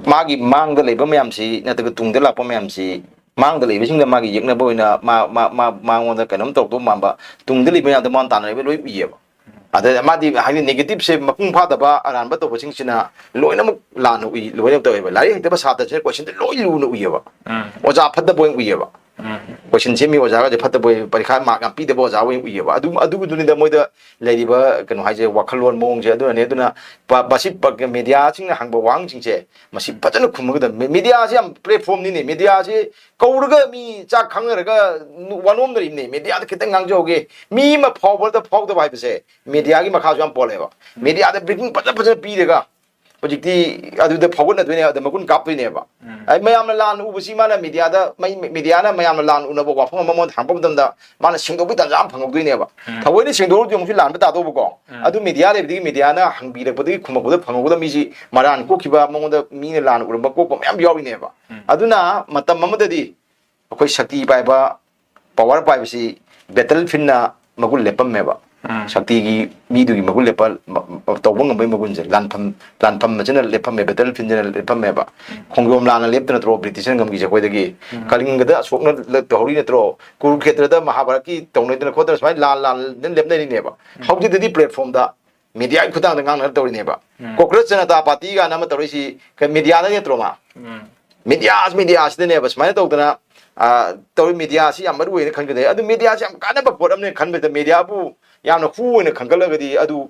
ꯃꯥꯒꯤ ꯃꯥꯡꯗ ꯂꯩꯕ ꯃꯌꯥꯝꯁꯤ ꯅꯠꯇ꯭ꯔꯒ ꯇꯨꯡꯗ ꯂꯥꯛꯄ ꯃꯌꯥꯝꯁꯤ, ꯃꯥꯡꯗ ꯂꯩꯕꯁꯤꯡꯗ ꯃꯥꯒꯤ ꯌꯦꯛꯅꯕ ꯑꯣꯏꯅ ꯃꯥ-, ꯃꯥ-, ꯃꯥ-, ꯃꯉꯣꯟꯗ ꯀꯩꯅꯣꯝ ꯇꯧꯔꯛꯇꯧ ꯃꯥꯟꯕ, ꯇꯨꯡꯗ ꯂꯩꯕ ꯃꯌꯥꯝꯗ ꯃꯥꯅ ꯇꯥꯟꯅꯔꯤꯕ ꯂꯣꯏ ꯎꯏꯌꯦꯕ꯫ ꯑꯗ ꯃꯥꯗꯤ ꯍꯥꯏꯗꯤ ꯅꯦꯒꯦꯇꯤꯞꯁꯦ ꯃꯄꯨꯡ ꯐꯥꯗꯕ ꯑꯔꯥꯟꯕ ꯇꯧꯕꯁꯤꯡꯁꯤꯅ ꯂꯣꯏꯅꯃꯛ ꯂꯥꯟꯅ ꯎꯏ, ꯂꯣꯏꯅꯃꯛ ꯇꯧꯋꯦꯕ꯫ ꯂꯥꯏꯔꯤꯛ ꯍꯩꯇꯕ ꯁꯥꯇ꯭ꯔꯁꯤꯅ ꯀꯣꯏꯁꯟꯁꯦ ꯂꯣꯏ ꯂꯨꯅ ꯎꯏꯌꯦꯕ꯫ ꯎꯝ꯫ ꯑꯣꯖꯥ ꯐꯠꯇꯕ ꯑꯣꯏꯅ ꯎꯏꯌꯦꯕ꯫ ꯎꯝ꯫ ꯀꯣꯏꯁꯟ ꯁꯦꯝꯃꯤ ꯑꯣꯖꯥꯒꯁꯦ ꯐꯠꯇꯕ ꯑꯣꯏ, ꯄꯔꯤꯈꯥ ꯃꯥꯔꯛ ꯌꯥꯝ ꯄꯤꯗꯕ ꯑꯣꯖꯥ ꯑꯣꯏꯅ ꯎꯏꯌꯦꯕ꯫ ꯑꯗꯨ, ꯑꯗꯨꯒꯤꯗꯨꯅꯤꯗ ꯃꯣꯏꯗ ꯂꯩꯔꯤꯕ ꯀꯩꯅꯣ ꯍꯥꯏꯁꯦ, ꯋꯥꯈꯜꯂꯣꯟ ꯃꯑꯣꯡꯁꯦ꯫ ꯑꯗꯨꯅꯅꯦ, ꯑꯗꯨꯅ ꯄ-, ꯃꯁꯤ ꯄ-, ꯃꯦꯗꯤꯌꯥꯁꯤꯡꯅ ꯍꯪꯕ ꯋꯥꯍꯪꯁꯤꯡꯁꯦ ꯃꯁꯤ ꯐꯖꯅ ꯈꯨꯝꯃꯒꯗꯕꯅꯤ꯫ ꯃꯦꯗꯤꯌꯥꯁꯤ ꯌꯥꯝ ꯄ꯭ꯂꯦꯠꯐꯣꯝꯅꯤꯅꯦ꯫ ꯃꯦꯗꯤꯌꯥꯁꯤ ꯀꯧꯔꯒ ꯃꯤ ꯆꯥꯛ ꯈꯪꯅꯔꯒ ꯋꯥꯅꯣꯝꯅꯔꯤꯕꯅꯤ꯫ ꯃꯦꯗꯤꯌꯥꯗ ꯈꯤꯇꯪ ꯉꯥꯡꯖꯍꯧꯒꯦ, ꯃꯤ ꯑꯃ ꯐꯥꯎꯕꯗ ꯐꯥꯎꯗꯕ ꯍꯥꯏꯕꯁꯦ ꯃꯦꯗꯤꯌꯥꯒꯤ ꯃꯈꯥꯁꯨ ꯌꯥꯝ ꯄꯣꯜꯂꯦꯕ꯫ ꯃꯦꯗꯤꯌꯥꯗ ꯕ꯭ꯔꯤꯐꯤꯡ ꯐꯖ ꯐꯖꯅ ꯄꯤꯔꯒ ꯍꯧꯖꯤꯛꯇꯤ ꯑꯗꯨꯗ ꯐꯥꯎꯒꯠꯅꯗꯣꯏꯅꯦ, ꯑꯗ ꯃꯒꯨꯟ ꯀꯥꯞꯇꯣꯏꯅꯦꯕ꯫ ꯑꯩ ꯃꯌꯥꯝꯅ ꯂꯥꯟꯅ ꯎꯕꯁꯤ ꯃꯥꯅ ꯃꯦꯗꯤꯌꯥꯗ, ꯃꯩ-, ꯃꯦꯗꯤꯌꯥꯅ ꯃꯌꯥꯝꯅ ꯂꯥꯟꯅ ꯎꯅꯕ ꯋꯥꯐꯝ ꯑꯃ ꯃꯉꯣꯟꯗ ꯍꯥꯡꯕ ꯃꯇꯝꯗ ꯃꯥꯅ ꯁꯦꯡꯗꯣꯛꯄꯒꯤ ꯇꯥꯟꯖꯥ ꯑꯃ ꯐꯪꯍꯧꯗꯣꯏꯅꯦꯕ꯫ ꯊꯑꯣꯏꯅ ꯁꯦꯡꯗꯣꯛꯑꯗꯤ ꯑꯃꯨꯛꯁꯨ ꯂꯥꯟꯕ ꯇꯥꯗꯧꯕꯀꯣ꯫ ꯑꯗꯨ ꯃꯦꯗꯤꯌꯥ ꯂꯩꯕꯗꯒꯤ ꯃꯦꯗꯤꯌꯥꯅ ꯍꯪꯕꯤꯔꯛꯄꯗꯒꯤ ꯈꯨꯝꯃꯛꯄꯗ ꯐꯪꯍꯧꯒꯗꯕ ꯃꯤꯁꯤ ꯃꯔꯥꯟ ꯀꯣꯛꯈꯤꯕ, ꯃꯉꯣꯟꯗ ꯃꯤꯅ ꯂꯥꯟꯅ ꯎꯔꯝꯕ ꯀꯣꯛꯄ ꯃꯌꯥꯝ ꯌꯥꯎꯔꯤꯅꯦꯕ꯫ ꯑꯗꯨꯅ ꯃꯇꯝ ꯑꯃꯗꯗꯤ ꯑꯩꯈꯣꯏ ꯁꯛꯇꯤ ꯄꯥꯏꯕ, ꯄꯋꯥꯔ ꯄꯥꯏꯕꯁꯤ ꯕꯦꯇꯜ ꯐꯤꯜꯅ ꯃꯒꯨꯟ ꯂꯦꯞꯄꯝꯃꯦꯕ꯫ ꯁꯛꯇꯤꯒꯤ ꯃꯤꯗꯨꯒꯤ ꯃꯒꯨꯟ ꯂꯦꯞꯄ, ꯃ-, ꯃ-, ꯇꯧꯕ ꯉꯝꯕꯒꯤ ꯃꯒꯨꯟꯁꯦ ꯂꯥꯟꯐꯝ, ꯂꯥꯟꯐꯝ ꯑꯁꯤꯅ ꯂꯦꯞꯄꯝꯃꯦ, ꯕꯦꯇꯜ ꯐꯤꯜꯁꯤꯅ ꯂꯦꯞꯄꯝꯃꯦꯕ꯫ ꯈꯣꯡꯖꯣꯝ ꯂꯥꯟꯅ ꯂꯦꯞꯇ ꯅꯠꯇ꯭ꯔꯣ ꯕ꯭ꯔꯤꯇꯤꯁꯅ ꯉꯝꯈꯤꯁꯦ ꯑꯩꯈꯣꯏꯗꯒꯤ? ꯀꯂꯤꯡꯒꯗ ꯑꯁꯣꯛꯅ ꯂ-, ꯇꯧꯍꯧꯔꯤ ꯅꯠꯇ꯭ꯔꯣ? ꯀꯨꯔꯨꯈꯦꯇ꯭ꯔꯗ ꯃꯍꯥꯕꯥꯔꯠꯀꯤ ꯇꯧꯅꯗꯅ ꯈꯣꯠꯇꯅ ꯁꯨꯃꯥꯏꯅ ꯂꯥꯟ, ꯂꯥꯟ ꯂꯦꯞꯅꯔꯤꯅꯦꯕ꯫ ꯍꯧꯖꯤꯛꯇꯗꯤ ꯄ꯭ꯂꯦꯠꯐꯣꯝꯗ ꯃꯦꯗꯤꯌꯥꯒꯤ ꯈꯨꯠꯊꯥꯡꯗ ꯉꯥꯡꯅꯔ ꯇꯧꯔꯤꯅꯦꯕ꯫ ꯀꯣꯀ꯭ꯔꯣꯆ ꯖꯅꯇꯥ ꯄꯥꯔꯇꯤ ꯀꯥꯏꯅ ꯑꯃ ꯇꯧꯔꯤꯁꯤ ꯀ-, ꯃꯦꯗꯤꯌꯥꯗ ꯅꯠꯇ꯭ꯔꯣ ꯃꯥ? ꯃꯦꯗꯤꯌꯥ, ꯃꯦꯗꯤꯌꯥꯁꯤꯗꯅꯦꯕ ꯁꯨꯃꯥꯏꯅ ꯇꯧꯗꯅ, ꯑ, ꯇꯧꯔꯤ꯫ ꯃꯦꯗꯤꯌꯥꯁꯤ ꯌꯥꯝ ꯃꯔꯨ ꯑꯣꯏꯅ ꯈꯟꯒꯗꯕꯅꯦ꯫ ꯑꯗꯨ ꯃꯦꯗꯤꯌꯥꯁꯤ ꯌꯥꯝ ꯀꯥꯟꯅꯕ ꯄꯣꯠ ꯑꯃꯅꯦ ꯈꯟꯕꯗ, ꯃꯦꯗꯤꯌꯥꯕꯨ ꯌꯥꯝꯅ ꯍꯨ ꯑꯣꯏꯅ ꯈꯟꯒꯠꯂꯒꯗꯤ ꯑꯗꯨ,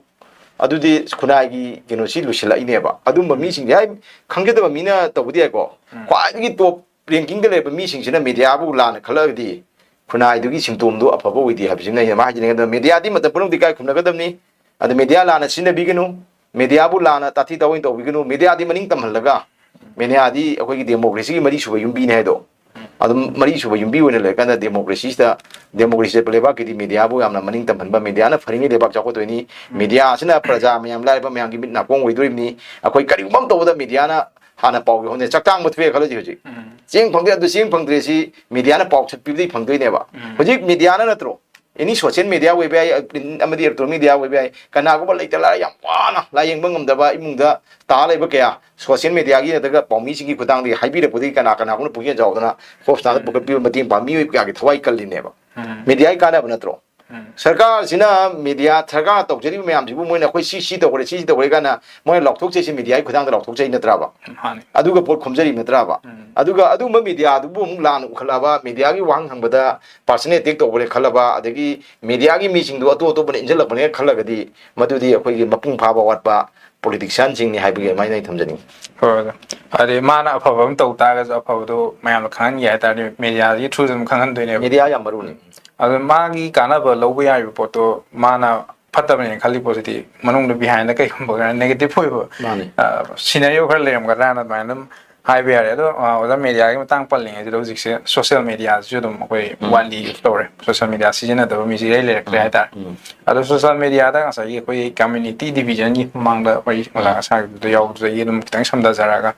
ꯑꯗꯨꯗꯤ ꯈꯨꯟꯅꯥꯏꯒꯤ ꯀꯩꯅꯣꯁꯤ ꯂꯨꯁꯤꯜꯂꯛꯏꯅꯦꯕ꯫ ꯑꯗꯨꯝꯕ ꯃꯤꯁꯤꯡꯁꯦ, ꯍꯥꯏ, ꯈꯪꯖꯗꯕ ꯃꯤꯅ ꯇꯧꯕꯗꯤ ꯌꯥꯏꯀꯣ꯫ ꯈ꯭ꯋꯥꯏꯗꯒꯤ ꯇꯣꯞ ꯔꯦꯡꯀꯤꯡꯗ ꯂꯩꯕ ꯃꯤꯁꯤꯡꯁꯤꯅ ꯃꯦꯗꯤꯌꯥꯕꯨ ꯂꯥꯟꯅ ꯈꯜꯂꯛꯑꯒꯗꯤ ꯈꯨꯟꯅꯥꯏꯗꯨꯒꯤ ꯁꯤꯝꯇꯣꯝꯗꯨ ꯑꯐꯕ ꯑꯣꯏꯗꯦ ꯍꯥꯏꯕꯁꯤꯃ ꯑꯩꯅ ꯃꯥ ꯍꯥꯏꯖꯅꯤꯡꯉꯦ꯫ ꯑꯗꯨꯅ ꯃꯦꯗꯤꯌꯥꯗꯤ ꯃꯇꯝ ꯄꯨꯝꯅꯃꯛꯇ ꯏꯀꯥꯏ ꯈꯨꯝꯅꯒꯗꯕꯅꯤ꯫ ꯑꯗ ꯃꯦꯗꯤꯌꯥ ꯂꯥꯟꯅ ꯁꯤꯖꯤꯟꯅꯕꯤꯒꯅꯨ, ꯃꯦꯗꯤꯌꯥꯕꯨ ꯂꯥꯟꯅ ꯇꯥꯊꯤ ꯇꯥꯑꯣꯏꯅ ꯇꯧꯕꯤꯒꯅꯨ, ꯃꯦꯗꯤꯌꯥꯗꯤ ꯃꯅꯤꯡ ꯇꯝꯍꯜꯂꯒ, ꯃꯦꯗꯤꯌꯥꯗꯤ ꯑꯩꯈꯣꯏꯒꯤ ꯗꯦꯃꯣꯀ꯭ꯔꯦꯁꯤꯒꯤ ꯃꯔꯤꯁꯨꯕ ꯌꯨꯝꯕꯤꯅꯤ ꯍꯥꯏꯗꯣ꯫ ꯑꯗꯨꯝ ꯃꯔꯤꯁꯨꯕ ꯌꯨꯝꯕꯤ ꯑꯣꯏꯅ ꯂꯩꯔꯀꯥꯟꯗ ꯗꯦꯃꯣꯀ꯭ꯔꯦꯁꯤꯁꯤꯗ, ꯗꯦꯃꯣꯀ꯭ꯔꯦꯁꯤ ꯆꯠꯄ ꯂꯩꯕꯥꯛꯀꯤꯗꯤ ꯃꯦꯗꯤꯌꯥꯕꯨ ꯌꯥꯝꯅ ꯃꯅꯤꯡ ꯇꯝꯍꯟꯕ, ꯃꯦꯗꯤꯌꯥꯅ ꯐꯔꯤꯉꯩ ꯂꯩꯕꯥꯛ ꯆꯥꯎꯈꯠꯇꯣꯏꯅꯤ, ꯃꯦꯗꯤꯌꯥ ꯑꯁꯤꯅ ꯄ꯭ꯔꯖꯥ ꯃꯌꯥꯝ, ꯂꯥꯏꯔꯕ ꯃꯌꯥꯝꯒꯤ ꯃꯤꯠ ꯅꯥꯀꯣꯡ ꯑꯣꯏꯗꯣꯔꯤꯕꯅꯤ꯫ ꯑꯩꯈꯣꯏ ꯀꯔꯤꯒꯨꯝꯕ ꯑꯃ ꯇꯧꯕꯗ ꯃꯦꯗꯤꯌꯥꯅ ꯍꯥꯟꯅ ꯄꯥꯎ ꯌꯧꯍꯟꯗꯦ꯫ ꯆꯥꯛ ꯇꯥꯡꯕ ꯊꯣꯛꯑꯦ ꯈꯜꯂꯁꯤ ꯍꯧꯖꯤꯛ꯫ ꯆꯦꯡ ꯐꯪꯗꯦ, ꯑꯗꯨ ꯆꯦꯡ ꯐꯪꯗ꯭ꯔꯦ ꯁꯤ ꯃꯦꯗꯤꯌꯥꯅ ꯄꯥꯎ ꯁꯠꯄꯤꯕꯗꯒꯤ ꯐꯪꯗꯣꯏꯅꯦꯕ꯫ ꯍꯧꯖꯤꯛ ꯃꯦꯗꯤꯌꯥꯅ ꯅꯠꯇ꯭ꯔꯣ? ꯑꯦꯅꯤ ꯁꯣꯁꯤꯌꯦꯜ ꯃꯦꯗꯤꯌꯥ ꯑꯣꯏꯕ ꯌꯥꯏ, ꯄ꯭ꯔꯤꯟ ꯑꯃꯗꯤ ꯏꯂꯦꯛꯇ꯭ꯔꯣꯅꯤꯛ ꯃꯦꯗꯤꯌꯥ ꯑꯣꯏꯕ ꯌꯥꯏ, ꯀꯅꯥꯒꯨꯝꯕ ꯂꯩꯇ ꯂꯥꯏꯔ ꯌꯥꯝ ꯋꯥꯅ ꯂꯥꯏꯌꯦꯡꯕ ꯉꯝꯗꯕ ꯏꯃꯨꯡꯗ ꯇꯥ ꯂꯩꯕ ꯀꯌꯥ ꯁꯣꯁꯤꯌꯦꯜ ꯃꯦꯗꯤꯌꯥꯒꯤ ꯅꯠꯇ꯭ꯔꯒ ꯄꯥꯎꯃꯤꯁꯤꯡꯒꯤ ꯈꯨꯠꯊꯥꯡꯗꯒꯤ ꯍꯥꯏꯕꯤꯔꯛꯄꯗꯒꯤ ꯀꯅꯥ ꯀꯅꯥꯒꯨꯝꯕ ꯄꯨꯛꯆꯦꯜ ꯆꯥꯎꯗꯅ ꯍꯣꯁꯄꯤꯇꯥꯜꯗ ꯄꯨꯈꯠꯄꯤꯕ, ꯃꯇꯦꯡ ꯄꯥꯡꯕ ꯃꯤꯑꯣꯏ ꯀꯌꯥꯒꯤ ꯊꯋꯥꯏ ꯀꯜꯂꯤꯅꯦꯕ꯫ ꯃꯦꯗꯤꯌꯥꯒꯤ ꯀꯥꯟꯅꯕ ꯅꯠꯇ꯭ꯔꯣ? ꯁꯔꯀꯥꯔꯁꯤꯅ ꯃꯦꯗꯤꯌꯥ, ꯁꯔꯀꯥꯔꯅ ꯇꯧꯖꯔꯤꯕ ꯃꯌꯥꯝꯁꯤꯕꯨ ꯃꯣꯏꯅ ꯑꯩꯈꯣꯏ ꯁꯤ ꯁꯤ ꯇꯧꯈ꯭ꯔꯦ, ꯁꯤ ꯁꯤ ꯇꯧꯈ꯭ꯔꯦ ꯀꯥꯏꯅ ꯃꯣꯏꯅ ꯂꯥꯎꯊꯣꯛꯆꯩꯁꯤ ꯃꯦꯗꯤꯌꯥꯒꯤ ꯈꯨꯊꯥꯡꯗ ꯂꯥꯎꯊꯣꯛꯆꯩ ꯅꯠꯇ꯭ꯔꯕ? ꯃꯥꯅꯤ꯫ ꯑꯗꯨꯒ ꯄꯣꯠ ꯈꯣꯝꯖꯔꯤ ꯅꯠꯇ꯭ꯔꯕ? ꯎꯝ꯫ ꯑꯗꯨꯒ ꯑꯗꯨꯒꯨꯝꯕ ꯃꯦꯗꯤꯌꯥꯗꯨꯕꯨ ꯑꯃꯨꯛ ꯂꯥꯟꯅ ꯎꯈꯠꯂꯛꯑꯕ, ꯃꯦꯗꯤꯌꯥꯒꯤ ꯋꯥꯍꯪ ꯍꯪꯕꯗ ꯄꯥꯔꯁꯅꯦꯜ ꯑꯦꯇꯦꯛ ꯇꯧꯕꯅꯦ ꯈꯜꯂꯕ, ꯑꯗꯒꯤ ꯃꯦꯗꯤꯌꯥꯒꯤ ꯃꯤꯁꯤꯡꯗꯨ ꯑꯇꯣꯞ ꯑꯇꯣꯞꯄꯅ ꯏꯟꯁꯤꯜꯂꯛꯄꯅꯦ ꯈꯜꯂꯒꯗꯤ ꯃꯗꯨꯗꯤ ꯑꯩꯈꯣꯏꯒꯤ ꯃꯄꯨꯡ ꯐꯥꯕ ꯋꯥꯠꯄ ꯄꯣꯂꯤꯇꯤꯛꯁꯤꯌꯥꯟꯁꯤꯡꯅꯤ ꯍꯥꯏꯕꯒꯤ ꯑꯗꯨꯃꯥꯏꯅ ꯑꯩ ꯊꯝꯖꯅꯤꯡꯉꯤ꯫ ꯍꯣꯏ, ꯑꯣꯖꯥ꯫ ꯍꯥꯏꯗꯤ ꯃꯥꯅ ꯑꯐꯕ ꯑꯃ ꯇꯧ ꯇꯥꯔꯒꯁꯨ ꯑꯐꯕꯗꯣ ꯃꯌꯥꯝꯅ ꯈꯪꯍꯟꯒꯦ ꯍꯥꯏ ꯇꯥꯔꯗꯤ ꯃꯦꯗꯤꯌꯥꯒꯤ ꯊ꯭ꯔꯨꯗ ꯑꯗꯨꯝ ꯈꯪꯍꯟꯗꯣꯏꯅꯦꯕ꯫ ꯃꯦꯗꯤꯌꯥ ꯌꯥꯝ ꯃꯔꯨꯅꯤ꯫ ꯑꯗꯣ ꯃꯥꯒꯤ ꯀꯥꯟꯅꯕ ꯂꯧꯕ ꯌꯥꯔꯤꯕ ꯄꯣꯠꯇꯣ ꯃꯥꯅ ꯐꯠꯇꯕꯅꯦꯅ ꯈꯜꯂꯤ ꯄꯣꯠꯁꯤꯗꯤ ꯃꯅꯨꯡꯗ ꯕꯤꯍꯥꯏꯟꯗ ꯀꯩꯒꯨꯝꯕ ꯈꯔ ꯅꯦꯒꯦꯇꯤꯚ ꯑꯣꯏꯕ ꯃꯥꯅꯤ꯫ ꯁꯤꯅꯔꯤꯑꯣ ꯈꯔ ꯂꯩꯔꯝꯒꯗ꯭ꯔꯥꯅ ꯑꯗꯨꯃꯥꯏꯅ ꯑꯗꯨꯝ ꯍꯥꯏꯕ ꯌꯥꯔꯦ꯫ ꯑꯗꯣ ꯑ, ꯑꯣꯖꯥ, ꯃꯦꯗꯤꯌꯥꯒꯤ ꯃꯇꯥꯡ ꯄꯜꯂꯤꯉꯩꯁꯤꯗ ꯍꯧꯖꯤꯛꯁꯦ ꯁꯣꯁꯤꯌꯦꯜ ꯃꯦꯗꯤꯌꯥꯁꯤꯁꯨ ꯑꯗꯨꯝ ꯑꯩꯈꯣꯏ ꯎꯝ꯫ ꯋꯥꯟ ꯗꯦ ꯌꯨꯁ ꯇꯧꯔꯦ꯫ ꯁꯣꯁꯤꯌꯦꯜ ꯃꯦꯗꯤꯌꯥ ꯁꯤꯖꯤꯟꯅꯗꯕ ꯃꯤꯁꯦ ꯏꯔꯩ ꯂꯩꯔꯛꯇ꯭ꯔꯦ ꯎꯝ꯫ ꯍꯥꯏꯇꯥꯔꯦ꯫ ꯎꯝ꯫ ꯑꯗꯣ ꯁꯣꯁꯤꯌꯦꯜ ꯃꯦꯗꯤꯌꯥꯗ ꯉꯁꯥꯏꯒꯤ ꯑꯩꯈꯣꯏ ꯀꯝꯃ꯭ꯌꯨꯅꯤꯇꯤ ꯗꯤꯕꯤꯖꯟꯒꯤ ꯃꯃꯥꯡꯗ ꯑꯩꯈꯣꯏ ꯑꯣꯖꯥ ꯉꯁꯥꯏꯒꯤꯗꯨꯗ ꯌꯥꯎꯕꯗꯨꯗꯒꯤ ꯑꯗꯨꯝ ꯈꯤꯇꯪ ꯁꯝꯊꯖꯔꯒ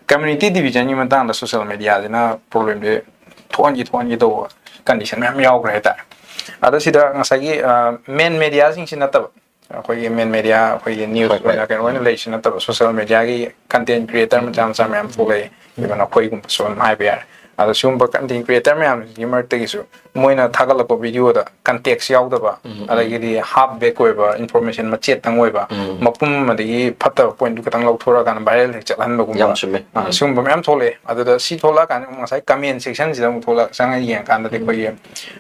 ꯀꯝꯃ꯭ꯌꯨꯅꯤꯇꯤ ꯗꯤꯕꯤꯖꯟꯒꯤ ꯃꯇꯥꯡꯗ ꯁꯣꯁꯤꯌꯦꯜ ꯃꯦꯗꯤꯌꯥꯁꯤꯅ ꯄ꯭ꯔꯣꯕ꯭ꯂꯦꯝꯁꯦ ꯊꯣꯛꯍꯟꯈꯤ ꯊꯣꯛꯍꯟꯈꯤ ꯇꯧꯕ ꯀꯟꯗꯤꯁꯟ ꯃꯌꯥꯝ ꯌꯥꯎꯈ꯭ꯔꯦ ꯍꯥꯏꯇꯥꯔꯦ꯫ ꯑꯗꯣ ꯁꯤꯗ ꯉꯁꯥꯏꯒꯤ ꯃꯦꯟ ꯃꯦꯗꯤꯌꯥꯁꯤꯡꯁꯤ ꯅꯠꯇꯕ ꯑꯩꯈꯣꯏꯒꯤ ꯃꯦꯟ ꯃꯦꯗꯤꯌꯥ ꯑꯩꯈꯣꯏꯒꯤ ꯅ꯭ꯌꯨꯁ ꯍꯣꯏ, ꯍꯣꯏ꯫ ꯑꯣꯏꯅ ꯀꯩꯅꯣ ꯑꯣꯏꯅ ꯂꯩꯁꯤ ꯅꯠꯇꯕ ꯁꯣꯁꯤꯌꯦꯜ ꯃꯦꯗꯤꯌꯥꯒꯤ ꯀꯟꯇꯦꯟ ꯀ꯭ꯔꯤꯌꯦꯇꯔ ꯃꯆꯥ ꯃꯆꯥ ꯃꯌꯥꯝ ꯊꯣꯛꯂꯛꯑꯦ꯫ ꯏꯚꯟ ꯑꯩꯈꯣꯏꯒꯨꯝꯕꯁꯨ ꯑꯗꯨꯝ ꯍꯥꯏꯕ ꯌꯥꯔꯦ꯫ ꯑꯗꯣ ꯁꯤꯒꯨꯝꯕ ꯀꯟꯇꯦꯟ ꯀ꯭ꯔꯤꯌꯦꯇꯔ ꯃꯌꯥꯝꯁꯤꯒꯤ ꯃꯔꯛꯇꯒꯤꯁꯨ ꯃꯣꯏꯅ ꯊꯥꯒꯠꯂꯛꯄ ꯚꯤꯗꯤꯑꯣꯗ ꯀꯟꯇꯦꯛꯁ ꯌꯥꯎꯗꯕ, ꯎꯝ, ꯎꯝ꯫ ꯑꯗꯒꯤꯗꯤ ꯍꯥꯐ ꯕꯦꯛ ꯑꯣꯏꯕ, ꯏꯟꯐꯣꯔꯃꯦꯁꯟ ꯃꯆꯦꯠꯇꯪ ꯑꯣꯏꯕ, ꯎꯝ꯫ ꯃꯄꯨꯝ ꯑꯗꯒꯤ ꯐꯠꯇꯕ ꯄꯣꯏꯟꯠꯇꯨ ꯈꯛꯇꯪ ꯂꯧꯊꯣꯔꯛꯑꯀꯥꯟꯗ ꯚꯥꯏꯔꯦꯜ ꯍꯦꯛ ꯆꯠꯍꯟꯕꯒꯨꯝꯕ꯫ ꯌꯥꯝ ꯆꯨꯝꯃꯦ꯫ ꯑ, ꯎꯝ꯫ ꯁꯤꯒꯨꯝꯕ ꯃꯌꯥꯝ ꯊꯣꯛꯂꯛꯑꯦ꯫ ꯑꯗꯨꯗ ꯁꯤ ꯊꯣꯛꯂꯛꯑꯀꯥꯟꯗ ꯑꯃꯨꯛ ꯉꯁꯥꯏ ꯀꯃꯦꯟ ꯁꯦꯛꯁꯟꯁꯤꯗ ꯑꯃꯨꯛ ꯊꯣꯛꯂꯛ ꯆꯪꯉ ꯌꯦꯡꯉꯀꯥꯟꯗꯗꯤ ꯑꯩꯈꯣꯏꯒꯤ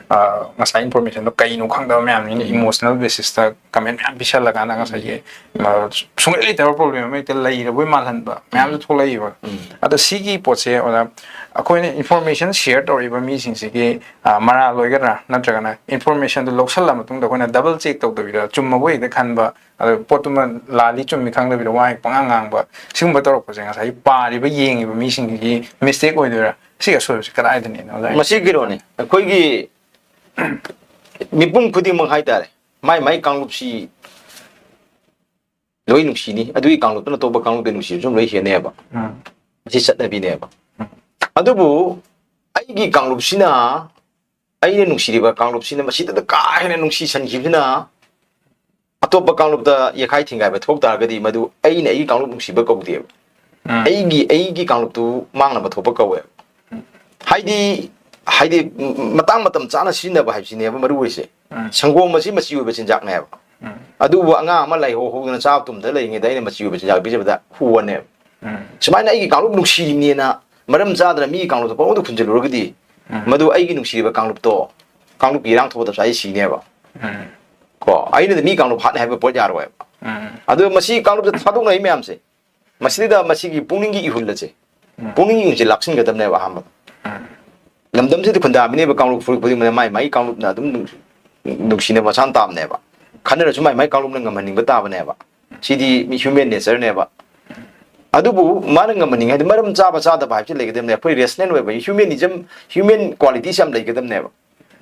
ꯑ, ꯉꯁꯥꯏ ꯏꯟꯐꯣꯔꯃꯦꯁꯟꯗꯣ ꯀꯩꯅꯣ ꯈꯪꯗꯕ ꯃꯌꯥꯝꯅꯤꯅ ꯎꯝ꯫ ꯏꯃꯣꯁꯅꯦꯜ ꯕꯦꯁꯤꯁꯇ ꯀꯃꯦꯟ ꯃꯌꯥꯝ ꯄꯤꯁꯜꯂꯀꯥꯟꯗ ꯉꯁꯥꯏꯒꯤ ꯑ, ꯁꯨꯡꯂꯩ ꯂꯩꯇꯕ ꯄ꯭ꯔꯣꯕ꯭ꯂꯦꯝ ꯑꯃ ꯍꯦꯛꯇ ꯂꯩꯔꯕꯣꯏ ꯃꯥꯜꯍꯟꯕ ꯃꯌꯥꯝꯁꯨ ꯊꯣꯛꯂꯛꯏꯕ꯫ ꯎꯝ꯫ ꯑꯗꯣ ꯁꯤꯒꯤ ꯄꯣꯠꯁꯦ ꯑꯣꯖꯥ, ꯑꯩꯈꯣꯏꯅ ꯏꯟꯐꯣꯔꯃꯦꯁꯟ ꯁꯤꯌꯔ ꯇꯧꯔꯛꯏꯕ ꯃꯤꯁꯤꯡꯁꯤꯒꯤ ꯑ, ꯃꯔꯥꯜ ꯑꯣꯏꯒꯗ꯭ꯔꯥ, ꯅꯠꯇ꯭ꯔꯒꯅ ꯏꯟꯐꯣꯔꯃꯦꯁꯟꯗꯣ ꯂꯧꯁꯜꯂ ꯃꯇꯨꯡꯗ ꯑꯩꯈꯣꯏꯅ ꯗꯕꯜ ꯆꯦꯛ ꯇꯧꯗꯕꯤꯗ ꯆꯨꯝꯃꯕꯣꯏ ꯍꯦꯛꯇ ꯈꯟꯕ, ꯑꯗꯣ ꯄꯣꯠꯇꯨꯃ ꯂꯥꯜꯂꯤ ꯆꯨꯝꯃꯤ ꯈꯪꯗꯕꯤꯗ ꯋꯥ ꯍꯦꯛ ꯄꯉꯥꯡ ꯉꯥꯡꯕ, ꯁꯤꯒꯨꯝꯕ ꯇꯧꯔꯛꯄꯁꯦ ꯉꯁꯥꯏꯒꯤ ꯄꯥꯔꯤꯕ ꯌꯦꯡꯉꯤꯕ ꯃꯤꯁꯤꯡꯒꯤ ꯃꯤꯁꯇꯦꯛ ꯑꯣꯏꯗꯣꯏꯔꯥ? ꯁꯤꯒꯤ ꯑꯁꯣꯏꯕꯁꯤ ꯀꯗꯥꯏꯗꯅꯦꯅ ꯑꯣꯖꯥ? ꯃꯁꯤ ꯀꯩꯅꯣꯅꯤ, ꯑꯩꯈꯣꯏꯒꯤ ꯃꯤꯄꯨꯝ ꯈꯨꯗꯤꯡꯃꯛ ꯍꯥꯏꯇꯥꯔꯦ, ꯃꯥꯏ ꯃꯥꯏ ꯀꯥꯡꯂꯨꯞꯁꯤ ꯂꯣꯏ ꯅꯨꯡꯁꯤꯅꯤ, ꯑꯗꯨꯒꯤ ꯀꯥꯡꯂꯨꯞꯇꯨꯅ ꯑꯇꯣꯞꯄ ꯀꯥꯡꯂꯨꯞꯇ ꯅꯨꯡꯁꯤꯕꯁꯨ ꯂꯣꯏ ꯍꯦꯟꯅꯩꯕ꯫ ꯎꯝ꯫ ꯃꯁꯤ ꯆꯠꯅꯕꯤꯅꯦꯕ꯫ ꯑꯗꯨꯕꯨ ꯑꯩꯒꯤ ꯀꯥꯡꯂꯨꯞꯁꯤꯅ, ꯑꯩꯅ ꯅꯨꯡꯁꯤꯔꯤꯕ ꯀꯥꯡꯂꯨꯞꯁꯤꯅ ꯃꯁꯤꯗ ꯀꯥ ꯍꯦꯟꯅ ꯅꯨꯡꯁꯤꯁꯟꯈꯤꯕꯁꯤꯅ ꯑꯇꯣꯞꯄ ꯀꯥꯡꯂꯨꯞꯇ ꯌꯦꯈꯥꯏ ꯊꯤꯡꯒꯥꯏꯕ ꯊꯣꯛ ꯇꯥꯔꯒꯗꯤ ꯃꯗꯨ ꯑꯩꯅ ꯑꯩꯒꯤ ꯀꯥꯡꯂꯨꯞ ꯅꯨꯡꯁꯤꯕ ꯀꯧꯗꯦꯕ꯫ ꯎꯝ꯫ ꯑꯩꯒꯤ, ꯑꯩꯒꯤ ꯀꯥꯡꯂꯨꯞꯇꯨ ꯃꯥꯡꯅꯕ ꯊꯣꯛꯄ ꯀꯧꯋꯦꯕ꯫ ꯍꯥꯏꯗꯤ ꯍꯥꯏꯗꯤ, ꯃꯇꯥꯡ ꯃꯇꯝ ꯆꯥꯅ ꯁꯤꯖꯤꯟꯅꯕ ꯍꯥꯏꯕꯁꯤꯅꯦꯕ ꯃꯔꯨ ꯑꯣꯏꯁꯦ꯫ ꯎꯝ꯫ ꯁꯪꯒꯣꯝ ꯑꯁꯤ ꯃꯆꯤ ꯑꯣꯏꯕ ꯆꯤꯟꯖꯥꯛꯅꯦꯕ꯫ ꯎꯝ꯫ ꯑꯗꯨꯕꯨ ꯑꯉꯥꯡ ꯑꯃ ꯂꯥꯏꯍꯧ ꯍꯧꯗꯅ ꯆꯥꯕ ꯇꯨꯝꯗ ꯂꯩꯔꯤꯉꯩꯗ ꯑꯩꯅ ꯃꯆꯤ ꯑꯣꯏꯕ ꯆꯤꯟꯖꯥꯛ ꯄꯤꯖꯕꯗ ꯍꯨꯋꯅꯦꯕ꯫ ꯎꯝ꯫ ꯁꯨꯃꯥꯏꯅ ꯑꯩꯒꯤ ꯀꯥꯡꯂꯨꯞ ꯅꯨꯡꯁꯤꯔꯤꯅꯦꯅ ꯃꯔꯝ ꯆꯥꯗꯅ ꯃꯤꯒꯤ ꯀꯥꯡꯂꯨꯞꯇ ꯄꯪꯉꯧꯗ ꯈꯨꯝꯖꯤꯜꯂꯨꯔꯒꯗꯤ, ꯎꯝ꯫ ꯃꯗꯨ ꯑꯩꯒꯤ ꯅꯨꯡꯁꯤꯔꯤꯕ ꯀꯥꯡꯂꯨꯞꯇꯣ, ꯀꯥꯡꯂꯨꯞꯀꯤ ꯏꯔꯥꯡ ꯊꯣꯛꯄꯗ ꯉꯁꯥꯏ ꯁꯤꯅꯦꯕ꯫ ꯎꯝ꯫ ꯀꯣ, ꯑꯩꯅꯗꯤ ꯃꯤ ꯀꯥꯡꯂꯨꯞ ꯍꯥꯠꯅꯤ ꯍꯥꯏꯕ ꯄꯣꯠ ꯌꯥꯔꯣꯏꯕ꯫ ꯎꯝ꯫ ꯑꯗꯨ ꯃꯁꯤ ꯀꯥꯡꯂꯨꯞꯇ ꯊꯥꯗꯣꯛꯅꯔꯤ ꯃꯌꯥꯝꯁꯦ, ꯃꯁꯤꯗ ꯃꯁꯤꯒꯤ ꯄꯨꯛꯅꯤꯡꯒꯤ ꯏꯍꯨꯜ ꯑꯁꯦ, ꯎꯝ꯫ ꯄꯨꯛꯅꯤꯡꯒꯤ ꯏꯍꯨꯜꯁꯦ ꯂꯥꯛꯁꯤꯟꯒꯗꯕꯅꯦꯕ ꯑꯍꯥꯟꯕꯗ꯫ ꯎꯝ꯫ ꯂꯝꯗꯝꯁꯤꯗ ꯈꯨꯟꯗꯥꯃꯤꯟꯅꯕ ꯀꯥꯡꯂꯨꯞ ꯐꯨꯔꯨꯞ ꯈꯨꯗꯤꯡꯃꯛꯅ ꯃꯥꯏ ꯃꯥꯏ ꯀꯥꯡꯂꯨꯞꯅ ꯑꯗꯨꯝ ꯅꯨꯡ-, ꯅꯨꯡꯁꯤꯅꯕ ꯃꯁꯥꯅ ꯇꯥꯕꯅꯦꯕ꯫ ꯈꯟꯅꯔꯁꯨ ꯃꯥꯏ ꯃꯥꯏ ꯀꯥꯡꯂꯨꯞꯅ ꯉꯝꯍꯟꯅꯤꯡꯕ ꯇꯥꯕꯅꯦꯕ꯫ ꯁꯤꯗꯤ ꯃꯤ human natureꯅꯦꯕ꯫ ꯑꯗꯨꯕꯨ ꯃꯥꯅ ꯉꯝꯍꯟꯅꯤꯡꯉꯦ ꯍꯥꯏꯗꯤ ꯃꯔꯝ ꯆꯥꯕ ꯆꯥꯗꯕ ꯍꯥꯏꯕꯁꯤ ꯂꯩꯒꯗꯕꯅꯦ꯫ ꯑꯩꯈꯣꯏ rational ꯑꯣꯏꯕ humanism, human qualityꯁꯤ ꯌꯥꯝ ꯂꯩꯒꯗꯕꯅꯦꯕ꯫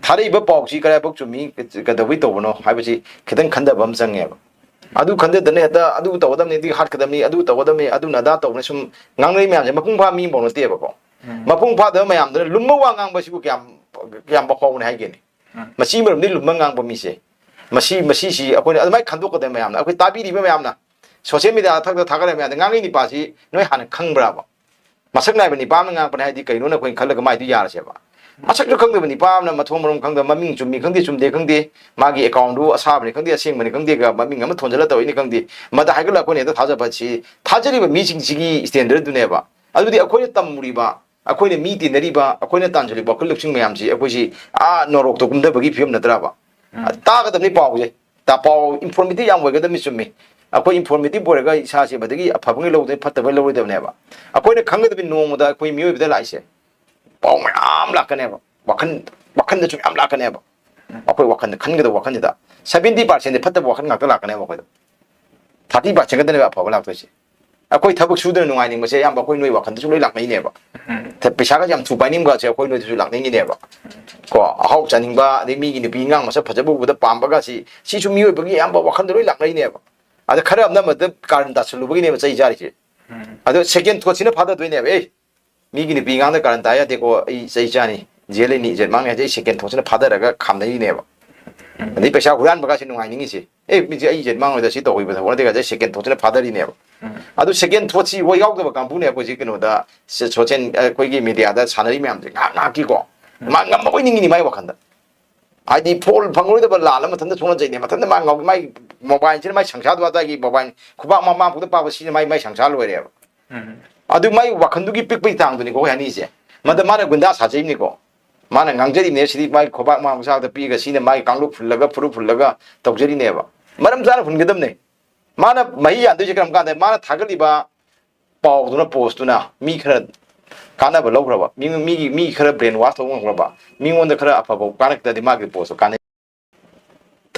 ꯊꯥꯔꯛꯏꯕ ꯄꯥꯎꯁꯤ ꯀꯗꯥꯏꯐꯥꯎ ꯆꯨꯝꯃꯤ, ꯀꯩꯗꯧꯕꯩ ꯇꯧꯕꯅꯣ ꯍꯥꯏꯕꯁꯤ ꯈꯤꯇꯪ ꯈꯟꯊꯕ ꯑꯃ ꯆꯪꯉꯦꯕ꯫ ꯑꯗꯨ ꯈꯟꯊꯗꯅ ꯍꯦꯛꯇ ꯑꯗꯨ ꯇꯧꯒꯗꯕꯅꯤ, ꯑꯗꯨ ꯍꯥꯠꯀꯗꯕꯅꯤ, ꯑꯗꯨ ꯇꯧꯒꯗꯕꯅꯤ, ꯑꯗꯨꯅ ꯑꯗꯥ ꯇꯧꯕꯅꯤ ꯁꯨꯝ ꯉꯥꯡꯅꯔꯤ ꯃꯌꯥꯝꯁꯦ ꯃꯄꯨꯡ ꯐꯥꯕ ꯃꯤ ꯑꯃꯐꯥꯎ ꯅꯠꯇꯦꯕꯀꯣ꯫ ꯎꯝ꯫ ꯃꯄꯨꯡ ꯐꯥꯗꯕ ꯃꯌꯥꯝꯗꯨꯅ ꯂꯨꯝꯕ ꯋꯥ ꯉꯥꯡꯕꯁꯤꯕꯨ ꯀꯌꯥꯝ, ꯀꯌꯥꯝ ꯐꯥꯎꯕꯅꯤ ꯍꯥꯏꯒꯦꯅꯦ? ꯎꯝ꯫ ꯃꯁꯤ ꯃꯔꯝꯗꯤ ꯂꯨꯝꯕ ꯉꯥꯡꯕ ꯃꯤꯁꯦ, ꯃꯁꯤ, ꯃꯁꯤꯁꯤ ꯑꯩꯈꯣꯏꯅ ꯑꯗꯨꯃꯥꯏꯅ ꯈꯟꯗꯣꯛꯀꯗꯕ ꯃꯌꯥꯝꯅ, ꯑꯩꯈꯣꯏ ꯇꯥꯕꯤꯔꯤꯕ ꯃꯌꯥꯝꯅ, social media ꯊꯛꯇ ꯊꯥꯒꯠꯂꯤꯕ ꯃꯌꯥꯝꯗ ꯉꯥꯡꯉꯤ ꯅꯤꯄꯥꯁꯤ ꯅꯣꯏ ꯍꯥꯟꯅ ꯈꯪꯕ꯭ꯔꯥꯕ? ꯃꯁꯛ ꯅꯥꯏꯕ ꯅꯤꯄꯥ ꯑꯃꯅ ꯉꯥꯡꯉꯛꯄꯅꯦ ꯍꯥꯏꯗꯤ ꯀꯩꯅꯣꯅ ꯑꯩꯈꯣꯏꯅ ꯈꯜꯂꯒ ꯃꯥꯏꯗꯨ ꯌꯥꯔꯁꯦꯕ꯫ ꯃꯁꯛꯁꯨ ꯈꯪꯗꯕ ꯅꯤꯄꯥ ꯑꯃꯅ ꯃꯊꯣꯡ ꯃꯔꯝ ꯈꯪꯗꯕ, ꯃꯃꯤꯡ ꯆꯨꯝꯃꯤ ꯈꯪꯗꯦ ꯆꯨꯝꯗꯦ ꯈꯪꯗꯦ, ꯃꯥꯒꯤ accountꯗꯨ ꯑꯁꯥꯕꯅꯤ ꯈꯪꯗꯦ ꯑꯁꯦꯡꯕꯅꯤ ꯈꯪꯗꯦꯒ ꯃꯃꯤꯡ ꯑꯃ ꯊꯣꯟꯖꯜꯂ ꯇꯧꯔꯤꯅꯤ ꯈꯪꯗꯦ, ꯃꯗ ꯍꯥꯏꯒꯠꯂꯒ ꯑꯩꯈꯣꯏꯅ ꯍꯦꯛꯇ ꯊꯥꯖꯕ ꯁꯤ ꯊꯥꯖꯔꯤꯕ ꯃꯤꯁꯤꯡꯁꯤꯒꯤ standardꯗꯨꯅꯦꯕ꯫ ꯑꯗꯨꯗꯤ ꯑꯩꯈꯣꯏꯅ ꯇꯝꯃꯨꯔꯤꯕ, ꯑꯩꯈꯣꯏꯅ ꯃꯤ ꯇꯤꯟꯅꯔꯤꯕ, ꯑꯩꯈꯣꯏꯅ ꯇꯥꯟꯖꯔꯤꯕ ꯋꯥꯈꯜ ꯂꯧꯁꯤꯡ ꯃꯌꯥꯝꯁꯤ ꯑꯩꯈꯣꯏꯁꯤ ꯑꯥ ꯅꯣꯔꯣꯛꯇ ꯀꯨꯝꯊꯕꯒꯤ ꯐꯤꯕꯝ ꯅꯠꯇ꯭ꯔꯕ? ꯎꯝ꯫ ꯇꯥꯒꯗꯕꯅꯤ ꯄꯥꯎꯁꯦ꯫ ꯇ-, ꯄꯥꯎ informative ꯌꯥꯝ ꯑꯣꯏꯒꯗꯕꯅꯤ, ꯆꯨꯝꯃꯤ꯫ ꯑꯩꯈꯣꯏ informative ꯑꯣꯏꯔꯒ ꯏꯁꯥꯁꯦ ꯃꯗꯒꯤ ꯑꯐꯕꯉꯩ ꯂꯧꯗꯣꯏ, ꯐꯠꯇꯕꯉꯩ ꯂꯧꯔꯣꯏꯗꯕꯅꯦꯕ꯫ ꯑꯩꯈꯣꯏꯅ ꯈꯪꯒꯗꯕꯅꯤ ꯅꯣꯡꯃꯗ ꯑꯩꯈꯣꯏ ꯃꯤꯑꯣꯏꯕꯗ ꯂꯥꯛꯏꯁꯦ ꯄꯥꯎ ꯃꯌꯥꯝ ꯂꯥꯛꯀꯅꯦꯕ, ꯋꯥꯈꯜ, ꯋꯥꯈꯜꯗꯁꯨ ꯌꯥꯝ ꯂꯥꯛꯀꯅꯦꯕ꯫ ꯑꯩꯈꯣꯏ ꯋꯥꯈꯜꯗ ꯈꯟꯒꯗꯕ ꯋꯥꯈꯜꯁꯤꯗ seventy percentꯗꯤ ꯐꯠꯇꯕ ꯋꯥꯈꯜ ꯉꯥꯛꯇ ꯂꯥꯛꯀꯅꯦꯕ ꯑꯩꯈꯣꯏꯗ꯫ Thirty percent ꯈꯛꯇꯅꯦꯕ ꯑꯐꯕ ꯂꯥꯛꯇꯣꯏꯁꯦ꯫ ꯑꯩꯈꯣꯏ ꯊꯕꯛ ꯁꯨꯗꯅ ꯅꯨꯡꯉꯥꯏꯅꯤꯡꯕꯁꯦ ꯑꯌꯥꯝꯕ ꯑꯩꯈꯣꯏ ꯅꯣꯏ ꯋꯥꯈꯜꯗꯁꯨ ꯂꯣꯏ ꯂꯥꯛꯅꯩꯅꯦꯕ꯫ ꯎꯝ꯫ ꯊ-, ꯄꯩꯁꯥꯒꯁꯦ ꯌꯥꯝ ꯊꯨ ꯄꯥꯏꯅꯤꯡꯕꯒꯁꯦ ꯑꯩꯈꯣꯏ ꯅꯣꯏꯗꯁꯨ ꯂꯥꯛꯅꯤꯡꯉꯤꯅꯦꯕ꯫ ꯀꯣ, ꯑꯍꯥꯎ ꯆꯥꯅꯤꯡꯕ, ꯑꯗꯩ ꯃꯤꯒꯤ ꯅꯨꯄꯤ ꯑꯉꯥꯡ ꯃꯁꯛ ꯐꯖꯕ ꯎꯕꯗ ꯄꯥꯝꯕꯒꯁꯤ, ꯁꯤꯁꯨ ꯃꯤꯑꯣꯏꯕꯒꯤ ꯑꯌꯥꯝꯕ ꯋꯥꯈꯜꯗ ꯂꯣꯏ ꯂꯥꯛꯅꯩꯅꯦꯕ꯫ ꯑꯗ ꯈꯔ ꯑꯃꯅ ꯑꯃꯗ ꯀꯥꯔꯟ ꯇꯥꯁꯜꯂꯨꯕꯒꯤꯅꯦꯕ ꯆꯩ ꯆꯥꯔꯤꯁꯦ꯫ ꯎꯝ꯫ ꯑꯗꯣ second thoughtꯁꯤꯅ ꯐꯥꯗꯗꯣꯏꯅꯦꯕ꯫ "ꯑꯦ, ꯃꯤꯒꯤ ꯅꯨꯄꯤ ꯑꯉꯥꯡꯗ ꯀꯥꯔꯟ ꯇꯥ ꯌꯥꯗꯦꯀꯣ, ꯑꯩ ꯆꯩ ꯆꯥꯅꯤ, ꯖꯦꯜ ꯂꯩꯅꯤ, ꯏꯖꯠ ꯃꯥꯡꯅꯤ" ꯍꯥꯏꯁꯦ ꯑꯩ second thoughtꯁꯤꯅ ꯐꯥꯗꯔꯒ ꯈꯥꯝꯅꯩꯅꯦꯕ꯫ ꯎꯝ꯫ ꯑꯗꯩ ꯄꯩꯁꯥ ꯍꯨꯔꯥꯟꯕꯒꯁꯦ ꯅꯨꯡꯉꯥꯏꯅꯤꯡꯉꯤꯁꯦ꯫ "ꯑꯦ, ꯃꯤꯁꯦ ꯑꯩ ꯏꯖꯠ ꯃꯥꯡꯉꯣꯏꯗ, ꯁꯤ ꯇꯧꯍꯩꯕ ꯊꯕꯛ ꯅꯠꯇꯦ" ꯀꯥꯏꯁꯦ second thoughtꯁꯤꯅ ꯐꯥꯗꯔꯤꯅꯦꯕ꯫ ꯎꯝ꯫ ꯑꯗꯨ second thoughtꯁꯤ ꯍꯣꯏ ꯌꯥꯎꯗꯕ ꯀꯥꯡꯕꯨꯅꯦ ꯑꯩꯈꯣꯏꯁꯦ ꯀꯩꯅꯣꯗ, ꯁ-, social, ꯑꯩꯈꯣꯏꯒꯤ mediaꯗ ꯁꯥꯟꯅꯔꯤ ꯃꯌꯥꯝꯁꯦ ꯉꯥꯏꯍꯥꯛ ꯉꯥꯏꯍꯥꯛꯀꯤꯀꯣ꯫ ꯃꯥ ꯉꯝꯃꯒ ꯅꯤꯡꯉꯤꯅꯤ ꯃꯥꯏ ꯋꯥꯈꯜꯗ꯫ ꯍꯥꯏꯗꯤ ꯐꯣꯜ ꯐꯪꯉꯔꯣꯏꯗꯕ ꯂꯥꯟ ꯑꯃ ꯃꯊꯟꯇ ꯊꯣꯛꯅꯖꯩꯅꯦ꯫ ꯃꯊꯟꯇ ꯃꯥ ꯉꯥꯎ-, ꯃꯥꯏ ꯃꯣꯕꯥꯏꯜꯁꯤꯅ ꯃꯥꯏ ꯁꯪꯁꯥꯔꯗꯨ ꯑꯗꯥꯏꯒꯤ ꯃꯣꯕꯥꯏꯜ ꯈꯨꯕꯥꯛ ꯃꯃꯥꯡ ꯄꯨꯗ ꯄꯥꯛꯄ ꯁꯤꯅ ꯃꯥꯏ, ꯃꯥꯏ ꯁꯪꯁꯥꯔ ꯂꯣꯏꯔꯦꯕ꯫ ꯑꯗꯨ ꯃꯥꯏ ꯋꯥꯈꯜꯗꯨꯒꯤ ꯄꯤꯛꯄꯒꯤ ꯆꯥꯡꯗꯨꯅꯤꯀꯣ ꯑꯩꯈꯣꯏ ꯍꯥꯏꯅꯤꯡꯉꯤꯁꯦ꯫ ꯃꯗ ꯃꯥꯅ ꯒꯨꯟꯗꯥ ꯁꯥꯖꯩꯅꯤꯀꯣ꯫ ꯃꯥꯅ ꯉꯥꯡꯖꯔꯤꯅꯦ ꯁꯤꯗꯤ ꯃꯥꯒꯤ ꯈꯨꯕꯥꯛ ꯃꯃꯥꯡ ꯃꯁꯥꯗ ꯄꯤꯔꯒ ꯁꯤꯅ ꯃꯥꯒꯤ ꯀꯥꯡꯂꯨꯞ ꯐꯨꯜꯂꯒ ꯐꯨꯔꯨꯞ ꯐꯨꯜꯂꯒ ꯇꯧꯖꯔꯤꯅꯦꯕ꯫ ꯃꯔꯝ ꯆꯥꯅ ꯍꯨꯟꯒꯗꯕꯅꯦ꯫ ꯃꯥꯅ ꯃꯍꯩ ꯌꯥꯟꯗꯣꯏꯁꯦ ꯀꯔꯝ ꯀꯥꯟꯗ? ꯃꯥꯅ ꯊꯥꯒꯠꯂꯤꯕ ꯄꯥꯎꯗꯨꯅ, ꯄꯣꯁꯇꯨꯅ ꯃꯤ ꯈꯔ ꯀꯥꯟꯅꯕ ꯂꯧꯈ꯭ꯔꯕ, ꯃꯤ, ꯃꯤꯒꯤ, ꯃꯤ ꯈꯔ ꯕ꯭ꯔꯦꯟ ꯋꯥꯁ ꯇꯧꯕ ꯉꯝꯈ꯭ꯔꯕ, ꯃꯤꯉꯣꯟꯗ ꯈꯔ ꯑꯐꯕ ꯀꯥꯟꯅꯔꯛꯇꯗꯤ ꯃꯥꯒꯤ ꯄꯣꯁꯇꯣ ꯀꯥꯟꯅꯩ꯫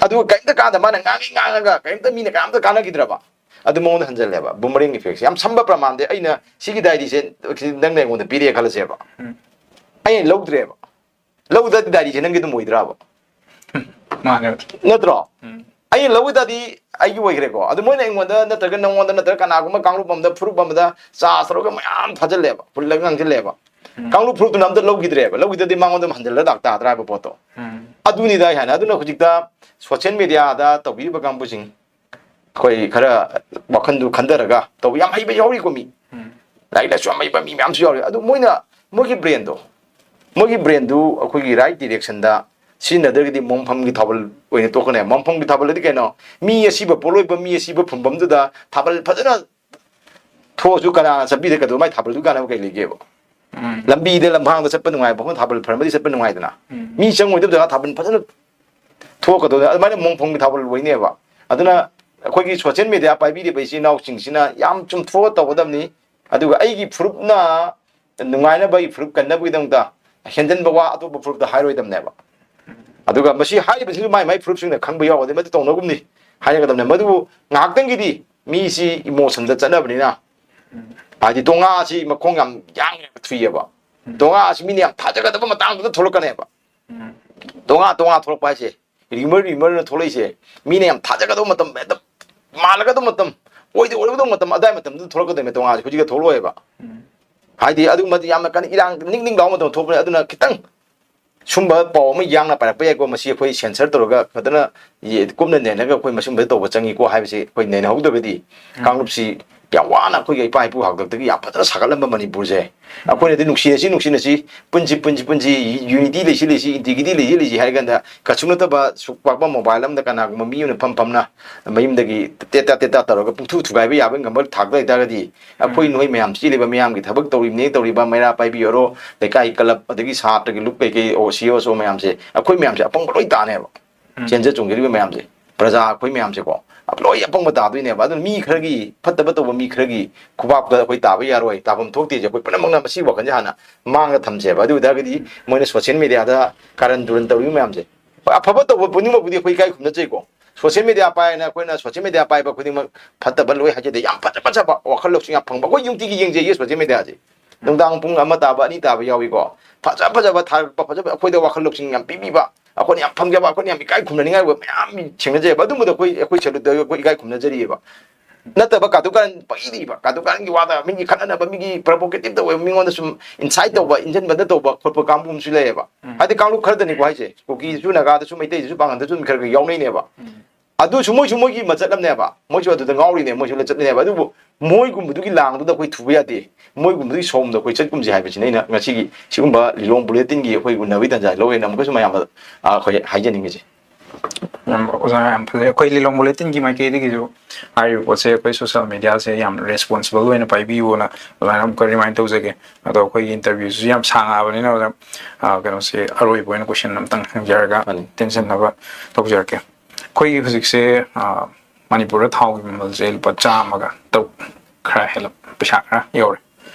ꯑꯗꯨꯒ ꯀꯔꯤꯝꯇ ꯀꯥꯟꯗ ꯃꯥꯅ ꯉꯥꯡꯉꯤ ꯉꯥꯡꯉꯒ ꯀꯔꯤꯝꯇ ꯃꯤꯅ ꯀꯅꯥꯝꯇ ꯀꯥꯟꯅꯈꯤꯗ꯭ꯔꯕ, ꯑꯗꯨ ꯃꯉꯣꯟꯗ ꯍꯟꯖꯜꯂꯦꯕ꯫ Boomerang effectꯁꯦ ꯌꯥꯝ ꯁꯝꯕ ꯄ꯭ꯔꯃꯥꯟꯗꯤ ꯑꯩꯅ ꯁꯤꯒꯤ ꯗꯥꯏꯔꯤꯁꯦ ꯅꯪꯅ ꯑꯩꯉꯣꯟꯗ ꯄꯤꯔꯛꯑꯦ ꯈꯜꯂꯁꯦꯕ꯫ ꯑꯩꯅ ꯂꯧꯗ꯭ꯔꯦꯕ꯫ ꯂꯧꯗ꯭ꯔꯗꯤ ꯗꯥꯏꯔꯤꯁꯦ ꯅꯪꯒꯤ ꯑꯗꯨꯝ ꯑꯣꯏꯗ꯭ꯔꯕ? ꯃꯥꯅꯦ꯫ ꯅꯠꯇ꯭ꯔꯣ? ꯑꯩꯅ ꯂꯧꯈꯤ ꯇꯥꯔꯗꯤ ꯑꯩꯒꯤ ꯑꯣꯏꯈ꯭ꯔꯦꯀꯣ꯫ ꯑꯗꯨ ꯃꯣꯏꯅ ꯑꯩꯉꯣꯟꯗ ꯅꯠꯇ꯭ꯔꯒ ꯅꯪꯉꯣꯟꯗ ꯅꯠꯇ꯭ꯔꯒ ꯀꯅꯥꯒꯨꯝꯕ ꯀꯥꯡꯂꯨꯞ ꯑꯃꯗ, ꯐꯨꯔꯨꯞ ꯑꯃꯗ ꯆꯥ ꯇꯧꯔꯒ ꯃꯌꯥꯝ ꯊꯥꯖꯤꯜꯂꯦꯕ, ꯍꯨꯜꯂꯒ ꯉꯥꯡꯁꯤꯜꯂꯦꯕ꯫ ꯀꯥꯡꯂꯨꯞ ꯐꯨꯔꯨꯞꯇꯨꯅ ꯑꯝꯇ ꯂꯧꯈꯤꯗ꯭ꯔꯦꯕ꯫ ꯂꯧꯈꯤꯗ꯭ꯔꯗꯤ ꯃꯉꯣꯟꯗ ꯑꯃꯨꯛ ꯍꯟꯖꯤꯜꯂꯒ ꯂꯥꯛ ꯇꯥꯗ꯭ꯔꯥ ꯍꯥꯏꯕ ꯄꯣꯠꯇꯣ꯫ ꯑꯗꯨꯅꯤꯗ ꯑꯩ ꯍꯥꯏꯅ꯫ ꯑꯗꯨꯅ ꯍꯧꯖꯤꯛꯇ social mediaꯗ ꯇꯧꯕꯤꯔꯤꯕ ꯀꯥꯡꯕꯨꯁꯤꯡ, ꯑꯩꯈꯣꯏ ꯈꯔ ꯋꯥꯈꯟꯗꯨ ꯈꯟꯊꯔꯒ ꯇꯧꯕ ꯌꯥꯝ ꯍꯩꯕ ꯌꯥꯎꯔꯤꯀꯣ ꯃꯤ꯫ ꯂꯥꯏꯔꯤꯛ ꯂꯥꯏꯁꯨ ꯌꯥꯝ ꯍꯩꯕ ꯃꯤ ꯃꯌꯥꯝꯁꯨ ꯌꯥꯎꯔꯤ꯫ ꯑꯗꯨ ꯃꯣꯏꯅ ꯃꯣꯏꯒꯤ brainꯗꯣ, ꯃꯣꯏꯒꯤ brainꯗꯨ ꯑꯩꯈꯣꯏꯒꯤ right directionꯗ ꯁꯤꯖꯤꯟꯅꯗ꯭ꯔꯒꯗꯤ ꯃꯣꯡꯐꯝꯒꯤ ꯊꯥꯕꯜ ꯑꯣꯏꯅ ꯇꯣꯛꯀꯅꯦꯕ꯫ ꯃꯣꯡꯐꯝꯒꯤ ꯊꯥꯕꯜ ꯑꯗꯤ ꯀꯩꯅꯣ? ꯃꯤ ꯑꯁꯤꯕ ꯄꯣꯠꯂꯣꯏꯕ, ꯃꯤ ꯑꯁꯤꯕ ꯐꯨꯝꯐꯝꯗꯨꯗ ꯊꯥꯕꯜ ꯐꯖꯅ ꯊꯣꯛꯑꯁꯨ ꯀꯅꯥꯅ ꯆꯠꯄꯤꯗ ꯀꯩꯗꯧꯕ? ꯃꯥꯏ ꯊꯥꯕꯜꯗꯨ ꯀꯥꯟꯅꯕ ꯀꯩ ꯂꯩꯒꯦꯕ? ꯂꯝꯕꯤꯗ ꯂꯝꯍꯥꯡꯗ ꯆꯠꯄ ꯅꯨꯡꯉꯥꯏꯕ ꯃꯐꯝ ꯊꯥꯕꯜ ꯐꯔꯝꯃꯗꯤ ꯆꯠꯄ ꯅꯨꯡꯉꯥꯏꯗꯅ꯫ ꯃꯤ ꯆꯪꯉꯣꯏꯗꯕ ꯖꯒꯥ ꯊꯥꯕꯜ ꯐꯖꯅ ꯊꯣꯛꯀꯗꯧꯅꯤ꯫ ꯑꯗꯨꯃꯥꯏꯅ ꯃꯣꯡꯐꯝꯒꯤ ꯊꯥꯕꯜ ꯑꯣꯏꯅꯦꯕ꯫ ꯑꯗꯨꯅ ꯑꯩꯈꯣꯏꯒꯤ social media ꯄꯥꯏꯕꯤꯔꯤꯕ ꯏꯆꯤꯜ ꯏꯅꯥꯎꯁꯤꯡꯁꯤꯅ ꯌꯥꯝ ꯆꯨꯝꯊꯣꯛꯑ ꯇꯧꯒꯗꯕꯅꯤ꯫ ꯑꯗꯨꯒ ꯑꯩꯒꯤ ꯐꯨꯔꯨꯞꯅ ꯅꯨꯡꯉꯥꯏꯅꯕ, ꯑꯩ ꯐꯨꯔꯨꯞ ꯀꯟꯅꯕꯒꯤꯗꯃꯛꯇ ꯍꯦꯟꯖꯟꯕ ꯋꯥ ꯑꯇꯣꯞꯄ ꯐꯨꯔꯨꯞꯇ ꯍꯥꯏꯔꯣꯏꯗꯕꯅꯦꯕ꯫ ꯑꯗꯨꯒ ꯃꯁꯤ ꯍꯥꯏꯔꯤꯕꯁꯤꯁꯨ ꯃꯥꯏ ꯃꯥꯏ ꯐꯨꯔꯨꯞꯁꯤꯡꯅ ꯈꯪꯕ ꯌꯥꯎꯔꯗꯤ ꯃꯗꯨ ꯇꯧꯅꯒꯨꯝꯅꯤ ꯍꯥꯏꯔꯒꯗꯕꯅꯦ꯫ ꯃꯗꯨꯕꯨ ꯉꯥꯏꯍꯥꯛꯇꯪꯒꯤꯗꯤ ꯃꯤꯁꯤ emotionꯗ ꯆꯠꯅꯕꯅꯤꯅ, ꯍꯥꯏꯗꯤ ꯇꯣꯉꯥꯁꯤ ꯃꯈꯣꯡ ꯌꯥꯝ ꯌꯥꯡꯉꯦꯕ, ꯊꯨꯏꯑꯕ꯫ ꯇꯣꯉꯥꯁꯤ ꯃꯤꯅ ꯌꯥꯝ ꯊꯥꯖꯒꯗꯕ ꯃꯇꯥꯡꯗꯨꯗ ꯊꯣꯛꯂꯛꯀꯅꯦꯕ꯫ ꯇꯣꯉꯥ ꯇꯣꯉꯥ ꯊꯣꯛꯂꯛꯄ ꯍꯥꯏꯁꯦ, rumor, rumorꯅ ꯊꯣꯛꯂꯛꯏꯁꯦ, ꯃꯤꯅ ꯌꯥꯝ ꯊꯥꯖꯒꯗꯕ ꯃꯇꯝ, ꯍꯦꯛꯇ ꯃꯥꯜꯂꯒꯗꯕ ꯃꯇꯝ, ꯑꯣꯏꯗ ꯑꯣꯏꯔꯣꯏꯗꯕ ꯃꯇꯝ, ꯑꯗꯥꯏ ꯃꯇꯝꯗꯨꯗ ꯊꯣꯛꯂꯛꯀꯗꯣꯏꯅꯦ ꯇꯣꯉꯥꯁꯦ, ꯍꯧꯖꯤꯛꯀ ꯊꯣꯛꯂꯛꯑꯣꯏꯕ꯫ ꯍꯥꯏꯗꯤ ꯑꯗꯨꯒꯨꯝꯕꯗꯤ ꯌꯥꯝꯅ ꯀꯟꯅ ꯏꯔꯥꯡ ꯅꯤꯡ ꯅꯤꯡ ꯂꯥꯎꯕ ꯃꯇꯝ ꯊꯣꯛꯄꯅꯦ꯫ ꯑꯗꯨꯅ ꯈꯤꯇꯪ ꯁꯨꯝꯕ ꯄꯥꯎ ꯑꯃ ꯌꯥꯡꯅ ꯄꯥꯏꯔꯛꯄ ꯌꯥꯏꯀꯣ, ꯃꯁꯤ ꯑꯩꯈꯣꯏ censor ꯇꯧꯔꯒ ꯐꯖꯅ ꯌꯦ-, ꯀꯨꯞꯅ ꯅꯩꯅꯔꯒ ꯑꯩꯈꯣꯏ ꯃꯁꯨꯝꯕ ꯇꯧꯕ ꯆꯪꯉꯤꯀꯣ ꯍꯥꯏꯕꯁꯤ ꯑꯩꯈꯣꯏ ꯅꯩꯅꯍꯧꯗ꯭ꯔꯒꯗꯤ ꯀꯥꯡꯂꯨꯞꯁꯤ ꯌꯥꯝ ꯋꯥꯅ ꯑꯩꯈꯣꯏꯒꯤ ꯏꯄꯥ ꯏꯄꯨ ꯍꯥꯛꯇꯛꯇꯒꯤ ꯌꯥꯝ ꯐꯖꯅ ꯁꯥꯒꯠꯂꯝꯕ ꯃꯅꯤꯄꯨꯔꯁꯦ, ꯑꯩꯈꯣꯏꯅꯗꯤ ꯅꯨꯡꯁꯤꯅꯁꯤ, ꯅꯨꯡꯁꯤꯅꯁꯤ, ꯄꯨꯟꯁꯤ, ꯄꯨꯟꯁꯤ, ꯄꯨꯟꯁꯤ, unity ꯂꯩꯁꯤ, ꯂꯩꯁꯤ, integrity ꯂꯩꯁꯤ, ꯂꯩꯁꯤ ꯍꯥꯏꯔ ꯀꯥꯟꯗ, ꯀꯩꯁꯨ ꯅꯠꯇꯕ ꯁꯨꯛ ꯄꯥꯛꯄ mobile ꯑꯃꯗ ꯀꯅꯥꯒꯨꯝꯕ ꯃꯤ ꯑꯃꯅ ꯐꯝ ꯐꯝꯅ ꯃꯌꯨꯝꯗꯒꯤ ꯇꯦꯠꯇꯥ ꯇꯦꯠꯇꯥ ꯇꯧꯔꯒ ꯄꯨꯡꯊꯨ ꯊꯨꯒꯥꯏꯕ ꯌꯥꯕ ꯉꯝꯕ ꯊꯥꯛꯇ ꯂꯩꯇꯥꯔꯒꯗꯤ, ꯑꯩꯈꯣꯏ ꯅꯣꯏ ꯃꯌꯥꯝ ꯆꯦꯜꯂꯤꯕ ꯃꯌꯥꯝꯒꯤ ꯊꯕꯛ ꯇꯧꯔꯤꯕꯅꯦ ꯇꯧꯔꯤꯕ, ꯃꯩꯔꯥ ꯄꯥꯏꯕꯤ ꯑꯣꯏꯔꯣ, ꯂꯩꯀꯥꯏ club, ꯑꯗꯒꯤ ꯁꯥꯇ꯭ꯔꯒꯤ ꯂꯨꯞ ꯀꯩꯀꯩ, ꯑꯣ, ꯁꯤ ꯑꯣ ꯁꯣ ꯃꯌꯥꯝꯁꯦ, ꯑꯩꯈꯣꯏ ꯃꯌꯥꯝꯁꯦ ꯑꯄꯪꯕ ꯂꯣꯏ ꯇꯥꯅꯦꯕ꯫ ꯎꯝ꯫ ꯆꯦꯟꯖ ꯆꯣꯡꯖꯔꯤꯕ ꯃꯌꯥꯝꯁꯦ, ꯄ꯭ꯔꯖꯥ ꯑꯩꯈꯣꯏ ꯃꯌꯥꯝꯁꯦꯀꯣ, ꯂꯣꯏ ꯑꯄꯪꯕ ꯇꯥꯗꯣꯏꯅꯦꯕ꯫ ꯑꯗꯨꯅ ꯃꯤ ꯈꯔꯒꯤ, ꯐꯠꯇꯕ ꯇꯧꯕ ꯃꯤ ꯈꯔꯒꯤ ꯈꯨꯕꯥꯛꯇ ꯑꯩꯈꯣꯏ ꯇꯥꯕ ꯌꯥꯔꯣꯏ, ꯇꯥꯐꯝ ꯊꯣꯛꯇꯦꯁꯦ ꯑꯩꯈꯣꯏ ꯄꯨꯝꯅꯃꯛꯅ ꯃꯁꯤꯒꯤ ꯋꯥꯈꯜꯁꯦ ꯍꯥꯟꯅ ꯃꯥꯡꯗ ꯊꯝꯁꯦꯕ꯫ ꯑꯗꯨ ꯑꯣꯏꯇꯥꯔꯒꯗꯤ ꯃꯣꯏꯅ social media ꯗ ꯀꯥꯔꯟ ꯇꯨꯔꯟ ꯇꯧꯔꯤꯕ ꯃꯌꯥꯝꯁꯦ, ꯑꯐꯕ ꯇꯧꯕ ꯄꯨꯝꯅꯃꯛꯄꯨꯗꯤ ꯑꯩꯈꯣꯏ ꯏꯀꯥꯏ ꯈꯨꯝꯅꯖꯩꯀꯣ꯫ Social media ꯄꯥꯏꯅ ꯑꯩꯈꯣꯏꯅ social media ꯄꯥꯏꯕ ꯈꯨꯗꯤꯡꯃꯛ ꯐꯠꯇꯕ ꯂꯣꯏ ꯍꯥꯏꯖꯗꯦ, ꯌꯥꯝ ꯐꯖ ꯐꯖꯕ ꯋꯥꯈꯜ ꯂꯧꯁꯤꯡ ꯌꯥꯝ ꯐꯪꯕ, ꯑꯩꯈꯣꯏ ꯅꯨꯡꯇꯤꯒꯤ ꯌꯦꯡꯖꯩꯌꯦ social media ꯁꯦ꯫ ꯅꯨꯡꯗꯥꯡ ꯄꯨꯡ ꯑꯃ ꯇꯥꯕ, ꯑꯅꯤ ꯇꯥꯕ ꯌꯥꯎꯏꯀꯣ꯫ ꯐꯖ ꯐꯖꯕ ꯊꯥꯔꯛꯄ, ꯐꯖꯕ, ꯑꯩꯈꯣꯏꯗ ꯋꯥꯈꯜ ꯂꯧꯁꯤꯡ ꯌꯥꯝ ꯄꯤꯕꯤꯕ, ꯑꯩꯈꯣꯏꯅ ꯌꯥꯝ ꯐꯪꯖꯕ, ꯑꯩꯈꯣꯏꯅ ꯌꯥꯝ ꯏꯀꯥꯏ ꯈꯨꯝꯅꯅꯤꯡꯉꯥꯏ ꯑꯣꯏꯕ ꯃꯌꯥꯝ ꯊꯦꯡꯅꯖꯩꯑꯕ꯫ ꯑꯗꯨꯝꯕꯗꯣ ꯑꯩꯈꯣꯏ, ꯑꯩꯈꯣꯏ salute ꯇꯧꯏ, ꯑꯩꯈꯣꯏ ꯏꯀꯥꯏ ꯈꯨꯝꯅꯖꯔꯤꯑꯕ꯫ ꯅꯠꯇꯕ ꯀꯥꯇꯨ ꯀꯥꯔꯟ ꯄꯪꯏꯗ ꯏꯕ, ꯀꯥꯇꯨ ꯀꯥꯔꯟꯒꯤ ꯋꯥꯗ, ꯃꯤꯒꯤ ꯈꯠꯅꯅꯕ, ꯃꯤꯒꯤ provocative ꯇꯧꯕ, ꯃꯤꯉꯣꯟꯗ ꯁꯨꯝ incite ꯇꯧꯕ, ꯏꯟꯖꯟꯕꯗ ꯇꯧꯕ ꯈꯣꯠꯄ ꯀꯥꯡꯕꯨ ꯑꯃꯁꯨ ꯂꯩꯌꯦꯕ꯫ ꯎꯝ꯫ ꯍꯥꯏꯗꯤ ꯀꯥꯡꯂꯨꯞ ꯈꯔꯗꯅꯤꯀꯣ ꯍꯥꯏꯁꯦ, ꯀꯨꯀꯤꯁꯨ, ꯅꯥꯒꯥꯗꯁꯨ, ꯃꯩꯇꯩꯗꯁꯨ, ꯄꯥꯡꯒꯜꯗꯁꯨ ꯑꯗꯨꯝ ꯈꯔ ꯈꯔ ꯌꯥꯎꯅꯩꯅꯦꯕ꯫ ꯎꯝ꯫ ꯑꯗꯨꯁꯨ ꯃꯣꯏꯁꯨ ꯃꯣꯏꯒꯤ ꯃꯆꯠ ꯑꯃꯅꯦꯕ, ꯃꯣꯏꯁꯨ ꯑꯗꯨꯗ ꯉꯥꯎꯔꯤꯅꯦ, ꯃꯣꯏꯁꯨ ꯂꯆꯠꯅꯦꯕ꯫ ꯑꯗꯨꯕꯨ ꯃꯣꯏꯒꯨꯝꯕꯗꯨꯒꯤ ꯂꯥꯡꯗꯨꯗ ꯑꯩꯈꯣꯏ ꯊꯨꯕ ꯌꯥꯗꯦ, ꯃꯣꯏꯒꯨꯝꯕꯗꯨꯒꯤ ꯁꯣꯝꯗ ꯑꯩꯈꯣꯏ ꯆꯠꯀꯨꯝꯁꯦ ꯍꯥꯏꯕꯁꯤꯅ ꯑꯩꯅ ꯉꯁꯤꯒꯤ ꯁꯤꯒꯨꯝꯕ ꯂꯤꯂꯣꯡ bulletin ꯒꯤ ꯑꯩꯈꯣꯏ ꯎꯅꯕꯒꯤ ꯇꯥꯟꯖꯥ ꯂꯧꯋꯦꯅ ꯑꯃꯨꯛꯀꯁꯨ ꯃꯌꯥꯝꯗ, ꯑ, ꯑꯩꯈꯣꯏ ꯍꯥꯏꯖꯅꯤꯡꯉꯤꯁꯦ꯫ ꯌꯥꯝ, ꯑꯣꯖꯥ, ꯌꯥꯝ ꯐꯖꯩ꯫ ꯑꯩꯈꯣꯏ ꯂꯤꯂꯣꯡ bulletin ꯒꯤ ꯃꯥꯏꯀꯩꯗꯒꯤꯁꯨ ꯍꯥꯏꯔꯤꯕ ꯄꯣꯠꯁꯦ ꯑꯩꯈꯣꯏ social media ꯁꯦ ꯌꯥꯝ responsible ꯑꯣꯏꯅ ꯄꯥꯏꯕꯤꯌꯨꯅ ꯑꯗꯨꯃꯥꯏꯅ ꯑꯃꯨꯛꯀ remind ꯇꯧꯖꯒꯦ꯫ ꯑꯗꯣ ꯑꯩꯈꯣꯏꯒꯤ interview ꯁꯤꯁꯨ ꯌꯥꯝ ꯁꯥꯡꯉꯛꯑꯕꯅꯤꯅ, ꯑꯣꯖꯥ, ꯑ, ꯀꯩꯅꯣꯁꯦ, ꯑꯔꯣꯏꯕ ꯑꯣꯏꯅ question ꯑꯝꯇꯪ ꯍꯪꯖꯔꯒ ꯃꯥꯅꯤ꯫ ꯇꯦꯟꯁꯤꯟꯅꯕ ꯇꯧꯖꯔꯛꯀꯦ꯫ ꯑꯩꯈꯣꯏꯒꯤ ꯍꯧꯖꯤꯛꯁꯦ, ꯑ, ꯃꯅꯤꯄꯨꯔꯗ ꯊꯥꯎꯒꯤ ꯃꯃꯜꯁꯦ ꯂꯨꯄꯥ ꯆꯥꯝꯃꯒ ꯇꯔꯨꯛ ꯈꯔ ꯍꯦꯜꯂꯞ, ꯄꯩꯁꯥ ꯈꯔ ꯌꯧꯔꯦ꯫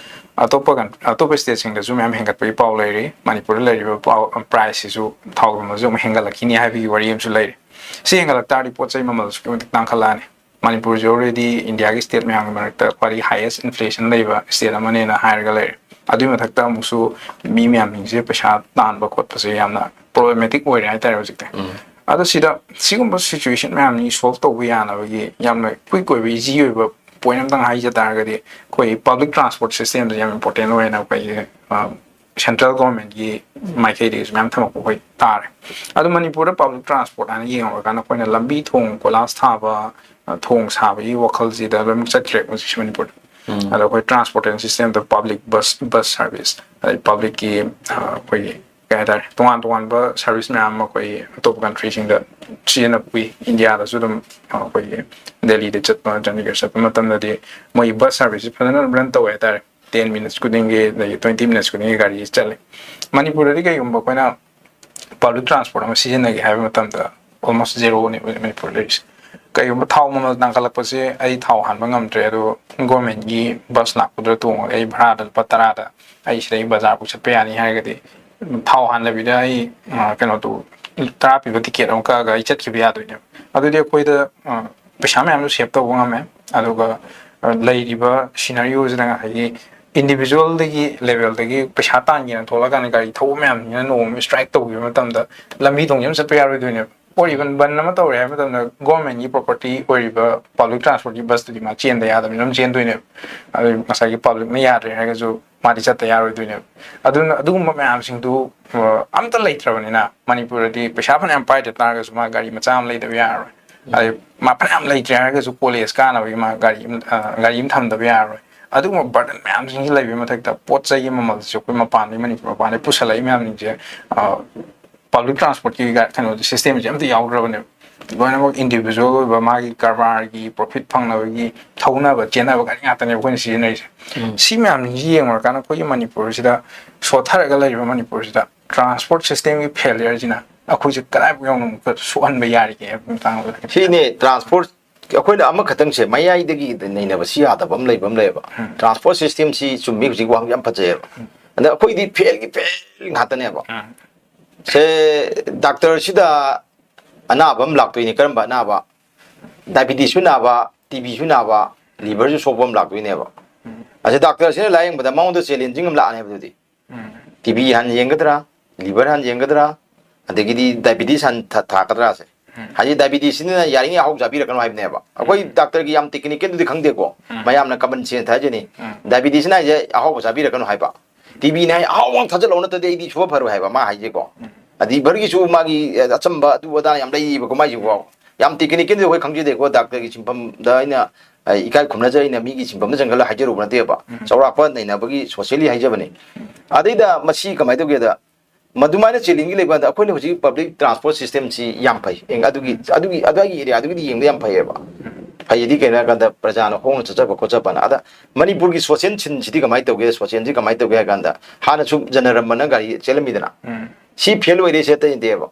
ꯑꯇꯣꯞꯄ ꯀꯟ-, ꯑꯇꯣꯞꯄ state ꯁꯤꯡꯗꯁꯨ ꯃꯌꯥꯝ ꯍꯦꯟꯒꯠꯄꯒꯤ ꯄꯥꯎ ꯂꯩꯔꯤ꯫ ꯃꯅꯤꯄꯨꯔꯗ ꯂꯩꯔꯤꯕ ꯄꯥꯎ, price ꯁꯤꯁꯨ, ꯊꯥꯎꯒꯤ ꯃꯃꯜꯁꯨ ꯑꯃꯨꯛ ꯍꯦꯟꯒꯠꯂꯛꯈꯤꯅꯤ ꯍꯥꯏꯕꯒꯤ ꯋꯥꯔꯤ ꯑꯃꯁꯨ ꯂꯩꯔꯤ꯫ ꯁꯤ ꯍꯦꯟꯒꯠꯂꯛ ꯇꯥꯔꯗꯤ ꯄꯣꯠ ꯆꯩ ꯃꯃꯜ ꯑꯁꯨꯛꯀꯤ ꯃꯇꯤꯛ ꯇꯥꯡꯈꯠꯂꯛꯑꯅꯤ꯫ ꯃꯅꯤꯄꯨꯔꯁꯦ already India ꯒꯤ state ꯃꯌꯥꯝꯒꯤ ꯃꯔꯛꯇ ꯈ꯭ꯋꯥꯏꯗꯒꯤ highest inflation ꯂꯩꯕ state ꯑꯃꯅꯦꯅ ꯍꯥꯏꯔꯒ ꯂꯩꯔꯦ꯫ ꯑꯗꯨꯒꯤ ꯃꯊꯛꯇ ꯑꯃꯨꯛꯁꯨ ꯃꯤ ꯃꯌꯥꯝꯁꯤꯡꯁꯦ ꯄꯩꯁꯥ ꯇꯥꯟꯕ ꯈꯣꯠꯄꯁꯦ ꯌꯥꯝꯅ problematic ꯑꯣꯏꯔꯦ ꯍꯥꯏꯇꯥꯔꯦ ꯍꯧꯖꯤꯛꯇꯤ꯫ ꯎꯝ꯫ ꯑꯗꯣ ꯁꯤꯗ ꯁꯤꯒꯨꯝꯕ situation ꯃꯌꯥꯝꯁꯤ solve ꯇꯧꯕ ꯌꯥꯅꯕꯒꯤ ꯌꯥꯝꯅ quick ꯑꯣꯏꯕ, easy ꯑꯣꯏꯕ point ꯑꯝꯇꯪ ꯍꯥꯏꯖ ꯇꯥꯔꯒꯗꯤ, ꯑꯩꯈꯣꯏ public transport system ꯁꯦ ꯌꯥꯝ important ꯑꯣꯏꯅ ꯑꯩꯈꯣꯏꯒꯤ, ꯑ, ꯁꯦꯟꯇ꯭ꯔꯦꯜ ꯒꯣꯔꯃꯦꯟꯒꯤ ꯃꯥꯏꯀꯩꯗꯒꯤꯁꯨ ꯃꯌꯥꯝ ꯊꯝꯃꯛꯄ ꯑꯩꯈꯣꯏ ꯇꯥꯔꯦ꯫ ꯑꯗꯣ ꯃꯅꯤꯄꯨꯔꯗ ꯄꯕ꯭ꯂꯤꯛ ꯇ꯭ꯔꯥꯟꯁꯄꯣꯔꯠ ꯍꯥꯏꯅ ꯌꯦꯡꯉꯨꯔꯀꯥꯟꯗ ꯑꯩꯈꯣꯏꯅ ꯂꯝꯕꯤ ꯊꯣꯡ ꯀꯣꯏꯂꯥꯁ ꯊꯥꯕ, ꯑ, ꯊꯣꯡ ꯁꯥꯕꯒꯤ ꯋꯥꯈꯜꯁꯤꯗ ꯂꯣꯏꯅꯃꯛ ꯆꯠꯈ꯭ꯔꯦ ꯍꯧꯖꯤꯛꯁꯦ ꯃꯅꯤꯄꯨꯔꯗ꯫ ꯑꯗꯣ ꯑꯩꯈꯣꯏ ꯇ꯭ꯔꯥꯟꯁꯄꯣꯔꯇꯦꯁꯟ ꯁꯤꯁꯇꯦꯝꯗ ꯄꯕ꯭ꯂꯤꯛ ꯕꯁ, ꯕꯁ ꯁꯥꯔꯚꯤꯁ, ꯑꯗꯩ ꯄꯕ꯭ꯂꯤꯛꯀꯤ, ꯑ, ꯑꯩꯈꯣꯏꯒꯤ ꯀꯩ ꯍꯥꯏꯇꯥꯔꯦ, ꯇꯣꯉꯥꯟ ꯇꯣꯉꯥꯟꯕ ꯁꯥꯔꯚꯤꯁ ꯃꯌꯥꯝ ꯑꯃ ꯑꯩꯈꯣꯏ ꯑꯇꯣꯞꯄ ꯀꯟꯇ꯭ꯔꯤꯁꯤꯡꯗ ꯁꯤꯖꯤꯟꯅꯕ ꯎꯏ꯫ ꯏꯟꯗꯤꯌꯥꯗꯁꯨ ꯑꯗꯨꯝ, ꯑ, ꯑꯩꯈꯣꯏꯒꯤ ꯗꯦꯜꯂꯤꯗ ꯆꯠꯄ, ꯆꯥꯟꯗꯤꯒꯔ ꯆꯠꯄ ꯃꯇꯝꯗꯗꯤ ꯃꯣꯏꯒꯤ ꯕꯁ ꯁꯥꯔꯚꯤꯁꯁꯤ ꯐꯖꯅ ꯑꯗꯨꯝ ꯔꯟ ꯇꯧꯋꯦ ꯍꯥꯏꯇꯥꯔꯦ꯫ ꯇꯦꯟ ꯃꯤꯅꯠꯁ ꯈꯨꯗꯤꯡꯒꯤ, ꯑꯗꯒꯤ ꯇ꯭ꯋꯦꯟꯇꯤ ꯃꯤꯅꯠꯁ ꯈꯨꯗꯤꯡꯒꯤ ꯒꯥꯔꯤ ꯆꯠꯂꯦ꯫ ꯃꯅꯤꯄꯨꯔꯗꯗꯤ ꯀꯩꯒꯨꯝꯕ ꯑꯩꯈꯣꯏꯅ ꯄꯕ꯭ꯂꯤꯛ ꯇ꯭ꯔꯥꯟꯁꯄꯣꯔꯠ ꯑꯃ ꯁꯤꯖꯤꯟꯅꯒꯦ ꯍꯥꯏꯕ ꯃꯇꯝꯗ almost zero ꯅꯦꯕ ꯃꯅꯤꯄꯨꯔ ꯂꯩꯔꯤꯁꯦ꯫ ꯀꯩꯒꯨꯝꯕ ꯊꯥꯎ ꯃꯃꯜ ꯇꯥꯡꯈꯠꯂꯛꯄꯁꯦ ꯑꯩ ꯊꯥꯎ ꯍꯥꯟꯕ ꯉꯝꯗ꯭ꯔꯦ, ꯑꯗꯣ ꯒꯣꯔꯃꯦꯟꯒꯤ ꯕꯁ ꯂꯥꯛꯄꯗꯨꯗ ꯇꯣꯡꯉꯒ ꯑꯩ ꯚꯔꯥꯗ ꯂꯨꯄꯥ ꯇꯔꯥꯗ ꯑꯩ ꯁꯤꯗꯒꯤ ꯕꯖꯥꯔꯐꯥꯎ ꯆꯠꯄ ꯌꯥꯅꯤ ꯍꯥꯏꯔꯒꯗꯤ, ꯊꯥꯎ ꯍꯥꯟꯗꯕꯤꯗ ꯑꯩ, ꯑ, ꯀꯩꯅꯣꯗꯨ, ꯇꯔꯥ ꯄꯤꯕ ꯇꯤꯀꯦꯠ ꯑꯃ ꯀꯛꯑꯒ ꯑꯩ ꯆꯠꯈꯤꯕ ꯌꯥꯗꯣꯏꯅꯦꯕ꯫ ꯑꯗꯨꯗꯤ ꯑꯩꯈꯣꯏꯗ, ꯑ, ꯄꯩꯁꯥ ꯃꯌꯥꯝꯁꯨ ꯁꯦꯞ ꯇꯧꯕ ꯉꯝꯃꯦ꯫ ꯑꯗꯨꯒ, ꯑ, ꯂꯩꯔꯤꯕ ꯁꯤꯅꯔꯤꯑꯣꯁꯤꯗ ꯉꯁꯥꯏꯒꯤ ꯏꯟꯗꯤꯕꯤꯖꯨꯋꯦꯜꯗꯒꯤ ꯂꯦꯚꯦꯜꯗꯒꯤ ꯄꯩꯁꯥ ꯇꯥꯟꯒꯦꯅ ꯊꯣꯛꯂꯛꯀꯥꯟꯗ ꯒꯥꯔꯤ ꯊꯧꯕ ꯃꯌꯥꯝꯁꯤꯅ ꯅꯣꯡꯃ ꯁ꯭ꯇ꯭ꯔꯥꯏꯛ ꯇꯧꯈꯤꯕ ꯃꯇꯝꯗ ꯂꯝꯕꯤ ꯊꯣꯡꯁꯤ ꯑꯃ ꯆꯠꯄ ꯌꯥꯔꯣꯏꯗꯣꯏꯅꯦꯕ꯫ Or even ꯕꯟ ꯑꯃ ꯇꯧꯔꯦ ꯍꯥꯏꯕ ꯃꯇꯝꯗ ꯒꯣꯔꯃꯦꯟꯒꯤ ꯄ꯭ꯔꯣꯄꯔꯇꯤ ꯑꯣꯏꯔꯤꯕ ꯄꯕ꯭ꯂꯤꯛ ꯇ꯭ꯔꯥꯟꯁꯄꯣꯔꯠꯀꯤ ꯕꯁꯇꯨꯗꯤ ꯃꯥ ꯆꯦꯟꯗ ꯌꯥꯗꯕꯅꯤꯅ ꯑꯗꯨꯝ ꯆꯦꯟꯗꯣꯏꯅꯦꯕ꯫ ꯑꯗꯨ ꯉꯁꯥꯏꯒꯤ ꯄꯕ꯭ꯂꯤꯛꯅ ꯌꯥꯗ꯭ꯔꯦ ꯍꯥꯏꯔꯒꯁꯨ ꯃꯥꯗꯤ ꯆꯠꯇ ꯌꯥꯔꯣꯏꯗꯣꯏꯅꯦꯕ꯫ ꯑꯗꯨꯅ ꯑꯗꯨꯒꯨꯝꯕ ꯃꯌꯥꯝꯁꯤꯡꯗꯨ, ꯑ, ꯑꯝꯇ ꯂꯩꯇ꯭ꯔꯕꯅꯤꯅ ꯃꯅꯤꯄꯨꯔꯗꯗꯤ ꯄꯩꯁꯥ ꯐꯅꯌꯥꯝ ꯄꯥꯏꯗ ꯇꯥꯔꯒꯁꯨ ꯃꯥ ꯒꯥꯔꯤ ꯃꯆꯥ ꯑꯃ ꯂꯩꯗꯕ ꯌꯥꯔꯔꯣꯏ꯫ ꯑꯗꯩ ꯃꯥ ꯐꯅꯌꯥꯝ ꯂꯩꯇ꯭ꯔꯦ ꯍꯥꯏꯔꯒꯁꯨ ꯀꯣꯂꯦꯖ ꯀꯥꯅꯕꯒꯤ ꯃꯥ ꯒꯥꯔꯤ ꯑꯃ, ꯑ, ꯒꯥꯔꯤ ꯑꯃ ꯊꯝꯗꯕ ꯌꯥꯔꯔꯣꯏ꯫ ꯑꯗꯨꯒꯨꯝꯕ ꯕꯔꯗꯟ ꯃꯌꯥꯝꯁꯤꯡꯁꯤ ꯂꯩꯕꯒꯤ ꯃꯊꯛꯇ ꯄꯣꯠ ꯆꯩꯒꯤ ꯃꯃꯜꯁꯤꯁꯨ ꯑꯩꯈꯣꯏ ꯃꯄꯥꯟꯗꯒꯤ, ꯃꯅꯤꯄꯨꯔ ꯃꯄꯥꯟꯗꯒꯤ ꯄꯨꯁꯜꯂꯛꯏ ꯃꯌꯥꯝꯁꯤꯡꯁꯦ, ꯑ, ꯄꯕ꯭ꯂꯤꯛ ꯇ꯭ꯔꯥꯟꯁꯄꯣꯔꯠꯀꯤ ꯒꯥ-, ꯀꯩꯅꯣꯁꯦ, ꯁꯤꯁꯇꯦꯝꯁꯦ ꯑꯝꯇ ꯌꯥꯎꯗ꯭ꯔꯕꯅꯦꯕ꯫ ꯂꯣꯏꯅꯃꯛ ꯏꯟꯗꯤꯕꯤꯖꯨꯋꯦꯜ ꯑꯣꯏꯕ ꯃꯥꯒꯤ ꯀꯔꯕꯥꯔꯒꯤ ꯄ꯭ꯔꯣꯐꯤꯠ ꯐꯪꯅꯕꯒꯤ ꯊꯧꯅꯕ ꯆꯦꯟꯅꯕ ꯒꯥꯔꯤ ꯉꯥꯛꯇꯅꯦꯕ ꯑꯩꯈꯣꯏꯅ ꯁꯤꯖꯤꯟꯅꯔꯤꯁꯦ꯫ ꯁꯤ ꯃꯌꯥꯝꯁꯤ ꯌꯦꯡꯉꯨꯔꯀꯥꯟꯗ ꯑꯩꯈꯣꯏꯒꯤ ꯃꯅꯤꯄꯨꯔꯁꯤꯗ ꯁꯣꯠꯊꯔꯒ ꯂꯩꯔꯤꯕ ꯃꯅꯤꯄꯨꯔꯁꯤꯗ ꯇ꯭ꯔꯥꯟꯁꯄꯣꯔꯠ ꯁꯤꯁꯇꯦꯝꯒꯤ ꯐꯦꯂꯤꯌꯔꯁꯤꯅ ꯑꯩꯈꯣꯏꯁꯦ ꯀꯗꯥꯏꯐꯥꯎ ꯌꯧꯅ ꯑꯃꯨꯛꯀ ꯁꯣꯛꯍꯟꯕ ꯌꯥꯔꯤꯒꯦ ꯍꯥꯏꯕꯒꯤ ꯃꯇꯥꯡꯗ꯫ ꯁꯤꯅꯦ ꯇ꯭ꯔꯥꯟꯁꯄꯣꯔꯠ, ꯑꯩꯈꯣꯏꯅ ꯑꯃꯈꯛꯇꯪꯁꯦ ꯃꯌꯥꯏꯗꯒꯤ ꯅꯩꯅꯕꯁꯤ ꯌꯥꯗꯕ ꯑꯃ ꯂꯩꯕ ꯑꯃ ꯂꯩꯌꯦꯕ꯫ ꯇ꯭ꯔꯥꯟꯁꯄꯣꯔꯠ ꯁꯤꯁꯇꯦꯝꯁꯤ ꯆꯨꯝꯃꯤ, ꯍꯧꯖꯤꯛ ꯋꯥꯍꯪ ꯌꯥꯝ ꯐꯖꯩꯌꯦꯕ꯫ ꯑꯗ ꯑꯩꯈꯣꯏꯗꯤ ꯐꯦꯜꯒꯤ ꯐꯦꯜ ꯉꯥꯛꯇꯅꯦꯕ꯫ ꯁꯦ, ꯗꯥꯛꯇꯔꯁꯤꯗ ꯑꯅꯥꯕ ꯑꯃ ꯂꯥꯛꯇꯣꯏꯅꯤ꯫ ꯀꯔꯝꯕ ꯑꯅꯥꯕ? ꯗꯥꯏꯕꯤꯇꯤꯁꯁꯨ ꯅꯥꯕ, ꯇꯤꯕꯤꯁꯨ ꯅꯥꯕ, ꯂꯤꯚꯔꯁꯨ ꯁꯣꯛꯄ ꯑꯃ ꯂꯥꯛꯇꯣꯏꯅꯦꯕ꯫ ꯑꯁꯤ ꯗꯥꯛꯇꯔꯁꯤꯅ ꯂꯥꯌꯦꯡꯕꯗ ꯃꯉꯣꯟꯗ ꯆꯦꯂꯦꯟꯖꯤꯡ ꯑꯃ ꯂꯥꯛꯑꯅꯦꯕ ꯑꯗꯨꯗꯤ꯫ ꯇꯤꯕꯤ ꯍꯥꯟꯅ ꯌꯦꯡꯒꯗ꯭ꯔꯥ, ꯂꯤꯚꯔ ꯍꯥꯟꯅ ꯌꯦꯡꯒꯗ꯭ꯔꯥ, ꯑꯗꯒꯤꯗꯤ ꯗꯥꯏꯕꯤꯇꯤꯁ ꯍꯥꯟꯅ ꯊꯥ-, ꯊꯥꯔꯛꯀꯗ꯭ꯔꯥꯁꯦ꯫ ꯍꯥꯏꯗꯤ ꯗꯥꯏꯕꯤꯇꯤꯁꯁꯤꯅ ꯌꯥꯔꯤꯉꯩ ꯑꯍꯥꯎ ꯆꯥꯕꯤꯔꯛꯀꯅꯨ ꯍꯥꯏꯕꯅꯦꯕ꯫ ꯑꯩꯈꯣꯏ ꯗꯥꯛꯇꯔꯒꯤ ꯌꯥꯝ ꯇꯦꯛꯅꯤꯀꯦꯜꯗꯨꯗꯤ ꯈꯪꯗꯦꯀꯣ, ꯃꯌꯥꯝꯅ ꯀꯃꯟ ꯁꯦꯟꯁꯇ ꯍꯥꯏꯖꯅꯤ꯫ ꯗꯥꯏꯕꯤꯇꯤꯁꯅ ꯍꯥꯏꯁꯦ ꯑꯍꯥꯎꯕ ꯆꯥꯕꯤꯔꯛꯀꯅꯨ ꯍꯥꯏꯕ꯫ ꯇꯤ ꯕꯤꯅꯤ ꯍꯥꯏ, ꯑꯍꯥꯎꯕ ꯑꯃ ꯊꯥꯖꯤꯜꯂꯛꯑꯣ, ꯅꯠꯇ꯭ꯔꯗꯤ ꯑꯩꯗꯤ ꯁꯨꯡꯐ ꯐꯔꯣꯏ ꯍꯥꯏꯕ ꯃꯥ ꯍꯥꯏꯁꯦꯀꯣ꯫ ꯑꯗꯩ ꯚꯔꯒꯤꯁꯨ ꯃꯥꯒꯤ, ꯑꯦ, ꯑꯆꯝꯕ ꯑꯗꯨ ꯑꯗꯥ ꯌꯥꯝ ꯂꯩꯔꯤꯕꯀꯣ ꯃꯥꯏꯁꯤꯀꯣ꯫ ꯌꯥꯝ ꯇꯦꯛꯅꯤꯀꯦꯜꯗꯤ ꯑꯩꯈꯣꯏ ꯈꯪꯖꯗꯦꯀꯣ, ꯗꯥꯛꯇꯔꯒꯤ ꯁꯤꯟꯐꯝꯗ ꯑꯩꯅ, ꯑꯩ ꯏꯀꯥꯏ ꯈꯨꯝꯅꯖꯩ, ꯑꯩꯅ ꯃꯤꯒꯤ ꯁꯤꯟꯐꯝꯗ ꯆꯪꯁꯤꯜꯂꯒ ꯍꯥꯏꯖꯔꯨꯕ ꯅꯠꯇꯦꯕ꯫ ꯎꯝ꯫ ꯆꯥꯎꯔꯥꯛꯄ ꯅꯩꯅꯕꯒꯤ ꯁꯣꯁꯤꯌꯦꯜꯂꯤ ꯍꯥꯏꯖꯕꯅꯤ꯫ ꯑꯗꯩꯗ ꯃꯁꯤ ꯀꯃꯥꯏꯅ ꯇꯧꯒꯦꯗ, ꯃꯗꯨꯃꯥꯏꯅ ꯆꯦꯂꯦꯟꯖꯀꯤ ꯂꯩꯕ ꯀꯥꯟꯗ ꯑꯩꯈꯣꯏꯅ ꯍꯧꯖꯤꯛ ꯄꯕ꯭ꯂꯤꯛ ꯇ꯭ꯔꯥꯟꯁꯄꯣꯔꯠ ꯁꯤꯁꯇꯦꯝꯁꯤ ꯌꯥꯝ ꯐꯩ꯫ ꯑꯦ, ꯑꯗꯨꯒꯤ, ꯑꯗꯨꯒꯤ, ꯑꯗꯨꯒꯤ ꯑꯦꯔꯤꯌꯥꯗꯨꯒꯤꯗꯤ ꯌꯦꯡꯕ ꯌꯥꯝ ꯐꯩꯌꯦꯕ꯫ ꯐꯩꯗꯤ ꯀꯩꯅꯣ ꯍꯥꯏ ꯀꯥꯟꯗ ꯄ꯭ꯔꯖꯥꯅ ꯈꯣꯡꯅ ꯆꯠꯆꯕ ꯈꯣꯠꯆꯕꯅ꯫ ꯑꯗ ꯃꯅꯤꯄꯨꯔꯒꯤ ꯁꯣꯁꯤꯌꯦꯜ ꯁꯤꯟꯁꯤꯗꯤ ꯀꯃꯥꯏꯅ ꯇꯧꯒꯦ, ꯁꯣꯁꯤꯌꯦꯜꯁꯤ ꯀꯃꯥꯏꯅ ꯇꯧꯒꯦ ꯍꯥꯏ ꯀꯥꯟꯗ, ꯍꯥꯟꯅꯁꯨ ꯖꯅꯔꯝꯕꯅ ꯒꯥꯔꯤ ꯆꯦꯜꯂꯝꯃꯤꯗꯅ, ꯎꯝ꯫ ꯁꯤ ꯐꯦꯜ ꯑꯣꯏꯔꯦꯁꯦ ꯑꯇꯩ ꯅꯠꯇꯦꯕ꯫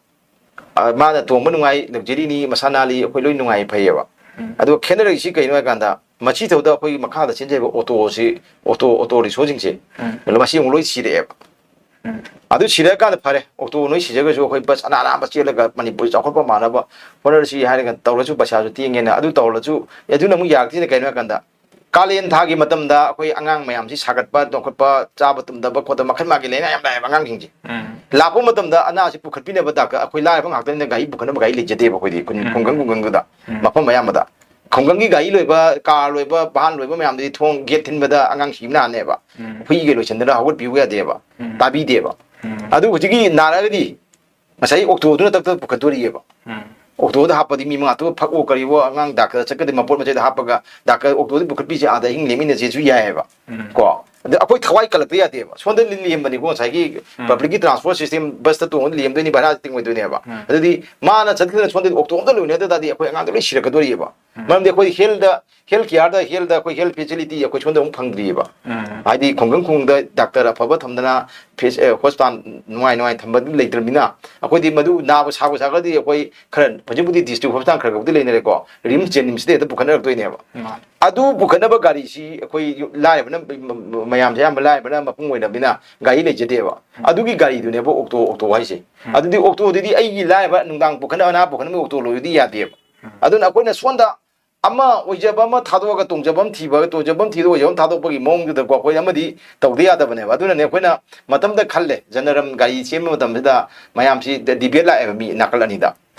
ꯑ, ꯃꯥꯅ ꯇꯣꯡꯕ ꯅꯨꯡꯉꯥꯏ, ꯂꯛꯖꯔꯤꯅꯤ, ꯃꯁꯥ ꯅꯥꯜꯂꯤ, ꯑꯩꯈꯣꯏ ꯂꯣꯏ ꯅꯨꯡꯉꯥꯏ, ꯐꯩꯌꯦꯕ꯫ ꯎꯝ꯫ ꯑꯗꯨꯒ ꯈꯦꯠꯅꯔꯛꯏꯁꯤ ꯀꯩꯅꯣ ꯍꯥꯏ ꯀꯥꯟꯗ, ꯃꯁꯤ ꯊꯧꯗ ꯑꯩꯈꯣꯏꯒꯤ ꯃꯈꯥꯗ ꯆꯦꯟꯖꯔꯤꯕ ꯑꯣꯇꯣꯁꯤ, ꯑꯣꯇꯣ, ꯑꯣꯇꯣ ꯔꯤꯛꯁꯣꯁꯤꯡꯁꯦ, ꯎꯝ꯫ ꯃꯁꯤ ꯑꯃꯨꯛ ꯂꯣꯏ ꯁꯤꯔꯛꯑꯦꯕ꯫ ꯎꯝ꯫ ꯑꯗꯨ ꯁꯤꯔꯛꯑꯀꯥꯟꯗ ꯐꯔꯦ, ꯑꯣꯇꯣ ꯅꯣꯏ ꯁꯤꯖꯈ꯭ꯔꯁꯨ ꯑꯩꯈꯣꯏ ꯕꯁ ꯑꯅꯥ ꯑꯅꯥꯕ ꯆꯦꯜꯂꯒ ꯃꯅꯤꯄꯨꯔ ꯆꯥꯎꯈꯠꯄ ꯃꯥꯟꯅꯕ ꯍꯣꯠꯅꯔꯁꯤ ꯍꯥꯏꯔꯒ ꯇꯧꯔꯁꯨ ꯄꯩꯁꯥꯁꯨ ꯇꯦꯡꯉꯦꯅ꯫ ꯑꯗꯨ ꯇꯧꯔꯁꯨ, ꯑꯗꯨꯅ ꯑꯃꯨꯛ ꯌꯥꯔꯛꯇ꯭ꯔꯤꯁꯤꯅ ꯀꯩꯅꯣ ꯍꯥꯏ ꯀꯥꯟꯗ, ꯀꯥꯂꯦꯟ ꯊꯥꯒꯤ ꯃꯇꯝꯗ ꯑꯩꯈꯣꯏ ꯑꯉꯥꯡ ꯃꯌꯥꯝꯁꯤ ꯁꯥꯒꯠꯄ, ꯇꯣꯡꯈꯠꯄ, ꯆꯥꯕ ꯇꯨꯝꯗꯕ ꯈꯣꯠꯇꯕ ꯃꯈꯜ ꯃꯥꯒꯤ ꯂꯥꯏꯅꯥ ꯌꯥꯝ ꯂꯥꯛꯑꯦꯕ ꯑꯉꯥꯡꯁꯤꯡꯁꯦ꯫ ꯎꯝ꯫ ꯂꯥꯛꯄ ꯃꯇꯝꯗ ꯑꯅꯥꯁꯤ ꯄꯨꯈꯠꯄꯤꯅꯕ ꯗꯥꯛꯇꯔ, ꯑꯩꯈꯣꯏ ꯂꯥꯏꯔꯕ ꯉꯥꯛꯇꯅꯤꯅ ꯒꯥꯔꯤ ꯄꯨꯈꯠꯅꯕ ꯒꯥꯔꯤ ꯂꯩꯖꯗꯦꯕ ꯑꯩꯈꯣꯏꯗꯤ, ꯈꯨꯟ-, ꯎꯝ꯫ ꯈꯨꯡꯒꯪ ꯈꯨꯡꯒꯪꯗꯨꯗ, ꯎꯝ꯫ ꯃꯐꯝ ꯑꯌꯥꯝꯕꯗ꯫ ꯈꯨꯡꯒꯪꯒꯤ ꯒꯥꯔꯤ ꯂꯣꯏꯕ, ꯀꯥꯔ ꯂꯣꯏꯕ, ꯚꯥꯟ ꯂꯣꯏꯕ ꯃꯌꯥꯝꯗꯨꯗꯤ ꯊꯣꯡ ꯒꯦꯠ ꯊꯤꯟꯕꯗ ꯑꯉꯥꯡ ꯁꯤꯕ ꯅꯥꯅꯦꯕ꯫ ꯎꯝ꯫ ꯍꯨꯏꯒ ꯂꯣꯏꯁꯤꯟꯗꯅ ꯍꯧꯒꯠꯄꯤꯌꯨ ꯌꯥꯗꯦꯕ꯫ ꯎꯝ꯫ ꯇꯥꯕꯤꯗꯦꯕ꯫ ꯎꯝ꯫ ꯑꯗꯨ ꯍꯧꯖꯤꯛꯀꯤ ꯅꯥꯔꯛꯑꯒꯗꯤ ꯉꯁꯥꯏ ꯑꯣꯛꯇꯣꯗꯨꯅ ꯇꯞ ꯇꯞ ꯄꯨꯈꯠꯇꯣꯔꯤꯑꯕ꯫ ꯎꯝ꯫ ꯑꯣꯛꯇꯣꯗ ꯍꯥꯞꯄꯗꯤ ꯃꯤ ꯃꯉꯥ ꯇꯔꯨꯛ ꯐꯛꯑꯣ ꯀꯔꯤꯋꯣ, ꯑꯉꯥꯡ ꯗꯥꯛꯇꯔ ꯆꯠꯀꯗꯤ ꯃꯄꯣꯠ ꯃꯆꯩꯗ ꯍꯥꯞꯄꯒ ꯗꯥꯛꯇꯔ ꯑꯣꯛꯇꯣꯗ ꯄꯨꯈꯠꯄꯤꯁꯦ, ꯑꯥꯗ ꯑꯍꯤꯡ ꯂꯦꯛꯃꯤꯟꯅꯁꯦꯁꯨ ꯌꯥꯏꯑꯕ꯫ ꯎꯝ꯫ ꯀꯣ? ꯑꯗ ꯑꯩꯈꯣꯏ ꯊꯋꯥꯏ ꯀꯜꯂꯛꯇ ꯌꯥꯗꯦꯕ꯫ ꯁꯣꯝꯗ ꯂꯤ-, ꯂꯦꯝꯕꯅꯤꯀꯣ, ꯉꯁꯥꯏꯒꯤ ꯎꯝ꯫ ꯄꯕ꯭ꯂꯤꯛꯀꯤ ꯇ꯭ꯔꯥꯟꯁꯄꯣꯔꯠ ꯁꯤꯁꯇꯦꯝ, ꯕꯁꯇ ꯇꯣꯡꯉꯒ ꯂꯦꯝꯗꯣꯏꯅꯤ, ꯚꯔꯥ ꯇꯤꯡꯉꯣꯏꯗꯣꯏꯅꯦꯕ꯫ ꯎꯝ꯫ ꯑꯗꯨꯗꯤ ꯃꯥꯅ ꯆꯠꯈꯤꯗꯅ ꯁꯣꯝꯗꯗꯤ ꯑꯣꯛꯇꯣ ꯑꯝꯇ ꯂꯣꯏꯅꯗ ꯇꯥꯔꯗꯤ ꯑꯩꯈꯣꯏ ꯑꯉꯥꯡꯗꯣ ꯂꯣꯏ ꯁꯤꯔꯛꯀꯗꯣꯔꯤꯑꯕ꯫ ꯎꯝ꯫ ꯃꯔꯝꯗꯤ ꯑꯩꯈꯣꯏ ꯍꯦꯜꯗ, ꯍꯦꯜ ꯀꯤꯌꯥꯔꯗ, ꯍꯦꯜꯗ ꯑꯩꯈꯣꯏ ꯍꯦꯜ ꯐꯦꯁꯤꯂꯤꯇꯤ ꯑꯩꯈꯣꯏ ꯁꯣꯝꯗ ꯑꯃꯨꯛ ꯐꯪꯗ꯭ꯔꯤꯑꯕ꯫ ꯎꯝ꯫ ꯍꯥꯏꯗꯤ ꯈꯨꯡꯒꯪ ꯈꯨꯡꯒꯪꯗ ꯗꯥꯛꯇꯔ ꯑꯐꯕ ꯊꯝꯗꯅ, ꯐꯦꯁ-, ꯑꯦ, ꯍꯣꯁꯄꯤꯇꯥꯜ ꯅꯨꯡꯉꯥꯏ ꯅꯨꯡꯉꯥꯏ ꯊꯝꯕꯗꯨ ꯂꯩꯇ꯭ꯔꯕꯅꯤꯅ, ꯑꯩꯈꯣꯏꯗꯤ ꯃꯗꯨ ꯅꯥꯕ ꯁꯥꯕ ꯁꯥꯈ꯭ꯔꯗꯤ ꯑꯩꯈꯣꯏ ꯈꯔ ꯍꯧꯖꯤꯛꯄꯨꯗꯤ ꯗꯤꯁꯇ꯭ꯔꯤꯛ ꯍꯣꯁꯄꯤꯇꯥꯜ ꯈꯔ ꯈꯔꯕꯨꯗꯤ ꯂꯩꯅꯔꯦꯀꯣ, ꯔꯤꯝꯁ ꯖꯦꯅꯤꯝꯁꯇ ꯍꯦꯛꯇ ꯄꯨꯈꯠꯅꯔꯛꯇꯣꯏꯅꯦꯕ꯫ ꯃꯥꯅꯤ꯫ ꯑꯗꯨ ꯄꯨꯈꯠꯅꯕ ꯒꯥꯔꯤꯁꯤ ꯑꯩꯈꯣꯏ ꯂꯥꯏꯔꯕꯅ, ꯃꯌꯥꯝꯁꯦ ꯑꯌꯥꯝꯕ ꯂꯥꯏꯔꯕꯅ ꯃꯄꯨꯡ ꯑꯣꯏꯅꯕꯅꯤꯅ ꯒꯥꯔꯤ ꯂꯩꯖꯗꯦꯕ꯫ ꯎꯝ꯫ ꯑꯗꯨꯒꯤ ꯒꯥꯔꯤꯗꯨꯅꯦꯕ ꯑꯣꯛꯇꯣ, ꯑꯣꯛꯇꯣ ꯍꯥꯏꯁꯦ꯫ ꯎꯝ꯫ ꯑꯗꯨꯗꯤ ꯑꯣꯛꯇꯣꯗꯨꯗꯤ ꯑꯩꯒꯤ ꯂꯥꯏꯔꯕ ꯅꯨꯡꯗꯥꯡ ꯄꯨꯈꯠꯅꯕ, ꯑꯅꯥ ꯄꯨꯈꯠꯅꯕ ꯑꯣꯛꯇꯣ ꯂꯣꯏꯕꯗꯤ ꯌꯥꯗꯦꯕ꯫ ꯎꯝ꯫ ꯑꯗꯨꯅ ꯑꯩꯈꯣꯏꯅ ꯁꯣꯝꯗ ꯑꯃ ꯑꯣꯏꯖꯕ ꯑꯃ ꯊꯥꯗꯣꯛꯑꯒ ꯇꯣꯡꯖꯕ ꯑꯃ ꯊꯤꯕ, ꯇꯣꯡꯖꯕ ꯑꯃ ꯊꯤꯗꯣꯛꯑꯒ ꯑꯣꯏꯖꯕ ꯑꯃ ꯊꯥꯗꯣꯛꯄꯒꯤ ꯃꯑꯣꯡꯗꯨꯗꯀꯣ, ꯑꯩꯈꯣꯏ ꯑꯃꯗꯤ ꯇꯧꯗ ꯌꯥꯗꯕꯅꯦꯕ꯫ ꯑꯗꯨꯅꯅꯦ ꯑꯩꯈꯣꯏꯅ ꯃꯇꯝꯗ ꯈꯜꯂꯦ, ꯖꯅꯔꯝ ꯒꯥꯔꯤ ꯆꯦꯟꯕ ꯃꯇꯝꯁꯤꯗ ꯃꯌꯥꯝꯁꯤ ꯗ-, ꯗꯤꯕꯦꯠ ꯂꯥꯛꯑꯦꯕ ꯃꯤ ꯅꯥꯀꯜ ꯑꯅꯤꯗ꯫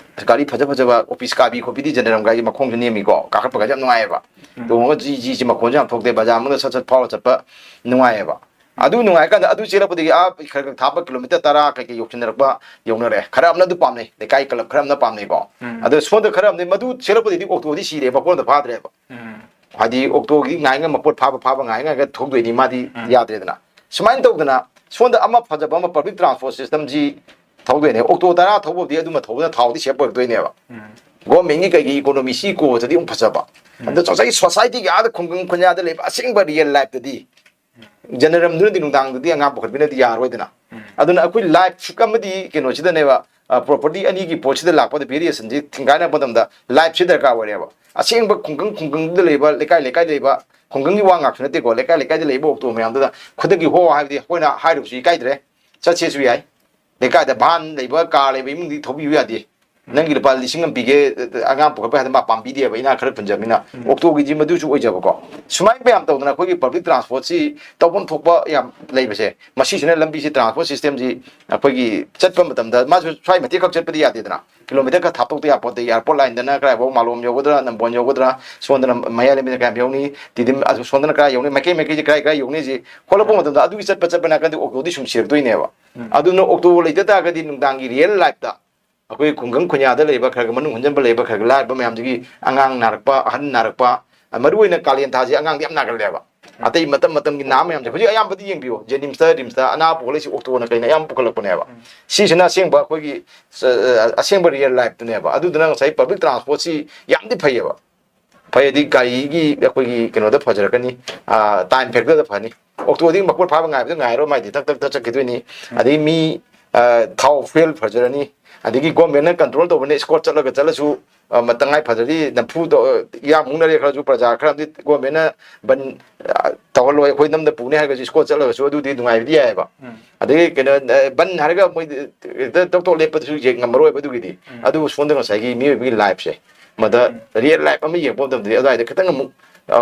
ꯒꯥꯔꯤ ꯐꯖ ꯐꯖꯕ ꯑꯣꯐꯤꯁ ꯀꯥꯕꯤ ꯈꯣꯠꯄꯤꯗꯤ ꯖꯅꯔꯝ ꯒꯥꯔꯤ ꯃꯈꯣꯡꯁꯨ ꯅꯦꯝꯃꯤꯀꯣ, ꯀꯥꯈꯠꯄꯒꯁꯦ ꯌꯥꯝ ꯅꯨꯡꯉꯥꯏꯌꯦꯕ꯫ ꯎꯝ꯫ ꯇꯣꯡꯉꯒ ꯖꯤ ꯖꯤ ꯖꯤ ꯃꯈꯣꯟꯁꯨ ꯌꯥꯝ ꯊꯣꯛꯇꯦ, ꯕꯖꯥꯔ ꯃꯅꯨꯡꯗ ꯁꯠ ꯁꯠ ꯐꯥꯎꯔ ꯆꯠꯄ ꯅꯨꯡꯉꯥꯏꯌꯦꯕ꯫ ꯑꯗꯨ ꯅꯨꯡꯉꯥꯏꯀꯥꯟꯗ ꯑꯗꯨ ꯆꯦꯜꯂꯛꯄꯗꯒꯤ ꯑꯥ ꯈꯔ ꯈꯔ ꯊꯥꯞꯄ ꯀꯤꯂꯣꯃꯤꯇꯔ ꯇꯔꯥ ꯀꯩꯀꯩ ꯌꯧꯁꯤꯟꯅꯔꯛꯄ ꯌꯧꯅꯔꯦ꯫ ꯈꯔ ꯑꯃꯅ ꯑꯗꯨ ꯄꯥꯝꯅꯩ, ꯂꯩꯀꯥꯏ ꯀ꯭ꯂꯕ ꯈꯔ ꯑꯃꯅ ꯄꯥꯝꯅꯩꯀꯣ꯫ ꯎꯝ꯫ ꯑꯗꯣ ꯁꯣꯝꯗ ꯈꯔ ꯑꯃꯗꯤ ꯃꯗꯨ ꯆꯦꯜꯂꯛꯄꯗꯒꯤꯗꯤ ꯑꯣꯛꯇꯣꯗꯤ ꯁꯤꯔꯦ, ꯃꯀꯣꯟꯗ ꯐꯥꯗ꯭ꯔꯦꯕ꯫ ꯎꯝ꯫ ꯍꯥꯏꯗꯤ ꯑꯣꯛꯇꯣꯒꯤ ꯉꯥꯏ ꯉꯥꯏ ꯃꯄꯣꯠ ꯐꯥꯕ ꯐꯥꯕ ꯉꯥꯏ ꯉꯥꯏꯒ ꯊꯧꯗꯣꯏꯅꯤ, ꯃꯥꯗꯤ ꯎꯝ꯫ ꯌꯥꯗ꯭ꯔꯦꯗꯅ꯫ ꯁꯨꯃꯥꯏꯅ ꯇꯧꯗꯅ ꯁꯣꯝꯗ ꯑꯃ ꯐꯖꯕ ꯑꯃ ꯄꯕ꯭ꯂꯤꯛ ꯇ꯭ꯔꯥꯟꯁꯄꯣꯔꯠ ꯁꯤꯁꯇꯝꯁꯤ ꯊꯧꯗꯣꯏꯅꯦ꯫ ꯑꯣꯛꯇꯣ ꯇꯔꯥ ꯊꯧꯕꯕꯨꯗꯤ ꯑꯗꯨꯃ ꯊꯧꯕꯅ ꯊꯥꯎꯗꯤ ꯁꯦꯞ ꯑꯣꯏꯔꯛꯇꯣꯏꯅꯦꯕ꯫ ꯎꯝ꯫ ꯒꯣꯔꯃꯦꯟꯒꯤ ꯀꯩꯒꯤ ꯏꯀꯣꯅꯣꯃꯤ ꯁꯤ ꯀꯣꯛꯇꯗꯤ ꯑꯃꯨꯛ ꯐꯖꯕ꯫ ꯎꯝ꯫ ꯑꯗꯣ ꯉꯁꯥꯏꯒꯤ ꯁꯣꯁꯥꯏꯇꯤꯒꯤ ꯑꯥꯗ ꯈꯨꯡꯒꯪ ꯈꯨꯟꯌꯥꯗ ꯂꯩꯕ ꯑꯁꯦꯡꯕ ꯔꯤꯌꯦꯜ ꯂꯥꯏꯐꯇꯗꯤ ꯖꯦꯅꯔꯦꯜꯗꯨꯅꯗꯤ ꯅꯨꯡꯗꯥꯡꯗꯗꯤ ꯑꯉꯥꯡ ꯄꯨꯈꯠꯄꯤꯅꯗꯤ ꯌꯥꯔꯣꯏꯗꯅ꯫ ꯎꯝ꯫ ꯑꯗꯨꯅ ꯑꯩꯈꯣꯏ ꯂꯥꯏꯐ ꯑꯃꯗꯤ ꯀꯩꯅꯣꯁꯤꯗꯅꯦꯕ, ꯄ꯭ꯔꯣꯄꯔꯇꯤ ꯑꯅꯤꯒꯤ ꯄꯣꯠꯁꯤꯗ ꯂꯥꯛꯄꯗ ꯚꯦꯔꯤꯌꯦꯁꯟꯁꯤ ꯊꯤꯡꯒꯥꯏꯅꯕ ꯃꯇꯝꯗ ꯂꯥꯏꯐꯁꯤ ꯗꯔꯀꯥꯔ ꯑꯣꯏꯔꯦꯕ꯫ ꯑꯁꯦꯡꯕ ꯈꯨꯡꯒꯪ ꯈꯨꯡꯒꯪꯗ ꯂꯩꯕ, ꯂꯩꯀꯥꯏ ꯂꯩꯀꯥꯏꯗ ꯂꯩꯕ, ꯈꯨꯡꯒꯪꯒꯤ ꯋꯥ ꯉꯥꯛꯁꯨ ꯅꯠꯇꯦꯀꯣ, ꯂꯩꯀꯥꯏ ꯂꯩꯀꯥꯏꯗ ꯂꯩꯕ ꯑꯣꯛꯇꯣ ꯃꯌꯥꯝꯗꯨꯗ ꯈꯨꯗꯛꯀꯤ ꯍꯣ ꯍꯥꯏꯕꯗꯤ ꯑꯩꯈꯣꯏꯅ ꯍꯥꯏꯔꯨꯕꯁꯨ ꯏꯀꯥꯏꯗ꯭ꯔꯦ, ꯆꯠꯁꯦꯁꯨ ꯌꯥꯏ꯫ ꯂꯩꯀꯥꯏꯗ ꯚꯥꯟ ꯂꯩꯕ, ꯀꯥꯔ ꯂꯩꯕ ꯏꯃꯨꯡꯗꯤ ꯊꯧꯕꯤꯌꯨ ꯌꯥꯗꯦ꯫ ꯅꯪꯒꯤ ꯂꯨꯄꯥ ꯂꯤꯁꯤꯡ ꯑꯃ ꯄꯤꯒꯦ, ꯑꯉꯥꯡ ꯄꯨꯈꯠꯄ ꯍꯥꯏꯗ ꯃꯥ ꯄꯥꯝꯕꯤꯗꯦꯕ, ꯏꯅꯥꯛ ꯈꯔ ꯈꯨꯟꯖꯕꯅꯤꯅ꯫ ꯎꯝ꯫ ꯑꯣꯛꯇꯣꯒꯤꯁꯤ ꯃꯗꯨꯁꯨ ꯑꯣꯏꯖꯕꯀꯣ꯫ ꯁꯨꯃꯥꯏꯅ ꯃꯌꯥꯝ ꯇꯧꯗꯅ ꯑꯩꯈꯣꯏꯒꯤ ꯄꯕ꯭ꯂꯤꯛ ꯇ꯭ꯔꯥꯟꯁꯄꯣꯔꯠꯁꯤ ꯇꯧꯐꯝ ꯊꯣꯛꯄ ꯌꯥꯝ ꯂꯩꯕꯁꯦ, ꯃꯁꯤꯁꯤꯅ ꯂꯝꯕꯤꯁꯤ, ꯇ꯭ꯔꯥꯟꯁꯄꯣꯔꯠ ꯁꯤꯁꯇꯦꯝꯁꯤ ꯑꯩꯈꯣꯏꯒꯤ ꯆꯠꯄ ꯃꯇꯝꯗ ꯃꯥꯁꯨ ꯁ꯭ꯋꯥꯏ ꯃꯇꯦꯛ ꯈꯛ ꯆꯠꯄꯗꯤ ꯌꯥꯗꯦꯗꯅ, ꯀꯤꯂꯣꯃꯤꯇꯔ ꯈꯔ ꯊꯥꯞꯇꯣꯛꯇ ꯌꯥꯄꯣꯠꯇꯦ꯫ ꯑꯦꯌꯥꯔꯄꯣꯔꯠ ꯂꯥꯏꯟꯗꯅ ꯀꯗꯥꯏꯐꯥꯎ, ꯃꯥꯂꯣꯝ ꯌꯧꯒꯗ꯭ꯔꯥ, ꯅꯝꯕꯣꯜ ꯌꯧꯒꯗ꯭ꯔꯥ, ꯁꯣꯝꯗꯅ ꯃꯌꯥꯏ ꯂꯝꯕꯤꯗ ꯀꯌꯥꯝ ꯌꯧꯅꯤ, ꯇꯤꯗꯤꯝ, ꯑꯁ, ꯁꯣꯝꯗꯅ ꯀꯗꯥꯏ ꯌꯧꯅꯤ, ꯃꯥꯏꯀꯩ ꯃꯥꯏꯀꯩꯁꯦ ꯀꯗꯥꯏ ꯀꯗꯥꯏ ꯌꯧꯅꯤ, ꯁꯤ ꯍꯣꯜꯂꯛꯄ ꯃꯇꯝꯗ ꯑꯗꯨꯒꯤ ꯆꯠꯄ ꯆꯠꯄ ꯅꯥꯀꯟꯗꯤ ꯑꯣꯛꯇꯣꯗꯤ ꯁꯨꯝ ꯁꯤꯔꯛꯇꯣꯏꯅꯦꯕ꯫ ꯎꯝ꯫ ꯑꯗꯨꯅ ꯑꯣꯛꯇꯣ ꯂꯩꯇ ꯇꯥꯔꯒꯗꯤ ꯅꯨꯡꯗꯥꯡꯒꯤ ꯔꯤꯌꯦꯜ ꯂꯥꯏꯐꯇ ꯑꯩꯈꯣꯏ ꯈꯨꯡꯒꯪ ꯈꯨꯟꯌꯥꯗ ꯂꯩꯕ, ꯈꯔ ꯈꯔ ꯃꯅꯨꯡ ꯍꯟꯖꯟꯕ ꯂꯩꯕ, ꯈꯔ ꯈꯔ ꯂꯥꯏꯔꯕ ꯃꯌꯥꯝꯁꯤꯒꯤ ꯑꯉꯥꯡ ꯅꯥꯔꯛꯄ, ꯑꯍꯟ ꯅꯥꯔꯛꯄ, ꯃꯔꯨ ꯑꯣꯏꯅ ꯀꯥꯂꯦꯟ ꯊꯥꯁꯤ ꯑꯉꯥꯡꯗꯤ ꯌꯥꯝ ꯅꯥꯒꯜꯂꯦꯕ꯫ ꯑꯇꯩ ꯃꯇꯝ ꯃꯇꯝꯒꯤ ꯅꯥꯕ ꯃꯌꯥꯝꯁꯦ ꯍꯧꯖꯤꯛ ꯑꯌꯥꯝꯕꯗꯤ ꯌꯦꯡꯕꯤꯌꯨ, ꯖꯦꯅꯤꯝꯁꯇ, ꯔꯤꯝꯁꯇ ꯑꯅꯥ ꯄꯨꯈꯠꯂꯛꯏꯁꯤ ꯑꯣꯛꯇꯣꯅ ꯀꯩꯅ ꯑꯌꯥꯝꯕ ꯄꯨꯈꯠꯂꯛꯄꯅꯦꯕ꯫ ꯁꯤꯁꯤꯅ ꯑꯁꯦꯡꯕ ꯑꯩꯈꯣꯏꯒꯤ, ꯑ, ꯑꯁꯦꯡꯕ ꯔꯤꯌꯦꯜ ꯂꯥꯏꯐꯇꯨꯅꯦꯕ꯫ ꯑꯗꯨꯗꯨꯅ ꯉꯁꯥꯏ ꯄꯕ꯭ꯂꯤꯛ ꯇ꯭ꯔꯥꯟꯁꯄꯣꯔꯠꯁꯤ ꯌꯥꯝꯗꯤ ꯐꯩꯌꯦꯕ꯫ ꯐꯩ ꯍꯥꯏꯗꯤ ꯒꯥꯔꯤꯒꯤ ꯑꯩꯈꯣꯏꯒꯤ ꯀꯩꯅꯣꯗ ꯐꯖꯔꯛꯀꯅꯤ, ꯇꯥꯏꯝ ꯐꯦꯛꯇꯔꯗ ꯐꯅꯤ꯫ ꯑꯣꯛꯇꯣꯗꯤ ꯃꯄꯣꯠ ꯐꯥꯕ ꯉꯥꯏꯕꯗ ꯉꯥꯏꯔꯣ, ꯃꯥꯏꯗꯤ ꯊꯛ ꯊꯛ ꯊꯛ ꯆꯠꯈꯤꯗꯣꯏꯅꯤ꯫ ꯑꯗꯩ ꯃꯤ, ꯑ, ꯊꯥꯎ ꯐ꯭ꯌꯨꯑꯦꯜ ꯐꯖꯔꯅꯤ, ꯑꯗꯒꯤ ꯒꯣꯔꯃꯦꯟꯅ ꯀꯟꯇ꯭ꯔꯣꯜ ꯇꯧꯕꯅ ꯏꯁꯀꯣꯔꯠ ꯆꯠꯂꯒ ꯆꯠꯂꯁꯨ, ꯑ, ꯃ-, ꯇꯉꯥꯏ ꯐꯗ꯭ꯔꯗꯤ ꯅꯝꯐꯨꯗ, ꯑ, ꯏꯌꯥꯝ ꯃꯨꯛꯅꯔꯦ ꯈꯜꯂꯁꯨ, ꯄ꯭ꯔꯖꯥ ꯈꯔ ꯑꯃꯗꯤ ꯒꯣꯔꯃꯦꯟꯅ ꯕꯟ, ꯑ, ꯇꯧꯍꯜꯂꯣꯏ, ꯑꯩꯈꯣꯏ ꯅꯝꯗ ꯄꯨꯅꯤ ꯍꯥꯏꯔꯒꯁꯨ ꯏꯁꯀꯣꯔꯠ ꯆꯠꯂꯒꯁꯨ ꯑꯗꯨꯗꯤ ꯅꯨꯡꯉꯥꯏꯕꯗꯤ ꯌꯥꯏꯑꯕ꯫ ꯑꯗꯒꯤ ꯀꯩꯅꯣ, ꯑ, ꯕꯟ ꯍꯥꯏꯔꯒ ꯃꯣꯏ ꯍꯦꯛꯇ ꯇꯣꯛ ꯇꯣꯛ ꯂꯦꯞꯄꯗꯨꯁꯨ ꯌꯦꯡ ꯉꯝꯃꯔꯣꯏꯕ꯫ ꯑꯗꯨꯒꯤꯗꯤ ꯑꯗꯨꯕꯨ ꯁꯣꯝꯗ ꯉꯁꯥꯏꯒꯤ ꯃꯤꯑꯣꯏꯕꯒꯤ ꯂꯥꯏꯐꯁꯦ, ꯃꯗ ꯔꯤꯌꯦꯜ ꯂꯥꯏꯐ ꯑꯃ ꯌꯦꯡꯉꯛꯄ ꯃꯇꯝꯗꯗꯤ ꯑꯗꯨꯋꯥꯏꯗ ꯈꯤꯇꯪ ꯑꯃꯨꯛ, ꯑ,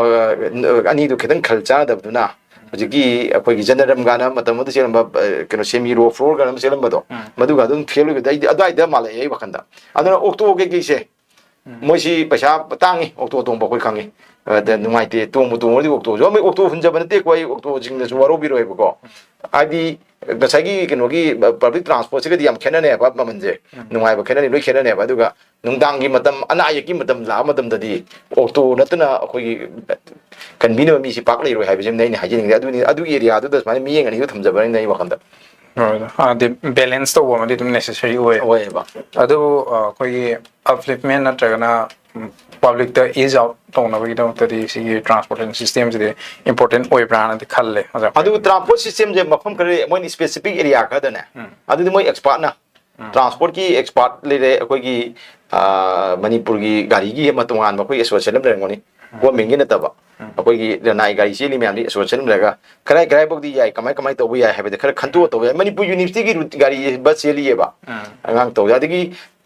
ꯑꯅꯤꯗꯨ ꯈꯤꯇꯪ ꯈꯜ ꯆꯥꯟꯅꯗꯕꯗꯨꯅ ꯍꯧꯖꯤꯛꯀꯤ ꯑꯩꯈꯣꯏꯒꯤ ꯖꯅꯔꯝ ꯀꯥꯟꯅ ꯃꯇꯝ ꯑꯃꯗ ꯆꯦꯜꯂꯝꯕ, ꯑ, ꯀꯩꯅꯣ, ꯁꯦꯃꯤ ꯔꯣ ꯐ꯭ꯂꯣꯔ ꯀꯥꯟꯅ ꯑꯃ ꯆꯦꯜꯂꯝꯕꯗꯣ, ꯃꯗꯨꯒ ꯑꯗꯨꯝ ꯐꯦꯜ ꯑꯣꯏꯕꯗ ꯑꯩꯗꯤ ꯑꯗꯨꯋꯥꯏꯗ ꯃꯥꯜꯂꯛꯑꯦ ꯑꯩ ꯋꯥꯈꯟꯗ꯫ ꯑꯗꯨꯅ ꯑꯣꯛꯇꯣ ꯀꯩꯀꯩꯁꯦ ꯃꯣꯏꯁꯤ ꯄꯩꯁꯥ ꯇꯥꯡꯉꯤ, ꯑꯣꯛꯇꯣ ꯇꯣꯡꯕ ꯑꯩꯈꯣꯏ ꯈꯪꯉꯤ꯫ ꯑꯗ ꯅꯨꯡꯉꯥꯏꯇꯦ, ꯇꯣꯡꯕꯨ ꯇꯣꯡꯉꯗꯤ ꯑꯣꯛꯇꯣꯁꯨ, ꯃꯣꯏ ꯑꯣꯛꯇꯣ ꯍꯨꯟꯖꯕ ꯅꯠꯇꯦꯀꯣ, ꯑꯩ ꯑꯣꯛꯇꯣꯁꯤꯡꯅꯁꯨ ꯋꯥꯔꯧꯕꯤꯔꯣꯏꯕꯀꯣ꯫ ꯍꯥꯏꯗꯤ ꯉꯁꯥꯏꯒꯤ ꯀꯩꯅꯣꯒꯤ ꯄꯕ꯭ꯂꯤꯛ ꯇ꯭ꯔꯥꯟꯁꯄꯣꯔꯠꯁꯤꯒꯗꯤ ꯌꯥꯝ ꯈꯦꯠꯅꯔꯦꯕ ꯃꯃꯜꯁꯦ꯫ ꯅꯨꯡꯉꯥꯏꯕ ꯈꯦꯠꯅꯔꯤ, ꯂꯣꯏ ꯈꯦꯠꯅꯔꯦꯕ꯫ ꯑꯗꯨꯒ ꯅꯨꯡꯗꯥꯡꯒꯤ ꯃꯇꯝ, ꯑꯅꯥ ꯑꯌꯦꯛꯀꯤ ꯃꯇꯝ ꯂꯥꯛꯄ ꯃꯇꯝꯗꯗꯤ ꯑꯣꯛꯇꯣ ꯅꯠꯇꯅ ꯑꯩꯈꯣꯏꯒꯤ ꯀꯟꯕꯤꯅꯕ ꯃꯤꯁꯤ ꯄꯥꯛ ꯂꯩꯔꯣꯏ ꯍꯥꯏꯕꯁꯤꯃꯗꯤ ꯑꯩꯅ ꯍꯥꯏꯖꯅꯤꯡꯉꯦ꯫ ꯑꯗꯨꯅꯤ, ꯑꯗꯨꯒꯤ ꯑꯦꯔꯤꯌꯥꯗꯨꯗ ꯁꯨꯃꯥꯏꯅ ꯃꯤꯠꯌꯦꯡ ꯑꯅꯤꯗꯣ ꯊꯝꯖꯕꯅꯤꯅ ꯑꯩ ꯋꯥꯈꯜꯗ꯫ ꯍꯣꯏ, ꯑꯗꯣ ꯍꯥꯏꯗꯤ ꯕꯦꯂꯦꯟꯁ ꯇꯧꯕ ꯑꯃꯗꯤ ꯑꯗꯨꯝ ꯅꯦꯁꯦꯁꯔꯤ ꯑꯣꯏ꯫ ꯑꯣꯏꯌꯦꯕ꯫ ꯑꯗꯨꯕꯨ, ꯑ, ꯑꯩꯈꯣꯏꯒꯤ ꯑꯞꯂꯤꯞꯃꯦꯟ ꯅꯠꯇ꯭ꯔꯒꯅ, ꯎꯝ, ꯄꯕ꯭ꯂꯤꯛꯇ ꯏꯖ ꯑꯥꯎꯠ ꯇꯧꯅꯕꯒꯤꯗꯃꯛꯇꯗꯤ ꯁꯤꯒꯤ ꯇ꯭ꯔꯥꯟꯁꯄꯣꯔꯇꯦꯁꯟ ꯁꯤꯁꯇꯦꯝꯁꯤꯗꯤ ꯏꯝꯄꯣꯔꯇꯦꯟ ꯑꯣꯏꯕ꯭ꯔꯥꯅꯗꯤ ꯈꯜꯂꯦ, ꯑꯣꯖꯥ꯫ ꯑꯗꯨ ꯇ꯭ꯔꯥꯟꯁꯄꯣꯔꯠ ꯁꯤꯁꯇꯦꯝꯁꯦ ꯃꯐꯝ ꯈꯔ, ꯃꯣꯏꯅ ꯁ꯭ꯄꯦꯁꯤꯐꯤꯛ ꯑꯦꯔꯤꯌꯥ ꯈꯔꯗꯅꯦ, ꯎꯝ꯫ ꯑꯗꯨꯗꯤ ꯃꯣꯏ ꯑꯦꯛꯁꯄꯥꯔꯠꯅ, ꯎꯝ꯫ ꯇ꯭ꯔꯥꯟꯁꯄꯣꯔꯠꯀꯤ ꯑꯦꯛꯁꯄꯥꯔꯠ ꯂꯩꯔꯦ꯫ ꯑꯩꯈꯣꯏꯒꯤ, ꯑ, ꯃꯅꯤꯄꯨꯔꯒꯤ ꯒꯥꯔꯤꯒꯤ ꯑꯃ ꯇꯣꯉꯥꯟꯕ ꯑꯩꯈꯣꯏ ꯑꯦꯁꯣꯁꯤꯌꯦꯁꯟ ꯑꯃ ꯂꯩꯔꯝꯒꯅꯤ, ꯎꯝ꯫ ꯒꯣꯔꯃꯦꯟꯒꯤ ꯅꯠꯇꯕ꯫ ꯎꯝ꯫ ꯑꯩꯈꯣꯏꯒꯤ ꯔꯦꯅꯥꯏ ꯒꯥꯔꯤ ꯆꯦꯜꯂꯤ ꯃꯌꯥꯝꯗꯤ ꯑꯦꯁꯣꯁꯤꯌꯦꯁꯟ ꯑꯃ ꯂꯩꯔꯒ ꯀꯗꯥꯏ ꯀꯗꯥꯏꯐꯥꯎꯗꯤ ꯌꯥꯏ, ꯀꯃꯥꯏ ꯀꯃꯥꯏꯅ ꯇꯧꯕ ꯌꯥꯏ ꯍꯥꯏꯕꯗ ꯈꯔ ꯈꯟꯇꯣꯛꯑ ꯇꯧꯕ ꯌꯥꯏ꯫ ꯃꯅꯤꯄꯨꯔ ꯌꯨꯅꯤꯚꯔꯁꯤꯇꯤꯒꯤ ꯔꯨꯠ ꯒꯥꯔꯤ ꯕꯁ ꯆꯦꯜꯂꯤꯑꯕ, ꯎꯝ꯫ ꯑꯉꯥꯡ ꯇꯧꯕ ꯌꯥꯏ꯫ ꯑꯗꯒꯤ,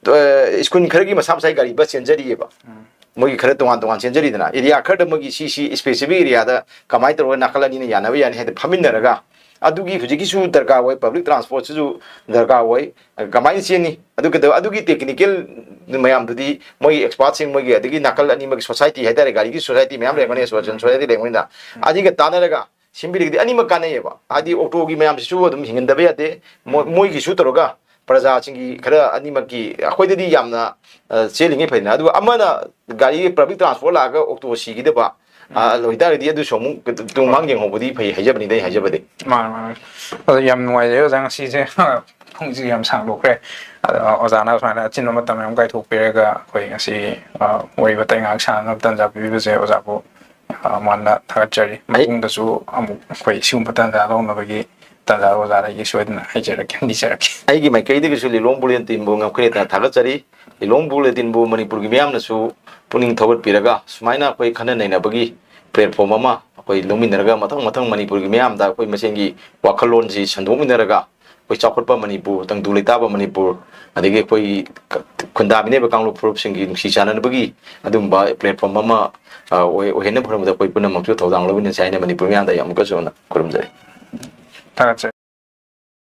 ꯑ, ꯁ꯭ꯀꯨꯜ ꯈꯔꯒꯤ ꯃꯁꯥ ꯃꯁꯥꯒꯤ ꯒꯥꯔꯤ ꯕꯁ ꯆꯦꯟꯖꯔꯤꯑꯕ꯫ ꯎꯝ꯫ ꯃꯣꯏꯒꯤ ꯈꯔ ꯇꯣꯉꯥꯟ ꯇꯣꯉꯥꯟ ꯆꯦꯟꯖꯔꯤꯗꯅ, ꯑꯦꯔꯤꯌꯥ ꯈꯔꯗ ꯃꯣꯏꯒꯤ ꯁꯤ, ꯁꯤ ꯁ꯭ꯄꯦꯁꯤꯐꯤꯛ ꯑꯦꯔꯤꯌꯥꯗ ꯀꯃꯥꯏꯅ ꯇꯧꯔꯒ ꯅꯥꯀꯜ ꯑꯅꯤꯅ ꯌꯥꯅꯕ ꯌꯥꯅꯤ ꯍꯥꯏꯗ ꯐꯝꯃꯤꯟꯅꯔꯒ, ꯑꯗꯨꯒꯤ ꯍꯧꯖꯤꯛꯀꯤꯁꯨ ꯗꯔꯀꯥꯔ ꯑꯣꯏ, ꯄꯕ꯭ꯂꯤꯛ ꯇ꯭ꯔꯥꯟꯁꯄꯣꯔꯠꯁꯤꯁꯨ ꯗꯔꯀꯥꯔ ꯑꯣꯏ꯫ ꯀꯃꯥꯏꯅ ꯆꯦꯟꯅꯤ? ꯑꯗꯨ ꯀꯩꯗꯧ-, ꯑꯗꯨꯒꯤ ꯇꯦꯛꯅꯤꯀꯦꯜ ꯃꯌꯥꯝꯗꯨꯗꯤ ꯃꯣꯏꯒꯤ ꯑꯦꯛꯁꯄꯥꯔꯠꯁꯤꯡ, ꯃꯣꯏꯒꯤ, ꯑꯗꯒꯤ ꯅꯥꯀꯜ ꯑꯅꯤꯃꯛꯀꯤ ꯁꯣꯁꯥꯏꯇꯤ ꯍꯥꯏꯇꯥꯔꯦ, ꯒꯥꯔꯤꯒꯤ ꯁꯣꯁꯥꯏꯇꯤ ꯃꯌꯥꯝ ꯂꯩꯔꯝꯒꯅꯤ, ꯑꯦꯁꯣꯁꯤꯌꯦꯁꯟ ꯁꯣꯁꯥꯏꯇꯤ ꯂꯩꯔꯝꯒꯅꯤꯅ, ꯑꯅꯤꯒ ꯇꯥꯟꯅꯔꯒ ꯁꯤꯟꯕꯤꯔꯒꯗꯤ ꯑꯅꯤꯃꯛ ꯀꯥꯟꯅꯩꯌꯦꯕ꯫ ꯍꯥꯏꯗꯤ ꯑꯣꯛꯇꯣꯒꯤ ꯃꯌꯥꯝꯁꯤꯁꯨ ꯑꯗꯨꯝ ꯍꯤꯡꯍꯟꯗꯕ ꯌꯥꯗꯦ, ꯃꯣꯏ-, ꯃꯣꯏꯒꯤꯁꯨ ꯇꯧꯔꯒ ꯄ꯭ꯔꯖꯥꯁꯤꯡꯒꯤ ꯈꯔ ꯑꯅꯤꯃꯛꯀꯤ, ꯑꯩꯈꯣꯏꯗꯗꯤ ꯌꯥꯝꯅ, ꯑ, ꯆꯦꯜꯂꯤꯉꯩ ꯐꯩꯗꯅ, ꯑꯗꯨꯒ ꯑꯃꯅ ꯒꯥꯔꯤ ꯄꯕ꯭ꯂꯤꯛ ꯇ꯭ꯔꯥꯟꯁꯄꯣꯔꯠ ꯂꯥꯛꯑꯒ ꯑꯣꯛꯇꯣ ꯁꯤꯈꯤꯗꯕ, ꯑ, ꯎꯝ꯫ ꯑꯣꯏꯇꯥꯔꯒꯗꯤ ꯑꯗꯨꯁꯨ ꯑꯃꯨꯛ ꯇꯨꯡ ꯃꯥꯡ ꯌꯦꯡꯍꯧꯕꯗꯤ ꯐꯩ ꯍꯥꯏꯖꯕꯅꯤꯗ, ꯑꯩ ꯍꯥꯏꯖꯕꯗꯤ꯫ ꯃꯥꯅꯦ, ꯃꯥꯅꯦ꯫ ꯑꯗꯣ ꯌꯥꯝ ꯅꯨꯡꯉꯥꯏꯖꯩ ꯑꯣꯖꯥ, ꯉꯁꯤꯁꯦ ꯄꯨꯡꯁꯤ ꯌꯥꯝ ꯁꯥꯡꯗꯣꯛꯈ꯭ꯔꯦ꯫ ꯑꯗꯣ ꯑꯣꯖꯥꯅ ꯁꯨꯃꯥꯏꯅ ꯑꯆꯤꯟꯕ ꯃꯇꯝ ꯌꯥꯝ ꯀꯥꯏꯊꯣꯛꯄꯤꯔꯒ ꯑꯩꯈꯣꯏ ꯉꯁꯤ, ꯑ, ꯋꯥꯔꯤ ꯋꯥꯇꯥꯏ ꯉꯥꯏꯍꯥꯛ ꯁꯥꯟꯅꯅꯕ ꯇꯥꯟꯖꯥ ꯄꯤꯕꯤꯕꯁꯦ ꯑꯣꯖꯥꯕꯨ, ꯑ, ꯃꯥꯟꯅ ꯊꯥꯒꯠꯆꯔꯤ꯫ ꯑꯩ ꯃꯇꯨꯡꯗꯁꯨ ꯑꯃꯨꯛ ꯑꯩꯈꯣꯏ ꯁꯤꯒꯨꯝꯕ ꯇꯥꯟꯖꯥ ꯂꯧꯅꯕꯒꯤ ꯇꯥꯟꯖꯥ ꯑꯣꯖꯥꯗ ꯑꯩ ꯁꯣꯏꯗꯅ ꯍꯥꯏꯖꯔꯛꯀꯦ, ꯅꯤꯖꯔꯛꯀꯦ꯫ ꯑꯩꯒꯤ ꯃꯥꯏꯀꯩꯗꯒꯤꯁꯨ ꯂꯤꯂꯣꯡ ꯕꯨꯂꯦꯇꯤꯟꯕꯨ ꯉꯝꯈꯩ ꯂꯩꯇꯥꯅ ꯊꯥꯒꯠꯆꯔꯤ꯫ ꯂꯤꯂꯣꯡ ꯕꯨꯂꯦꯇꯤꯟꯕꯨ ꯃꯅꯤꯄꯨꯔꯒꯤ ꯃꯤꯌꯥꯝꯅꯁꯨ ꯄꯨꯛꯅꯤꯡ ꯊꯧꯒꯠꯄꯤꯔꯒ, ꯁꯨꯃꯥꯏꯅ ꯑꯩꯈꯣꯏ ꯈꯟꯅ ꯅꯩꯅꯕꯒꯤ ꯄ꯭ꯂꯦꯠꯐꯣꯝ ꯑꯃ ꯑꯩꯈꯣꯏ ꯂꯧꯃꯤꯟꯅꯔꯒ, ꯃꯊꯪ ꯃꯊꯪ ꯃꯅꯤꯄꯨꯔꯒꯤ ꯃꯤꯌꯥꯝꯗ ꯑꯩꯈꯣꯏ ꯃꯁꯦꯟꯒꯤ ꯋꯥꯈꯜꯂꯣꯟꯁꯤ ꯁꯟꯗꯣꯛꯃꯤꯟꯅꯔꯒ, ꯑꯩꯈꯣꯏ ꯆꯥꯎꯈꯠꯄ ꯃꯅꯤꯄꯨꯔ, ꯇꯪꯗꯨ ꯂꯩꯇꯥꯕ ꯃꯅꯤꯄꯨꯔ, ꯑꯗꯒꯤ ꯑꯩꯈꯣꯏ ꯈꯨꯟꯗꯥꯃꯤꯟꯅꯔꯤꯕ ꯀꯥꯡꯂꯨꯞ ꯐꯨꯔꯨꯞꯁꯤꯡꯒꯤ ꯅꯨꯡꯁꯤ ꯆꯥꯟꯅꯅꯕꯒꯤ ꯑꯗꯨꯒꯨꯝꯕ ꯄ꯭ꯂꯦꯠꯐꯣꯝ ꯑꯃ, ꯑ, ꯑꯣꯏ-, ꯑꯣꯏꯍꯟꯅꯕ ꯍꯣꯠꯅꯕꯗ ꯑꯩꯈꯣꯏ ꯄꯨꯝꯅꯃꯛꯁꯨ ꯊꯧꯗꯥꯡ ꯂꯧꯃꯤꯟꯅꯁꯤ ꯍꯥꯏꯅ ꯃꯅꯤꯄꯨꯔ ꯃꯤꯌꯥꯝꯗ ꯑꯩ ꯑꯃꯨꯛꯀꯁꯨ ꯍꯟꯅ ꯈꯨꯔꯨꯝꯖꯔꯤ꯫ ꯊꯥꯒꯠꯆꯔꯤ꯫